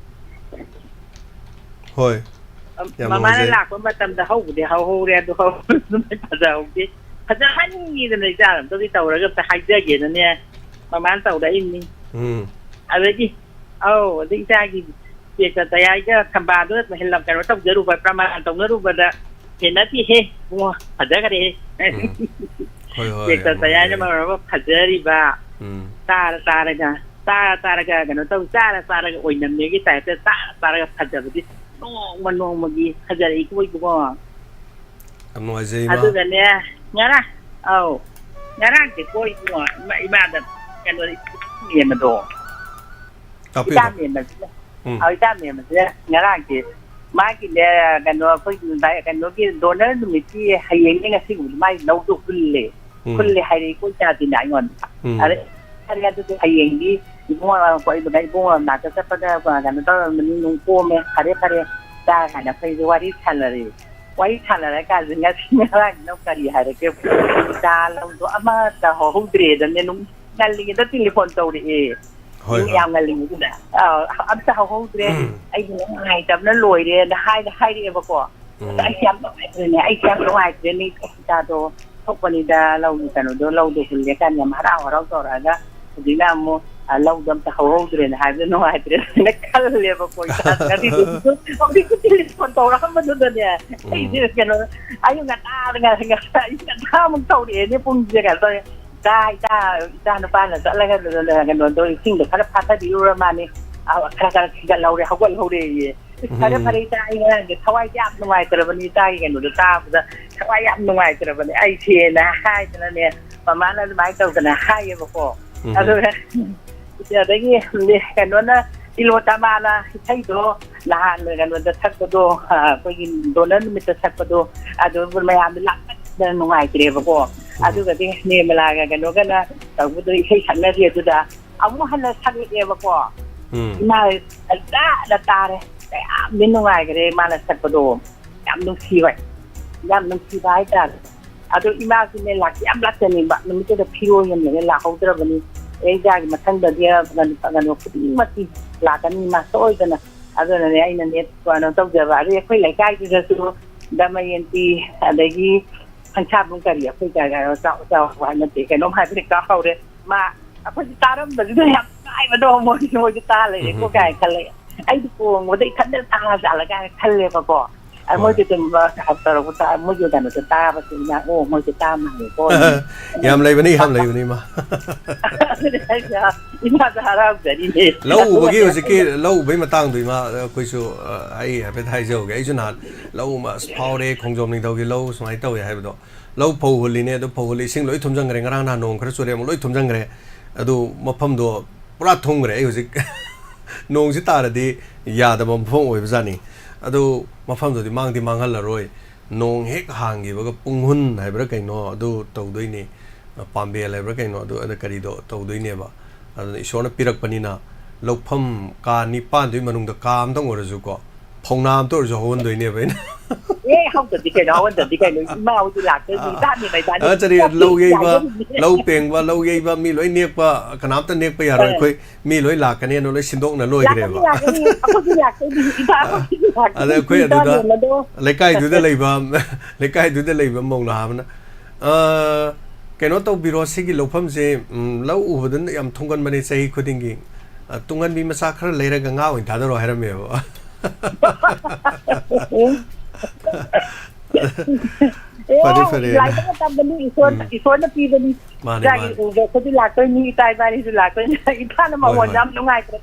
ꯍꯣꯏ꯫ ꯌꯥꯝ ꯃꯃꯥꯅ ꯅꯨꯡꯉꯥꯏꯖꯩ꯫ ꯂꯥꯛꯄ ꯃꯇꯝꯗ ꯍꯧꯕꯗꯤ ꯍꯧꯍꯧꯔꯦ, ꯑꯗꯨ ꯍꯧꯕꯗꯤ ꯐꯖꯍꯧꯗꯦ꯫ ꯐꯖꯍꯟꯅꯤꯡꯉꯤꯗꯅ ꯏꯆꯥ ꯑꯝꯇꯗꯤ ꯇꯧꯔꯒ ꯑꯝꯇ ꯍꯥꯏꯖꯒꯦꯅꯅꯦ ꯃꯃꯥꯅ ꯇꯧꯔꯛꯏꯅꯤ꯫ ꯎꯝ꯫ ꯑꯗꯒꯤ, ꯑꯧ, ꯑꯗꯩ ꯏꯆꯥꯒꯤ ꯆꯦꯛꯇ ꯇꯌꯥꯏꯒ ꯊꯝꯕꯥꯜꯗꯨ ꯃꯍꯦꯜ ꯀꯩꯅꯣ ꯇꯧꯖꯔꯨꯕ, ꯄ꯭ꯔꯃꯥꯟ ꯇꯧꯅꯔꯨꯕꯗ ꯍꯦꯟꯅꯗꯦꯍꯦ ꯏꯕꯨꯡꯉꯣ, ꯐꯖꯈ꯭ꯔꯦꯍꯦ꯫ ꯎꯝ꯫ ꯍꯣꯏ, ꯍꯣꯏ, ꯆꯦꯛꯇ ꯌꯥꯝ ꯇꯌꯥꯏꯅ ꯅꯨꯡꯉꯥꯏꯖꯩ꯫ ꯃꯔꯣꯜ ꯑꯃ ꯐꯖꯔꯤꯕ꯫ ꯎꯝ꯫ ꯆꯥꯔ ꯆꯥꯔꯒ, ꯆꯥꯔ ꯆꯥꯔꯒ ꯀꯩꯅꯣ ꯇꯧ, ꯆꯥꯔ ꯆꯥꯔꯒ ꯑꯣꯏꯅꯝꯃꯦꯒꯤ ꯇꯥꯏꯞꯇ ꯆꯥꯔ ꯆꯥꯔꯒ ꯐꯖꯕꯗꯤ ꯅꯣꯡꯃ ꯅꯣꯡꯃꯒꯤ ꯐꯖꯔꯛꯏꯀꯣ ꯏꯕꯨꯡꯉꯣ꯫ ꯌꯥꯝ ꯅꯨꯡꯉꯥꯏꯖꯩ, ꯏꯃꯥ꯫ ꯑꯗꯨꯒꯅꯦ, ꯉꯔꯥꯡ, ꯑꯧ, ꯉꯔꯥꯡꯁꯦꯀꯣ ꯏꯕꯨꯡꯉꯣ, ꯏꯃꯥ-, ꯏꯃꯥꯗ ꯀꯩꯅꯣ, ꯃꯦꯝꯕꯗꯣ, ꯇꯥꯛꯄꯤꯌꯨ, ꯏꯆꯥ ꯇꯥꯛꯄꯤꯌꯨ꯫ ꯃꯦꯝꯕꯁꯤꯅ, ꯎꯝ꯫ ꯑꯧ, ꯏꯆꯥ ꯃꯦꯝꯕꯁꯤꯅ ꯉꯔꯥꯡꯁꯦ ꯃꯥꯒꯤꯅꯦ, ꯀꯩꯅꯣ, ꯑꯩꯈꯣꯏꯒꯤ ꯗꯥꯏ-, ꯀꯩꯅꯣꯒꯤ ꯗꯣꯅꯔ ꯅꯨꯃꯤꯠꯀꯤ ꯍꯌꯦꯡꯅꯦ ꯉꯁꯤꯒꯨꯝꯕꯗꯤ ꯃꯥꯒꯤ ꯂꯧꯗꯣ ꯍꯨꯜꯂꯦ꯫ ꯎꯝ꯫ ꯍꯨꯜꯂꯦ ꯍꯥꯏꯔꯛꯏꯀꯣ ꯏꯆꯥꯁꯤꯅ ꯑꯩꯉꯣꯟꯗ꯫ ꯎꯝ꯫ ꯑꯗꯩ ꯐꯔꯦ ꯑꯗꯨꯗꯤ ꯍꯌꯦꯡꯗꯤ ꯏꯕꯨꯡꯉꯣ, ꯑꯩꯈꯣꯏ ꯏꯕꯨꯡꯉꯣ ꯃꯅꯥꯛꯇ ꯆꯠꯄꯗ ꯀꯩꯅꯣ ꯇꯧꯔꯝꯕꯅꯤ, ꯅꯨꯡ ꯀꯣꯝꯃꯦ, ꯐꯔꯦ ꯐꯔꯦ, ꯆꯥ ꯀꯥꯏꯅ ꯑꯩꯈꯣꯏꯁꯦ ꯋꯥꯔꯤ ꯁꯥꯟꯅꯔꯦ꯫ ꯋꯥꯔꯤ ꯁꯥꯟꯅꯔꯀꯥꯟꯁꯤ ꯉꯁꯤ ꯉꯔꯥꯡꯁꯤꯅ ꯀꯔꯤ ꯍꯥꯏꯔꯛꯀꯦ? ꯆꯥ ꯂꯧꯗꯣ ꯑꯃꯠꯇ ꯍꯧꯍꯧꯗ꯭ꯔꯦꯗꯅꯦ, ꯅꯨꯡ ꯉꯜꯂꯤꯉꯩꯗ ꯇꯦꯂꯤꯐꯣꯟ ꯇꯧꯔꯛꯑꯦ꯫ ꯍꯣꯏ, ꯃꯤ ꯍꯣꯏ꯫ ꯌꯥꯝ ꯉꯜꯂꯤꯉꯩꯗꯨꯗ꯫ ꯑꯥ, ꯑꯝꯇ ꯍꯧꯍꯧꯗ꯭ꯔꯦ꯫ ꯎꯝ꯫ ꯑꯩꯗꯤ ꯅꯨꯡꯉꯥꯏꯇꯕꯅ ꯂꯣꯏꯔꯦꯅ ꯍꯥꯏ-, ꯍꯥꯏꯔꯛꯑꯦꯕꯀꯣ꯫ ꯑꯗ ꯎꯝ꯫ ꯑꯩꯁꯦ ꯌꯥꯝ ꯅꯨꯡꯉꯥꯏꯇ꯭ꯔꯦꯅꯦ, ꯑꯩꯁꯦ ꯌꯥꯝ ꯅꯨꯡꯉꯥꯏꯇ꯭ꯔꯦꯅꯦ, ꯏꯆꯥꯗꯣ ꯊꯣꯛꯄꯅꯤꯗ, ꯂꯧꯒꯤ ꯀꯩꯅꯣꯗꯣ, ꯂꯧꯗꯣ ꯍꯨꯜꯂꯦ ꯀꯥꯏꯅ ꯌꯥꯝ ꯍꯔꯥꯎ ꯍꯔꯥꯎ ꯇꯧꯔꯛꯑꯒ ꯍꯧꯖꯤꯛꯅ ꯑꯃꯨꯛ, ꯑ, ꯂꯧꯗꯣ ꯑꯝꯇ ꯍꯧꯍꯧꯗ꯭ꯔꯦꯅ ꯍꯥꯏꯕꯗ ꯅꯨꯡꯉꯥꯏꯇ꯭ꯔꯦꯅ ꯈꯜꯂꯦꯕꯀꯣ ꯏꯆꯥꯗꯣ꯫ ꯉꯁꯤꯗꯤ ꯍꯧꯖꯤꯛꯇꯤ ꯇꯦꯂꯤꯐꯣꯟ ꯇꯧꯔꯛꯑꯝꯕꯗꯨꯗꯅꯦ, ꯎꯝ꯫ ꯑꯩꯁꯦ ꯀꯩꯅꯣ, ꯑꯌꯨꯛ ꯉꯟꯇꯥꯗ, ꯉ-, ꯉ-, ꯑꯌꯨꯛ ꯉꯟꯇꯥ ꯑꯃꯨꯛ ꯇꯧꯔꯛꯑꯦꯅꯦ, ꯄꯨꯡꯁꯦ ꯀꯩꯅꯣ ꯇꯧꯔꯦ꯫ ꯏꯆꯥ, ꯏꯆꯥ, ꯏꯆꯥ ꯅꯨꯄꯥꯅ ꯆꯠꯂꯒ ꯀꯩꯅꯣꯗꯣ, ꯏꯁꯤꯡꯗꯣ ꯈꯔ ꯐꯥꯊꯕꯤꯔꯨꯔ ꯃꯥꯅꯤ꯫ ꯑ, ꯈꯔ ꯈꯔ ꯈꯤꯒꯠꯍꯧꯔꯦ, ꯍꯧꯒꯠꯍꯧꯔꯦꯌꯦ꯫ ꯏꯁ, ꯐꯔꯦ ꯎꯝ꯫ ꯐꯔꯦ, ꯏꯆꯥ, ꯑꯩ ꯉꯔꯥꯡꯁꯦ ꯊꯋꯥꯏꯁꯦ ꯌꯥꯝ ꯅꯨꯡꯉꯥꯏꯇ꯭ꯔꯕꯅꯤ, ꯏꯆꯥꯒꯤ ꯀꯩꯅꯣꯗꯣ ꯇꯥꯕꯗ ꯊꯋꯥꯏ ꯌꯥꯝ ꯅꯨꯡꯉꯥꯏꯇ꯭ꯔꯕꯅꯤ ꯑꯩꯁꯦꯅ ꯍꯥꯏꯗꯅꯅꯦ, ꯃꯃꯥꯅ ꯑꯗꯨꯃꯥꯏꯅ ꯇꯧꯗꯅ ꯍꯥꯏꯌꯦꯕꯀꯣ꯫ ꯎꯝ꯫ ꯑꯗꯨꯒ ꯑꯗꯒꯤ ꯀꯩꯅꯣꯅ, ꯇꯤꯂꯣꯇꯃꯥꯅ ꯏꯁꯩꯗꯣ ꯅꯍꯥꯟ ꯀꯩꯅꯣꯗ ꯁꯛꯄꯗꯣ, ꯑ, ꯑꯩꯈꯣꯏꯒꯤ ꯗꯣꯅꯔ ꯅꯨꯃꯤꯠꯇ ꯁꯛꯄꯗꯣ, ꯑꯗꯨ ꯃꯌꯥꯝꯗꯣ ꯂꯥꯡꯃꯟꯗꯅ ꯅꯨꯡꯉꯥꯏꯇ꯭ꯔꯦꯕꯀꯣ꯫ ꯎꯝ꯫ ꯑꯗꯨꯒꯗꯤ ꯅꯤꯔꯃꯂꯥꯒ ꯀꯩꯅꯣꯒꯅ ꯇꯧꯕꯗꯣ ꯏꯁꯩ ꯁꯛꯅꯔꯤ ꯑꯗꯨꯗ ꯑꯃꯨꯛ ꯍꯟꯅ ꯁꯛꯂꯛꯑꯦꯕꯀꯣ꯫ ꯎꯝ꯫ ꯏꯃꯥ ꯐꯖꯅ ꯇꯥꯔꯦ꯫ ꯀꯌꯥꯝꯗꯤ ꯅꯨꯡꯉꯥꯏꯈ꯭ꯔꯦ ꯃꯥꯅ ꯁꯛꯄꯗꯣ꯫ ꯌꯥꯝ ꯅꯨꯡꯁꯤꯕ, ꯌꯥꯝ ꯅꯨꯡꯁꯤꯕ ꯍꯥꯏꯇꯥꯔꯦ꯫ ꯑꯗꯣ ꯏꯃꯥꯁꯨꯅꯦ ꯂꯥꯛꯇꯤ ꯌꯥꯝ ꯂꯥꯛꯆꯅꯤꯡꯕ, ꯅꯨꯃꯤꯠꯇꯨꯗ ꯐꯤꯔꯣꯜ ꯌꯣꯟꯕꯅꯦ ꯂꯥꯛꯍꯧꯗ꯭ꯔꯕꯅꯤ꯫ ꯑꯩ ꯏꯆꯥꯒꯤ ꯃꯊꯪꯗꯗꯤ ꯀꯩꯅꯣ, ꯀꯩꯅꯣ ꯈꯨꯗꯤꯡꯃꯛꯀꯤ ꯂꯥꯛꯀꯅꯤ ꯏꯃꯥ ꯁꯣꯏꯗꯅ꯫ ꯑꯗꯨꯅꯅꯦ ꯑꯩꯅꯅꯦ ꯀꯩꯅꯣ ꯇꯧꯖꯕ, ꯑꯗꯩ ꯑꯩꯈꯣꯏ ꯂꯩꯀꯥꯏꯗꯨꯗꯁꯨ ꯗꯃꯌꯟꯇꯤ, ꯑꯗꯒꯤ ꯈꯪꯁꯥꯕꯨꯡ, ꯀꯔꯤ ꯑꯩꯈꯣꯏ ꯀꯩ ꯍꯥꯏꯔꯣ, ꯆꯥꯎ ꯆꯥꯎ ꯍꯥꯏ ꯅꯠꯇꯦ, ꯀꯩꯅꯣꯝ ꯍꯥꯏꯕꯅꯤ, ꯀꯥꯎꯍꯧꯔꯦ꯫ ꯃꯥ ꯑꯩꯈꯣꯏꯁꯨ ꯇꯥꯔꯝꯕꯁꯤꯗ ꯌꯥꯝ ꯅꯨꯡꯉꯥꯏꯕꯗꯣ, ꯃꯣꯏꯁꯨ ꯃꯣꯏꯁꯨ ꯇꯥ ꯂꯩꯔꯦꯀꯣ ꯎꯝ, ꯎꯝ, ꯀꯥꯏꯅ ꯈꯜꯂꯦ꯫ ꯑꯩꯗꯤ ꯀꯣꯡꯕꯗ ꯏꯊꯟꯗ ꯇꯥ ꯖꯥꯠꯂ ꯀꯥꯏꯅ ꯈꯜꯂꯦꯕꯀꯣ꯫ ꯑ, ꯍꯣꯏ꯫ ꯃꯣꯏꯁꯨ ꯑꯗꯨꯝ, ꯑ, ꯇꯧꯔꯛꯄ ꯇꯥ-, ꯃꯣꯏꯁꯨ ꯀꯩꯅꯣꯗ ꯇꯥꯕꯁꯤꯅ, "ꯑꯣ, ꯃꯣꯏꯁꯨ ꯇꯥ ꯃꯥꯜꯂꯦꯀꯣ"꯫ ꯌꯥꯝ ꯂꯩꯕꯅꯤ, ꯌꯥꯝ ꯂꯩꯕꯅꯤ, ꯏꯃꯥ꯫ ꯑꯗꯨꯅ ꯑꯩꯁꯦ ꯏꯃꯥꯗ ꯍꯔꯥꯎꯖꯔꯤꯅꯦ꯫ ꯂꯧ ꯎꯕꯒꯤ, ꯑꯗꯨꯒ ꯍꯧꯖꯤꯛꯀꯤ ꯂꯧ ꯎꯕꯒꯤ ꯃꯇꯥꯡꯗꯣ, ꯏꯃꯥ, ꯑꯩꯈꯣꯏꯁꯨ, ꯑ, ꯑꯩ ꯍꯥꯏꯐꯦꯠ ꯍꯥꯏꯖꯍꯧꯒꯦ꯫ ꯑꯩꯁꯨ ꯅꯍꯥꯟ ꯂꯧ ꯑꯃ ꯑꯁ ꯐꯥꯎꯔꯦ, ꯈꯣꯡꯖꯣꯝ ꯅꯤꯡꯊꯧꯒꯤ ꯂꯧ ꯁꯨꯃꯥꯏꯅ ꯇꯧꯋꯦ ꯍꯥꯏꯕꯗꯣ꯫ ꯂꯧ ꯐꯧ ꯍꯨꯜꯂꯤꯅꯦ, ꯑꯗꯨ ꯐꯧ ꯍꯨꯜꯂꯤ, ꯏꯁꯤꯡ ꯂꯣꯏ ꯊꯨꯝꯖꯤꯟꯈ꯭ꯔꯦ꯫ ꯉꯔꯥꯡ ꯅꯍꯥꯟ ꯅꯣꯡ ꯈꯔ ꯆꯨꯔꯦ, ꯑꯃꯨꯛ ꯂꯣꯏ ꯊꯨꯝꯖꯤꯟꯈ꯭ꯔꯦ꯫ ꯑꯗꯨ ꯃꯐꯝꯗꯣ ꯄꯨꯔꯥ ꯊꯨꯝꯈ꯭ꯔꯦ꯫ ꯑꯩ ꯍꯧꯖꯤꯛ ꯅꯣꯡꯁꯤ ꯇꯥꯔꯗꯤ ꯌꯥꯗꯕ ꯃꯐꯝ ꯑꯣꯏꯕꯖꯥꯠꯅꯤ꯫ ꯑꯗꯨ ꯃꯐꯝꯗꯨꯗꯤ ꯃꯥꯡꯗꯤ ꯃꯥꯡꯍꯜꯂꯔꯣꯏ꯫ ꯅꯣꯡ ꯍꯦꯛ ꯍꯥꯡꯈꯤꯕꯒ ꯄꯨꯡꯍꯨꯟ ꯍꯥꯏꯕ꯭ꯔꯥ ꯀꯩꯅꯣ ꯑꯗꯨ ꯇꯧꯗꯣꯏꯅꯤ, ꯄꯥꯝꯕꯦꯜ ꯍꯥꯏꯕ꯭ꯔꯥ ꯀꯩꯅꯣ ꯑꯗꯨ, ꯑꯗ ꯀꯔꯤꯗꯣ ꯇꯧꯗꯣꯏꯅꯦꯕ꯫ ꯑꯗꯨꯅ ꯏꯁꯣꯔꯅ ꯄꯤꯔꯛꯄꯅꯤꯅ ꯂꯧꯐꯝ ꯀꯥ ꯅꯤꯄꯥꯟꯗꯨꯒꯤ ꯃꯅꯨꯡꯗ ꯀꯥ ꯑꯝꯇꯪ ꯑꯣꯏꯔꯁꯨꯀꯣ, ꯐꯧꯅꯥ ꯑꯝꯇ ꯑꯣꯏꯔꯁꯨ ꯍꯧꯍꯟꯗꯣꯏꯅꯦꯕ ꯑꯩꯅ꯫ ꯑꯦ, ꯍꯧꯗꯗꯤ ꯀꯩꯅꯣ, ꯍꯧꯍꯟꯗꯗꯤ ꯀꯩꯅꯣ, ꯏꯃꯥ ꯍꯣꯏꯗꯤ ꯂꯥꯛꯇꯣꯏꯅꯤ, ꯑꯥ꯫ ꯏꯕꯥꯅꯤ ꯃꯩꯕꯥꯅꯤ ꯑꯗ ꯆꯠꯂꯤ, ꯂꯧ ꯌꯩꯕ, ꯂꯥꯛꯇꯣꯏꯅꯤ꯫ ꯂꯧ ꯄꯦꯡꯕ, ꯂꯧ ꯌꯩꯕ, ꯃꯤ ꯂꯣꯏ ꯅꯦꯛꯄ, ꯀꯅꯥꯝꯇ ꯅꯦꯛꯄ ꯌꯥꯔꯣꯏ꯫ ꯑꯥ꯫ ꯑꯩꯈꯣꯏ ꯃꯤ ꯂꯣꯏ ꯂꯥꯛꯀꯅꯤꯅ ꯂꯣꯏ ꯁꯤꯟꯗꯣꯛꯅ ꯂꯥꯛꯀꯅꯤ, ꯂꯣꯏꯈ꯭ꯔꯦꯕ꯫ ꯂꯥꯛꯀꯅꯤ, ꯑꯩꯈꯣꯏꯁꯨ ꯂꯥꯛꯇꯣꯏꯅꯤ, ꯏꯕꯥ ꯑꯥ꯫ ꯍꯣꯏꯁꯨ ꯂꯥꯛꯇꯣꯏꯅꯤ, ꯑꯗ ꯑꯩꯈꯣꯏ ꯏꯕꯥ ꯑꯗꯨꯗ, ꯃꯦꯝ ꯑꯗꯣ꯫ ꯂꯩꯀꯥꯏꯗꯨꯗ ꯂꯩꯕ, ꯂꯩꯀꯥꯏꯗꯨꯗ ꯂꯩꯕ ꯃꯧ ꯅꯍꯥ ꯑꯃꯅ, "ꯑ, ꯀꯩꯅꯣ ꯇꯧꯕꯤꯔꯣ, ꯁꯤꯒꯤ ꯂꯧꯐꯝꯁꯦ, ꯎꯝ, ꯂꯧ ꯎꯕꯗ ꯌꯥꯝ ꯊꯨꯡꯒꯟꯕꯅꯦ ꯆꯍꯤ ꯈꯨꯗꯤꯡꯒꯤ꯫ ꯑ, ꯇꯨꯡꯍꯟꯕꯤ ꯃꯆꯥ ꯈꯔ ꯂꯩꯔꯒ ꯉꯥ ꯑꯣꯏꯅ ꯊꯥꯗꯔꯣ" ꯍꯥꯏꯔꯝꯃꯦꯕ꯫ ꯑꯦ, ꯐꯔꯦ, ꯐꯔꯦ꯫ ꯂꯥꯏꯕꯛꯅ ꯇꯝꯕꯅꯤ, ꯏꯁꯣꯔ, ꯎꯝ꯫ ꯏꯁꯣꯔꯅ ꯄꯤꯕꯅꯤ꯫ ꯃꯥꯅꯦ, ꯏꯆꯥꯒꯤ ꯃꯥꯅꯦ꯫ ꯎꯕ ꯑꯩꯈꯣꯏꯁꯨ ꯂꯥꯛꯇꯣꯏꯅꯤ, ꯏꯆꯥ ꯏꯕꯥꯅꯤꯁꯨ ꯂꯥꯛꯇꯣꯏꯅꯤ꯫ ꯏꯆꯥꯅ ꯍꯣꯏ, ꯃꯉꯣꯟꯗ ꯍꯣꯏ꯫ ꯌꯥꯝ ꯅꯨꯡꯉꯥꯏꯇ꯭ꯔꯦ꯫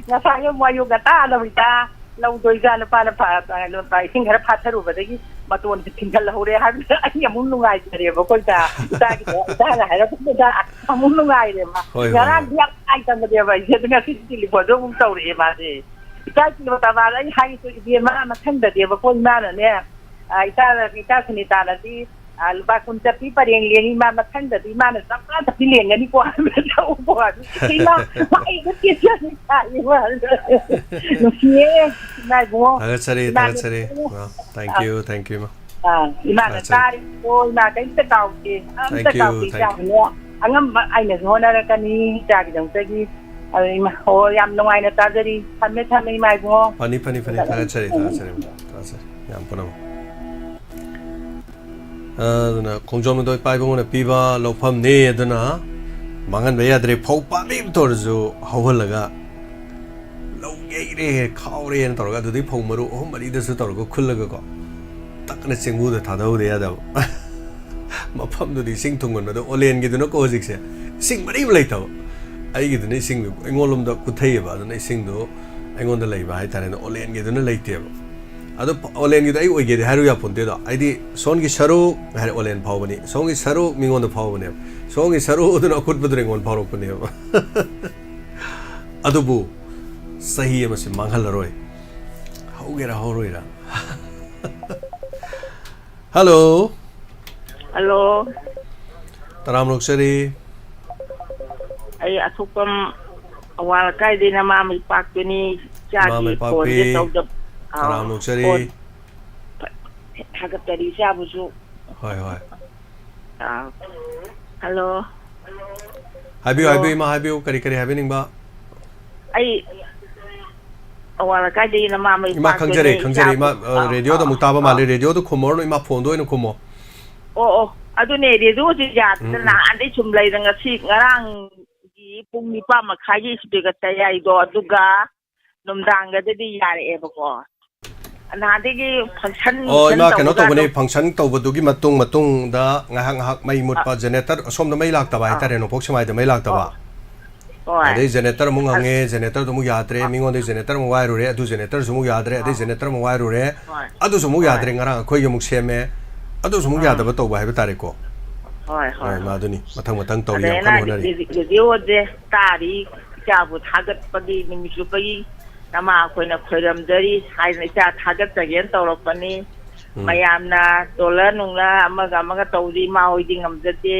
ꯉꯁꯥꯏ ꯑꯌꯨꯛ ꯋꯥꯌꯨ ꯉꯟꯇꯥ ꯑꯗꯨꯝ ꯏꯆꯥ ꯂꯧꯗꯣ ꯏꯆꯥ ꯅꯨꯄꯥꯅ ꯐ-, ꯀꯩꯅꯣ, ꯏꯁꯤꯡ ꯈꯔ ꯐꯥꯊꯔꯨꯕꯗꯒꯤ ꯃꯇꯣꯟꯁꯦ ꯊꯤꯡꯒꯠꯍꯧꯔꯦ ꯍꯥꯏꯕꯗꯨꯗ ꯑꯩ ꯑꯃꯨꯛ ꯅꯨꯡꯉꯥꯏꯖꯔꯦꯕꯀꯣ ꯏꯆꯥ꯫ ꯏꯆꯥꯒꯤꯗꯣ, ꯏꯆꯥꯅ ꯍꯥꯏꯔꯛꯄꯗꯨꯗ ꯑꯃꯨꯛ ꯅꯨꯡꯉꯥꯏꯔꯦꯕ꯫ ꯍꯣꯏ, ꯍꯣꯏ, ꯉꯔꯥꯡꯗꯤ ꯍꯣꯏ꯫ ꯌꯥꯝ ꯅꯨꯡꯉꯥꯏꯇꯕꯅꯦꯕ ꯑꯩꯁꯦ, ꯑꯗꯨ ꯉꯁꯤꯗꯤ ꯇꯦꯂꯤꯐꯣꯟꯁꯨ ꯑꯃꯨꯛ ꯇꯧꯔꯛꯑꯦ ꯃꯥꯁꯦ꯫ ꯏꯆꯥ ꯀꯤꯂꯣ ꯇꯔꯥ ꯑꯩ ꯍꯥꯏꯒꯦ ꯏꯕꯦꯝꯃ, ꯃꯊꯪꯗꯗꯤꯕꯀꯣ ꯏꯃꯥꯅꯅꯦ, ꯑ, ꯏꯆꯥ, ꯏꯆꯥ ꯁꯨꯅꯤꯇꯥꯅꯗꯤ, ꯑ, ꯂꯨꯄꯥ ꯀꯨꯟ ꯆꯠꯄꯤ ꯄꯔꯦꯡ ꯂꯦꯡꯉꯤ, ꯏꯃꯥ ꯃꯊꯪꯗꯗꯤ ꯏꯃꯥꯅ ꯆꯥꯝꯃꯉꯥ ꯆꯠꯄꯤ ꯂꯦꯡꯒꯅꯤꯀꯣ ꯍꯥꯏꯕꯗ ꯇꯧꯀꯣ ꯍꯥꯏꯕ꯫ ꯏꯃꯥ, ꯑꯩ ꯑꯗꯨꯝ ꯀꯦꯖꯅꯤ ꯍꯥꯏꯌꯦ ꯃꯥ꯫ ꯅꯨꯡꯁꯤꯌꯦ, ꯏꯃꯥ ꯏꯕꯨꯡꯉꯣ꯫ ꯊꯥꯒꯠꯆꯔꯤ, ꯏꯃꯥ ꯊꯥꯒꯠꯆꯔꯤ꯫ ꯅꯨꯡꯁꯤꯌꯦ꯫ ꯑ, thank ꯑ, you, thank you, ꯏꯃꯥ꯫ ꯑ, ꯏꯃꯥꯅ ꯊꯥꯒꯠꯆꯔꯤ꯫ ꯇꯥꯔꯤꯀꯣ, ꯏꯃꯥ ꯀꯩꯝꯇ ꯀꯥꯎꯗꯦ, ꯑꯝꯇ thank you, ꯀꯥꯎꯗꯦ, thank you꯫ ꯏꯆꯥꯒꯤꯅꯦ꯫ ꯑꯉꯝꯕ ꯑꯩꯅꯁꯨ ꯍꯣꯠꯅꯔꯛꯀꯅꯤ ꯏꯆꯥꯒꯤꯗꯃꯛꯇꯒꯤ꯫ ꯑꯗꯨ ꯏꯃꯥ, ꯑꯣ, ꯌꯥꯝ ꯅꯨꯡꯉꯥꯏꯅ ꯇꯥꯖꯔꯤ꯫ ꯊꯝꯃꯦ, ꯊꯝꯃꯦ, ꯏꯃꯥ ꯏꯕꯨꯡꯉꯣ꯫ ꯐꯅꯤ, ꯐꯅꯤ, ꯐꯅꯤ꯫ ꯊꯥꯒꯠꯆꯔꯤ, ꯎꯝ꯫ ꯊꯥꯒꯠꯆꯔꯤ, ꯊꯥꯒꯠꯆꯔꯤ꯫ ꯌꯥꯝ ꯄꯨꯝꯅꯃꯛ꯫ ꯑꯗꯨꯅ ꯈꯣꯡꯖꯣꯝꯗꯣ ꯏꯄꯥ ꯏꯕꯨꯡꯉꯣꯅ ꯄꯤꯕ ꯂꯧꯐꯝꯅꯤ, ꯑꯗꯨꯅ ꯃꯥꯡꯍꯟꯕ ꯌꯥꯗ꯭ꯔꯦ꯫ ꯐꯧ ꯄꯥꯝꯕꯤ ꯑꯃꯇ ꯑꯣꯏꯔꯁꯨ ꯍꯧꯍꯜꯂꯒ, "ꯂꯧ ꯌꯩꯔꯦ, ꯈꯥꯎꯔꯦꯅ" ꯇꯧꯔꯒ, ꯑꯗꯨꯗꯩ ꯐꯧ ꯃꯔꯨ ꯑꯍꯨꯝ ꯃꯔꯤꯗꯁꯨ ꯇꯧꯔꯒ ꯈꯨꯜꯂꯒꯀꯣ, ꯇꯛꯅ ꯆꯦꯡꯒꯨꯗ ꯊꯥꯗꯍꯧꯗ ꯌꯥꯗꯕ꯫ ꯃꯐꯝꯗꯨꯗꯤ ꯏꯁꯤꯡ ꯊꯨꯡꯒꯟꯕꯗꯣ, ꯑꯣꯂꯦꯟꯒꯤꯗꯨꯅꯀꯣ ꯍꯧꯖꯤꯛꯁꯦ ꯏꯁꯤꯡ ꯃꯔꯤ ꯑꯃ ꯂꯩꯇꯕ꯫ ꯑꯩꯒꯤꯗꯨꯅ ꯏꯁꯤꯡ ꯑꯩꯉꯣꯟꯂꯣꯝꯗ ꯀꯨꯊꯩꯑꯕ, ꯑꯗꯨꯅ ꯏꯁꯤꯡꯗꯣ ꯑꯩꯉꯣꯟꯗ ꯂꯩꯕ ꯍꯥꯏꯇꯥꯔꯦꯅꯦ, ꯑꯣꯂꯦꯟꯒꯤꯗꯨꯅ ꯂꯩꯇꯦꯕ꯫ ꯑꯗꯣ ꯐ-, ꯑꯣꯂꯦꯟꯒꯤꯗꯣ ꯑꯩ ꯑꯣꯏꯒꯦꯗꯤ ꯍꯥꯏꯔꯨ ꯌꯥꯄꯣꯟꯇꯦꯗꯣ꯫ ꯑꯩꯗꯤ ꯁꯣꯝꯒꯤ ꯁꯔꯨꯛ ꯍꯥꯏꯔꯦ ꯑꯣꯂꯦꯟ ꯐꯥꯎꯕꯅꯤ, ꯁꯣꯝꯒꯤ ꯁꯔꯨꯛ ꯃꯤꯉꯣꯟꯗ ꯐꯥꯎꯕꯅꯦꯕ, ꯁꯣꯝꯒꯤ ꯁꯔꯨꯛ ꯑꯗꯨꯅ ꯑꯀꯨꯠꯄꯗꯨꯅ ꯑꯩꯉꯣꯟꯗ ꯐꯥꯎꯔꯛꯄꯅꯦꯕ꯫ ꯑꯗꯨꯕꯨ ꯆꯍꯤ ꯑꯃꯁꯤ ꯃꯥꯡꯍꯜꯂꯔꯣꯏ, ꯍꯧꯒꯦꯔꯥ ꯍꯧꯔꯣꯏꯔꯥ꯫ ꯍꯜꯂꯣ꯫ ꯍꯜꯂꯣ꯫ ꯇꯔꯥꯝꯅ ꯑꯣꯛꯆꯔꯤ꯫ ꯑꯩ ꯑꯊꯣꯛꯄꯝ ꯑꯋꯥꯡ ꯂꯩꯀꯥꯏꯗꯩꯅ ꯃꯥ ꯃꯩ ꯄꯥꯛꯇꯨꯅꯤ꯫ ꯏꯆꯥꯒꯤ ꯏꯃꯥ ꯃꯩꯄꯥꯛꯄꯤ, ꯐꯣꯟꯁꯦ ꯇꯧꯗꯕ-, ꯑꯥꯎ, ꯇꯔꯥꯝꯅ ꯑꯣꯛꯆꯔꯤ꯫ ꯐꯣꯟ ꯊꯥꯒꯠꯆꯔꯤ ꯏꯆꯥꯕꯨꯁꯨ꯫ ꯍꯣꯏ, ꯍꯣꯏ꯫ ꯑꯥ, ꯍꯜꯂꯣ꯫ ꯍꯥꯏꯕꯤꯌꯨ, ꯍꯜꯂꯣ꯫ ꯍꯥꯏꯕꯤꯌꯨ, ꯏꯃꯥ, ꯍꯥꯏꯕꯤꯌꯨ, ꯀꯔꯤ, ꯀꯔꯤ ꯍꯥꯏꯕꯤꯅꯤꯡꯕ? ꯑꯩ ꯑꯋꯥꯡ ꯂꯩꯀꯥꯏꯗꯒꯤꯅ ꯃꯥ ꯃꯩ ꯏꯃꯥ, ꯈꯪꯖꯔꯦ, ꯄꯥꯛꯇꯨꯅꯤ, ꯈꯪꯖꯔꯦ, ꯏꯃꯥ, ꯏꯆꯥꯕꯨ-, ꯑ, ꯑꯥ, ꯔꯦꯗꯤꯑꯣꯗ ꯑꯥ, ꯑꯃꯨꯛ ꯇꯥꯕ ꯑꯥ꯫ ꯃꯥꯜꯂꯦ, ꯔꯦꯗꯤꯑꯣꯗ ꯈꯨꯝꯃꯧꯔꯅꯨ, ꯏꯃꯥ, ꯐꯣꯟꯗ ꯑꯣꯏꯅ ꯈꯨꯝꯃꯣ꯫ ꯑꯣ, ꯑꯣ, ꯑꯗꯨꯅꯦ, ꯔꯦꯗꯤꯑꯣꯁꯦ ꯌꯥꯗꯗꯅ ꯎꯝ, ꯎꯝ꯫ ꯅꯍꯥꯟꯗꯩ ꯁꯨꯝ ꯂꯩꯔ ꯉꯁꯤ ꯉꯔꯥꯡꯒꯤ ꯄꯨꯡ ꯅꯤꯄꯥꯟ ꯃꯈꯥꯏꯒꯤ ꯏꯁꯄꯤꯀꯔ ꯇꯌꯥꯏꯗꯣ, ꯑꯗꯨꯒ ꯅꯨꯡꯗꯥꯡꯒꯗꯗꯤ ꯌꯥꯔꯛꯑꯦꯕꯀꯣ꯫ ꯅꯍꯥꯟꯗꯒꯤ function ꯑꯣ, ꯅꯨꯡꯁꯟ ꯏꯃꯥ, ꯀꯩꯅꯣ ꯇꯧꯕꯒꯗꯣ꯫ ꯇꯧꯕꯅꯦ, function ꯇꯧꯕꯗꯨꯒꯤ ꯃꯇꯨꯡ, ꯃꯇꯨꯡꯗ ꯉꯥꯏꯍꯥꯛ, ꯉꯥꯏꯍꯥꯛ ꯃꯩ ꯑꯥ꯫ ꯃꯨꯠꯄ, generator ꯑꯁꯣꯝꯗ ꯃꯩ ꯂꯥꯛꯇꯕ ꯑꯥ꯫ ꯍꯥꯏꯇꯥꯔꯦ, ꯅꯣꯡꯄꯣꯛ ꯁꯦꯛꯃꯥꯏꯗ ꯃꯩ ꯂꯥꯛꯇꯕ꯫ ꯑꯣ꯫ ꯍꯣꯏ꯫ ꯑꯗꯩ generator ꯑꯃꯨꯛ ꯑ-, ꯉꯪꯉꯦ, generatorꯗꯨ ꯑꯃꯨꯛ ꯌꯥꯗ꯭ꯔꯦ, ꯑ-, ꯃꯤꯉꯣꯟꯗꯩ generator ꯑꯃꯨꯛ ꯋꯥꯏꯔꯨꯔꯦ, ꯑꯗꯨ generatorꯁꯨ ꯑꯃꯨꯛ ꯌꯥꯗ꯭ꯔꯦ, ꯑꯗꯩ ꯑ-, generator ꯑꯃꯨꯛ ꯋꯥꯏꯔꯨꯔꯦ, ꯍꯣꯏ꯫ ꯑꯗꯨꯁꯨ ꯑꯃꯨꯛ ꯍꯣꯏ꯫ ꯌꯥꯗ꯭ꯔꯦ, ꯉꯔꯥꯡ ꯑꯩꯈꯣꯏꯒꯤ ꯑꯃꯨꯛ ꯁꯦꯝꯃꯦ, ꯑꯗꯨꯁꯨ ꯑꯃꯨꯛ ꯑ-, ꯌꯥꯗꯕ ꯇꯧꯕ ꯍꯥꯏꯕ ꯇꯥꯔꯦꯀꯣ꯫ ꯍꯣꯏ, ꯍꯣꯏ, ꯍꯣꯏ, ꯍꯣꯏ꯫ ꯃꯥ ꯑꯗꯨꯅꯤ, ꯃꯊꯪ ꯃꯊꯪ ꯇꯧꯔꯤ, ꯑꯗꯩ ꯌꯥꯝ ꯀꯟꯅ ꯑꯉꯥꯡꯗꯤ ꯍꯣꯠꯅꯔꯤ꯫ ꯔꯦꯗꯤ-, ꯔꯦꯗꯤꯑꯣꯁꯦ ꯇꯥꯔꯤ, ꯏꯆꯥꯕꯨ ꯊꯥꯒꯠꯄꯒꯤ ꯅꯨꯃꯤꯠ ꯆꯨꯞꯄꯒꯤ ꯅꯃꯥ ꯑꯩꯈꯣꯏꯅ ꯈꯣꯏꯔꯝꯖꯔꯤ ꯍꯥꯏꯗꯅ ꯏꯆꯥ ꯊꯥꯒꯠꯆꯒꯦꯅ ꯇꯧꯔꯛꯄꯅꯤ꯫ ꯎꯝ꯫ ꯃꯌꯥꯝꯅ ꯗꯣꯂꯔ ꯅꯨꯡꯂꯔ ꯑꯃꯒ ꯑꯃꯒ ꯇꯧꯔꯤ, ꯏꯃꯥ ꯍꯣꯏꯗꯤ ꯉꯝꯖꯗꯦ꯫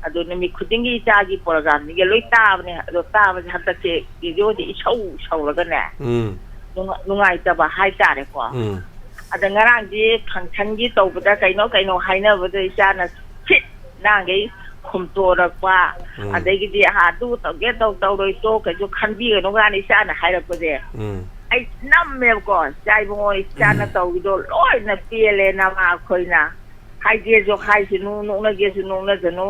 ꯑꯗꯣ ꯅꯨꯃꯤꯠ ꯈꯨꯗꯤꯡꯒꯤ ꯏꯆꯥꯒꯤ ꯄ꯭ꯔꯣꯒ꯭ꯔꯥꯝꯁꯤꯡꯁꯦ ꯂꯣꯏ ꯇꯥꯕꯅꯦ꯫ ꯑꯗꯣ ꯇꯥꯕꯁꯦ ꯍꯟꯗꯛꯁꯦ ꯔꯦꯗꯤꯑꯣꯗꯤ ꯏꯁꯧ ꯁꯧꯔꯒꯅꯦ, ꯎꯝ꯫ ꯅꯨꯡꯉ-, ꯅꯨꯡꯉꯥꯏꯇꯕ ꯍꯥꯏꯇꯥꯔꯦꯀꯣ꯫ ꯎꯝ꯫ ꯑꯗ ꯉꯔꯥꯡꯗꯤ functionꯒꯤ ꯇꯧꯕꯗ ꯀꯩꯅꯣ ꯀꯩꯅꯣ ꯍꯥꯏꯅꯕꯗ ꯏꯆꯥꯅ ꯁꯤꯠ ꯅꯍꯥꯟꯈꯩ ꯈꯨꯝꯇꯣꯔꯛꯄ, ꯎꯝ꯫ ꯑꯗꯒꯤꯗꯤ "ꯑꯍꯥ, ꯑꯗꯨ ꯇꯧꯒꯦ ꯇꯧ, ꯇꯧꯔꯣꯏ, ꯇꯣ, ꯀꯩꯁꯨ ꯈꯟꯕꯤꯒꯅꯨ" ꯀꯥꯏꯅ ꯏꯆꯥꯅ ꯍꯥꯏꯔꯛꯄꯁꯦ, ꯎꯝ꯫ ꯑꯩ ꯅꯝꯃꯦꯕꯀꯣ꯫ "ꯏꯆꯥ ꯏꯕꯨꯡꯉꯣ, ꯏꯆꯥꯅ ꯇꯧꯔꯤꯗꯣ ꯂꯣꯏꯅ ꯄꯦꯜꯂꯦ, ꯅꯃꯥ ꯑꯩꯈꯣꯏꯅ꯫ ꯍꯥꯏꯒꯦꯁꯨ ꯍꯥꯏꯁꯅꯨ, ꯅꯣꯛꯅꯒꯦꯁꯨ ꯅꯣꯛꯅꯁꯅꯨ꯫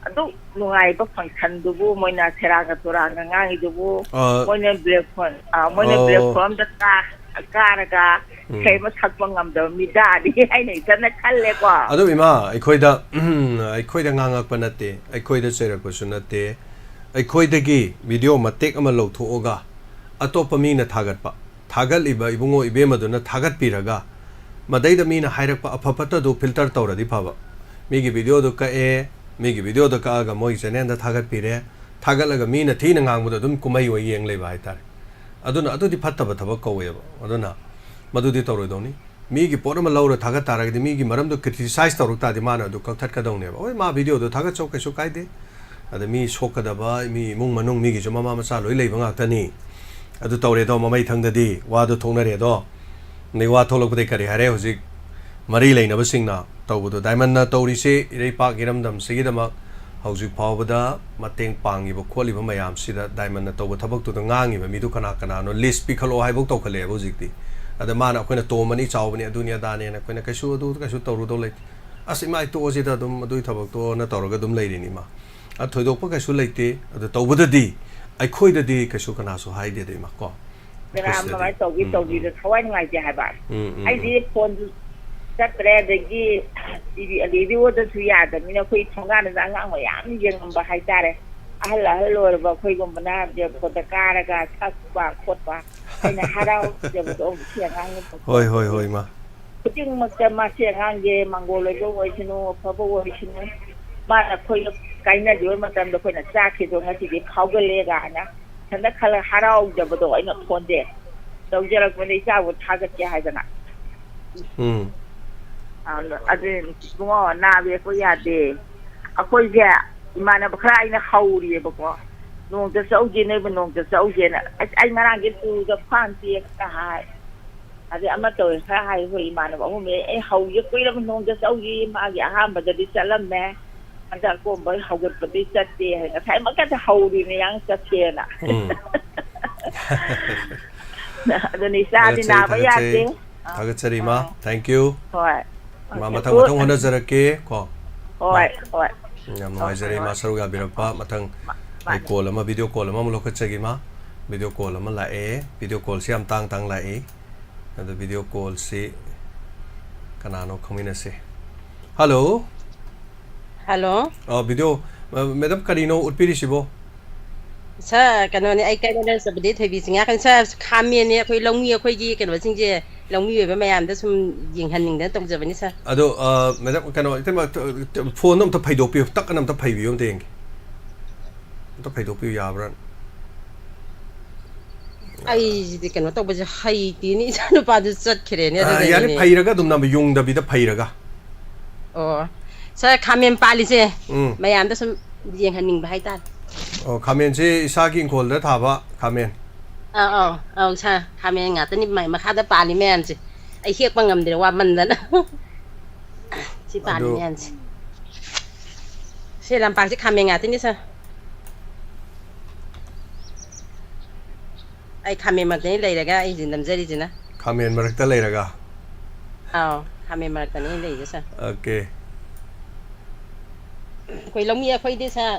ꯑꯗꯨꯛ ꯅꯨꯡꯉꯥꯏꯕ functionꯗꯨꯕꯨ, ꯃꯣꯏꯅ ꯁꯦꯔꯥꯟꯒ ꯇꯨꯔꯥꯟꯒ ꯉꯥꯡꯉꯤꯗꯨꯕꯨ, ꯑ, ꯃꯣꯏꯅ platform, ꯑ, ꯃꯣꯏꯅ ꯑꯣ꯫ platformꯗ ꯀꯥ-, ꯀꯥꯔꯒ ꯎꯝ꯫ ꯏꯁꯩ ꯑꯃ ꯁꯛꯄ ꯉꯝꯗꯕ ꯃꯤꯗꯥꯗꯤ" ꯍꯥꯏꯅ ꯏꯊꯟꯅ ꯈꯜꯂꯦꯀꯣ꯫ ꯑꯗꯨ ꯏꯃꯥ, ꯑꯩꯈꯣꯏꯗ, ꯑꯩꯈꯣꯏꯗ ꯉꯥꯡꯉꯛꯄ ꯅꯠꯇꯦ, ꯑꯩꯈꯣꯏꯗ ꯆꯩꯔꯛꯄꯁꯨ ꯅꯠꯇꯦ꯫ ꯑꯩꯈꯣꯏꯗꯒꯤ video ꯃꯇꯦꯛ ꯑꯃ ꯂꯧꯊꯣꯛꯑꯒ ꯑꯇꯣꯞꯄ ꯃꯤꯅ ꯊꯥꯒꯠꯄ, ꯊꯥꯒꯠꯂꯤꯕ ꯏꯕꯨꯡꯉꯣ ꯏꯕꯦꯝꯃꯗꯨꯅ ꯊꯥꯒꯠꯄꯤꯔꯒ ꯃꯗꯩꯗ ꯃꯤꯅ ꯍꯥꯏꯔꯛꯄ ꯑꯐ ꯐꯠꯇꯗꯨ filter ꯇꯧꯔꯗꯤ ꯐꯕ꯫ ꯃꯤꯒꯤ videoꯗꯨ ꯀꯛꯑꯦ, ꯃꯤꯒꯤ videoꯗ ꯀꯛꯑꯒ ꯃꯣꯏꯒꯤ channelꯗ ꯊꯥꯒꯠꯄꯤꯔꯦ, ꯊꯥꯒꯠꯂꯒ ꯃꯤꯅ ꯊꯤꯅ ꯉꯥꯡꯕꯗꯣ ꯑꯗꯨꯝ ꯀꯨꯝꯍꯩ ꯑꯣꯏ ꯌꯦꯡ ꯂꯩꯕ ꯍꯥꯏꯇꯥꯔꯦ꯫ ꯑꯗꯨꯅ ꯑꯗꯨꯗꯤ ꯐꯠꯇꯕ ꯊꯕꯛ ꯀꯧꯋꯦꯕ꯫ ꯑꯗꯨꯅ ꯃꯗꯨꯗꯤ ꯇꯧꯔꯣꯏꯗꯧꯅꯤ꯫ ꯃꯤꯒꯤ ꯄꯣꯠ ꯑꯃ ꯂꯧꯔ ꯊꯥꯒꯠ ꯇꯥꯔꯒꯗꯤ, ꯃꯤꯒꯤ ꯃꯔꯝꯗꯣ criticize ꯇꯧꯔꯛ ꯇꯥꯔꯗꯤ, ꯃꯥꯅ ꯑꯗꯨ ꯀꯛꯊꯠꯀꯗꯧꯅꯦꯕ꯫ "ꯍꯣꯏ, ꯃꯥ videoꯗꯣ ꯊꯥꯒꯠꯆꯧ, ꯀꯩꯁꯨ ꯀꯥꯏꯗꯦ꯫ ꯑꯗ ꯃꯤ ꯁꯣꯛꯀꯗꯕ, ꯃꯤ ꯏꯃꯨꯡ ꯃꯅꯨꯡ, ꯃꯤꯒꯤꯁꯨ ꯃꯃꯥ ꯃꯆꯥ ꯂꯣꯏ ꯂꯩꯕ ꯉꯥꯛꯇꯅꯤ꯫ ꯑꯗꯨ ꯇꯧꯔꯦꯗꯣ, ꯃꯃꯩꯊꯪꯗꯗꯤ ꯋꯥꯗꯣ ꯊꯣꯛꯅꯔꯦꯗꯣ꯫ ꯑꯗꯩ ꯋꯥ ꯊꯣꯛꯂꯛꯄꯗꯩ ꯀꯔꯤ ꯍꯥꯏꯔꯦ? ꯍꯧꯖꯤꯛ ꯃꯔꯤ ꯂꯩꯅꯕꯁꯤꯡꯅ ꯇꯧꯕꯗꯣ, ꯗꯥꯏꯃꯟꯅ ꯇꯧꯔꯤꯁꯦ ꯏꯔꯩꯄꯥꯛ ꯏꯔꯝꯗꯝꯁꯤꯒꯤꯗꯃꯛ ꯍꯧꯖꯤꯛ ꯐꯥꯎꯕꯗ ꯃꯇꯦꯡ ꯄꯥꯡꯉꯤꯕ ꯈꯣꯠꯂꯤꯕ ꯃꯌꯥꯝꯁꯤꯗ, ꯗꯥꯏꯃꯟꯅ ꯇꯧꯕ ꯊꯕꯛꯇꯨꯗ ꯉꯥꯡꯉꯤꯕ ꯃꯤꯗꯨ ꯀꯅꯥ ꯀꯅꯥꯅꯣ, list ꯄꯤꯈꯠꯂꯛꯑꯣ ꯍꯥꯏꯕꯧ ꯇꯧꯈꯠꯂꯛꯑꯦꯕ ꯍꯧꯖꯤꯛꯇꯤ꯫ ꯑꯗ ꯃꯥꯅ ꯑꯩꯈꯣꯏꯅ ꯇꯣꯝꯕꯅꯤ, ꯆꯥꯎꯕꯅꯤ, ꯑꯗꯨꯅꯤ ꯑꯗꯥꯅꯦꯅ ꯑꯩꯈꯣꯏꯅ ꯀꯩꯁꯨ ꯑꯗꯨ ꯀꯩꯁꯨ ꯇꯧꯔꯨꯗꯧ ꯂꯩꯇꯦ꯫ "ꯑꯁ ꯏꯃꯥ, ꯑꯩ ꯇꯣꯛꯑꯁꯤꯗ, ꯑꯗꯨꯝ ꯑꯗꯨꯒꯤ ꯊꯕꯛꯇꯣꯅ" ꯇꯧꯔꯒ ꯑꯗꯨꯝ ꯂꯩꯔꯤꯅꯤ ꯏꯃꯥ꯫ ꯑ, ꯊꯣꯏꯗꯣꯛꯄ ꯀꯩꯁꯨ ꯂꯩꯇꯦ꯫ ꯑꯗ ꯇꯧꯕꯗꯗꯤ ꯑꯩꯈꯣꯏꯗꯗꯤ ꯀꯩꯁꯨ ꯀꯅꯥꯁꯨ ꯍꯥꯏꯗꯦꯗ ꯏꯃꯥ ꯀꯣ꯫ ꯀꯅꯥ ꯑꯩꯈꯣꯏ ꯁꯤꯗꯗꯤ꯫ ꯑꯗꯨꯃꯥꯏꯅ ꯇꯧꯕꯤ ꯎꯝ, ꯇꯧꯕꯤꯗ ꯎꯝ꯫ ꯊꯋꯥꯏ ꯅꯨꯡꯉꯥꯏꯇꯦ ꯍꯥꯏꯕ꯫ ꯎꯝ, ꯎꯝ, ꯑꯩꯗꯤ ꯐꯣꯟꯁꯨ ꯆꯠꯇ꯭ꯔꯦ, ꯑꯗꯒꯤ ꯇꯤ ꯚꯤ, ꯔꯦꯗꯤꯑꯣꯗꯁꯨ ꯌꯥꯗꯕꯅꯤꯅ ꯑꯩꯈꯣꯏ ꯊꯣꯡꯒꯥꯟꯗ ꯑꯉꯥꯡ ꯃꯌꯥꯝ ꯌꯦꯡꯉꯝꯕ ꯍꯥꯏꯇꯥꯔꯦ꯫ ꯑꯍꯜ ꯑꯍꯜ ꯑꯣꯏꯔꯕ ꯑꯩꯈꯣꯏꯒꯨꯝꯕꯅ ꯐꯣꯟꯗ ꯀꯥꯔꯒ ꯁꯛꯄ ꯈꯣꯠꯄ, ꯑꯩꯅ ꯍꯔꯥꯎꯖꯕꯗꯣ ꯁꯤ ꯑꯉꯥꯡꯅ ꯍꯣꯏ, ꯍꯣꯏ, ꯍꯣꯏ, ꯏꯃꯥ꯫ ꯈꯨꯗꯤꯡꯃꯛꯇ ꯃꯥꯁꯦ ꯑꯉꯥꯡꯁꯦ ꯃꯥꯡꯒꯣꯜ ꯑꯣꯏꯕ ꯑꯣꯏꯁꯅꯨ, ꯑꯐꯕ ꯑꯣꯏꯁꯅꯨ, ꯃꯥꯅ ꯑꯩꯈꯣꯏꯒ ꯀꯥꯏꯅꯈꯤꯕ ꯃꯇꯝꯗ ꯑꯩꯈꯣꯏꯅ ꯆꯥꯛꯈꯤꯗꯣ ꯉꯁꯤꯗꯤ ꯐꯥꯎꯒꯠꯂꯦ ꯀꯥꯏꯅ ꯏꯊꯟꯗ ꯈꯜꯂ ꯍꯔꯥꯎꯖꯕꯗꯣ ꯑꯩꯅ ꯐꯣꯟꯁꯦ ꯇꯧꯖꯔꯛꯄꯅꯦ, ꯏꯆꯥꯕꯨ ꯊꯥꯒꯠꯀꯦ ꯍꯥꯏꯗꯅ꯫ ꯎꯝ꯫ ꯑꯗꯨ ꯏꯕꯨꯡꯉꯣ, ꯅꯥꯕ ꯌꯦꯛꯄ ꯌꯥꯗꯦ꯫ ꯑꯩꯈꯣꯏꯁꯦ ꯏꯃꯥꯟꯅꯕ ꯈꯔ ꯑꯩꯅ ꯍꯧꯔꯤꯑꯕꯀꯣ, "ꯅꯣꯡꯇ ꯆꯧꯁꯦ, ꯅꯣꯏꯕꯨ ꯅꯣꯡꯇ ꯆꯧꯁꯦꯅ"꯫ "ꯑꯁ, ꯑꯩ ꯉꯔꯥꯡꯁꯦ ꯇꯨꯔꯗ ꯐꯥꯟ ꯇꯦꯛꯇ ꯍꯥꯏ"꯫ ꯑꯗꯩ ꯑꯃ ꯇꯧꯋꯦ ꯈꯔ ꯍꯥꯏ, ꯍꯣꯏ ꯏꯃꯥꯟꯅꯕ ꯑꯍꯨꯝꯅꯦ ꯑꯩ ꯍꯧꯒꯦ ꯀꯨꯏꯔꯕ ꯅꯣꯡꯇ ꯆꯧꯁꯤ꯫ ꯃꯥꯒꯤ ꯑꯍꯥꯟꯕꯗꯗꯤ ꯆꯠꯂꯝꯃꯦ, ꯍꯟꯗꯛ ꯀꯣꯝꯕ ꯍꯧꯒꯠꯄꯗꯤ ꯆꯠꯇꯦ ꯍꯥꯏ, ꯉꯁꯥꯏꯃꯛꯀꯗꯤ ꯍꯧꯔꯤꯅꯦ ꯌꯥꯝ ꯆꯠꯇꯦꯅ꯫ ꯎꯝ꯫ ꯑꯗꯨꯅ ꯏꯆꯥꯗꯤ ꯊꯥꯒꯠꯆꯔꯤ, ꯅꯥꯕ ꯊꯥꯒꯠꯆꯔꯤ꯫ ꯌꯥꯗꯦ꯫ ꯊꯥꯒꯠꯆꯔꯤ, ꯏꯃꯥ꯫ ꯑꯥ꯫ Thank you꯫ ꯍꯣꯏ꯫ ꯏꯃꯥ, ꯍꯣꯏ꯫ ꯃꯊꯪ, ꯃꯊꯪ ꯍꯣꯠꯅꯖꯔꯛꯀꯦ ꯀꯣ꯫ ꯍꯣꯏ, ꯃꯥ-, ꯍꯣꯏ꯫ ꯎꯝ, ꯌꯥꯝ ꯍꯣꯏ, ꯅꯨꯡꯉꯥꯏꯖꯔꯦ, ꯍꯣꯏ, ꯏꯃꯥ, ꯍꯣꯏ꯫ ꯁꯔꯨꯛ ꯌꯥꯕꯤꯔꯛꯄ꯫ ꯃꯊꯪ ꯃꯥ-, ꯑꯩ ꯃꯥꯅꯦ꯫ Call ꯑꯃ, video call ꯑꯃ ꯑꯃꯨꯛ ꯂꯧꯈꯠꯆꯒꯦ, ꯏꯃꯥ꯫ Video call ꯑꯃ ꯂꯥꯛꯑꯦ꯫ Video callꯁꯤ ꯌꯥꯝ ꯇꯥꯡ ꯇꯥꯡ ꯂꯥꯛꯏ꯫ ꯑꯗꯣ video callꯁꯤ ꯀꯅꯥꯅꯣ ꯈꯪꯃꯤꯟꯅꯁꯤ꯫ Hello꯫ Hello꯫ ꯑ, video, ꯑ, madam, ꯀꯔꯤꯅꯣ ꯎꯠꯄꯤꯔꯤꯁꯤꯕꯣ? Sir, ꯀꯩꯅꯣꯅꯦ, ꯑꯩ ꯀꯩꯅꯣꯗ ꯆꯠꯄꯗꯤ ꯊꯣꯏꯕꯤ ꯆꯤꯡꯌꯥ ꯀꯩꯅꯣ, sir, ꯈꯥꯃꯦꯟꯅꯦ, ꯑꯩꯈꯣꯏ ꯂꯧꯃꯤ, ꯑꯩꯈꯣꯏꯒꯤ ꯀꯩꯅꯣꯁꯤꯡꯁꯦ, ꯂꯧꯃꯤ ꯑꯣꯏꯕ ꯃꯌꯥꯝꯗ ꯁꯨꯝ ꯌꯦꯡꯍꯟꯅꯤꯡꯗꯅ ꯇꯧꯖꯕꯅꯤ, sir꯫ ꯑꯗꯣ, ꯑ, madam, ꯀꯩꯅꯣ, ꯏꯇꯩꯃ, ꯇ-, ꯇ-, phoneꯗꯣ ꯑꯝꯇ ꯐꯩꯗꯣꯛꯄꯤꯌꯨ, ꯇꯛ ꯑꯅ ꯑꯝꯇ ꯐꯩꯕꯤꯌꯨ, ꯑꯝꯇ ꯌꯦꯡꯒꯦ꯫ ꯑꯝꯇ ꯐꯩꯗꯣꯛꯄꯤꯌꯨ, ꯌꯥꯕ꯭ꯔꯥ? ꯑꯩꯁꯤꯗꯤ ꯀꯩꯅꯣ ꯇꯧꯕꯁꯦ ꯍꯩꯇꯦꯅꯦ, ꯏꯆꯥ ꯅꯨꯄꯥꯗꯨ ꯆꯠꯈ꯭ꯔꯦꯅꯦ, ꯑ, ꯌꯥꯅꯤ, ꯑꯗꯨꯗꯅꯤꯅꯦ꯫ ꯐꯩꯔꯒ ꯑꯗꯨꯝ ꯅꯝꯕ, ꯌꯨꯡꯗꯕꯤꯗ ꯐꯩꯔꯒ꯫ ꯑꯣ, sir, ꯈꯥꯃꯦꯟ ꯄꯥꯜꯂꯤꯁꯦ ꯎꯝ꯫ ꯃꯌꯥꯝꯗ ꯁꯨꯝ ꯌꯦꯡꯍꯟꯅꯤꯡꯕ ꯍꯥꯏꯇꯥꯔꯦ꯫ ꯑꯣ, ꯈꯥꯃꯦꯟꯁꯦ ꯏꯁꯥꯒꯤ ꯏꯪꯈꯣꯜꯗ ꯊꯥꯕ ꯈꯥꯃꯦꯟ? ꯑꯧ, ꯑꯧ, ꯑꯧ, sir, ꯈꯥꯃꯦꯟ ꯉꯥꯛꯇꯅꯤ ꯃꯥꯏ ꯃꯈꯥꯗ ꯄꯥꯜꯂꯤ ꯃꯌꯥꯝꯁꯦ꯫ ꯑꯩ ꯍꯦꯛꯄ ꯉꯝꯗ꯭ꯔꯦ, ꯋꯥꯃꯟꯗꯅ꯫ ꯁꯤ ꯄꯥꯜꯂꯤ ꯑꯗꯨ ꯃꯌꯥꯝꯁꯦ꯫ ꯁꯤ ꯂꯝꯄꯥꯛꯁꯦ ꯈꯥꯃꯦꯟ ꯉꯥꯛꯇꯅꯤ, sir꯫ ꯑꯩ ꯈꯥꯃꯦꯟ ꯃꯔꯛꯇꯅꯤ ꯂꯩꯔꯒ ꯑꯩꯁꯦ ꯅꯝꯖꯔꯤꯁꯤꯅ꯫ ꯈꯥꯃꯦꯟ ꯃꯔꯛꯇ ꯂꯩꯔꯒ? ꯑꯥꯎ, ꯈꯥꯃꯦꯟ ꯃꯔꯛꯇꯅꯤ ꯂꯩꯔꯤꯁꯦ, sir꯫ Okay꯫ ꯑꯩꯈꯣꯏ ꯂꯧꯃꯤ ꯑꯩꯈꯣꯏꯗꯤ, sir,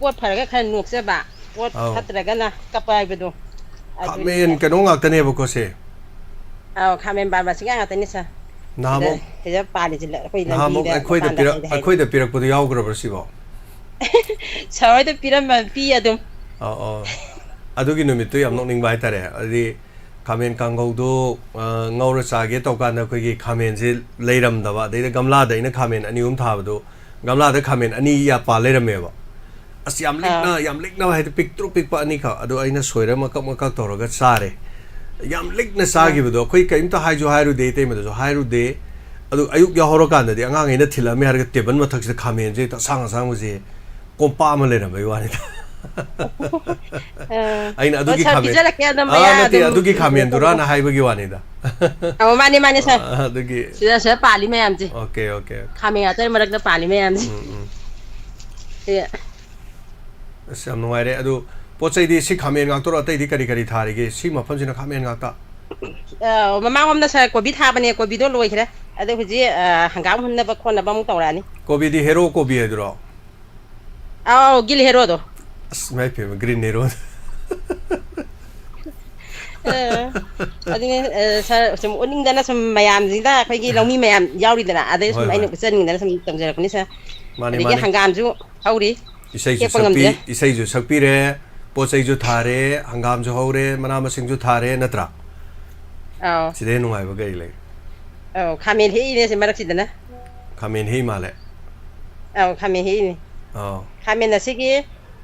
ꯄꯣꯠ ꯐꯔꯒ ꯈꯔ ꯅꯣꯛꯆꯕ, ꯄꯣꯠ ꯑꯥꯎ꯫ ꯐꯠꯇ꯭ꯔꯒꯅ ꯀꯞꯄ ꯍꯥꯏꯕꯗꯣ꯫ ꯑꯗꯨꯅꯤ, ꯈꯥꯃꯦꯟ sir꯫ ꯀꯩꯅꯣ ꯉꯥꯛꯇꯅꯦꯕꯀꯣ ꯁꯦ? ꯑꯥꯎ, ꯈꯥꯃꯦꯟ ꯄꯥꯟꯕ ꯁꯤꯡꯌꯥ ꯉꯥꯛꯇꯅꯤ, sir꯫ ꯁꯤꯗ ꯅꯍꯥꯟꯃꯨꯛ, ꯁꯤꯗ ꯄꯥꯜꯂꯤꯁꯤ ꯂ-, ꯑꯩꯈꯣꯏ ꯅꯍꯥꯟꯃꯨꯛ ꯂꯝꯕꯤꯗ ꯑꯩꯈꯣꯏꯗ ꯃꯄꯥꯟꯗ ꯄꯤꯔꯛ-, ꯍꯥꯏꯗ ꯍꯥꯏꯗ꯫ ꯑꯩꯈꯣꯏꯗ ꯄꯤꯔꯛꯄꯗꯣ ꯌꯥꯎꯈ꯭ꯔꯕ꯭ꯔꯥ ꯁꯤꯕꯣ? Sir ꯍꯣꯏꯗ ꯄꯤꯔꯝꯕ, ꯄꯤ ꯑꯗꯨꯝ꯫ ꯑꯧ, ꯑꯧ꯫ ꯑꯗꯨꯒꯤ ꯅꯨꯃꯤꯠꯇꯨ ꯌꯥꯝ ꯅꯣꯛꯅꯤꯡꯕ ꯍꯥꯏꯇꯥꯔꯦ꯫ ꯍꯥꯏꯗꯤ ꯈꯥꯃꯦꯟ ꯀꯥꯡꯍꯧꯗꯣ, ꯑ, ꯉꯧꯔ ꯆꯥꯒꯦ ꯇꯧꯀꯥꯟꯗ ꯑꯩꯈꯣꯏꯒꯤ ꯈꯥꯃꯦꯟꯁꯦ ꯂꯩꯔꯝꯗꯕ, ꯑꯗꯩꯗ ꯒꯝꯂꯥꯗ ꯑꯩꯅ ꯈꯥꯃꯦꯟ ꯑꯅꯤ ꯑꯍꯨꯝ ꯊꯥꯕꯗꯣ, ꯒꯝꯂꯥꯗ ꯈꯥꯃꯦꯟ ꯑꯅꯤ ꯌꯥ-, ꯄꯥꯜ ꯂꯩꯔꯝꯃꯦꯕ꯫ ꯑꯁ, ꯌꯥꯝ ꯂꯤꯛꯅ, ꯑꯥ꯫ ꯌꯥꯝ ꯂꯤꯛꯅ ꯍꯥꯏꯗꯤ ꯄꯤꯛꯇ꯭ꯔꯨ ꯄꯤꯛꯄ ꯑꯅꯤꯈꯛ, ꯑꯗꯣ ꯑꯩꯅ ꯁꯣꯏꯔ ꯃꯀꯛ ꯃꯀꯛ ꯇꯧꯔꯒ ꯆꯥꯔꯦ꯫ ꯌꯥꯝ ꯂꯤꯛꯅ ꯑꯥ꯫ ꯆꯥꯈꯤꯕꯗꯣ, ꯑꯩꯈꯣꯏ ꯀꯔꯤꯝꯇ ꯍꯥꯏꯁꯨ ꯍꯥꯏꯔꯨꯗꯦ, ꯏꯇꯩꯃꯗꯁꯨ ꯍꯥꯏꯔꯨꯗꯦ꯫ ꯑꯗꯨ ꯑꯌꯨꯛ ꯌꯥꯍꯧꯔꯀꯥꯟꯗꯗꯤ ꯑꯉꯥꯡꯈꯩꯅ ꯊꯤꯜꯂꯛꯑꯝꯃꯦ ꯍꯥꯏꯔꯒ table ꯃꯊꯛꯁꯤꯗ ꯈꯥꯃꯦꯟꯁꯦ ꯍꯦꯛꯇ ꯑꯁꯥꯡ ꯑꯁꯥꯡꯕꯁꯦ ꯀꯣꯝꯄꯥꯛ ꯑꯃ ꯂꯩꯔꯝꯕꯩ ꯋꯥꯅꯤꯗ꯫ ꯑꯥ꯫ ꯑꯩꯅ ꯑꯣ, ꯑꯗꯨꯒꯤ sir, ꯈꯥꯃꯦꯟ-, ꯄꯤꯖꯔꯛꯀꯦ ꯑꯗꯨꯝ ꯑꯥ, ꯃꯌꯥ ꯅꯠꯇꯦ, ꯑꯗꯨꯝ ꯑꯗꯨꯒꯤ ꯀꯩꯅꯣ ꯈꯥꯃꯦꯟꯗꯨꯔꯥꯅ ꯇꯧꯕꯗꯣ꯫ ꯍꯥꯏꯕꯒꯤ ꯋꯥꯅꯤꯗ꯫ ꯑꯣ, ꯃꯥꯅꯦ, ꯃꯥꯅꯦ, sir꯫ ꯑꯥ, ꯑꯗꯨꯒꯤ꯫ ꯁꯤꯗ, ꯁꯤꯗ ꯄꯥꯜꯂꯤ ꯃꯌꯥꯝꯁꯦ꯫ Okay, okay, okay꯫ ꯈꯥꯃꯦꯟ ꯉꯥꯛꯇ ꯃꯔꯛꯇ ꯄꯥꯜꯂꯤ ꯃꯌꯥꯝꯁꯦ꯫ ꯎꯝ, ꯎꯝ꯫ ꯑꯦ, ꯑꯁ, ꯌꯥꯝ ꯅꯨꯡꯉꯥꯏꯔꯦ꯫ ꯑꯗꯨ ꯄꯣꯠ ꯆꯩꯗꯤ ꯁꯤ ꯈꯥꯃꯦꯟ ꯉꯥꯛꯇꯔꯣ? ꯑꯇꯩꯗꯤ ꯀꯔꯤ ꯀꯔꯤ ꯊꯥꯔꯤꯒꯦ? ꯁꯤ ꯃꯐꯝꯁꯤꯅ ꯈꯥꯃꯦꯟ ꯉꯥꯛꯇ? ꯑ, ꯃꯃꯥꯡꯂꯣꯝꯗ ꯁꯥꯔ ꯀꯣꯕꯤ ꯊꯥꯕꯅꯦ, ꯀꯣꯕꯤꯗꯣ ꯂꯣꯏꯈ꯭ꯔꯦ꯫ ꯑꯗꯣ ꯍꯧꯖꯤꯛ, ꯑ, ꯍꯪꯒꯥꯝ ꯍꯨꯟꯅꯕ ꯈꯣꯠꯅꯕ ꯑꯃꯨꯛ ꯇꯧꯔꯛꯑꯅꯤ꯫ ꯀꯣꯕꯤꯗꯤ ꯍꯦꯔꯣ ꯀꯣꯕꯤ ꯍꯥꯏꯗꯨꯔꯣ? ꯑꯧ, ꯒꯤꯜ ꯍꯦꯔꯣꯗꯣ꯫ ꯑꯁ, ꯏꯃꯥꯏ ꯄꯦꯝꯃ, ꯒ꯭ꯔꯤꯟ ꯍꯦꯔꯣꯗꯣ꯫ ꯑ, ꯑꯗꯨꯅꯦ, ꯑ, ꯁꯥꯔ, ꯁꯨꯝ ꯎꯠꯅꯤꯡꯗꯅ ꯁꯨꯝ ꯃꯌꯥꯝꯁꯤꯗ ꯑꯩꯈꯣꯏꯒꯤ ꯂꯧꯃꯤ ꯃꯌꯥꯝ ꯌꯥꯎꯔꯤꯗꯅ, ꯑꯗꯩ ꯍꯣꯏ, ꯁꯨꯝ ꯑꯩꯅ ꯍꯣꯏ꯫ ꯎꯠꯆꯅꯤꯡꯗꯅ ꯁꯨꯝ ꯇꯧꯖꯔꯛꯄꯅꯤ, ꯁꯥꯔ꯫ ꯃꯥꯅꯤ, ꯑꯗꯒꯤ ꯃꯥꯅꯤ꯫ ꯍꯪꯒꯥꯝꯁꯨ ꯍꯧꯔꯤ꯫ ꯏꯁꯩꯁꯨ ꯍꯦꯛꯄ ꯁꯛꯄꯤ-, ꯉꯝꯗ꯭ꯔꯦ꯫ ꯏꯁꯩꯁꯨ ꯁꯛꯄꯤꯔꯦ, ꯄꯣꯠ ꯆꯩꯁꯨ ꯊꯥꯔꯦ, ꯍꯪꯒꯥꯝꯁꯨ ꯍꯧꯔꯦ, ꯃꯅꯥ ꯃꯁꯤꯡꯁꯨ ꯊꯥꯔꯦ, ꯅꯠꯇ꯭ꯔꯥ? ꯑꯥꯎ꯫ ꯁꯤꯗꯩ ꯅꯨꯡꯉꯥꯏꯕ ꯀꯔꯤ ꯂꯩ? ꯑꯧ, ꯈꯥꯃꯦꯟ ꯍꯦꯛꯏꯅꯦ ꯁꯤ ꯃꯔꯛꯁꯤꯗꯅ꯫ ꯈꯥꯃꯦꯟ ꯍꯦꯛꯏ ꯃꯥꯜꯂꯦ꯫ ꯑꯧ, ꯈꯥꯃꯦꯟ ꯍꯦꯛꯏꯅꯦ꯫ ꯑꯥꯎ꯫ ꯈꯥꯃꯦꯟ ꯑꯁꯤꯒꯤ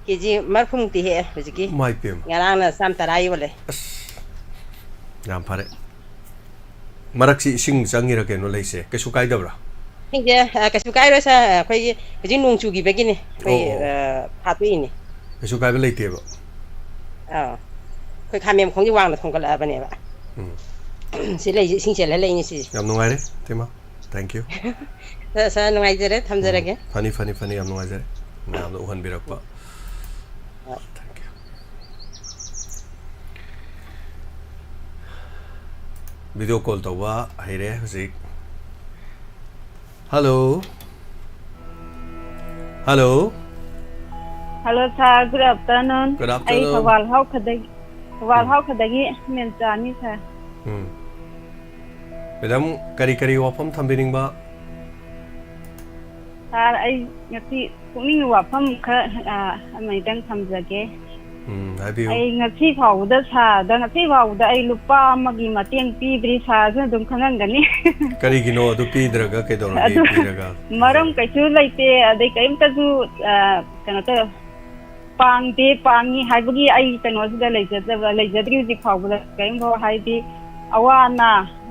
ꯀꯦꯖꯤ ꯃꯔꯐꯨꯃꯨꯛꯇꯤ ꯍꯦꯛꯑꯦ ꯍꯧꯖꯤꯛꯀꯤ꯫ ꯏꯃꯥꯏ ꯄꯦꯝꯃ꯫ ꯉꯔꯥꯡꯅ ꯆꯥꯝ ꯇꯔꯥ ꯌꯣꯜꯂꯦ꯫ ꯑꯁ, ꯌꯥꯝ ꯐꯔꯦ꯫ ꯃꯔꯛꯁꯤ ꯏꯁꯤꯡ ꯆꯪꯉꯤꯔ ꯀꯩꯅꯣ ꯂꯩꯁꯦ? ꯀꯩꯁꯨ ꯀꯥꯏꯗꯕ꯭ꯔꯥ? ꯏꯁꯤꯡꯁꯦ, ꯑ, ꯀꯩꯁꯨ ꯀꯥꯏꯔꯣꯏ ꯁꯥꯔ, ꯑꯩꯈꯣꯏꯒꯤ ꯍꯧꯖꯤꯛ ꯅꯣꯡ ꯆꯨꯈꯤꯕꯒꯤꯅꯦ ꯑꯩꯈꯣꯏ, ꯑꯣ, ꯑꯣ꯫ ꯑ, ꯐꯥꯠꯇꯣꯛꯏꯅꯦ꯫ ꯀꯩꯁꯨ ꯀꯥꯏꯕ ꯂꯩꯇꯦꯕ? ꯑꯥ꯫ ꯑꯩꯈꯣꯏ ꯈꯥꯃꯦꯟ ꯃꯈꯣꯡꯒꯤ ꯋꯥꯡꯅ ꯊꯣꯡꯒꯠꯂꯛꯑꯕꯅꯦꯕ꯫ ꯎꯝ꯫ ꯁꯤ ꯂꯩꯁꯦ ꯏꯁꯤꯡ ꯆꯦꯜꯍꯜꯂꯛꯏꯅꯦ ꯁꯤꯁꯦ꯫ ꯌꯥꯝ ꯅꯨꯡꯉꯥꯏꯔꯦ, ꯏꯇꯩꯃ꯫ Thank you꯫ ꯁꯥꯔ, ꯁꯥꯔ, ꯅꯨꯡꯉꯥꯏꯖꯔꯦ, ꯎꯝ, ꯊꯝꯖꯔꯒꯦ꯫ ꯐꯅꯤ, ꯐꯅꯤ, ꯐꯅꯤ, ꯌꯥꯝ ꯅꯨꯡꯉꯥꯏꯖꯔꯦ꯫ ꯃꯌꯥꯝꯗ ꯎꯍꯟꯕꯤꯔꯛꯄ꯫ ꯍꯣꯏ꯫ Thank you꯫ Video call ꯇꯧꯕ ꯍꯩꯔꯦ ꯍꯧꯖꯤꯛ꯫ Hello꯫ Hello꯫ Hello, sir. Good afternoon. Good afternoon꯫ ꯑꯩ ꯊꯧꯕꯥꯜ ꯍꯥꯎꯈꯗꯒꯤ, ꯊꯧꯕꯥꯜ ꯎꯝ꯫ ꯍꯥꯎꯈꯗꯒꯤ ꯃꯦꯝꯆꯥꯅꯤ, sir꯫ ꯎꯝ꯫ Madam, ꯀꯔꯤ ꯀꯔꯤ ꯋꯥꯐꯝ ꯊꯝꯕꯤꯅꯤꯡꯕ? Sir, ꯑꯩ ꯉꯁꯤ ꯄꯨꯛꯅꯤꯡꯒꯤ ꯋꯥꯐꯝ ꯈꯔ, ꯑ, ꯑꯃꯅꯤꯇꯪ ꯊꯝꯖꯒꯦ꯫ ꯎꯝ, ꯍꯥꯏꯕꯤꯌꯨ꯫ ꯑꯩ ꯉꯁꯤ ꯐꯥꯎꯕꯗ sirꯗ, ꯉꯁꯤ ꯐꯥꯎꯕꯗ ꯑꯩ ꯂꯨꯄꯥ ꯑꯃꯒꯤ ꯃꯇꯦꯡ ꯄꯤꯗ꯭ꯔꯤ, sirꯁꯨ ꯑꯗꯨꯝ ꯈꯪꯉꯝꯒꯅꯤ꯫ ꯀꯔꯤꯒꯤꯅꯣ ꯑꯗꯨ ꯄꯤꯗ꯭ꯔꯒ ꯀꯩꯗꯧꯔꯒꯦ ꯑꯗꯨ ꯄꯤꯔꯒ? ꯃꯔꯝ ꯀꯩꯁꯨ ꯂꯩꯇꯦ, ꯑꯗꯩ ꯀꯔꯤꯝꯇꯁꯨ, ꯑ, ꯀꯩꯅꯣ ꯇꯧ-, ꯄꯥꯡꯗꯦ, ꯄꯥꯡꯉꯤ ꯍꯥꯏꯕꯒꯤ ꯑꯩ ꯀꯩꯅꯣꯁꯤꯗ ꯂꯩꯖꯗꯕ, ꯂꯩꯖꯗ꯭ꯔꯤ ꯍꯧꯖꯤꯛ ꯐꯥꯎꯕꯗ꯫ ꯀꯔꯤꯒꯨꯝꯕ ꯍꯥꯏꯗꯤ ꯑꯋꯥ ꯑꯅꯥ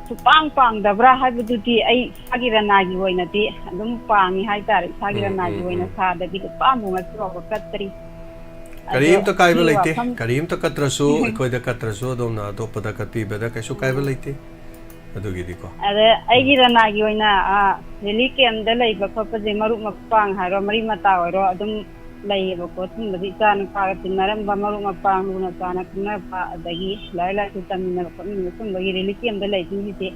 ꯁꯨꯄꯥꯡ ꯄꯥꯡꯗꯕ꯭ꯔꯥ ꯍꯥꯏꯕꯗꯨꯗꯤ ꯑꯩ ꯏꯁꯥꯒꯤ ꯔꯅꯥꯒꯤ ꯑꯣꯏꯅꯗꯤ ꯑꯗꯨꯝ ꯄꯥꯡꯉꯤ ꯍꯥꯏꯇꯥꯔꯦ꯫ ꯏꯁꯥꯒꯤ ꯎꯝ, ꯔꯅꯥꯒꯤ ꯎꯝ, ꯑꯣꯏꯅ ꯎꯝ꯫ ꯁꯥꯗꯗꯤ ꯂꯨꯄꯥ ꯑꯃꯕꯨ ꯉꯁꯤ ꯐꯥꯎꯕ ꯀꯠꯇ꯭ꯔꯤ꯫ ꯑꯗꯣ ꯀꯔꯤꯝꯇ ꯀꯥꯏꯕ ꯁꯤꯒꯤ ꯂꯩꯇꯦ꯫ ꯋꯥꯐꯝ ꯀꯔꯤꯝꯇ ꯀꯠꯇ꯭ꯔꯁꯨ, ꯑꯩꯈꯣꯏꯗ ꯀꯠꯇ꯭ꯔꯁꯨ, ꯑꯗꯣꯝꯅ ꯑꯇꯣꯞꯄꯗ ꯀꯠꯄꯤꯕꯗ ꯀꯩꯁꯨ ꯀꯥꯏꯕ ꯎꯝ꯫ ꯂꯩꯇꯦ꯫ ꯑꯗꯨꯒꯤꯗꯤꯀꯣ꯫ ꯑꯗ ꯑꯩꯒꯤ ꯔꯅꯥꯒꯤ ꯑꯣꯏꯅ ꯔꯤꯂꯤꯐ ꯀꯦꯝꯗ ꯂꯩꯕ ꯈꯣꯠꯄꯁꯦ ꯃꯔꯨꯞ ꯃꯄꯥꯡ ꯍꯥꯏꯔꯣ, ꯃꯔꯤ ꯃꯇꯥ ꯑꯣꯏꯔꯣ, ꯑꯗꯨꯝ ꯂꯩꯌꯦꯕꯀꯣ꯫ ꯁꯨꯝꯕꯁꯤ ꯏꯆꯥ ꯅꯨꯄꯥꯒ ꯇꯤꯟꯅꯔꯝꯕ ꯃꯔꯨꯞ ꯃꯄꯥꯡ, ꯂꯨꯅ ꯆꯥꯟꯅ ꯈꯪꯅꯕ, ꯑꯗꯒꯤ ꯂꯥꯏꯔꯤꯛ ꯂꯥꯏꯁꯨ ꯇꯝꯃꯤꯟꯅꯕ ꯈꯣꯠꯃꯤꯟꯅꯕ, ꯁꯨꯝꯕꯒꯤ ꯔꯤꯂꯤꯐ ꯀꯦꯝꯗ ꯂꯩꯕꯁꯤꯡꯁꯤꯗꯤ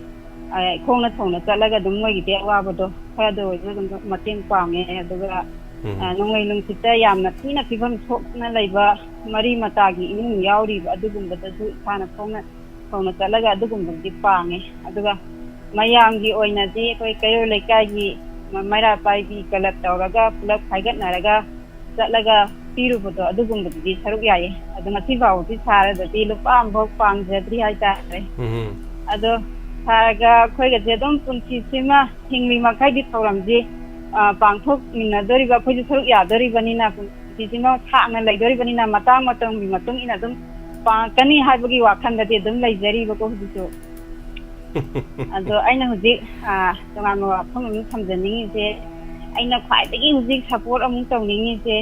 ꯈꯣꯡꯅ ꯊꯣꯡꯅ ꯆꯠꯂꯒ ꯑꯗꯨꯝ ꯃꯣꯏꯒꯤꯗꯤ ꯑꯋꯥꯕꯗꯣ ꯈꯔꯗ ꯑꯣꯏꯔꯁꯨ ꯑꯗꯨꯝ ꯃꯇꯦꯡ ꯄꯥꯡꯉꯦ꯫ ꯑꯗꯨꯒ ꯅꯣꯡꯂꯩ ꯅꯨꯡꯁꯤꯠꯇ ꯌꯥꯝꯅ ꯊꯤꯅ ꯐꯤꯕꯝ ꯁꯣꯛꯅ ꯂꯩꯕ ꯃꯔꯤ ꯃꯇꯥꯒꯤ ꯏꯃꯨꯡ ꯌꯥꯎꯔꯤꯕ ꯑꯗꯨꯒꯨꯝꯕꯗꯁꯨ ꯏꯁꯥꯅ ꯈꯣꯡꯅ ꯊꯣꯡꯅ ꯆꯠꯂꯒ ꯑꯗꯨꯒꯨꯝꯕꯗꯤ ꯄꯥꯡꯉꯦ꯫ ꯑꯗꯨꯒ ꯃꯌꯥꯝꯒꯤ ꯑꯣꯏꯅꯗꯤ ꯑꯩꯈꯣꯏ ꯀꯩꯔꯣꯜ ꯂꯩꯀꯥꯏꯒꯤ ꯃꯩꯔꯥ ꯄꯥꯏꯕꯤ ꯀꯂꯕ ꯇꯧꯔꯒ ꯄꯨꯂꯞ ꯈꯥꯏꯒꯠꯅꯔꯒ ꯆꯠꯂꯒ ꯄꯤꯔꯨꯕꯗꯣ ꯑꯗꯨꯒꯨꯝꯕꯗꯨꯗꯤ ꯁꯔꯨꯛ ꯌꯥꯏꯌꯦ꯫ ꯑꯗꯣ ꯉꯁꯤ ꯐꯥꯎꯕꯗꯤ ꯁꯥꯔꯗꯗꯤ ꯂꯨꯄꯥ ꯑꯃꯐꯥꯎ ꯄꯥꯡꯖꯗ꯭ꯔꯤ ꯍꯥꯏꯇꯥꯔꯦ꯫ ꯑꯗꯣ ꯁꯥꯔꯒ ꯑꯩꯈꯣꯏꯒꯁꯦ ꯑꯗꯨꯝ ꯄꯨꯟꯁꯤꯁꯤꯃ ꯍꯤꯡꯂꯤ ꯃꯈꯩꯗꯤ ꯊꯧꯔꯝꯁꯤ ꯄꯥꯡꯊꯣꯛꯃꯤꯟꯅꯗꯣꯔꯤꯕ, ꯑꯩꯈꯣꯏꯁꯨ ꯁꯔꯨꯛ ꯌꯥꯗꯣꯔꯤꯕꯅꯤꯅ, ꯄꯨꯟꯁꯤꯁꯤꯃ ꯁꯥꯡꯅ ꯂꯩꯗꯣꯔꯤꯕꯅꯤꯅ ꯃꯇꯥꯡ ꯃꯇꯝꯒꯤ ꯃꯇꯨꯡ ꯏꯟꯅ ꯑꯗꯨꯝ ꯄꯥꯡꯉꯛꯀꯅꯤ ꯍꯥꯏꯕꯒꯤ ꯋꯥꯈꯜꯗꯗꯤ ꯑꯗꯨꯝ ꯂꯩꯖꯔꯤꯕꯀꯣ ꯍꯧꯖꯤꯛꯁꯨ꯫ ꯑꯗꯣ ꯑꯩꯅ ꯍꯧꯖꯤꯛ ꯇꯣꯉꯥꯟꯕ ꯋꯥꯐꯝ ꯑꯃ ꯊꯝꯖꯅꯤꯡꯉꯤꯁꯦ, ꯑꯩꯅ ꯈ꯭ꯋꯥꯏꯗꯒꯤ ꯍꯧꯖꯤꯛ ꯁꯞꯄꯣꯔꯠ ꯑꯃꯨꯛ ꯇꯧꯅꯤꯡꯉꯤꯁꯦ,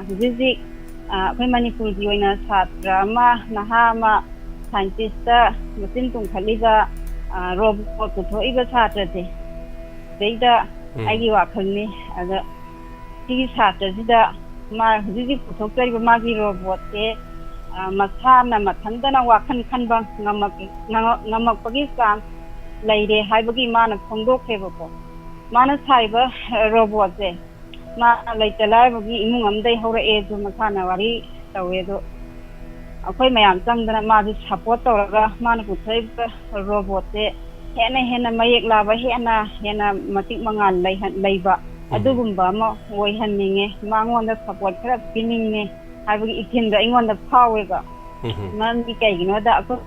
ꯍꯧꯖꯤꯛ ꯍꯧꯖꯤꯛ ꯑꯩꯈꯣꯏ ꯃꯅꯤꯄꯨꯔꯒꯤ ꯑꯣꯏꯅ ꯁꯥꯇ꯭ꯔ ꯑꯃ, ꯅꯍꯥ ꯑꯃ, ꯁꯥꯏꯟꯇꯤꯁꯇ ꯃꯆꯤꯟ ꯇꯨꯝꯈꯠꯂꯤꯕ, ꯔꯣꯕꯣꯠ ꯄꯨꯊꯣꯛꯏꯕ ꯁꯥꯇ꯭ꯔꯁꯦ, ꯁꯤꯗꯩꯗ ꯑꯩꯒꯤ ꯋꯥꯈꯜꯅꯤ꯫ ꯑꯗ ꯁꯤꯒꯤ ꯁꯥꯇ꯭ꯔꯁꯤꯗ ꯃꯥ ꯍꯧꯖꯤꯛ ꯍꯧꯖꯤꯛ ꯄꯨꯊꯣꯛꯆꯔꯤꯕ ꯃꯥꯒꯤ ꯔꯣꯕꯣꯠꯁꯦ ꯃꯁꯥꯅ ꯃꯊꯟꯇꯅ ꯋꯥꯈꯜ ꯈꯟꯕ ꯉꯝꯃꯛꯄꯒꯤ ꯆꯥꯡ ꯂꯩꯔꯦ ꯍꯥꯏꯕꯒꯤ ꯃꯥꯅ ꯐꯣꯡꯗꯣꯛꯈ꯭ꯔꯦꯕꯀꯣ꯫ ꯃꯥꯅ ꯁꯥꯔꯤꯕ ꯔꯣꯕꯣꯠꯁꯦ ꯃꯥ ꯂꯩꯇ ꯂꯥꯏꯔꯕꯒꯤ ꯏꯃꯨꯡ ꯑꯃꯗꯒꯤ ꯍꯧꯔꯛꯑꯦꯁꯨ ꯃꯁꯥꯅ ꯋꯥꯔꯤ ꯇꯧꯋꯦ꯫ ꯑꯗꯣ ꯑꯩꯈꯣꯏ ꯃꯌꯥꯝ ꯆꯪꯗꯅ ꯃꯥꯁꯦ ꯁꯞꯄꯣꯔꯠ ꯇꯧꯔꯒ ꯃꯥꯅ ꯄꯨꯊꯣꯛꯏꯕ ꯔꯣꯕꯣꯠꯁꯦ ꯍꯦꯟꯅ ꯍꯦꯟꯅ ꯃꯌꯦꯛ ꯂꯥꯕ, ꯍꯦꯟꯅ ꯍꯦꯟꯅ ꯃꯇꯤꯛ ꯃꯉꯥꯜ ꯂꯩꯍꯟ-, ꯂꯩꯕ ꯑꯗꯨꯒꯨꯝꯕ ꯑꯃ ꯑꯣꯏꯍꯟꯅꯤꯡꯉꯦ꯫ ꯃꯉꯣꯟꯗ ꯁꯞꯄꯣꯔꯠ ꯈꯔ ꯄꯤꯅꯤꯡꯉꯦ ꯍꯥꯏꯕꯒꯤ ꯏꯊꯤꯜꯗꯣ ꯑꯩꯉꯣꯟꯗ ꯐꯥꯎꯋꯦꯕ꯫ ꯃꯔꯝꯗꯤ ꯀꯩꯒꯤꯅꯣꯗ ꯑꯩꯈꯣꯏ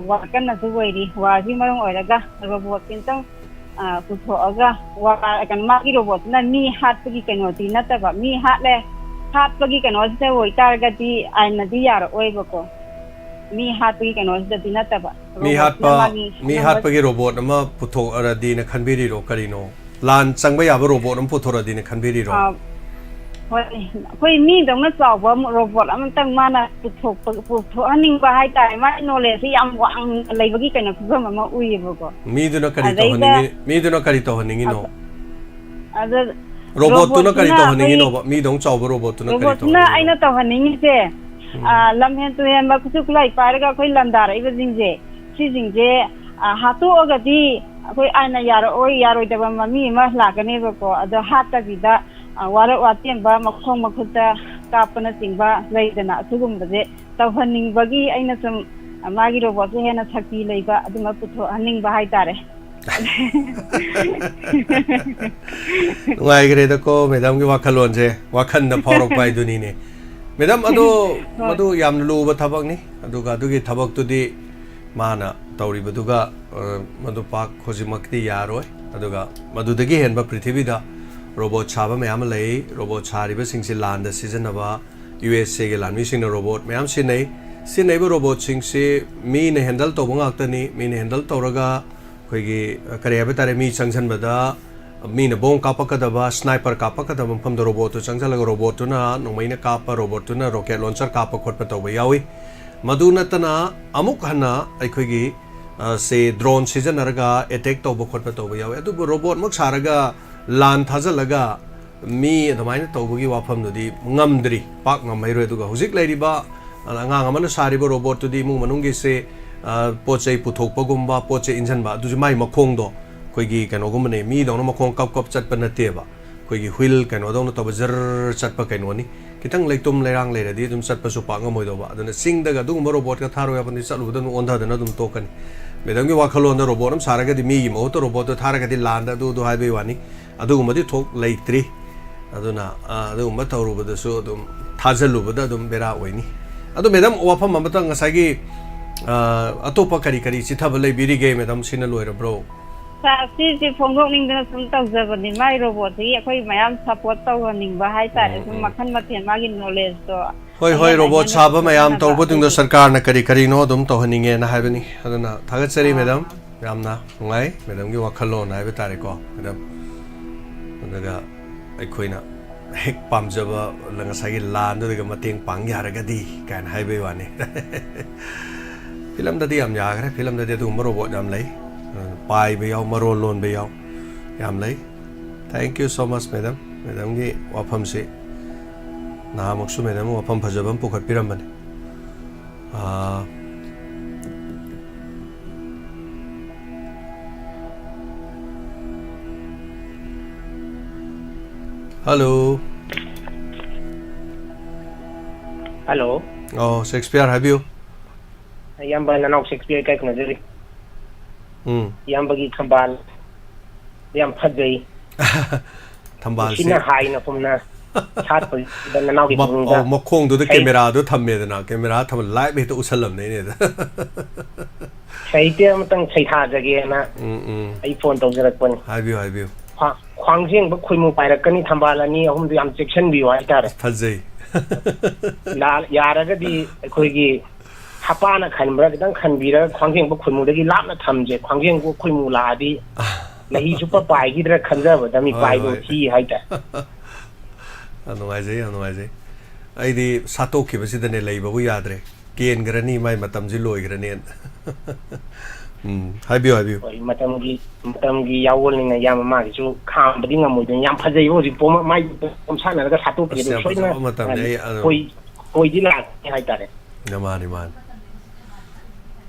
ꯋꯥꯔ ꯀꯟꯅꯁꯨ ꯑꯣꯏꯔꯤ꯫ ꯋꯥꯔꯁꯤ ꯃꯔꯝ ꯑꯣꯏꯔꯒ ꯔꯣꯕꯣꯠꯁꯤ ꯑꯝꯇꯪ ꯄꯨꯊꯣꯛꯑꯒ ꯋꯥꯔ, ꯀꯩꯅꯣ, ꯃꯥꯒꯤ ꯔꯣꯕꯣꯠꯁꯤꯅ ꯃꯤ ꯍꯥꯠꯄꯒꯤ ꯀꯩꯅꯣꯗꯤ ꯅꯠꯇꯕ, ꯃꯤ ꯍꯥꯠꯂꯦ, ꯍꯥꯠꯄꯒꯤ ꯀꯩꯅꯣꯁꯤꯗ ꯑꯣꯏꯇꯥꯔꯒꯗꯤ ꯑꯥꯏꯟꯅꯗꯤ ꯌꯥꯔꯛꯑꯣꯏꯕꯀꯣ꯫ ꯃꯤ ꯍꯥꯠꯄꯒꯤ ꯀꯩꯅꯣꯁꯤꯗꯗꯤ ꯅꯠꯇꯕ, ꯃꯤ ꯍꯥꯠꯄ, ꯃꯤ ꯍꯥꯠꯄꯒꯤ ꯔꯣꯕꯣꯠ ꯑꯃ ꯄꯨꯊꯣꯛꯑꯔꯗꯤꯅ ꯈꯟꯕꯤꯔꯤꯔꯣ? ꯀꯔꯤꯅꯣ, ꯂꯥꯟ ꯆꯪꯕ ꯌꯥꯕ ꯔꯣꯕꯣꯠ ꯑꯃ ꯄꯨꯊꯣꯔꯛꯑꯗꯤꯅ ꯈꯟꯕꯤꯔꯤꯔꯣ? ꯍꯣꯏ, ꯑꯩꯈꯣꯏ ꯃꯤꯗꯧꯅ ꯆꯥꯎꯕ ꯑꯃ ꯔꯣꯕꯣꯠ ꯑꯃꯇꯪ ꯃꯥꯅ ꯄꯨꯊꯣꯛꯄ, ꯄꯨꯊꯣꯛꯍꯟꯅꯤꯡꯕ ꯍꯥꯏꯇꯥꯔꯦ꯫ ꯃꯥꯒꯤ ꯅꯣꯂꯦꯖꯁꯤ ꯌꯥꯝ ꯋꯥꯡꯅ ꯂꯩꯕꯒꯤ ꯀꯩꯅꯣ ꯐꯤꯕꯝ ꯑꯃ ꯎꯏꯌꯦꯕꯀꯣ꯫ ꯃꯤꯗꯨꯅ ꯀꯔꯤ ꯑꯗꯩꯗ ꯇꯧꯍꯟꯅꯤꯡꯉꯤ? ꯃꯤꯗꯨꯅ ꯀꯔꯤ ꯇꯧꯍꯟꯅꯤꯡꯉꯤꯅꯣ? ꯑꯗ ꯔꯣꯕꯣꯠꯇꯨꯅ ꯀꯔꯤ ꯔꯣꯕꯣꯠꯇꯨꯅ ꯇꯧꯍꯟꯅꯤꯡꯉꯤꯅꯣꯕ? ꯑꯩꯈꯣꯏ ꯃꯤꯗꯧꯅ ꯆꯥꯎꯕ ꯔꯣꯕꯣꯠꯇꯨꯅ ꯀꯔꯤ ꯔꯣꯕꯣꯠꯇꯨꯅ ꯇꯧꯍꯟꯅꯤꯡꯉꯤꯅꯣ? ꯑꯩꯅ ꯇꯧꯍꯟꯅꯤꯡꯉꯤꯁꯦ, ꯎꯝ꯫ ꯑ, ꯂꯝꯍꯦꯟ ꯇꯨꯍꯦꯟꯕ ꯈꯨꯠꯁꯨ ꯈꯨꯠꯂꯥꯏ ꯄꯥꯏꯔꯒ ꯑꯩꯈꯣꯏ ꯂꯝꯗꯥꯔꯛꯏꯕꯁꯤꯡꯁꯦ, ꯁꯤꯁꯤꯡꯁꯦ, ꯑ, ꯍꯥꯠꯇꯣꯛꯑꯒꯗꯤ ꯑꯩꯈꯣꯏ ꯑꯥꯏꯟꯅ ꯌꯥꯔꯛꯑꯣꯏ, ꯌꯥꯔꯣꯏꯗꯕ ꯃꯃꯤ ꯑꯃ ꯂꯥꯛꯀꯅꯦꯕꯀꯣ꯫ ꯑꯗꯣ ꯍꯥꯠꯇꯕꯤꯗ, ꯑ, ꯋꯥꯔꯛ ꯋꯥꯇꯦꯝꯕ, ꯃꯈꯣꯡ ꯃꯈꯨꯠꯇ ꯀꯥꯞꯄꯅꯆꯤꯡꯕ ꯂꯩꯗꯅ, ꯑꯁꯤꯒꯨꯝꯕꯁꯦ ꯇꯧꯍꯟꯅꯤꯡꯕꯒꯤ ꯑꯩꯅ ꯁꯨꯝ, ꯑ, ꯃꯥꯒꯤ ꯔꯣꯕꯣꯠꯁꯦ ꯍꯦꯟꯅ ꯁꯛꯇꯤ ꯂꯩꯕ ꯑꯗꯨꯃ ꯄꯨꯊꯣꯛꯍꯟꯅꯤꯡꯕ ꯍꯥꯏꯇꯥꯔꯦ꯫ ꯅꯨꯡꯉꯥꯏꯈ꯭ꯔꯦꯗꯀꯣ ꯃꯦꯗꯥꯝꯒꯤ ꯋꯥꯈꯜꯂꯣꯟꯁꯦ, ꯋꯥꯈꯜꯗ ꯐꯥꯎꯔꯛꯄ ꯍꯥꯏꯗꯨꯅꯤꯅꯦ꯫ ꯃꯦꯗꯥꯝ, ꯑꯗꯣ ꯍꯣꯏ꯫ ꯃꯗꯨ ꯌꯥꯝꯅ ꯂꯨꯕ ꯊꯕꯛꯅꯤ꯫ ꯑꯗꯨꯒ ꯑꯗꯨꯒꯤ ꯊꯕꯛꯇꯨꯗꯤ ꯃꯥꯅ ꯇꯧꯔꯤꯕꯗꯨꯒ, ꯑ, ꯃꯗꯨ ꯄꯥꯛ ꯍꯧꯖꯤꯛꯃꯛꯇꯤ ꯌꯥꯔꯣꯏ꯫ ꯑꯗꯨꯒ ꯃꯗꯨꯗꯒꯤ ꯍꯦꯟꯕ ꯄ꯭ꯔꯤꯊꯤꯕꯤꯗ ꯔꯣꯕꯣꯠ ꯁꯥꯕ ꯃꯌꯥꯝ ꯑꯃ ꯂꯩ꯫ ꯔꯣꯕꯣꯠ ꯁꯥꯔꯤꯕꯁꯤꯡꯁꯤ ꯂꯥꯟꯗ ꯁꯤꯖꯤꯟꯅꯕ, ꯌꯨ ꯑꯦꯁ ꯑꯦꯒꯤ ꯂꯥꯟꯃꯤꯁꯤꯡꯅ ꯔꯣꯕꯣꯠ ꯃꯌꯥꯝ ꯁꯤꯖꯤꯟꯅꯩ꯫ ꯁꯤꯖꯤꯟꯅꯔꯤꯕ ꯔꯣꯕꯣꯠꯁꯤꯡꯁꯤ ꯃꯤꯅ ꯍꯦꯟꯗꯜ ꯇꯧꯕ ꯉꯥꯛꯇꯅꯤ꯫ ꯃꯤꯅ ꯍꯦꯟꯗꯜ ꯇꯧꯔꯒ ꯑꯩꯈꯣꯏꯒꯤ, ꯑ, ꯀꯔꯤ ꯍꯥꯏꯕ ꯇꯥꯔꯦ, ꯃꯤ ꯆꯪꯁꯤꯟꯕꯗ ꯃꯤꯅ ꯕꯣꯝ ꯀꯥꯞꯄꯛꯀꯗꯕ, ꯁ꯭ꯅꯥꯏꯄꯔ ꯀꯥꯞꯄꯛꯀꯗꯕ ꯃꯐꯝꯗ ꯔꯣꯕꯣꯠꯇꯨ ꯆꯪꯁꯤꯜꯂꯒ ꯔꯣꯕꯣꯠꯇꯨꯅ ꯅꯣꯡꯃꯩꯅ ꯀꯥꯞꯄ, ꯔꯣꯕꯣꯠꯇꯨꯅ ꯔꯣꯀꯦꯠ ꯂꯣꯟꯆꯔ ꯀꯥꯞꯄ ꯈꯣꯠꯄ ꯇꯧꯕ ꯌꯥꯎꯏ꯫ ꯃꯗꯨ ꯅꯠꯇꯅ ꯑꯃꯨꯛ ꯍꯟꯅ ꯑꯩꯈꯣꯏꯒꯤ, ꯑ, ꯁꯦ, ꯗ꯭ꯔꯣꯟ ꯁꯤꯖꯤꯟꯅꯔꯒ ꯑꯦꯇꯦꯛ ꯇꯧꯕ ꯈꯣꯠꯄ ꯇꯧꯕ ꯌꯥꯎꯏ꯫ ꯑꯗꯨꯕꯨ ꯔꯣꯕꯣꯠꯃꯛ ꯁꯥꯔꯒ ꯂꯥꯟ ꯊꯥꯖꯤꯜꯂꯒ ꯃꯤ ꯑꯗꯨꯃꯥꯏꯅ ꯇꯧꯕꯒꯤ ꯋꯥꯐꯝꯗꯨꯗꯤ ꯉꯝꯗ꯭ꯔꯤ, ꯄꯥꯛ ꯉꯝꯍꯩꯔꯣꯏ꯫ ꯑꯗꯨꯒ ꯍꯧꯖꯤꯛ ꯂꯩꯔꯤꯕ, ꯑ, ꯑꯉꯥꯡ ꯑꯃꯅ ꯁꯥꯔꯤꯕ ꯔꯣꯕꯣꯠꯇꯨꯗꯤ ꯏꯃꯨꯡ ꯃꯅꯨꯡꯒꯤꯁꯦ, ꯑ, ꯄꯣꯠ ꯆꯩ ꯄꯨꯊꯣꯛꯄꯒꯨꯝꯕ, ꯄꯣꯠ ꯆꯩ ꯏꯟꯁꯤꯟꯕ, ꯑꯗꯨꯁꯨ ꯃꯥꯏ ꯃꯈꯣꯡꯗꯣ ꯑꯩꯈꯣꯏꯒꯤ ꯀꯩꯅꯣꯒꯨꯝꯕꯅꯦ, ꯃꯤꯗꯧꯅ ꯃꯈꯣꯡ ꯀꯞ ꯀꯞ ꯆꯠꯄ ꯅꯠꯇꯦꯕ꯫ ꯑꯩꯈꯣꯏꯒꯤ ꯍꯨꯏꯜ ꯀꯩꯅꯣꯗꯧꯅ ꯇꯧꯕ ꯖꯔ ꯆꯠꯄ ꯀꯩꯅꯣꯅꯤ꯫ ꯈꯤꯇꯪ ꯂꯩꯇꯨꯝ ꯂꯩꯔꯥꯡ ꯂꯩꯔꯗꯤ ꯑꯗꯨꯝ ꯆꯠꯄꯁꯨ ꯄꯥꯛ ꯉꯝꯃꯣꯏꯗꯧꯕ꯫ ꯑꯗꯨꯅ ꯆꯤꯡꯗꯒ ꯑꯗꯨꯒꯨꯝꯕ ꯔꯣꯕꯣꯠꯀ ꯊꯥꯔꯨ ꯌꯥꯄꯣꯟꯇꯦ, ꯆꯠꯂꯨꯕꯗ ꯑꯗꯨꯝ ꯑꯣꯟꯊꯗꯅ ꯑꯗꯨꯝ ꯇꯣꯛꯀꯅꯤ꯫ ꯃꯦꯗꯥꯝꯒꯤ ꯋꯥꯈꯜꯂꯣꯟꯗ ꯔꯣꯕꯣꯠ ꯑꯃ ꯁꯥꯔꯒꯗꯤ ꯃꯤꯒꯤ ꯃꯍꯨꯠꯇ ꯔꯣꯕꯣꯠꯇꯣ ꯊꯥꯔꯒꯗꯤ ꯂꯥꯟꯗ ꯑꯗꯨ ꯑꯗꯨ ꯍꯥꯏꯕꯒꯤ ꯋꯥꯅꯤ꯫ ꯑꯗꯨꯒꯨꯝꯕꯗꯤ ꯊꯣꯛ ꯂꯩꯇ꯭ꯔꯤ꯫ ꯑꯗꯨꯅ, ꯑ, ꯑꯗꯨꯒꯨꯝꯕ ꯇꯧꯔꯨꯕꯗꯁꯨ ꯑꯗꯨꯝ ꯊꯥꯖꯤꯜꯂꯨꯕꯗ ꯑꯗꯨꯝ ꯕꯦꯔꯥ ꯑꯣꯏꯅꯤ꯫ ꯑꯗꯣ ꯃꯦꯗꯥꯝ, ꯋꯥꯐꯝ ꯑꯃꯇꯪ ꯉꯁꯥꯏꯒꯤ, ꯑ, ꯑꯇꯣꯞꯄ ꯀꯔꯤ ꯀꯔꯤ ꯆꯤꯊꯕ ꯂꯩꯕꯤꯔꯤꯒꯦ ꯃꯦꯗꯥꯝ? ꯁꯤꯅ ꯂꯣꯏꯔꯕ꯭ꯔꯣ? ꯁꯥꯔ, ꯁꯤꯁꯦ ꯐꯣꯡꯗꯣꯛꯅꯤꯡꯗꯅ ꯁꯨꯝ ꯇꯧꯖꯕꯅꯤ꯫ ꯃꯥꯏ ꯔꯣꯕꯣꯠꯁꯤꯒꯤ ꯑꯩꯈꯣꯏ ꯃꯌꯥꯝ ꯁꯄꯣꯔꯠ ꯇꯧꯍꯟꯅꯤꯡꯕ ꯍꯥꯏꯇꯥꯔꯦ꯫ ꯎꯝ, ꯁꯨꯝ ꯎꯝ꯫ ꯃꯈꯜ ꯃꯊꯦꯜ ꯃꯥꯒꯤ ꯅꯣꯂꯦꯖꯇꯣ ꯍꯣꯏ, ꯍꯣꯏ, ꯑꯍꯦꯟ ꯔꯣꯕꯣꯠ ꯑꯍꯦꯟꯕ ꯁꯥꯕ ꯃꯌꯥꯝ ꯄꯤꯅꯕ ꯇꯧꯕꯁꯤꯡꯗꯣ ꯑꯗꯨꯒꯤ ꯁꯔꯀꯥꯔꯅ ꯀꯔꯤ ꯀꯔꯤꯅꯣ ꯑꯗꯨꯝ ꯇꯧꯍꯟꯅꯤꯡꯉꯦꯅ ꯍꯥꯏꯕꯅꯤ꯫ ꯑꯗꯨꯅ ꯊꯥꯒꯠꯆꯔꯤ ꯑꯥ꯫ ꯃꯦꯗꯥꯝ, ꯌꯥꯝꯅ ꯅꯨꯡꯉꯥꯏ ꯃꯦꯗꯥꯝꯒꯤ ꯋꯥꯈꯜꯂꯣꯟ ꯍꯥꯏꯕ ꯇꯥꯔꯦꯀꯣ ꯃꯦꯗꯥꯝ꯫ ꯑꯗꯨꯒ ꯑꯩꯈꯣꯏꯅ ꯍꯦꯛ ꯄꯥꯝꯖꯕ ꯉꯁꯥꯏꯒꯤ ꯂꯥꯟꯗꯨꯗꯒ ꯃꯇꯦꯡ ꯄꯥꯡ ꯌꯥꯔꯒꯗꯤ ꯀꯥꯏꯅ ꯍꯥꯏꯕꯩ ꯋꯥꯅꯤ꯫ ꯐꯤꯂꯝꯗꯗꯤ ꯌꯥꯝ ꯌꯥꯈ꯭ꯔꯦ, ꯐꯤꯂꯝꯗꯗꯤ ꯑꯗꯨꯒꯨꯝꯕ ꯔꯣꯕꯣꯠ ꯌꯥꯝ ꯂꯩ꯫ ꯄꯥꯏꯕ ꯌꯥꯎ, ꯃꯔꯣꯜ ꯂꯣꯟꯕ ꯌꯥꯎ, ꯌꯥꯝ ꯂꯩ꯫ Thank you so much, madam꯫ ꯃꯦꯗꯥꯝꯒꯤ ꯋꯥꯐꯝꯁꯤ ꯅꯍꯥꯟꯃꯨꯛꯁꯨ ꯃꯦꯗꯥꯝ ꯋꯥꯐꯝ ꯐꯖꯕ ꯑꯃ ꯄꯨꯈꯠꯄꯤꯔꯝꯕꯅꯤ꯫ ꯑꯥ, ꯍꯜꯂꯣ꯫ ꯍꯜꯂꯣ꯫ ꯑꯣ, ꯁꯦꯛꯁꯄꯤꯌꯔ ꯍꯥꯏꯕꯤꯌꯨ꯫ ꯏꯌꯥꯝꯕ, ꯅꯅꯥꯎ ꯁꯦꯛꯁꯄꯤꯌꯔ ꯏꯀꯥꯏ ꯈꯨꯝꯅꯖꯔꯤ꯫ ꯎꯝ꯫ ꯏꯌꯥꯝꯕꯒꯤ ꯊꯝꯕꯥꯜ ꯌꯥꯝ ꯐꯖꯩ꯫ ꯊꯝꯕꯥꯜꯁꯦ ꯎꯆꯤꯅ ꯍꯥꯏꯅ ꯄꯨꯝꯅ ꯁꯥꯠꯄꯁꯤꯗ ꯅꯅꯥꯎꯒꯤ ꯃ-, ꯄꯨꯛꯅꯤꯡꯗ ꯑꯧ, ꯃꯈꯣꯡꯗꯨꯗ ꯁꯩ-, ꯀꯦꯃꯦꯔꯥꯗꯣ ꯊꯝꯃꯦꯗꯅ, ꯀꯦꯃꯦꯔꯥ ꯊꯝꯃ ꯂꯥꯏꯚ ꯍꯦꯛꯇ ꯎꯁꯜꯂꯝꯅꯦ ꯑꯩꯅꯦꯗ꯫ ꯁꯥꯍꯤꯇ꯭ꯌ ꯑꯃꯇꯪ ꯁꯩꯊꯥꯖꯒꯦꯅ ꯎꯝ, ꯎꯝ꯫ ꯑꯩ ꯐꯣꯟ ꯇꯧꯖꯔꯛꯄꯅꯤ꯫ ꯍꯥꯏꯕꯤꯌꯨ, ꯍꯥꯏꯕꯤꯌꯨ꯫ ꯈ꯭ꯋꯥ-, ꯈ꯭ꯋꯥꯡꯖꯦꯡꯕ ꯈꯣꯏꯃꯨ ꯄꯥꯏꯔꯛꯀꯅꯤ, ꯊꯝꯕꯥꯜ ꯑꯅꯤ ꯑꯍꯨꯝꯗꯨ ꯌꯥꯝ ꯆꯦꯛꯁꯤꯟꯕꯤꯌꯨ ꯍꯥꯏꯇꯥꯔꯦ꯫ ꯐꯖꯩ꯫ ꯂꯥ-, ꯌꯥꯔꯒꯗꯤ ꯑꯩꯈꯣꯏꯒꯤ ꯍꯄꯥꯅ ꯈꯟꯕ꯭ꯔꯥ ꯈꯤꯇꯪ ꯈꯟꯕꯤꯔꯒ ꯈ꯭ꯋꯥꯡꯖꯦꯡꯕ ꯈꯣꯏꯃꯨꯗꯒꯤ ꯂꯥꯞꯅ ꯊꯝꯁꯦ꯫ ꯈ꯭ꯋꯥꯡꯖꯦꯡꯕ ꯈꯣꯏꯃꯨ ꯂꯥꯛꯑꯗꯤ ꯂꯩꯍꯤ ꯆꯨꯞꯄ ꯄꯥꯏꯈꯤꯗ꯭ꯔꯥ ꯈꯟꯖꯕꯗ ꯍꯣꯏ, ꯃꯤꯄꯥꯏꯗꯣ ꯍꯣꯏ꯫ ꯊꯤ ꯍꯥꯏꯇꯥꯔꯦ꯫ ꯌꯥꯝ ꯅꯨꯡꯉꯥꯏꯖꯩ, ꯌꯥꯝ ꯅꯨꯡꯉꯥꯏꯖꯩ꯫ ꯑꯩꯗꯤ ꯁꯥꯠꯇꯣꯛꯈꯤꯕꯁꯤꯗꯅꯦ ꯂꯩꯕꯕꯨ ꯌꯥꯗ꯭ꯔꯦ꯫ ꯀꯦꯟꯈ꯭ꯔꯅꯤ, ꯃꯥꯏ ꯃꯇꯝꯁꯤ ꯂꯣꯏꯈ꯭ꯔꯅꯦꯅ꯫ ꯎꯝ, ꯍꯥꯏꯕꯤꯌꯨ, ꯍꯥꯏꯕꯤꯌꯨ꯫ ꯍꯣꯏ, ꯃꯇꯝꯒꯤ, ꯃꯇꯝꯒꯤ ꯌꯥꯑꯣꯜꯅꯤꯅ ꯏꯌꯥꯝꯕ ꯃꯥꯒꯤꯁꯨ ꯈꯥꯝꯕꯗꯤ ꯉꯝꯃꯣꯏꯗꯣꯏꯅꯤ꯫ ꯌꯥꯝ ꯐꯖꯩꯕ ꯍꯧꯖꯤꯛ ꯄꯣꯝ-, ꯃꯥꯏ ꯄꯣꯝꯁꯥꯠꯅꯔꯒ ꯁꯥꯠꯇꯣꯛꯈꯤ ꯑꯁ, ꯑꯗꯨ ꯌꯥꯝ ꯁꯣꯏꯗꯅ, ꯐꯖꯕ ꯃꯇꯝꯅꯤ꯫ ꯑ, ꯑꯩ, ꯑ, ꯈꯣꯏ-, ꯈꯣꯏꯗꯤ ꯂꯥꯛꯀꯅꯤ ꯍꯥꯏꯇꯥꯔꯦ꯫ ꯃꯥꯅꯤ, ꯃꯥꯅꯤ꯫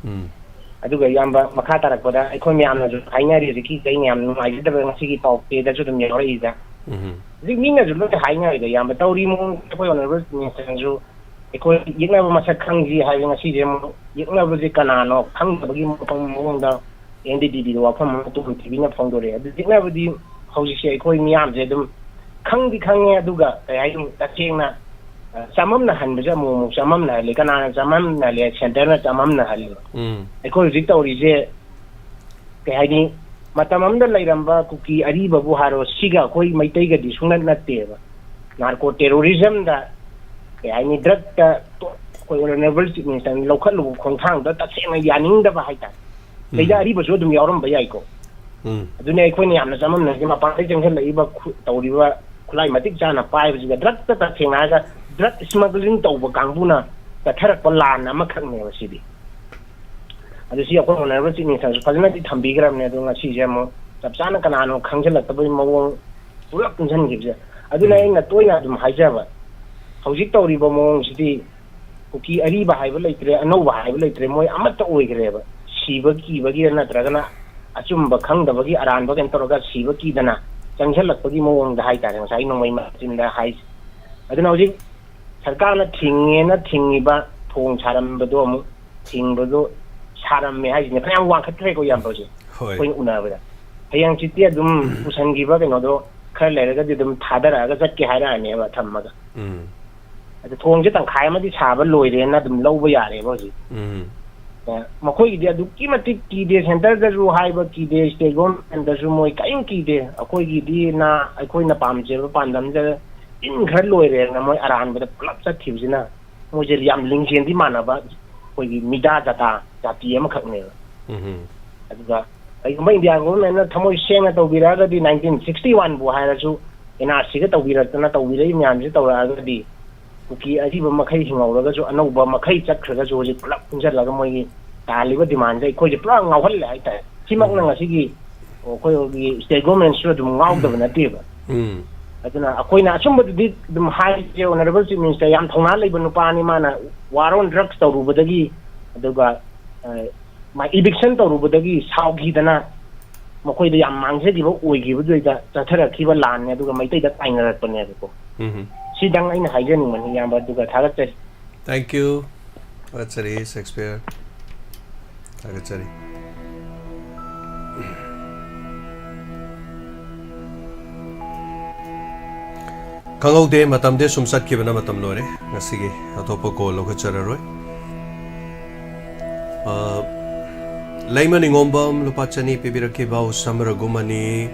ꯎꯝ꯫ ꯑꯗꯨꯒ ꯏꯌꯥꯝꯕ, ꯃꯈꯥ ꯇꯥꯔꯛꯄꯗ ꯑꯩꯈꯣꯏ ꯃꯌꯥꯝꯅꯁꯨ ꯍꯥꯏꯅꯔꯤ, ꯍꯧꯖꯤꯛꯀꯤ ꯑꯩꯅ ꯌꯥꯝ ꯅꯨꯡꯉꯥꯏꯖꯗꯕ ꯉꯁꯤꯒꯤ ꯄꯥꯎ ꯆꯦꯗꯁꯨ ꯑꯗꯨꯝ ꯌꯥꯎꯔꯛꯏꯗ꯫ ꯎꯝ꯫ ꯍꯧꯖꯤꯛ ꯃꯤꯅꯁꯨ ꯂꯣꯏ ꯍꯥꯏꯅꯔꯤꯗ ꯏꯌꯥꯝꯕ, ꯇꯧꯔꯤ ꯃꯑꯣꯡꯁꯦ ꯑꯩꯈꯣꯏ honourable ministerꯅꯁꯨ ꯑꯩꯈꯣꯏ ꯌꯦꯛꯅꯕ ꯃꯁꯛ ꯈꯪꯁꯤ ꯍꯥꯏꯕ, ꯉꯁꯤꯁꯦ ꯑꯃꯨꯛ ꯌꯦꯛꯅꯕꯁꯦ ꯀꯅꯥꯅꯣ ꯈꯪꯗꯕꯒꯤ ꯃꯑꯣꯡꯗ ꯑꯦꯟ ꯗꯤ ꯇꯤ ꯚꯤꯗ ꯋꯥꯐꯝ ꯑꯃ ꯇꯣꯝ ꯇꯤ ꯚꯤꯅ ꯐꯣꯡꯗꯣꯔꯛꯑꯦ꯫ ꯑꯗꯨ ꯌꯦꯛꯅꯕꯗꯤ ꯍꯧꯖꯤꯛꯁꯦ ꯑꯩꯈꯣꯏ ꯃꯤꯌꯥꯝꯁꯦ ꯑꯗꯨꯝ ꯈꯪꯗꯤ ꯈꯪꯉꯦ, ꯑꯗꯨꯒ ꯀꯩ ꯍꯥꯏꯅꯤ, ꯇꯁꯦꯡꯅ, ꯑ, ꯆꯃꯝꯅꯍꯟꯕꯁꯦ ꯑꯃꯨꯛ ꯑꯃꯨꯛ ꯆꯃꯝꯅꯍꯜꯂꯤ꯫ ꯀꯅꯥꯅ ꯆꯃꯝꯅꯍꯜꯂꯤ? ꯁꯦꯟꯇꯔꯅ ꯆꯃꯝꯅꯍꯜꯂꯤ꯫ ꯎꯝ꯫ ꯑꯩꯈꯣꯏ ꯍꯧꯖꯤꯛ ꯇꯧꯔꯤꯁꯦ ꯀꯩ ꯍꯥꯏꯅꯤ, ꯃꯇꯝ ꯑꯃꯗ ꯂꯩꯔꯝꯕ ꯀꯨꯀꯤ ꯑꯔꯤꯕꯕꯨ ꯍꯥꯏꯔꯣ, ꯁꯤꯒ ꯑꯩꯈꯣꯏ ꯃꯩꯇꯩꯒꯗꯤ ꯁꯨꯡꯅꯠ ꯅꯠꯇꯦꯕ꯫ Narco terrorismꯗ, ꯀꯩ ꯍꯥꯏꯅꯤ, drugꯇ ꯑꯩꯈꯣꯏ honourable chief ministerꯅ ꯂꯧꯈꯠꯂꯨꯕ ꯈꯣꯡꯊꯥꯡꯗ ꯇꯁꯦꯡꯅ ꯌꯥꯅꯤꯡꯗꯕ ꯍꯥꯏꯇꯥꯔꯦ꯫ ꯎꯝ꯫ ꯁꯤꯗꯩꯗ ꯑꯔꯤꯕꯁꯨ ꯑꯗꯨꯝ ꯌꯥꯎꯔꯝꯕ ꯌꯥꯏꯀꯣ꯫ ꯎꯝ꯫ ꯑꯗꯨꯅ ꯑꯩꯈꯣꯏꯅ ꯌꯥꯝꯅ ꯆꯃꯝꯅꯔꯤꯁꯦ ꯃꯄꯥꯟꯗꯒꯤ ꯆꯪꯁꯤꯜꯂꯛꯏꯕ ꯈꯨ-, ꯇꯧꯔꯤꯕ ꯈꯨꯠꯂꯥꯏ ꯃꯇꯤꯛ ꯆꯥꯅ ꯄꯥꯏꯕꯁꯤꯒ ꯗ꯭ꯔꯛꯇ ꯇꯁꯦꯡꯅ ꯍꯥꯏꯔꯒ ꯗ꯭ꯔꯛ ꯁ꯭ꯃꯒ꯭ꯂꯤꯡ ꯇꯧꯕ ꯀꯥꯡꯕꯨꯅ ꯆꯠꯊꯔꯛꯄ ꯂꯥꯟ ꯑꯃꯈꯛꯅꯦꯕ ꯁꯤꯗꯤ꯫ ꯑꯗꯨ ꯁꯤ ꯑꯩꯈꯣꯏ ꯑꯣꯅꯔꯦꯕꯜ ꯆꯤꯐ ꯃꯤꯅꯤꯁꯇꯔꯁꯨ ꯐꯖꯅꯗꯤ ꯊꯝꯕꯤꯈ꯭ꯔꯕꯅꯦ꯫ ꯑꯗꯣ ꯉꯁꯤꯁꯦ ꯑꯃꯨꯛ ꯆꯞ ꯆꯥꯅ ꯀꯅꯥꯅꯣ ꯈꯪꯖꯤꯜꯂꯛꯇꯕꯒꯤ ꯃꯑꯣꯡ ꯄꯨꯂꯞ ꯄꯨꯟꯁꯤꯟꯈꯤꯕꯁꯦ꯫ ꯑꯗꯨꯅ ꯎꯝ꯫ ꯑꯩꯅ ꯇꯣꯏꯅ ꯑꯗꯨꯝ ꯍꯥꯏꯖꯕ, ꯍꯧꯖꯤꯛ ꯇꯧꯔꯤꯕ ꯃꯑꯣꯡꯁꯤꯗꯤ ꯀꯨꯀꯤ ꯑꯔꯤꯕ ꯍꯥꯏꯕ ꯂꯩꯇ꯭ꯔꯦ, ꯑꯅꯧꯕ ꯍꯥꯏꯕ ꯂꯩꯇ꯭ꯔꯦ, ꯃꯣꯏ ꯑꯃꯠꯇ ꯑꯣꯏꯈ꯭ꯔꯦꯕ꯫ ꯁꯤꯕ ꯀꯤꯕꯒꯤ ꯅꯠꯇ꯭ꯔꯒꯅ ꯑꯆꯨꯝꯕ ꯈꯪꯗꯕꯒꯤ ꯑꯔꯥꯟꯕ ꯀꯩꯅꯣ ꯇꯧꯔꯒ ꯁꯤꯕ ꯀꯤꯗꯅ ꯆꯪꯁꯤꯜꯂꯛꯄꯒꯤ ꯃꯑꯣꯡꯗ ꯍꯥꯏꯇꯥꯔꯦ, ꯉꯁꯥꯏ ꯅꯣꯡꯃꯩ ꯃꯆꯤꯟꯗ ꯍꯥꯏꯁꯦ꯫ ꯑꯗꯨꯅ ꯍꯧꯖꯤꯛ ꯁꯔꯀꯥꯔꯅ ꯊꯤꯡꯉꯦꯅ ꯊꯤꯡꯉꯤꯕ ꯊꯣꯡ ꯁꯥꯔꯝꯕꯗꯣ ꯑꯃꯨꯛ ꯊꯤꯡꯕꯗꯣ ꯁꯥꯔꯝꯃꯦ ꯍꯥꯏꯁꯤꯅꯦ, ꯐꯅꯌꯥꯝ ꯋꯥꯡꯈꯠꯈ꯭ꯔꯦꯀꯣ ꯏꯌꯥꯝꯕ ꯍꯧꯖꯤꯛ ꯍꯣꯏ꯫ ꯑꯩꯈꯣꯏꯅ ꯎꯅꯕꯗ꯫ ꯍꯌꯦꯡ ꯍꯪꯆꯤꯠꯇꯤ ꯑꯗꯨꯝ ꯄꯨꯁꯟꯈꯤꯕ ꯀꯩꯅꯣꯗꯣ ꯈꯔ ꯂꯩꯔꯒꯗꯤ ꯑꯗꯨꯝ ꯊꯥꯗꯔꯛꯑꯒ ꯆꯠꯀꯦ ꯍꯥꯏꯔꯛꯑꯅꯦꯕ ꯊꯝꯃꯒ꯫ ꯎꯝ꯫ ꯑꯗ ꯊꯣꯡꯁꯦ ꯇꯪꯈꯥꯏ ꯑꯃꯗꯤ ꯁꯥꯕ ꯂꯣꯏꯔꯦꯅ ꯑꯗꯨꯝ ꯂꯧꯕ ꯌꯥꯔꯦꯕ ꯍꯧꯖꯤꯛ꯫ ꯎꯝ꯫ ꯑ, ꯃꯈꯣꯏꯒꯤꯗꯤ ꯑꯗꯨꯛꯀꯤ ꯃꯇꯤꯛ ꯀꯤꯗꯦ, ꯁꯦꯟꯇꯔꯗꯁꯨ ꯍꯥꯏꯕ ꯀꯤꯗꯦ, ꯁ꯭ꯇꯦꯠ ꯒꯣꯔꯃꯦꯟꯗꯁꯨ ꯃꯣꯏ ꯀꯔꯤꯝ ꯀꯤꯗꯦ꯫ ꯑꯩꯈꯣꯏꯒꯤꯗꯤ ꯅ-, ꯑꯩꯈꯣꯏꯅ ꯄꯥꯝꯖꯕ ꯄꯥꯟꯗꯝꯗ ꯏꯟꯈ꯭ꯔ ꯂꯣꯏꯔꯦꯅ ꯃꯣꯏ ꯑꯔꯥꯟꯕꯗ ꯄꯨꯂꯞ ꯆꯠꯈꯤꯕꯁꯤꯅ ꯃꯣꯏꯁꯦ ꯌꯥꯝ ꯂꯤꯡꯖꯦꯜꯗꯤ ꯃꯥꯟꯅꯕ ꯑꯩꯈꯣꯏꯒꯤ ꯃꯤꯗꯥ ꯖꯥꯇꯥ ꯖꯥꯇꯤ ꯑꯃꯈꯛꯅꯦꯕ꯫ ꯎꯝ꯫ ꯑꯗꯨꯒ ꯀꯩꯒꯨꯝꯕ ꯏꯟꯗꯤꯌꯥ ꯒꯣꯔꯃꯦꯟꯅ ꯊꯃꯣꯏ ꯁꯦꯡꯅ ꯇꯧꯕꯤꯔꯛꯑꯒꯗꯤ, ꯅꯥꯏꯟꯇꯤꯟ ꯁꯤꯛꯁꯇꯤ ꯋꯥꯟꯕꯨ ꯍꯥꯏꯔꯁꯨ, ꯑꯦꯟ ꯑꯥꯔ ꯁꯤꯒ ꯇꯧꯕꯤꯔꯛꯇꯅ ꯇꯧꯕꯤꯔꯛꯏ ꯃꯌꯥꯝꯁꯤ ꯇꯧꯔꯛꯑꯒꯗꯤ, ꯀꯨꯀꯤ ꯑꯔꯤꯕ ꯃꯈꯩ ꯍꯤꯡꯍꯧꯔꯒꯁꯨ ꯑꯅꯧꯕ ꯃꯈꯩ ꯆꯠꯈ꯭ꯔꯒꯁꯨ ꯍꯧꯖꯤꯛ ꯄꯨꯂꯞ ꯄꯨꯟꯁꯤꯜꯂꯒ ꯃꯣꯏꯒꯤ ꯇꯥꯜꯂꯤꯕ ꯗꯤꯃꯥꯟꯁꯦ ꯑꯩꯈꯣꯏꯁꯦ ꯄꯨꯔꯥ ꯉꯥꯎꯍꯜꯂꯦ ꯍꯥꯏꯇꯥꯔꯦ꯫ ꯁꯤꯃꯛꯅ ꯎꯝ꯫ ꯉꯁꯤꯒꯤ ꯑꯩꯈꯣꯏꯒꯤ ꯁ꯭ꯇꯦꯠ ꯒꯣꯔꯃꯦꯟꯁꯨ ꯑꯗꯨꯝ ꯉꯥꯎꯗꯕ ꯅꯠꯇꯦꯕ꯫ ꯎꯝ꯫ ꯑꯗꯨꯅ ꯑꯩꯈꯣꯏꯅ ꯑꯆꯨꯝꯕꯗꯨꯗꯤ ꯑꯗꯨꯝ ꯍꯥꯏꯔꯤꯁꯦ, ꯑꯣꯅꯔꯦꯕꯜ ꯆꯤꯐ ꯃꯤꯅꯤꯁꯇꯔ ꯌꯥꯝ ꯊꯧꯅꯥ ꯂꯩꯕ ꯅꯨꯄꯥꯅꯤ, ꯃꯥꯅ ꯋꯥꯔ ꯑꯣꯟ ꯗ꯭ꯔꯛꯁ ꯇꯧꯔꯨꯕꯗꯒꯤ, ꯑꯗꯨꯒ, ꯑ, ꯃꯥ ꯏꯚꯤꯛꯁꯟ ꯇꯧꯔꯨꯕꯗꯒꯤ ꯁꯥꯎꯈꯤꯗꯅ ꯃꯈꯣꯏꯗ ꯌꯥꯝ ꯃꯥꯡꯖꯈꯤꯕ ꯑꯣꯏꯈꯤꯕꯗꯨꯗ ꯆꯠꯊꯔꯛꯈꯤꯕ ꯂꯥꯟꯅꯦ, ꯑꯗꯨꯒ ꯃꯩꯇꯩꯗ ꯇꯥꯏꯅꯔꯛꯄꯅꯦꯕꯀꯣ꯫ ꯎꯝ꯫ ꯁꯤꯗꯪ ꯑꯩꯅ ꯍꯥꯏꯖꯅꯤꯡꯕꯅꯤ ꯏꯌꯥꯝꯕ, ꯑꯗꯨꯒ ꯊꯥꯒꯠꯆꯔꯤ꯫ Thank you꯫ ꯊꯥꯒꯠꯆꯔꯤ ꯁꯦꯛꯁꯄꯤꯌꯔ꯫ ꯊꯥꯒꯠꯆꯔꯤ꯫ ꯈꯪꯍꯧꯗꯦ, ꯃꯇꯝꯗꯤ ꯁꯨꯝ ꯆꯠꯈꯤꯕꯅ ꯃꯇꯝ ꯂꯣꯏꯔꯦ꯫ ꯉꯁꯤꯒꯤ ꯑꯇꯣꯞꯄ ꯀꯣꯜ ꯂꯧꯈꯠꯆꯔꯔꯣꯏ꯫ ꯑ, ꯂꯩꯃ ꯅꯤꯉꯣꯝꯕꯝ ꯂꯨꯄꯥ ꯆꯅꯤ ꯄꯤꯕꯤꯔꯛꯈꯤꯕ, ꯎꯁꯝ ꯔꯘꯨꯃꯅꯤ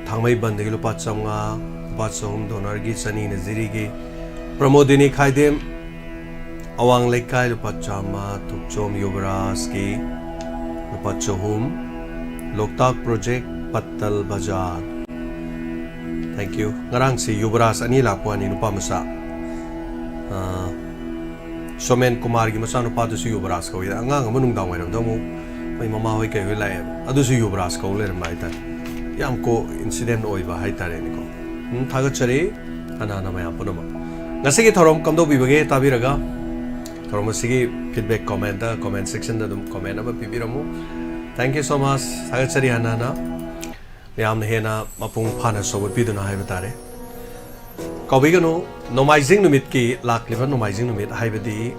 ꯊꯥꯡꯃꯩꯕꯟꯗꯒꯤ ꯂꯨꯄꯥ ꯆꯥꯝꯃꯉꯥ, ꯂꯨꯄꯥ ꯆꯍꯨꯝ ꯗꯣꯅꯔꯒꯤ ꯆꯅꯤꯅ ꯖꯤꯔꯤꯒꯤ, ꯄ꯭ꯔꯃꯣꯗꯤꯅꯤ ꯈꯥꯏꯗꯦꯝ ꯑꯋꯥꯡ ꯂꯩꯀꯥꯏ ꯂꯨꯄꯥ ꯆꯥꯝꯃ, ꯊꯣꯛꯆꯣꯝ ꯌꯨꯕꯔꯥꯖꯀꯤ ꯂꯨꯄꯥ ꯆꯍꯨꯝ, ꯂꯣꯛꯇꯥꯛ ꯄ꯭ꯔꯣꯖꯦꯛ ꯄꯠꯇꯜ ꯕꯖꯥꯔ꯫ Thank you. ꯉꯔꯥꯡꯁꯤ ꯌꯨꯕꯔꯥꯖ ꯑꯅꯤ ꯂꯥꯛꯄ ꯋꯥꯅꯤ, ꯅꯨꯄꯥ ꯃꯆꯥ꯫ ꯑꯥ, ꯁꯣꯃꯦꯟ ꯀꯨꯃꯥꯔꯒꯤ ꯃꯆꯥꯅꯨꯄꯥꯗꯨꯁꯨ ꯌꯨꯕꯔꯥꯖ ꯀꯧꯏꯗ꯫ ꯑꯉꯥꯡ ꯑꯃ ꯅꯨꯡꯗꯥꯡ ꯋꯥꯏꯔꯝꯗ ꯑꯃꯨꯛ ꯃꯣꯏ ꯃꯃꯥ ꯍꯣꯏ ꯀꯩ ꯍꯣꯏ ꯂꯥꯛꯑꯦꯕ꯫ ꯑꯗꯨꯁꯨ ꯌꯨꯕꯔꯥꯖ ꯀꯧ ꯂꯩꯔꯝꯕ ꯍꯥꯏꯇꯥꯔꯦ꯫ ꯌꯥꯝ ꯀꯣ ꯏꯟꯁꯤꯗꯦꯟ ꯑꯣꯏꯕ ꯍꯥꯏꯇꯥꯔꯦꯅꯦꯀꯣ꯫ ꯎꯝ, ꯊꯥꯒꯠꯆꯔꯤ ꯍꯥꯟꯅ ꯍꯥꯟꯅ ꯃꯌꯥꯝ ꯄꯨꯝꯅꯃꯛ꯫ ꯉꯁꯤꯒꯤ ꯊꯧꯔꯝ ꯀꯝꯗꯧꯕꯤꯕꯒꯦ ꯇꯥꯕꯤꯔꯒ? ꯊꯧꯔꯝ ꯑꯁꯤꯒꯤ ꯐꯤꯗꯕꯦꯛ ꯀꯣꯃꯦꯟꯇ, ꯀꯣꯃꯦꯟ ꯁꯦꯛꯁꯟꯗ ꯑꯗꯨꯝ ꯀꯣꯃꯦꯟ ꯑꯃ ꯄꯤꯕꯤꯔꯝꯃꯨ꯫ Thank you so much. ꯊꯥꯒꯠꯆꯔꯤ ꯍꯥꯟꯅ ꯍꯥꯟꯅ꯫ ꯃꯌꯥꯝꯅ ꯍꯦꯟꯅ ꯃꯄꯨꯡ ꯐꯥꯅ ꯁꯧꯒꯠꯄꯤꯗꯨꯅ ꯍꯥꯏꯕ ꯇꯥꯔꯦ꯫ ꯀꯥꯎꯕꯤꯒꯅꯨ, ꯅꯣꯡꯃꯥꯏꯖꯤꯡ ꯅꯨꯃꯤꯠꯀꯤ, ꯂꯥꯛꯂꯤꯕ ꯅꯣꯡꯃꯥꯏꯖꯤꯡ ꯅꯨꯃꯤꯠ ꯍꯥꯏꯕꯗꯤ,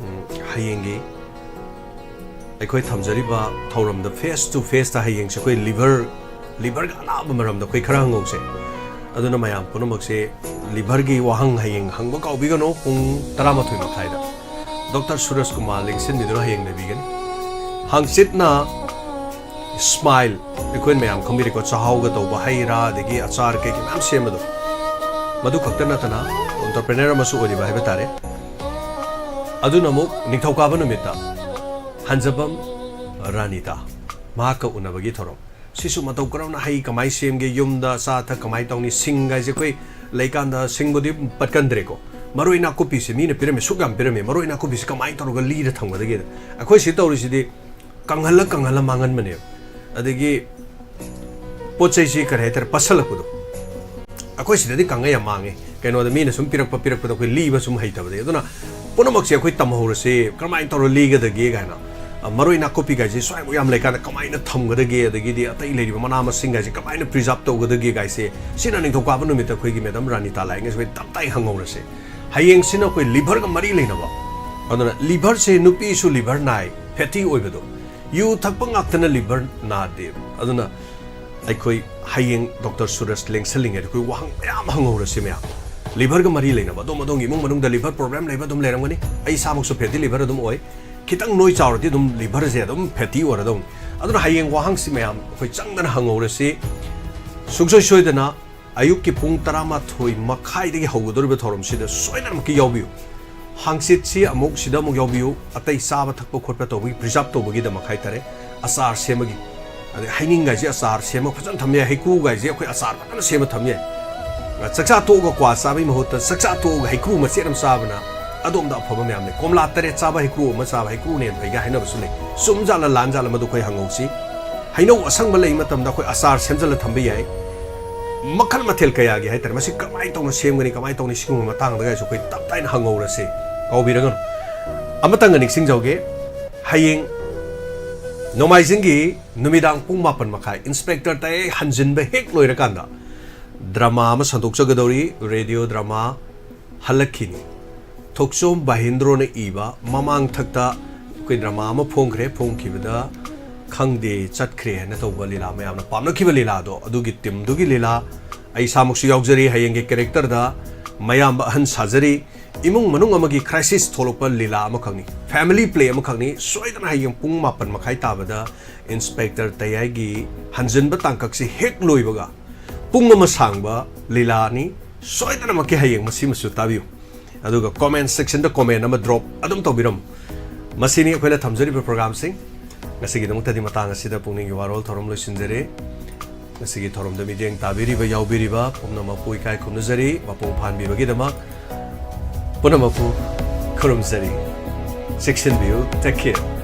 ꯎꯝ, ꯍꯌꯦꯡꯒꯤ ꯑꯩꯈꯣꯏ ꯊꯝꯖꯔꯤꯕ ꯊꯧꯔꯝꯗ face to faceꯇ ꯍꯌꯦꯡꯁꯦ ꯑꯩꯈꯣꯏ ꯂꯤꯚꯔ, ꯂꯤꯚꯔꯒ ꯑꯅꯥꯕ ꯃꯔꯝꯗ ꯑꯩꯈꯣꯏ ꯈꯔ ꯍꯪꯍꯧꯁꯦ꯫ ꯑꯗꯨꯅ ꯃꯌꯥꯝ ꯄꯨꯝꯅꯃꯛꯁꯦ ꯂꯤꯚꯔꯒꯤ ꯋꯥꯍꯪ ꯍꯌꯦꯡ ꯍꯪꯕ ꯀꯥꯎꯕꯤꯒꯅꯨ, ꯄꯨꯡ ꯇꯔꯥꯃꯥꯊꯣꯏ ꯃꯈꯥꯏꯗ꯫ ꯗꯣꯛꯇꯔ ꯁꯨꯔꯖ ꯀꯨꯃꯥꯔ ꯂꯦꯡꯁꯤꯟꯕꯤꯗꯨꯅ ꯍꯌꯦꯡ ꯅꯩꯕꯤꯒꯅꯤ꯫ ꯍꯪꯆꯤꯠꯅ ꯁ꯭ꯃꯥꯏꯜ, ꯑꯩꯈꯣꯏ ꯃꯌꯥꯝ ꯈꯪꯕꯤꯔꯦꯀꯣ, ꯆꯥꯛꯍꯥꯎꯒ ꯇꯧꯕ ꯍꯩ ꯔꯥ, ꯑꯗꯒꯤ ꯑꯆꯥꯔ ꯀꯩꯀꯩ ꯃꯌꯥꯝ ꯁꯦꯝꯕꯗꯣ꯫ ꯃꯗꯨ ꯈꯛꯇ ꯅꯠꯇꯅ ꯑꯣꯟꯇꯔꯄ꯭ꯔꯦꯅꯔ ꯑꯃꯁꯨ ꯑꯣꯏꯔꯤꯕ ꯍꯥꯏꯕ ꯇꯥꯔꯦ꯫ ꯑꯗꯨꯅ ꯑꯃꯨꯛ ꯅꯤꯡꯊꯧꯀꯥꯕ ꯅꯨꯃꯤꯠꯇ ꯍꯟꯖꯕꯝ ꯔꯥꯅꯤꯇꯥ, ꯃꯍꯥꯛꯀ ꯎꯅꯕꯒꯤ ꯊꯧꯔꯝ꯫ ꯁꯤꯁꯨ ꯃꯇꯧ ꯀꯔꯝꯅ ꯍꯩ ꯀꯃꯥꯏꯅ ꯁꯦꯝꯒꯦ, ꯌꯨꯝꯗ ꯑꯆꯥ ꯑꯊꯛ ꯀꯃꯥꯏꯅ ꯇꯧꯅꯤ, ꯁꯤꯡ ꯍꯥꯏꯁꯦ ꯑꯩꯈꯣꯏ ꯂꯩꯀꯥꯟꯗ ꯁꯤꯡꯕꯨꯗꯤ ꯄꯠꯀꯟꯗ꯭ꯔꯦꯀꯣ, ꯃꯔꯣꯏ ꯅꯥꯀꯨꯞꯄꯤꯁꯦ ꯃꯤꯅ ꯄꯤꯔꯝꯃꯦ, ꯁꯨꯛ ꯌꯥꯝ ꯄꯤꯔꯝꯃꯦ, ꯃꯔꯣꯏ ꯅꯥꯀꯨꯞꯄꯤꯁꯦ ꯀꯃꯥꯏꯅ ꯇꯧꯔꯒ ꯂꯤꯔ ꯊꯝꯒꯗꯒꯦꯗ꯫ ꯑꯩꯈꯣꯏ ꯁꯤ ꯇꯧꯔꯤꯁꯤꯗꯤ ꯀꯪꯍꯜꯂ ꯀꯪꯍꯜꯂ ꯃꯥꯡꯍꯟꯕꯅꯦꯕ꯫ ꯑꯗꯒꯤ ꯄꯣꯠ ꯆꯩꯁꯤ ꯀꯔꯤ ꯍꯥꯏꯇꯥꯔꯦ, ꯄꯠꯁꯜꯂꯛꯄꯗꯣ꯫ ꯑꯩꯈꯣꯏ ꯁꯤꯗꯗꯤ ꯀꯪꯉ ꯌꯥꯝ ꯃꯥꯡꯉꯦ꯫ ꯀꯩꯅꯣꯗ ꯃꯤꯅ ꯁꯨꯝ ꯄꯤꯔꯛꯄ ꯄꯤꯔꯛꯄꯗ ꯑꯩꯈꯣꯏ ꯂꯤꯕ ꯁꯨꯝ ꯍꯩꯇꯕꯗꯒꯤ꯫ ꯑꯗꯨꯅ ꯄꯨꯝꯅꯃꯛꯁꯦ ꯑꯩꯈꯣꯏ ꯇꯝꯍꯧꯔꯁꯤ, ꯀꯔꯝꯍꯥꯏꯅ ꯇꯧꯔ ꯂꯤꯒꯗꯒꯦ ꯀꯥꯏꯅ꯫ ꯑ, ꯃꯔꯣꯏ ꯅꯥꯀꯨꯞꯄꯤ ꯀꯥꯏꯁꯦ ꯁ꯭ꯋꯥꯏꯃꯨꯛ ꯌꯥꯝ ꯂꯩꯀꯥꯟꯗ ꯀꯃꯥꯏꯅ ꯊꯝꯒꯗꯒꯦ, ꯑꯗꯒꯤꯗꯤ ꯑꯇꯩ ꯂꯩꯔꯤꯕ ꯃꯅꯥ ꯃꯁꯤꯡ ꯀꯥꯏꯁꯦ ꯀꯃꯥꯏꯅ ꯄ꯭ꯔꯤꯖꯥꯔꯕ ꯇꯧꯒꯗꯒꯦ ꯀꯥꯏꯁꯦ, ꯁꯤꯅ ꯅꯤꯡꯊꯧꯀꯥꯕ ꯅꯨꯃꯤꯠꯇ ꯑꯩꯈꯣꯏꯒꯤ ꯃꯦꯗꯥꯝ ꯔꯥꯅꯤꯇꯥ ꯂꯥꯛꯏꯉꯩꯁꯦ ꯑꯩꯈꯣꯏ ꯇꯞ ꯇꯥꯏ ꯍꯪꯍꯧꯔꯁꯦ꯫ ꯍꯌꯦꯡꯁꯤꯅ ꯑꯩꯈꯣꯏ ꯂꯤꯚꯔꯒ ꯃꯔꯤ ꯂꯩꯅꯕ꯫ ꯑꯗꯨꯅ ꯂꯤꯚꯔꯁꯦ, ꯅꯨꯄꯤꯁꯨ ꯂꯤꯚꯔ ꯅꯥꯏ, ꯐꯦꯇꯤ ꯑꯣꯏꯕꯗꯣ꯫ ꯌꯨ ꯊꯛꯄ ꯉꯥꯛꯇꯅ ꯂꯤꯚꯔ ꯅꯥꯗꯦꯕ꯫ ꯑꯗꯨꯅ ꯑꯩꯈꯣꯏ ꯍꯌꯦꯡ ꯗꯣꯛꯇꯔ ꯁꯨꯔꯖ ꯂꯦꯡꯁꯜꯂꯤꯉꯩꯗ ꯑꯩꯈꯣꯏ ꯋꯥꯍꯪ ꯃꯌꯥꯝ ꯍꯪꯍꯧꯔꯁꯤ ꯃꯌꯥꯝ꯫ ꯂꯤꯚꯔꯒ ꯃꯔꯤ ꯂꯩꯅꯕ, ꯑꯗꯣꯝ ꯑꯗꯣꯝꯒꯤ ꯏꯃꯨꯡ ꯃꯅꯨꯡꯗ ꯂꯤꯚꯔ ꯄ꯭ꯔꯣꯕ꯭ꯂꯦꯝ ꯂꯩꯕ ꯑꯗꯨꯝ ꯂꯩꯔꯝꯒꯅꯤ꯫ ꯑꯩ ꯏꯁꯥꯃꯛꯁꯨ ꯐꯦꯇꯤ ꯂꯤꯚꯔ ꯑꯗꯨꯝ ꯑꯣꯏ꯫ ꯈꯤꯇꯪ ꯅꯣꯏ ꯆꯥꯎꯔꯗꯤ ꯑꯗꯨꯝ ꯂꯤꯚꯔꯁꯦ ꯑꯗꯨꯝ ꯐꯦꯇꯤ ꯑꯣꯏꯔꯗꯧꯅꯤ꯫ ꯑꯗꯨꯅ ꯍꯌꯦꯡ ꯋꯥꯍꯪꯁꯤ ꯃꯌꯥꯝ ꯑꯩꯈꯣꯏ ꯆꯪꯗꯅ ꯍꯪꯍꯧꯔꯁꯤ꯫ ꯁꯨꯡꯁꯣꯏ ꯁꯣꯏꯗꯅ ꯑꯌꯨꯛꯀꯤ ꯄꯨꯡ ꯇꯔꯥꯃꯥꯊꯣꯏ ꯃꯈꯥꯏꯗꯒꯤ ꯍꯧꯒꯗꯧꯔꯤꯕ ꯊꯧꯔꯝꯁꯤꯗ ꯁꯣꯏꯗꯅꯃꯛꯀꯤ ꯌꯥꯎꯕꯤꯌꯨ꯫ ꯍꯥꯡꯆꯤꯠꯁꯤ ꯑꯃꯨꯛ ꯁꯤꯗ ꯑꯃꯨꯛ ꯌꯥꯎꯕꯤꯌꯨ꯫ ꯑꯇꯩ ꯆꯥꯕ ꯊꯛꯄ ꯈꯣꯠꯄ ꯇꯧꯕꯒꯤ, ꯄ꯭ꯔꯤꯖꯥꯔꯕ ꯇꯧꯕꯒꯤꯗꯃꯛ ꯍꯥꯏꯇꯥꯔꯦ, ꯑꯆꯥꯔ ꯁꯦꯝꯕꯒꯤ, ꯑꯗꯩ ꯍꯩꯅꯤꯡꯒꯥꯏꯁꯦ ꯑꯆꯥꯔ ꯁꯦꯝꯃ ꯐꯖꯅ ꯊꯝ ꯌꯥꯏ, ꯍꯩꯀ꯭ꯔꯨꯒꯥꯏꯁꯦ ꯑꯩꯈꯣꯏ ꯑꯆꯥꯔ ꯐꯖꯅ ꯁꯦꯝꯃ ꯊꯝ ꯌꯥꯏ꯫ ꯆꯥꯛꯆꯥ ꯇꯣꯛꯑꯒ ꯀ꯭ꯋꯥ ꯆꯥꯕꯒꯤ ꯃꯍꯨꯠꯇ ꯆꯥꯛꯆꯥ ꯇꯣꯛꯑꯒ ꯍꯩꯀ꯭ꯔꯨ ꯃꯆꯦꯠ ꯑꯃ ꯆꯥꯕꯅ ꯑꯗꯣꯝꯗ ꯑꯐꯕ ꯃꯌꯥꯝ ꯂꯩ꯫ ꯀꯣꯝꯂꯥ ꯇꯔꯦꯠ ꯆꯥꯕ ꯍꯩꯀ꯭ꯔꯨ ꯑꯃ ꯆꯥꯕ, ꯍꯩꯀ꯭ꯔꯨꯅ ꯍꯦꯟꯅ ꯐꯩꯒ ꯍꯥꯏꯅꯕꯁꯨ ꯂꯩ꯫ ꯆꯨꯝ ꯖꯥꯠꯂ ꯂꯥꯟ ꯖꯥꯠꯂ ꯃꯗꯨ ꯑꯩꯈꯣꯏ ꯍꯪꯍꯧꯁꯤ꯫ ꯍꯩꯅꯧ ꯑꯁꯪꯕ ꯂꯩ ꯃꯇꯝꯗ ꯑꯩꯈꯣꯏ ꯑꯆꯥꯔ ꯁꯦꯝꯖꯤꯜꯂ ꯊꯝꯕ ꯌꯥꯏ꯫ ꯃꯈꯜ ꯃꯊꯦꯜ ꯀꯌꯥꯒꯤ ꯍꯥꯏꯇꯥꯔꯦ, ꯃꯁꯤ ꯀꯃꯥꯏꯅ ꯇꯧꯅ ꯁꯦꯝꯒꯅꯤ, ꯀꯃꯥꯏꯅ ꯇꯧꯅꯤ, ꯁꯤꯒꯨꯝꯕ ꯃꯇꯥꯡꯗꯒꯁꯨ ꯑꯩꯈꯣꯏ ꯇꯞ ꯇꯥꯏꯅ ꯍꯪꯍꯧꯔꯁꯤ꯫ ꯀꯥꯎꯕꯤꯔꯒꯅꯨ꯫ ꯑꯃꯇꯪꯒ ꯅꯤꯡꯁꯤꯡꯖꯍꯧꯒꯦ, ꯍꯌꯦꯡ ꯅꯣꯡꯃꯥꯏꯖꯤꯡꯒꯤ ꯅꯨꯃꯤꯗꯥꯡ ꯄꯨꯡ ꯃꯥꯄꯟ ꯃꯈꯥꯏ, ꯏꯟꯁꯄꯦꯛꯇꯔ ꯇꯌꯥꯏ ꯍꯟꯖꯤꯟꯕ ꯍꯦꯛ ꯂꯣꯏꯔꯀꯥꯟꯗ ꯗ꯭ꯔꯃꯥ ꯑꯃ ꯁꯟꯗꯣꯛꯆꯒꯗꯧꯔꯤ, ꯔꯦꯗꯤꯑꯣ ꯗ꯭ꯔꯃꯥ ꯍꯜꯂꯛꯈꯤꯅꯤ꯫ ꯊꯣꯛꯆꯣꯝ ꯚꯍꯦꯟꯗ꯭ꯔꯣꯅ ꯏꯕ ꯃꯃꯥꯡ ꯊꯛꯇ ꯑꯩꯈꯣꯏ ꯗ꯭ꯔꯃꯥ ꯑꯃ ꯐꯣꯡꯈ꯭ꯔꯦ, ꯐꯣꯡꯈꯤꯕꯗ ꯈꯪꯗꯦ ꯆꯠꯈ꯭ꯔꯦ ꯍꯥꯏꯅ ꯇꯧꯕ ꯂꯤꯂꯥ, ꯃꯌꯥꯝꯅ ꯄꯥꯝꯅꯈꯤꯕ ꯂꯤꯂꯥꯗꯣ, ꯑꯗꯨꯒꯤ ꯇꯤꯝꯗꯨꯒꯤ ꯂꯤꯂꯥ꯫ ꯑꯩ ꯏꯁꯥꯃꯛꯁꯨ ꯌꯥꯎꯖꯔꯤ, ꯍꯌꯦꯡꯒꯤ ꯀꯦꯔꯦꯛꯇꯔꯗ ꯃꯌꯥꯝꯕ ꯑꯍꯟ ꯁꯥꯖꯔꯤ꯫ ꯏꯃꯨꯡ ꯃꯅꯨꯡ ꯑꯃꯒꯤ ꯀ꯭ꯔꯥꯏꯁꯤꯁ ꯊꯣꯛꯂꯛꯄ ꯂꯤꯂꯥ ꯑꯃꯈꯛꯅꯤ, ꯐꯦꯃꯤꯂꯤ ꯄ꯭ꯂꯦ ꯑꯃꯈꯛꯅꯤ꯫ ꯁꯣꯏꯗꯅ ꯍꯌꯦꯡ ꯄꯨꯡ ꯃꯥꯄꯟ ꯃꯈꯥꯏ ꯇꯥꯕꯗ ꯏꯟꯁꯄꯦꯛꯇꯔ ꯇꯌꯥꯏꯒꯤ ꯍꯟꯖꯤꯟꯕ ꯇꯥꯡꯀꯛꯁꯤ ꯍꯦꯛ ꯂꯣꯏꯕꯒ ꯄꯨꯡ ꯑꯃ ꯁꯥꯡꯕ ꯂꯤꯂꯥꯅꯤ꯫ ꯁꯣꯏꯗꯅꯃꯛꯀꯤ ꯍꯌꯦꯡ ꯃꯁꯤꯃꯁꯨ ꯇꯥꯕꯤꯌꯨ꯫ ꯑꯗꯨꯒ ꯀꯣꯃꯦꯟ ꯁꯦꯛꯁꯟꯗ ꯀꯣꯃꯦꯟ ꯑꯃ ꯗ꯭ꯔꯣꯞ ꯑꯗꯨꯝ ꯇꯧꯕꯤꯔꯝꯃꯨ꯫ ꯃꯁꯤꯅꯤ ꯑꯩꯈꯣꯏꯅ ꯊꯝꯖꯔꯤꯕ ꯄ꯭ꯔꯣꯒ꯭ꯔꯥꯝꯁꯤꯡ꯫ ꯉꯁꯤꯒꯤꯗꯃꯛꯇꯗꯤ ꯃꯇꯥꯡ ꯑꯁꯤꯗ ꯄꯨꯛꯅꯤꯡꯒꯤ ꯋꯥꯔꯣꯜ ꯊꯧꯔꯝ ꯂꯣꯏꯁꯤꯟꯖꯔꯦ꯫ ꯉꯁꯤꯒꯤ ꯊꯧꯔꯝꯗ ꯃꯤꯠꯌꯦꯡ ꯇꯥꯕꯤꯔꯤꯕ, ꯌꯥꯎꯕꯤꯔꯤꯕ ꯄꯨꯝꯅꯃꯛꯄꯨ ꯏꯀꯥꯏ ꯈꯨꯝꯅꯖꯔꯤ꯫ ꯃꯄꯨꯡ ꯐꯥꯍꯟꯕꯤꯕꯒꯤꯗꯃꯛ ꯄꯨꯝꯅꯃꯛꯄꯨ ꯈꯨꯔꯨꯝꯖꯔꯤ꯫ ꯆꯦꯛꯁꯤꯟꯕꯤꯌꯨ꯫ Take care꯫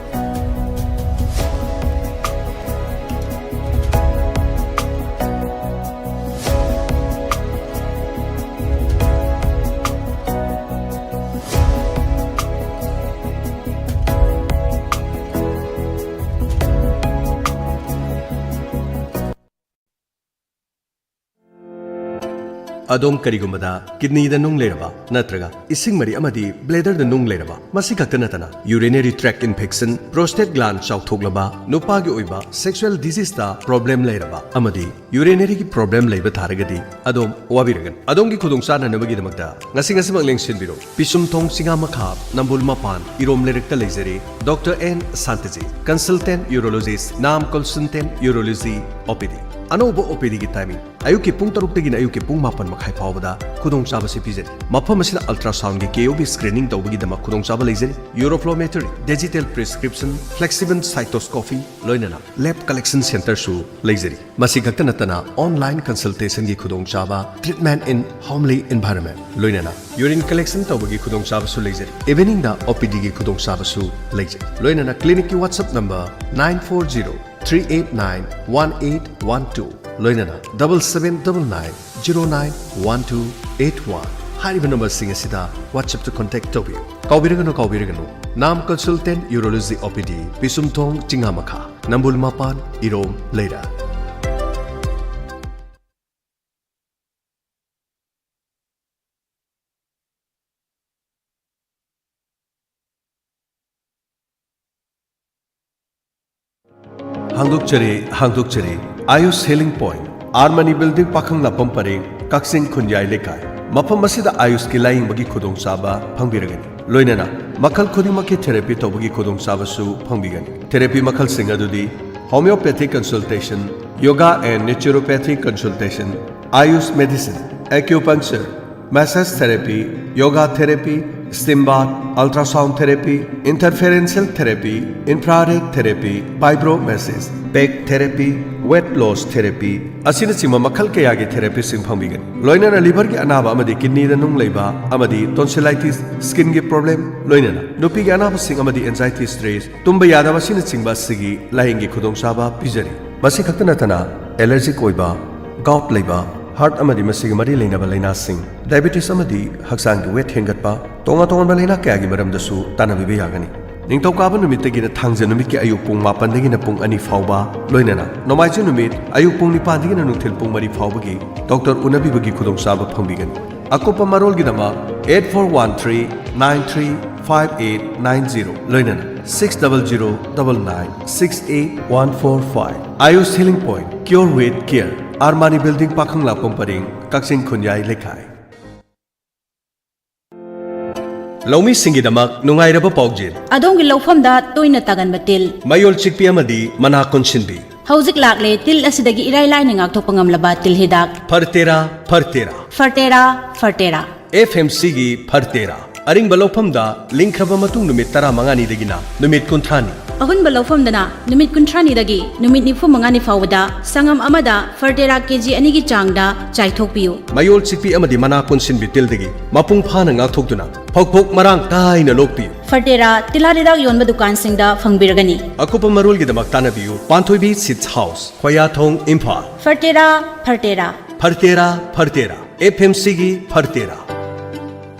ꯑꯗꯣꯝ ꯀꯔꯤꯒꯨꯝꯕꯗ ꯀꯤꯗꯅꯤꯗ ꯅꯨꯡ ꯂꯩꯔꯕ ꯅꯠꯇ꯭ꯔꯒ ꯏꯁꯤꯡ ꯃꯔꯤ ꯑꯃꯗꯤ ꯕ꯭ꯂꯦꯗꯔꯗ ꯅꯨꯡ ꯂꯩꯔꯕ, ꯃꯁꯤ ꯈꯛꯇ ꯅꯠꯇꯅ urinary tract infection, prostate gland ꯆꯥꯎꯊꯣꯛꯂꯕ, ꯅꯨꯄꯥꯒꯤ ꯑꯣꯏꯕ sexual diseaseꯇ problem ꯂꯩꯔꯕ ꯑꯃꯗꯤ ꯌꯨꯔꯤꯅꯔꯤꯒꯤ problem ꯂꯩꯕ ꯇꯥꯔꯒꯗꯤ ꯑꯗꯣꯝ ꯋꯥꯕꯤꯔꯒꯅꯨ꯫ ꯑꯗꯣꯝꯒꯤ ꯈꯨꯗꯣꯡ ꯆꯥꯅꯅꯕꯒꯤꯗꯃꯛꯇ ꯉꯁꯤ ꯉꯁꯤꯃꯛ ꯂꯦꯡꯁꯤꯟꯕꯤꯔꯣ꯫ ꯄꯤꯁꯨꯝꯊꯣꯡ, ꯆꯤꯉꯥꯃꯈꯥ, ꯅꯝꯕꯣꯜ ꯃꯄꯥꯟ, ꯏꯔꯣꯝ ꯂꯩꯔꯛꯇ ꯂꯩꯖꯔꯤ doctor N Santajit, consultant urologist, ꯅꯥꯝ Consultant Urology, OPD꯫ ꯑꯅꯧꯕ ꯑꯣ ꯄꯤ ꯗꯤꯒꯤ ꯇꯥꯏꯃꯤꯡ ꯑꯌꯨꯛꯀꯤ ꯄꯨꯡ ꯇꯔꯨꯛꯇꯒꯤꯅ ꯑꯌꯨꯛꯀꯤ ꯄꯨꯡ ꯃꯥꯄꯟ ꯃꯈꯥꯏ ꯐꯥꯎꯕꯗ ꯈꯨꯗꯣꯡꯆꯥꯕ ꯑꯁꯤ ꯄꯤꯖꯔꯤ꯫ ꯃꯐꯝ ꯑꯁꯤꯗ ꯑꯜꯇ꯭ꯔꯥꯁꯥꯎꯟꯒꯤ ꯀꯦ ꯑꯣ ꯕꯤ ꯁ꯭ꯀ꯭ꯔꯤꯅꯤꯡ ꯇꯧꯕꯒꯤꯗꯃꯛ ꯈꯨꯗꯣꯡꯆꯥꯕ ꯂꯩꯖꯔꯤ꯫ ꯌꯨꯔꯣꯐ꯭ꯂꯣꯃꯦꯇ꯭ꯔꯤ, ꯗꯤꯖꯤꯇꯦꯜ ꯄ꯭ꯔꯤꯁꯀ꯭ꯔꯤꯞꯁꯟ, ꯐ꯭ꯂꯦꯛꯁꯤꯕꯜ ꯁꯥꯏꯇꯣꯁꯀꯣꯄꯤ, ꯂꯣꯏꯅꯅ ꯂꯦꯕ ꯀꯂꯦꯛꯁꯟ ꯁꯦꯟꯇꯔꯁꯨ ꯂꯩꯖꯔꯤ꯫ ꯃꯁꯤ ꯈꯛꯇ ꯅꯠꯇꯅ online consultationꯒꯤ ꯈꯨꯗꯣꯡꯆꯥꯕ, treatment in homely environment, ꯂꯣꯏꯅꯅ ꯌꯨꯔꯤꯟ ꯀꯂꯦꯛꯁꯟ ꯇꯧꯕꯒꯤ ꯈꯨꯗꯣꯡꯆꯥꯕꯁꯨ ꯂꯩꯖꯔꯤ꯫ ꯏꯚꯤꯅꯤꯡꯗ ꯑꯣ ꯄꯤ ꯗꯤꯒꯤ ꯈꯨꯗꯣꯡꯆꯥꯕꯁꯨ ꯂꯩꯖꯩ꯫ ꯂꯣꯏꯅꯅ ꯀ꯭ꯂꯤꯅꯤꯛꯀꯤ WhatsApp number nine four zero three eight nine one eight one two, ꯂꯣꯏꯅꯅ double seven double nine zero nine one two eight one꯫ ꯍꯥꯏꯔꯤꯕ ꯅꯝꯕꯔꯁꯤꯡ ꯑꯁꯤꯗ WhatsAppꯇ contact ꯇꯧꯕꯤꯌꯨ꯫ ꯀꯥꯎꯕꯤꯔꯒꯅꯨ, ꯀꯥꯎꯕꯤꯔꯒꯅꯨ, ꯅꯥꯝ Consultant Urology ꯑꯣ ꯄꯤ ꯗꯤ, ꯄꯤꯁꯨꯝꯊꯣꯡ, ꯆꯤꯉꯥꯃꯈꯥ, ꯅꯝꯕꯨꯜ ꯃꯄꯥꯟ, ꯏꯔꯣꯝ, ꯂꯩꯔꯥ꯫ ꯍꯥꯡꯗꯣꯛꯆꯔꯤ, ꯍꯥꯡꯗꯣꯛꯆꯔꯤ, Ayush healing point, R Mani building, ꯄꯥꯈꯪꯂꯥꯛꯄꯝ ꯄꯔꯦꯡ, ꯀꯛꯆꯤꯡ ꯈꯨꯟꯌꯥꯏ ꯂꯩꯀꯥꯏ꯫ ꯃꯐꯝ ꯑꯁꯤꯗ ꯑꯥꯌꯨꯁꯀꯤ ꯂꯥꯌꯦꯡꯕꯒꯤ ꯈꯨꯗꯣꯡꯆꯥꯕ ꯐꯪꯕꯤꯔꯒꯅꯤ꯫ ꯂꯣꯏꯅꯅ ꯃꯈꯜ ꯈꯨꯗꯤꯡꯃꯛꯀꯤ ꯊꯦꯔꯥꯄꯤ ꯇꯧꯕꯒꯤ ꯈꯨꯗꯣꯡꯆꯥꯕꯁꯨ ꯐꯪꯕꯤꯒꯅꯤ꯫ ꯊꯦꯔꯥꯄꯤ ꯃꯈꯜꯁꯤꯡ ꯑꯗꯨꯗꯤ homeopathic consultation, yoga and naturopathic consultation, Ayush medicine, acupuncture, massage therapy, yoga therapy, steam bath, ultrasound therapy, interferential therapy, infrared therapy, vibro massage, back therapy, weight loss therapy ꯑꯁꯤꯅꯆꯤꯡꯕ ꯃꯈꯜ ꯀꯌꯥꯒꯤ ꯊꯦꯔꯥꯄꯤꯁꯤꯡ ꯐꯪꯕꯤꯒꯅꯤ꯫ ꯂꯣꯏꯅꯅ ꯂꯤꯚꯔꯒꯤ ꯑꯅꯥꯕ ꯑꯃꯗꯤ ꯀꯤꯗꯅꯤꯗ ꯅꯨꯡ ꯂꯩꯕ ꯑꯃꯗꯤ tonsillitis, skinꯒꯤ problem, ꯂꯣꯏꯅꯅ ꯅꯨꯄꯤꯒꯤ ꯑꯅꯥꯕꯁꯤꯡ ꯑꯃꯗꯤ anxiety, stress, ꯇꯨꯝꯕ ꯌꯥꯗꯕ ꯑꯁꯤꯅꯆꯤꯡꯕ ꯑꯁꯤꯒꯤ ꯂꯥꯌꯦꯡꯒꯤ ꯈꯨꯗꯣꯡꯆꯥꯕ ꯄꯤꯖꯔꯤ꯫ ꯃꯁꯤ ꯈꯛꯇ ꯅꯠꯇꯅ allergic ꯑꯣꯏꯕ, gout ꯂꯩꯕ, heart ꯑꯃꯗꯤ ꯃꯁꯤꯒꯤ ꯃꯔꯤ ꯂꯩꯅꯕ ꯂꯥꯏꯅꯥꯁꯤꯡ, diabetes ꯑꯃꯗꯤ ꯍꯛꯆꯥꯡꯒꯤ weight ꯍꯦꯟꯒꯠꯄ, ꯇꯣꯉꯥꯟ ꯇꯣꯉꯥꯟꯕ ꯂꯥꯏꯅꯥ ꯀꯌꯥꯒꯤ ꯃꯔꯝꯗꯁꯨ ꯇꯥꯟꯅꯕꯤꯕ ꯌꯥꯒꯅꯤ꯫ ꯅꯤꯡꯊꯧꯀꯥꯕ ꯅꯨꯃꯤꯠꯇꯒꯤꯅ ꯊꯥꯡꯖ ꯅꯨꯃꯤꯠꯀꯤ ꯑꯌꯨꯛ ꯄꯨꯡ ꯃꯥꯄꯟꯗꯒꯤꯅ ꯄꯨꯡ ꯑꯅꯤ ꯐꯥꯎꯕ, ꯂꯣꯏꯅꯅ ꯅꯣꯡꯃꯥꯏꯖꯤꯡ ꯅꯨꯃꯤꯠ ꯑꯌꯨꯛ ꯄꯨꯡ ꯅꯤꯄꯥꯟꯗꯒꯤꯅ ꯅꯨꯡꯊꯤꯜ ꯄꯨꯡ ꯃꯔꯤ ꯐꯥꯎꯕꯒꯤ ꯗꯣꯛꯇꯔ ꯎꯅꯕꯤꯕꯒꯤ ꯈꯨꯗꯣꯡꯆꯥꯕ ꯐꯪꯕꯤꯒꯅꯤ꯫ ꯑꯀꯨꯞꯄ ꯃꯔꯣꯜꯒꯤꯗꯃꯛ eight four one three nine three five eight nine zero, ꯂꯣꯏꯅꯅ six double zero double nine six eight one four five꯫ Ayush Healing Point, Cure with Care, R Mani building, ꯄꯥꯈꯪꯂꯥꯛꯄꯝ ꯄꯔꯦꯡ, ꯀꯛꯆꯤꯡ ꯈꯨꯟꯌꯥꯏ ꯂꯩꯀꯥꯏ꯫ ꯂꯧꯃꯤꯁꯤꯡꯒꯤꯗꯃꯛ ꯅꯨꯡꯉꯥꯏꯔꯕ ꯄꯥꯎꯖꯦꯜ꯫ ꯑꯗꯣꯝꯒꯤ ꯂꯧꯐꯝꯗ ꯇꯣꯏꯅ ꯇꯥꯒꯟꯕ ꯇꯤꯜ, ꯃꯌꯣꯜ ꯆꯤꯛꯄꯤ ꯑꯃꯗꯤ ꯃꯅꯥ ꯀꯣꯟꯁꯤꯟꯕꯤ꯫ ꯍꯧꯖꯤꯛ ꯂꯥꯛꯂꯦ ꯇꯤꯜ ꯑꯁꯤꯗꯒꯤ ꯏꯔꯥꯏ ꯂꯥꯏꯅ ꯉꯥꯛꯊꯣꯛꯄ ꯉꯝꯂꯕ ꯇꯤꯜ ꯍꯤꯗꯥꯛ꯫ ꯐꯔꯇꯦꯔꯥ, ꯐꯔꯇꯦꯔꯥ꯫ ꯐꯔꯇꯦꯔꯥ, ꯐꯔꯇꯦꯔꯥ꯫ ꯑꯦꯐ ꯑꯦꯝ ꯁꯤꯒꯤ ꯐꯔꯇꯦꯔꯥ꯫ ꯑꯔꯤꯡꯕ ꯂꯧꯐꯝꯗ ꯂꯤꯡꯈ꯭ꯔꯕ ꯃꯇꯨꯡ ꯅꯨꯃꯤꯠ ꯇꯔꯥꯃꯉꯥꯅꯤꯗꯒꯤꯅ ꯅꯨꯃꯤꯠ ꯀꯨꯟꯊ꯭ꯔꯥꯅꯤ꯫ ꯑꯍꯨꯟꯕ ꯂꯧꯐꯝꯗꯅ ꯅꯨꯃꯤꯠ ꯀꯨꯟꯊ꯭ꯔꯥꯅꯤꯗꯒꯤ ꯅꯨꯃꯤꯠ ꯅꯤꯐꯨ ꯃꯉꯥꯅꯤ ꯐꯥꯎꯕꯗ ꯁꯪꯉꯝ ꯑꯃꯗ ꯐꯔꯇꯦꯔꯥ ꯀꯦ ꯖꯤ ꯑꯅꯤꯒꯤ ꯆꯥꯡꯗ ꯆꯥꯏꯊꯣꯛꯄꯤꯌꯨ꯫ ꯃꯌꯣꯜ ꯆꯤꯛꯄꯤ ꯑꯃꯗꯤ ꯃꯅꯥ ꯀꯣꯟꯁꯤꯟꯕꯤ ꯇꯤꯜꯗꯒꯤ ꯃꯄꯨꯡ ꯐꯥꯅ ꯉꯥꯛꯊꯣꯛꯇꯨꯅ ꯐꯧꯊꯣꯛ ꯃꯔꯥꯡ ꯀꯥꯏꯅ ꯂꯣꯛꯄꯤꯌꯨ꯫ ꯐꯔꯇꯦꯔꯥ ꯇꯤꯜꯍꯥꯠ ꯍꯤꯗꯥꯛ ꯌꯣꯟꯕ ꯗꯨꯀꯥꯟꯁꯤꯡꯗ ꯐꯪꯕꯤꯔꯒꯅꯤ꯫ ꯑꯀꯨꯞꯄ ꯃꯔꯣꯜꯒꯤꯗꯃꯛ ꯇꯥꯟꯅꯕꯤꯌꯨ ꯄꯥꯟꯊꯣꯏꯕꯤ seeds house, ꯈꯣꯌꯥꯊꯣꯡ, Imphal. ꯐꯔꯇꯦꯔꯥ, ꯐꯔꯇꯦꯔꯥ꯫ ꯐꯔꯇꯦꯔꯥ, ꯐꯔꯇꯦꯔꯥ꯫ F M ꯁꯤꯒꯤ ꯐꯔꯇꯦꯔꯥ꯫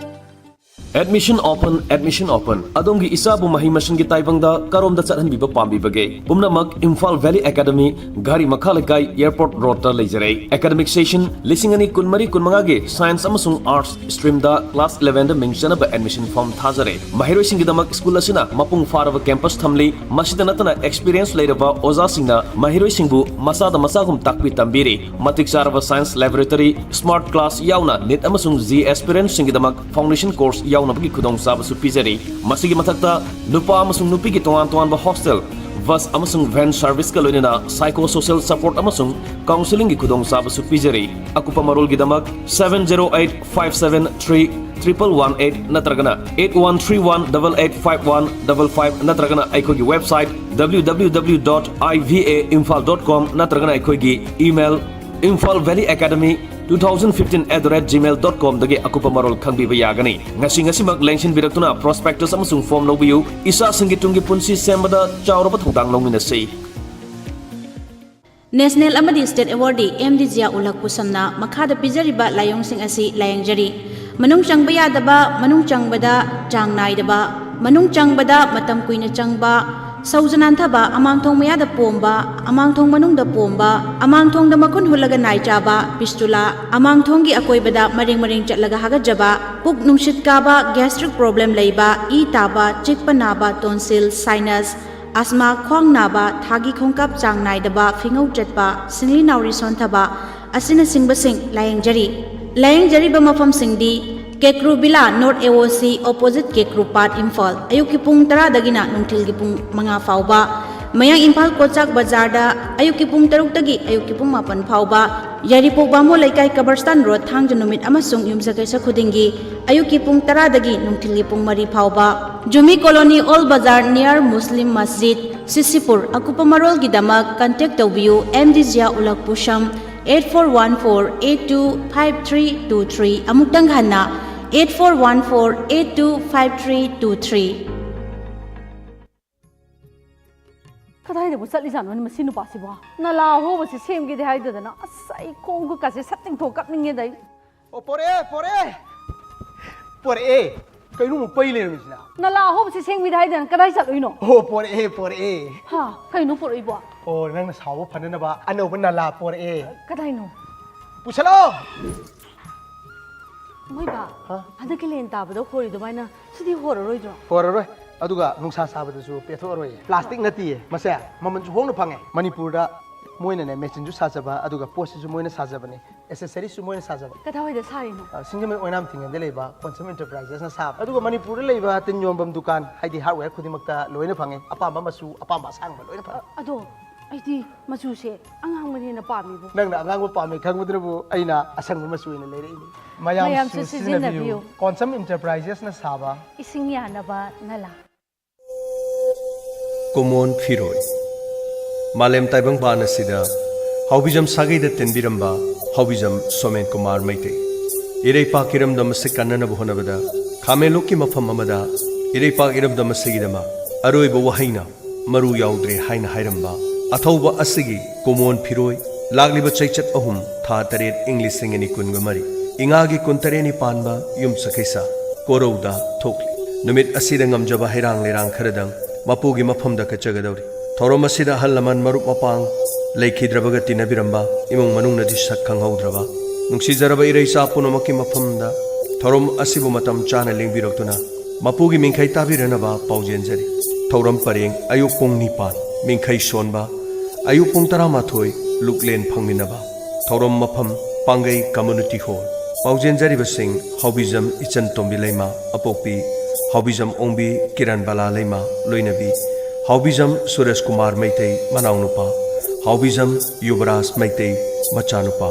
Admission open, admission open. ꯑꯗꯣꯝꯒꯤ ꯏꯆꯥꯕꯨ ꯃꯍꯩ ꯃꯁꯤꯡꯒꯤ ꯇꯥꯏꯕꯪꯗ ꯀꯔꯣꯝꯗ ꯆꯠꯍꯟꯕꯤꯕ ꯄꯥꯝꯕꯤꯕꯒꯦ? ꯄꯨꯝꯅꯃꯛ ꯏꯝꯐꯥꯜ ꯚꯦꯂꯤ ꯑꯦꯀꯥꯗꯃꯤ, ꯘꯔꯤ ꯃꯈꯥ ꯂꯩꯀꯥꯏ, ꯑꯦꯌꯔꯄꯣꯔꯠ ꯔꯣꯗꯇ ꯂꯩꯖꯔꯦ꯫ ꯑꯦꯀꯥꯗꯃꯤꯛ ꯁꯦꯁꯟ ꯂꯤꯁꯤꯡ ꯑꯅꯤ ꯀꯨꯟꯃꯔꯤ ꯀꯨꯟꯃꯉꯥꯒꯤ ꯁꯥꯏꯟꯁ ꯑꯃꯁꯨꯡ ꯑꯥꯔꯠꯁ ꯁ꯭ꯇ꯭ꯔꯤꯝꯗ ꯀ꯭ꯂꯥꯁ ꯏꯂꯦꯚꯦꯟꯗ ꯃꯤꯡ ꯆꯟꯅꯕ ꯑꯦꯗꯃꯤꯁꯟ ꯐꯣꯔꯝ ꯊꯥꯖꯔꯦ꯫ ꯃꯍꯩꯔꯣꯏꯁꯤꯡꯒꯤꯗꯃꯛ ꯁ꯭ꯀꯨꯜ ꯑꯁꯤꯅ ꯃꯄꯨꯡ ꯐꯥꯔꯕ ꯀꯦꯝꯄꯁ ꯊꯝꯂꯤ꯫ ꯃꯁꯤꯗ ꯅꯠꯇꯅ ꯑꯦꯛꯁꯄꯤꯔꯤꯌꯦꯟꯁ ꯂꯩꯔꯕ ꯑꯣꯖꯥꯁꯤꯡꯅ ꯃꯍꯩꯔꯣꯏꯁꯤꯡꯕꯨ ꯃꯆꯥꯗ ꯃꯆꯥꯒꯨꯝ ꯇꯥꯛꯄꯤ ꯇꯝꯕꯤꯔꯤ꯫ ꯃꯇꯤꯛ ꯆꯥꯔꯕ ꯁꯥꯏꯟꯁ ꯂꯦꯕꯣꯔꯦꯇꯔꯤ, ꯁ꯭ꯃꯥꯔꯠ ꯀ꯭ꯂꯥꯁ ꯌꯥꯎꯅ ꯅꯤꯠ ꯑꯃꯁꯨꯡ ꯖꯤ ꯑꯦꯁꯄꯤꯔꯦꯟꯠꯁꯤꯡꯒꯤꯗꯃꯛ ꯐꯥꯎꯟꯗꯦꯁꯟ ꯀꯣꯔꯁ ꯌꯥꯎꯅꯕꯒꯤ ꯈꯨꯗꯣꯡꯆꯥꯕꯁꯨ ꯄꯤꯖꯔꯤ꯫ ꯃꯁꯤꯒꯤ ꯃꯊꯛꯇ ꯅꯨꯄꯥ ꯑꯃꯁꯨꯡ ꯅꯨꯄꯤꯒꯤ ꯇꯣꯉꯥꯟ ꯇꯣꯉꯥꯟꯕ ꯍꯣꯁꯇꯦꯜ, ꯕꯁ ꯑꯃꯁꯨꯡ ꯚꯦꯟ ꯁꯔꯚꯤꯁꯀ ꯂꯣꯏꯅꯅ ꯁꯥꯏꯀꯣ ꯁꯣꯁꯤꯌꯦꯜ ꯁꯄꯣꯔꯠ ꯑꯃꯁꯨꯡ ꯀꯥꯎꯟꯁꯤꯂꯤꯡꯒꯤ ꯈꯨꯗꯣꯡꯆꯥꯕꯁꯨ ꯄꯤꯖꯔꯤ꯫ ꯑꯀꯨꯞꯄ ꯃꯔꯣꯜꯒꯤꯗꯃꯛ seven zero eight five seven three triple one eight ꯅꯠꯇ꯭ꯔꯒꯅ eight one three one double eight five one double five ꯅꯠꯇ꯭ꯔꯒꯅ ꯑꯩꯈꯣꯏꯒꯤ website W W W dot I V A imphal dot com ꯅꯠꯇ꯭ꯔꯒꯅ ꯑꯩꯈꯣꯏꯒꯤ email imphal valley academy two thousand fifteen at the rate gmail dot com ꯗꯒꯤ ꯑꯀꯨꯞꯄ ꯃꯔꯣꯜ ꯈꯪꯕꯤꯕ ꯌꯥꯒꯅꯤ꯫ ꯉꯁꯤ ꯉꯁꯤꯃꯛ ꯂꯦꯡꯁꯤꯟꯕꯤꯔꯛꯇꯨꯅ ꯄ꯭ꯔꯣꯁꯄꯦꯛꯇꯁ ꯑꯃꯁꯨꯡ ꯐꯣꯔꯝ ꯂꯧꯕꯤꯌꯨ꯫ ꯏꯆꯥꯁꯤꯡꯒꯤ ꯇꯨꯡꯒꯤ ꯄꯨꯟꯁꯤ ꯁꯦꯝꯕꯗ ꯆꯥꯎꯔꯕ ꯊꯧꯗꯥꯡ ꯂꯧꯃꯤꯟꯅꯁꯤ꯫ ꯅꯦꯁꯅꯦꯜ ꯑꯃꯗꯤ ꯁ꯭ꯇꯦꯠ ꯑꯦꯋꯥꯔꯗꯤ ꯑꯦꯝ ꯗꯤ ꯖꯤꯌꯥ ꯎꯜ ꯍꯛꯄꯨ ꯁꯝꯅ ꯃꯈꯥꯗ ꯄꯤꯖꯔꯤꯕ ꯂꯥꯏꯑꯣꯡꯁꯤꯡ ꯑꯁꯤ ꯂꯥꯌꯦꯡꯖꯔꯤ꯫ ꯃꯅꯨꯡ ꯆꯪꯕ ꯌꯥꯗꯕ, ꯃꯅꯨꯡ ꯆꯪꯕꯗ ꯆꯥꯡ ꯅꯥꯏꯗꯕ, ꯃꯅꯨꯡ ꯆꯪꯕꯗ ꯃꯇꯝ ꯀꯨꯏꯅ ꯆꯪꯕ, ꯁꯧꯖ ꯅꯥꯟꯊꯕ, ꯑꯃꯥꯡꯊꯣꯡ ꯃꯌꯥꯗ ꯄꯣꯝꯕ, ꯑꯃꯥꯡꯊꯣꯡ ꯃꯅꯨꯡꯗ ꯄꯣꯝꯕ, ꯑꯃꯥꯡꯊꯣꯡꯗ ꯃꯈꯨꯟ ꯍꯨꯜꯂꯒ ꯅꯥꯏ ꯆꯥꯕ, ꯐꯤꯁꯇꯨꯂꯥ, ꯑꯃꯥꯡꯊꯣꯡꯒꯤ ꯑꯀꯣꯏꯕꯗ ꯃꯔꯦꯡ ꯃꯔꯦꯡ ꯆꯠꯂꯒ ꯍꯥꯒꯠꯆꯕ, ꯄꯨꯛ ꯅꯨꯡꯁꯤꯠ ꯀꯥꯕ, ꯒ꯭ꯌꯥꯁꯇ꯭ꯔꯤꯛ ꯄ꯭ꯔꯣꯕ꯭ꯂꯦꯝ ꯂꯩꯕ, ꯏ ꯇꯥꯕ, ꯆꯤꯛꯄ ꯅꯥꯕ, ꯇꯣꯟꯁꯤꯜ, ꯁꯥꯏꯅꯁ, ꯑꯁꯃꯥ, ꯈ꯭ꯋꯥꯡ ꯅꯥꯕ, ꯊꯥꯒꯤ ꯈꯣꯡꯀꯥꯞ ꯆꯥꯡ ꯅꯥꯏꯗꯕ, ꯐꯤꯉꯧ ꯆꯠꯄ, ꯁꯤꯡꯂꯤ ꯅꯥꯎꯔꯤ ꯁꯣꯟꯊꯕ ꯑꯁꯤꯅꯆꯤꯡꯕꯁꯤꯡ ꯂꯥꯌꯦꯡꯖꯔꯤ꯫ ꯂꯥꯌꯦꯡꯖꯔꯤꯕ ꯃꯐꯝꯁꯤꯡꯗꯤ ꯀꯦꯀ꯭ꯔꯨ ꯕꯤꯂꯥ, ꯅꯣꯔꯠ ꯑꯦ ꯑꯣ ꯁꯤ, ꯑꯣꯄꯣꯖꯤꯠ ꯀꯦꯀ꯭ꯔꯨ ꯄꯥꯠ, ꯏꯝꯐꯥꯜ꯫ ꯑꯌꯨꯛꯀꯤ ꯄꯨꯡ ꯇꯔꯥꯗꯒꯤꯅ ꯅꯨꯡꯊꯤꯜꯒꯤ ꯄꯨꯡ ꯃꯉꯥ ꯐꯥꯎꯕ꯫ ꯃꯌꯥꯡ ꯏꯝꯐꯥꯜ ꯀꯣꯆꯥꯛ ꯕꯖꯥꯔꯗ ꯑꯌꯨꯛꯀꯤ ꯄꯨꯡ ꯇꯔꯨꯛꯇꯒꯤ ꯑꯌꯨꯛꯀꯤ ꯄꯨꯡ ꯃꯥꯄꯟ ꯐꯥꯎꯕ, ꯌꯥꯏꯔꯤꯄꯣꯛ ꯕꯥꯃꯣꯟ ꯂꯩꯀꯥꯏ ꯀꯕꯔꯁꯇꯥꯟ ꯔꯣꯗ ꯊꯥꯡꯖ ꯅꯨꯃꯤꯠ ꯑꯃꯁꯨꯡ ꯌꯨꯝꯁꯀꯩꯁ ꯈꯨꯗꯤꯡꯒꯤ ꯑꯌꯨꯛꯀꯤ ꯄꯨꯡ ꯇꯔꯥꯗꯒꯤ ꯅꯨꯡꯊꯤꯜꯒꯤ ꯄꯨꯡ ꯃꯔꯤ ꯐꯥꯎꯕ꯫ Jumi colony old Bazar near Muslim ꯃꯁꯖꯤꯗ, ꯁꯤꯁꯤꯄꯨꯔ꯫ ꯑꯀꯨꯞꯄ ꯃꯔꯣꯜꯒꯤꯗꯃꯛ contact ꯇꯧꯕꯤꯌꯨ M D Ziya Ulak Pusam, eight four one four eight two five three two three꯫ ꯑꯃꯨꯛꯇꯪ ꯍꯟꯅ, eight four one four eight two five three two three꯫ ꯀꯗꯥꯏꯗꯕꯨ ꯆꯠꯂꯤꯖꯥꯠꯅꯣꯅꯦ ꯃꯁꯤ ꯅꯨꯄꯥꯁꯤꯕꯣ? ꯅꯂꯥ ꯑꯍꯣꯕꯁꯤ ꯁꯦꯝꯒꯦꯗꯤ ꯍꯥꯏꯗꯗꯅ, ꯑꯁ, ꯑꯩ ꯈꯣꯡ ꯈꯨꯠꯀꯥꯁꯦ ꯁꯠ ꯇꯤꯡꯊꯣꯛ ꯀꯞꯅꯤꯡꯉꯦꯗ ꯑꯩ꯫ ꯑꯣ, ꯄꯣꯔꯛꯑꯦ, ꯄꯣꯔꯛꯑꯦ꯫ ꯄꯣꯔꯛꯑꯦ꯫ ꯀꯩꯅꯣ ꯑꯃꯨꯛ ꯄꯩ ꯂꯩꯔꯝꯃꯤꯁꯤꯅ? ꯅꯂꯥ ꯑꯍꯣꯕꯁꯤ ꯁꯦꯝꯒꯦꯗꯤ ꯍꯥꯏꯗꯅ ꯀꯗꯥꯏ ꯆꯠꯂꯨꯏꯅꯣ? ꯑꯣ, ꯄꯣꯔꯛꯑꯦ, ꯄꯣꯔꯛꯑꯦ꯫ ꯍꯥ, ꯀꯩꯅꯣ ꯄꯣꯔꯛꯏꯕꯣ? ꯑꯣ, ꯅꯪꯅ ꯁꯥꯎꯕ ꯐꯅꯅꯕ ꯑꯅꯧꯕ ꯅꯂꯥ ꯄꯣꯔꯛꯑꯦ꯫ ꯀꯗꯥꯏꯅꯣ? ꯄꯨꯁꯜꯂꯛꯑꯣ꯫ ꯃꯣꯏꯕꯥ, ꯍꯥ? ꯍꯟꯗꯛꯀꯤ ꯂꯦꯟ ꯇꯥꯕꯗ ꯍꯣꯔꯤ ꯑꯗꯨꯃꯥꯏꯅ ꯁꯤꯗꯤ ꯍꯣꯔꯔꯣꯏꯗ꯭ꯔꯣ? ꯍꯣꯔꯔꯣꯏ꯫ ꯑꯗꯨꯒ ꯅꯨꯡꯁꯥ ꯁꯥꯕꯗꯁꯨ ꯄꯦꯊꯣꯛꯑꯔꯣꯏꯌꯦ꯫ ꯄ꯭ꯂꯥꯁꯇꯤꯛ ꯅꯠꯇꯤꯌꯦ ꯃꯁꯦ, ꯃꯃꯜꯁꯨ ꯍꯣꯡꯅ ꯐꯪꯉꯦ꯫ ꯃꯅꯤꯄꯨꯔꯗ ꯃꯣꯏꯅꯅꯦ ꯃꯦꯆꯤꯟꯁꯨ ꯁꯥꯖꯕ, ꯑꯗꯨꯒ ꯄꯣꯠꯁꯤꯁꯨ ꯃꯣꯏꯅ ꯁꯥꯖꯕꯅꯦ, ꯑꯦꯁꯦꯁꯔꯤꯁꯁꯨ ꯃꯣꯏꯅ ꯁꯥꯖꯕ꯫ ꯀꯗꯥꯏꯋꯥꯏꯗ ꯁꯥꯔꯤꯅꯣ? ꯑ, ꯁꯤꯡꯖꯃꯩ ꯑꯣꯏꯅꯥꯝ ꯊꯤꯡꯉꯦꯟꯗ ꯂꯩꯕ ꯀꯣꯟꯁꯝ ꯏꯟꯇꯔꯄ꯭ꯔꯥꯏꯖꯦꯁꯅ ꯁꯥꯕ꯫ ꯑꯗꯨꯒ ꯃꯅꯤꯄꯨꯔꯗ ꯂꯩꯕ ꯇꯤꯟ ꯌꯣꯟꯐꯝ ꯗꯨꯀꯥꯟ, ꯍꯥꯏꯗꯤ ꯍꯥꯔꯗꯋꯦꯌꯔ ꯈꯨꯗꯤꯡꯃꯛꯇ ꯂꯣꯏꯅ ꯐꯪꯉꯦ꯫ ꯑꯄꯥꯝꯕ ꯃꯆꯨ, ꯑꯄꯥꯝꯕ ꯑꯁꯥꯡꯕ ꯂꯣꯏꯅ ꯐꯪꯉꯦ꯫ ꯑꯗꯣ ꯑꯩꯗꯤ ꯃꯆꯨꯁꯦ ꯑꯉꯥꯡꯕꯅ ꯍꯦꯟꯅ ꯄꯥꯝꯃꯤꯕꯣ꯫ ꯅꯪꯅ ꯑꯉꯥꯡꯕ ꯄꯥꯝꯃꯦ ꯈꯪꯕꯗꯨꯅꯕꯨ ꯑꯩꯅ ꯑꯁꯪꯕ ꯃꯆꯨ ꯑꯣꯏꯅ ꯂꯩꯔꯛꯏꯅꯤ꯫ ꯃꯌꯥꯝꯁꯨ ꯃꯌꯥꯝꯁꯨ ꯁꯤꯖꯤꯟꯅꯕꯤꯌꯨ꯫ ꯁꯤꯖꯤꯟꯅꯕꯤꯌꯨ꯫ ꯀꯣꯟꯁꯝ ꯏꯟꯇꯔꯄ꯭ꯔꯥꯏꯖꯦꯁꯅ ꯁꯥꯕ ꯏꯁꯤꯡ ꯌꯥꯅꯕ ꯅꯂꯥ꯫ ꯀꯨꯃꯣꯟ ꯐꯤꯔꯣꯏ꯫ ꯃꯥꯂꯦꯝ ꯇꯥꯏꯕꯪꯄꯥꯟ ꯑꯁꯤꯗ ꯍꯥꯎꯕꯤꯖꯝ ꯁꯥꯒꯩꯗ ꯇꯤꯟꯕꯤꯔꯝꯕ ꯍꯥꯎꯕꯤꯖꯝ ꯁꯣꯃꯦꯟ ꯀꯨꯃꯥꯔ ꯃꯩꯇꯩ꯫ ꯏꯔꯩꯄꯥꯛ ꯏꯔꯝꯗꯝ ꯑꯁꯤ ꯀꯟꯅꯅꯕ ꯍꯣꯠꯅꯕꯗ ꯈꯥꯃꯦꯟꯂꯣꯛꯀꯤ ꯃꯐꯝ ꯑꯃꯗ ꯏꯔꯩꯄꯥꯛ ꯏꯔꯝꯗꯝ ꯑꯁꯤꯒꯤꯗꯃꯛ ꯑꯔꯣꯏꯕ ꯋꯥꯍꯩꯅ ꯃꯔꯨ ꯌꯥꯎꯗ꯭ꯔꯦ ꯍꯥꯏꯅ ꯍꯥꯏꯔꯝꯕ ꯑꯊꯧꯕ ꯑꯁꯤꯒꯤ ꯀꯨꯃꯣꯟ ꯐꯤꯔꯣꯏ ꯂꯥꯛꯂꯤꯕ ꯆꯩꯆꯠ ꯑꯍꯨꯝ, ꯊꯥ ꯇꯔꯦꯠ, ꯏꯪ ꯂꯤꯁꯤꯡ ꯑꯅꯤ ꯀꯨꯟꯒ ꯃꯔꯤ, ꯏꯉꯥꯒꯤ ꯀꯨꯟꯇꯔꯦꯠꯅꯤ ꯄꯥꯟꯕ ꯌꯨꯝꯁꯀꯩꯁ ꯀꯣꯔꯧꯗ ꯊꯣꯛꯂꯤ꯫ ꯅꯨꯃꯤꯠ ꯑꯁꯤꯗ ꯉꯝꯖꯕ ꯍꯩꯔꯥꯡ ꯂꯩꯔꯥꯡ ꯈꯔꯗꯪ ꯃꯄꯨꯒꯤ ꯃꯐꯝꯗ ꯀꯠꯆꯒꯗꯧꯔꯤ꯫ ꯊꯧꯔꯝ ꯑꯁꯤꯗ ꯑꯍꯜ ꯂꯃꯟ, ꯃꯔꯨꯞ ꯃꯄꯥꯡ, ꯂꯩꯈꯤꯗ꯭ꯔꯕꯒ ꯇꯤꯟꯅꯕꯤꯔꯝꯕ ꯏꯃꯨꯡ ꯃꯅꯨꯡꯅꯗꯤ ꯁꯛ ꯈꯪꯍꯧꯗ꯭ꯔꯕ ꯅꯨꯡꯁꯤꯖꯔꯕ ꯏꯔꯩꯆꯥ ꯄꯨꯝꯅꯃꯛꯀꯤ ꯃꯐꯝꯗ ꯊꯧꯔꯝ ꯑꯁꯤꯕꯨ ꯃꯇꯝ ꯆꯥꯅ ꯂꯦꯡꯕꯤꯔꯛꯇꯨꯅ ꯃꯄꯨꯒꯤ ꯃꯤꯡꯈꯩ ꯇꯥꯕꯤꯔꯅꯕ ꯄꯥꯎꯖꯦꯟꯖꯔꯤ꯫ ꯊꯧꯔꯝ ꯄꯔꯦꯡ: ꯑꯌꯨꯛ ꯄꯨꯡ ꯅꯤꯄꯥꯟ, ꯃꯤꯡꯈꯩ ꯁꯣꯟꯕ꯫ ꯑꯌꯨꯛ ꯄꯨꯡ ꯇꯔꯥꯃꯥꯊꯣꯏ, ꯂꯨꯛꯂꯦꯟ ꯐꯪꯃꯤꯟꯅꯕ꯫ ꯊꯧꯔꯝ ꯃꯐꯝ: ꯄꯥꯡꯒꯩ ꯀꯝꯃ꯭ꯌꯨꯅꯤꯇꯤ ꯍꯣꯜ꯫ ꯄꯥꯎꯖꯦꯟꯖꯔꯤꯕꯁꯤꯡ: ꯍꯥꯎꯕꯤꯖꯝ ꯏꯆꯟ ꯇꯣꯝꯕꯤ ꯂꯩꯃ, ꯑꯄꯣꯛꯄꯤ ꯍꯥꯎꯕꯤꯖꯝ ꯑꯣꯡꯕꯤ ꯀꯤꯔꯟꯕꯂꯥ ꯂꯩꯃ, ꯂꯣꯏꯅꯕꯤ ꯍꯥꯎꯕꯤꯖꯝ ꯁꯨꯔꯦꯁ ꯀꯨꯃꯥꯔ ꯃꯩꯇꯩ ꯃꯅꯥꯎꯅꯨꯄꯥ, ꯍꯥꯎꯕꯤꯖꯝ ꯌꯨꯕꯔꯥꯖ ꯃꯩꯇꯩ ꯃꯆꯥꯅꯨꯄꯥ,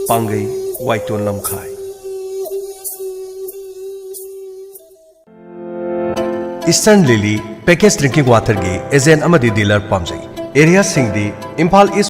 ꯄꯥꯡꯒꯩ ꯋꯥꯏꯇꯣꯟ ꯂꯝꯈꯥꯏ꯫ Eastern Lily Packaged Drinking Waterꯒꯤ agent ꯑꯃꯗꯤ dealer ꯄꯥꯝꯖꯩ꯫ Areaꯁꯤꯡꯗꯤ ꯏꯝꯐꯥꯜ East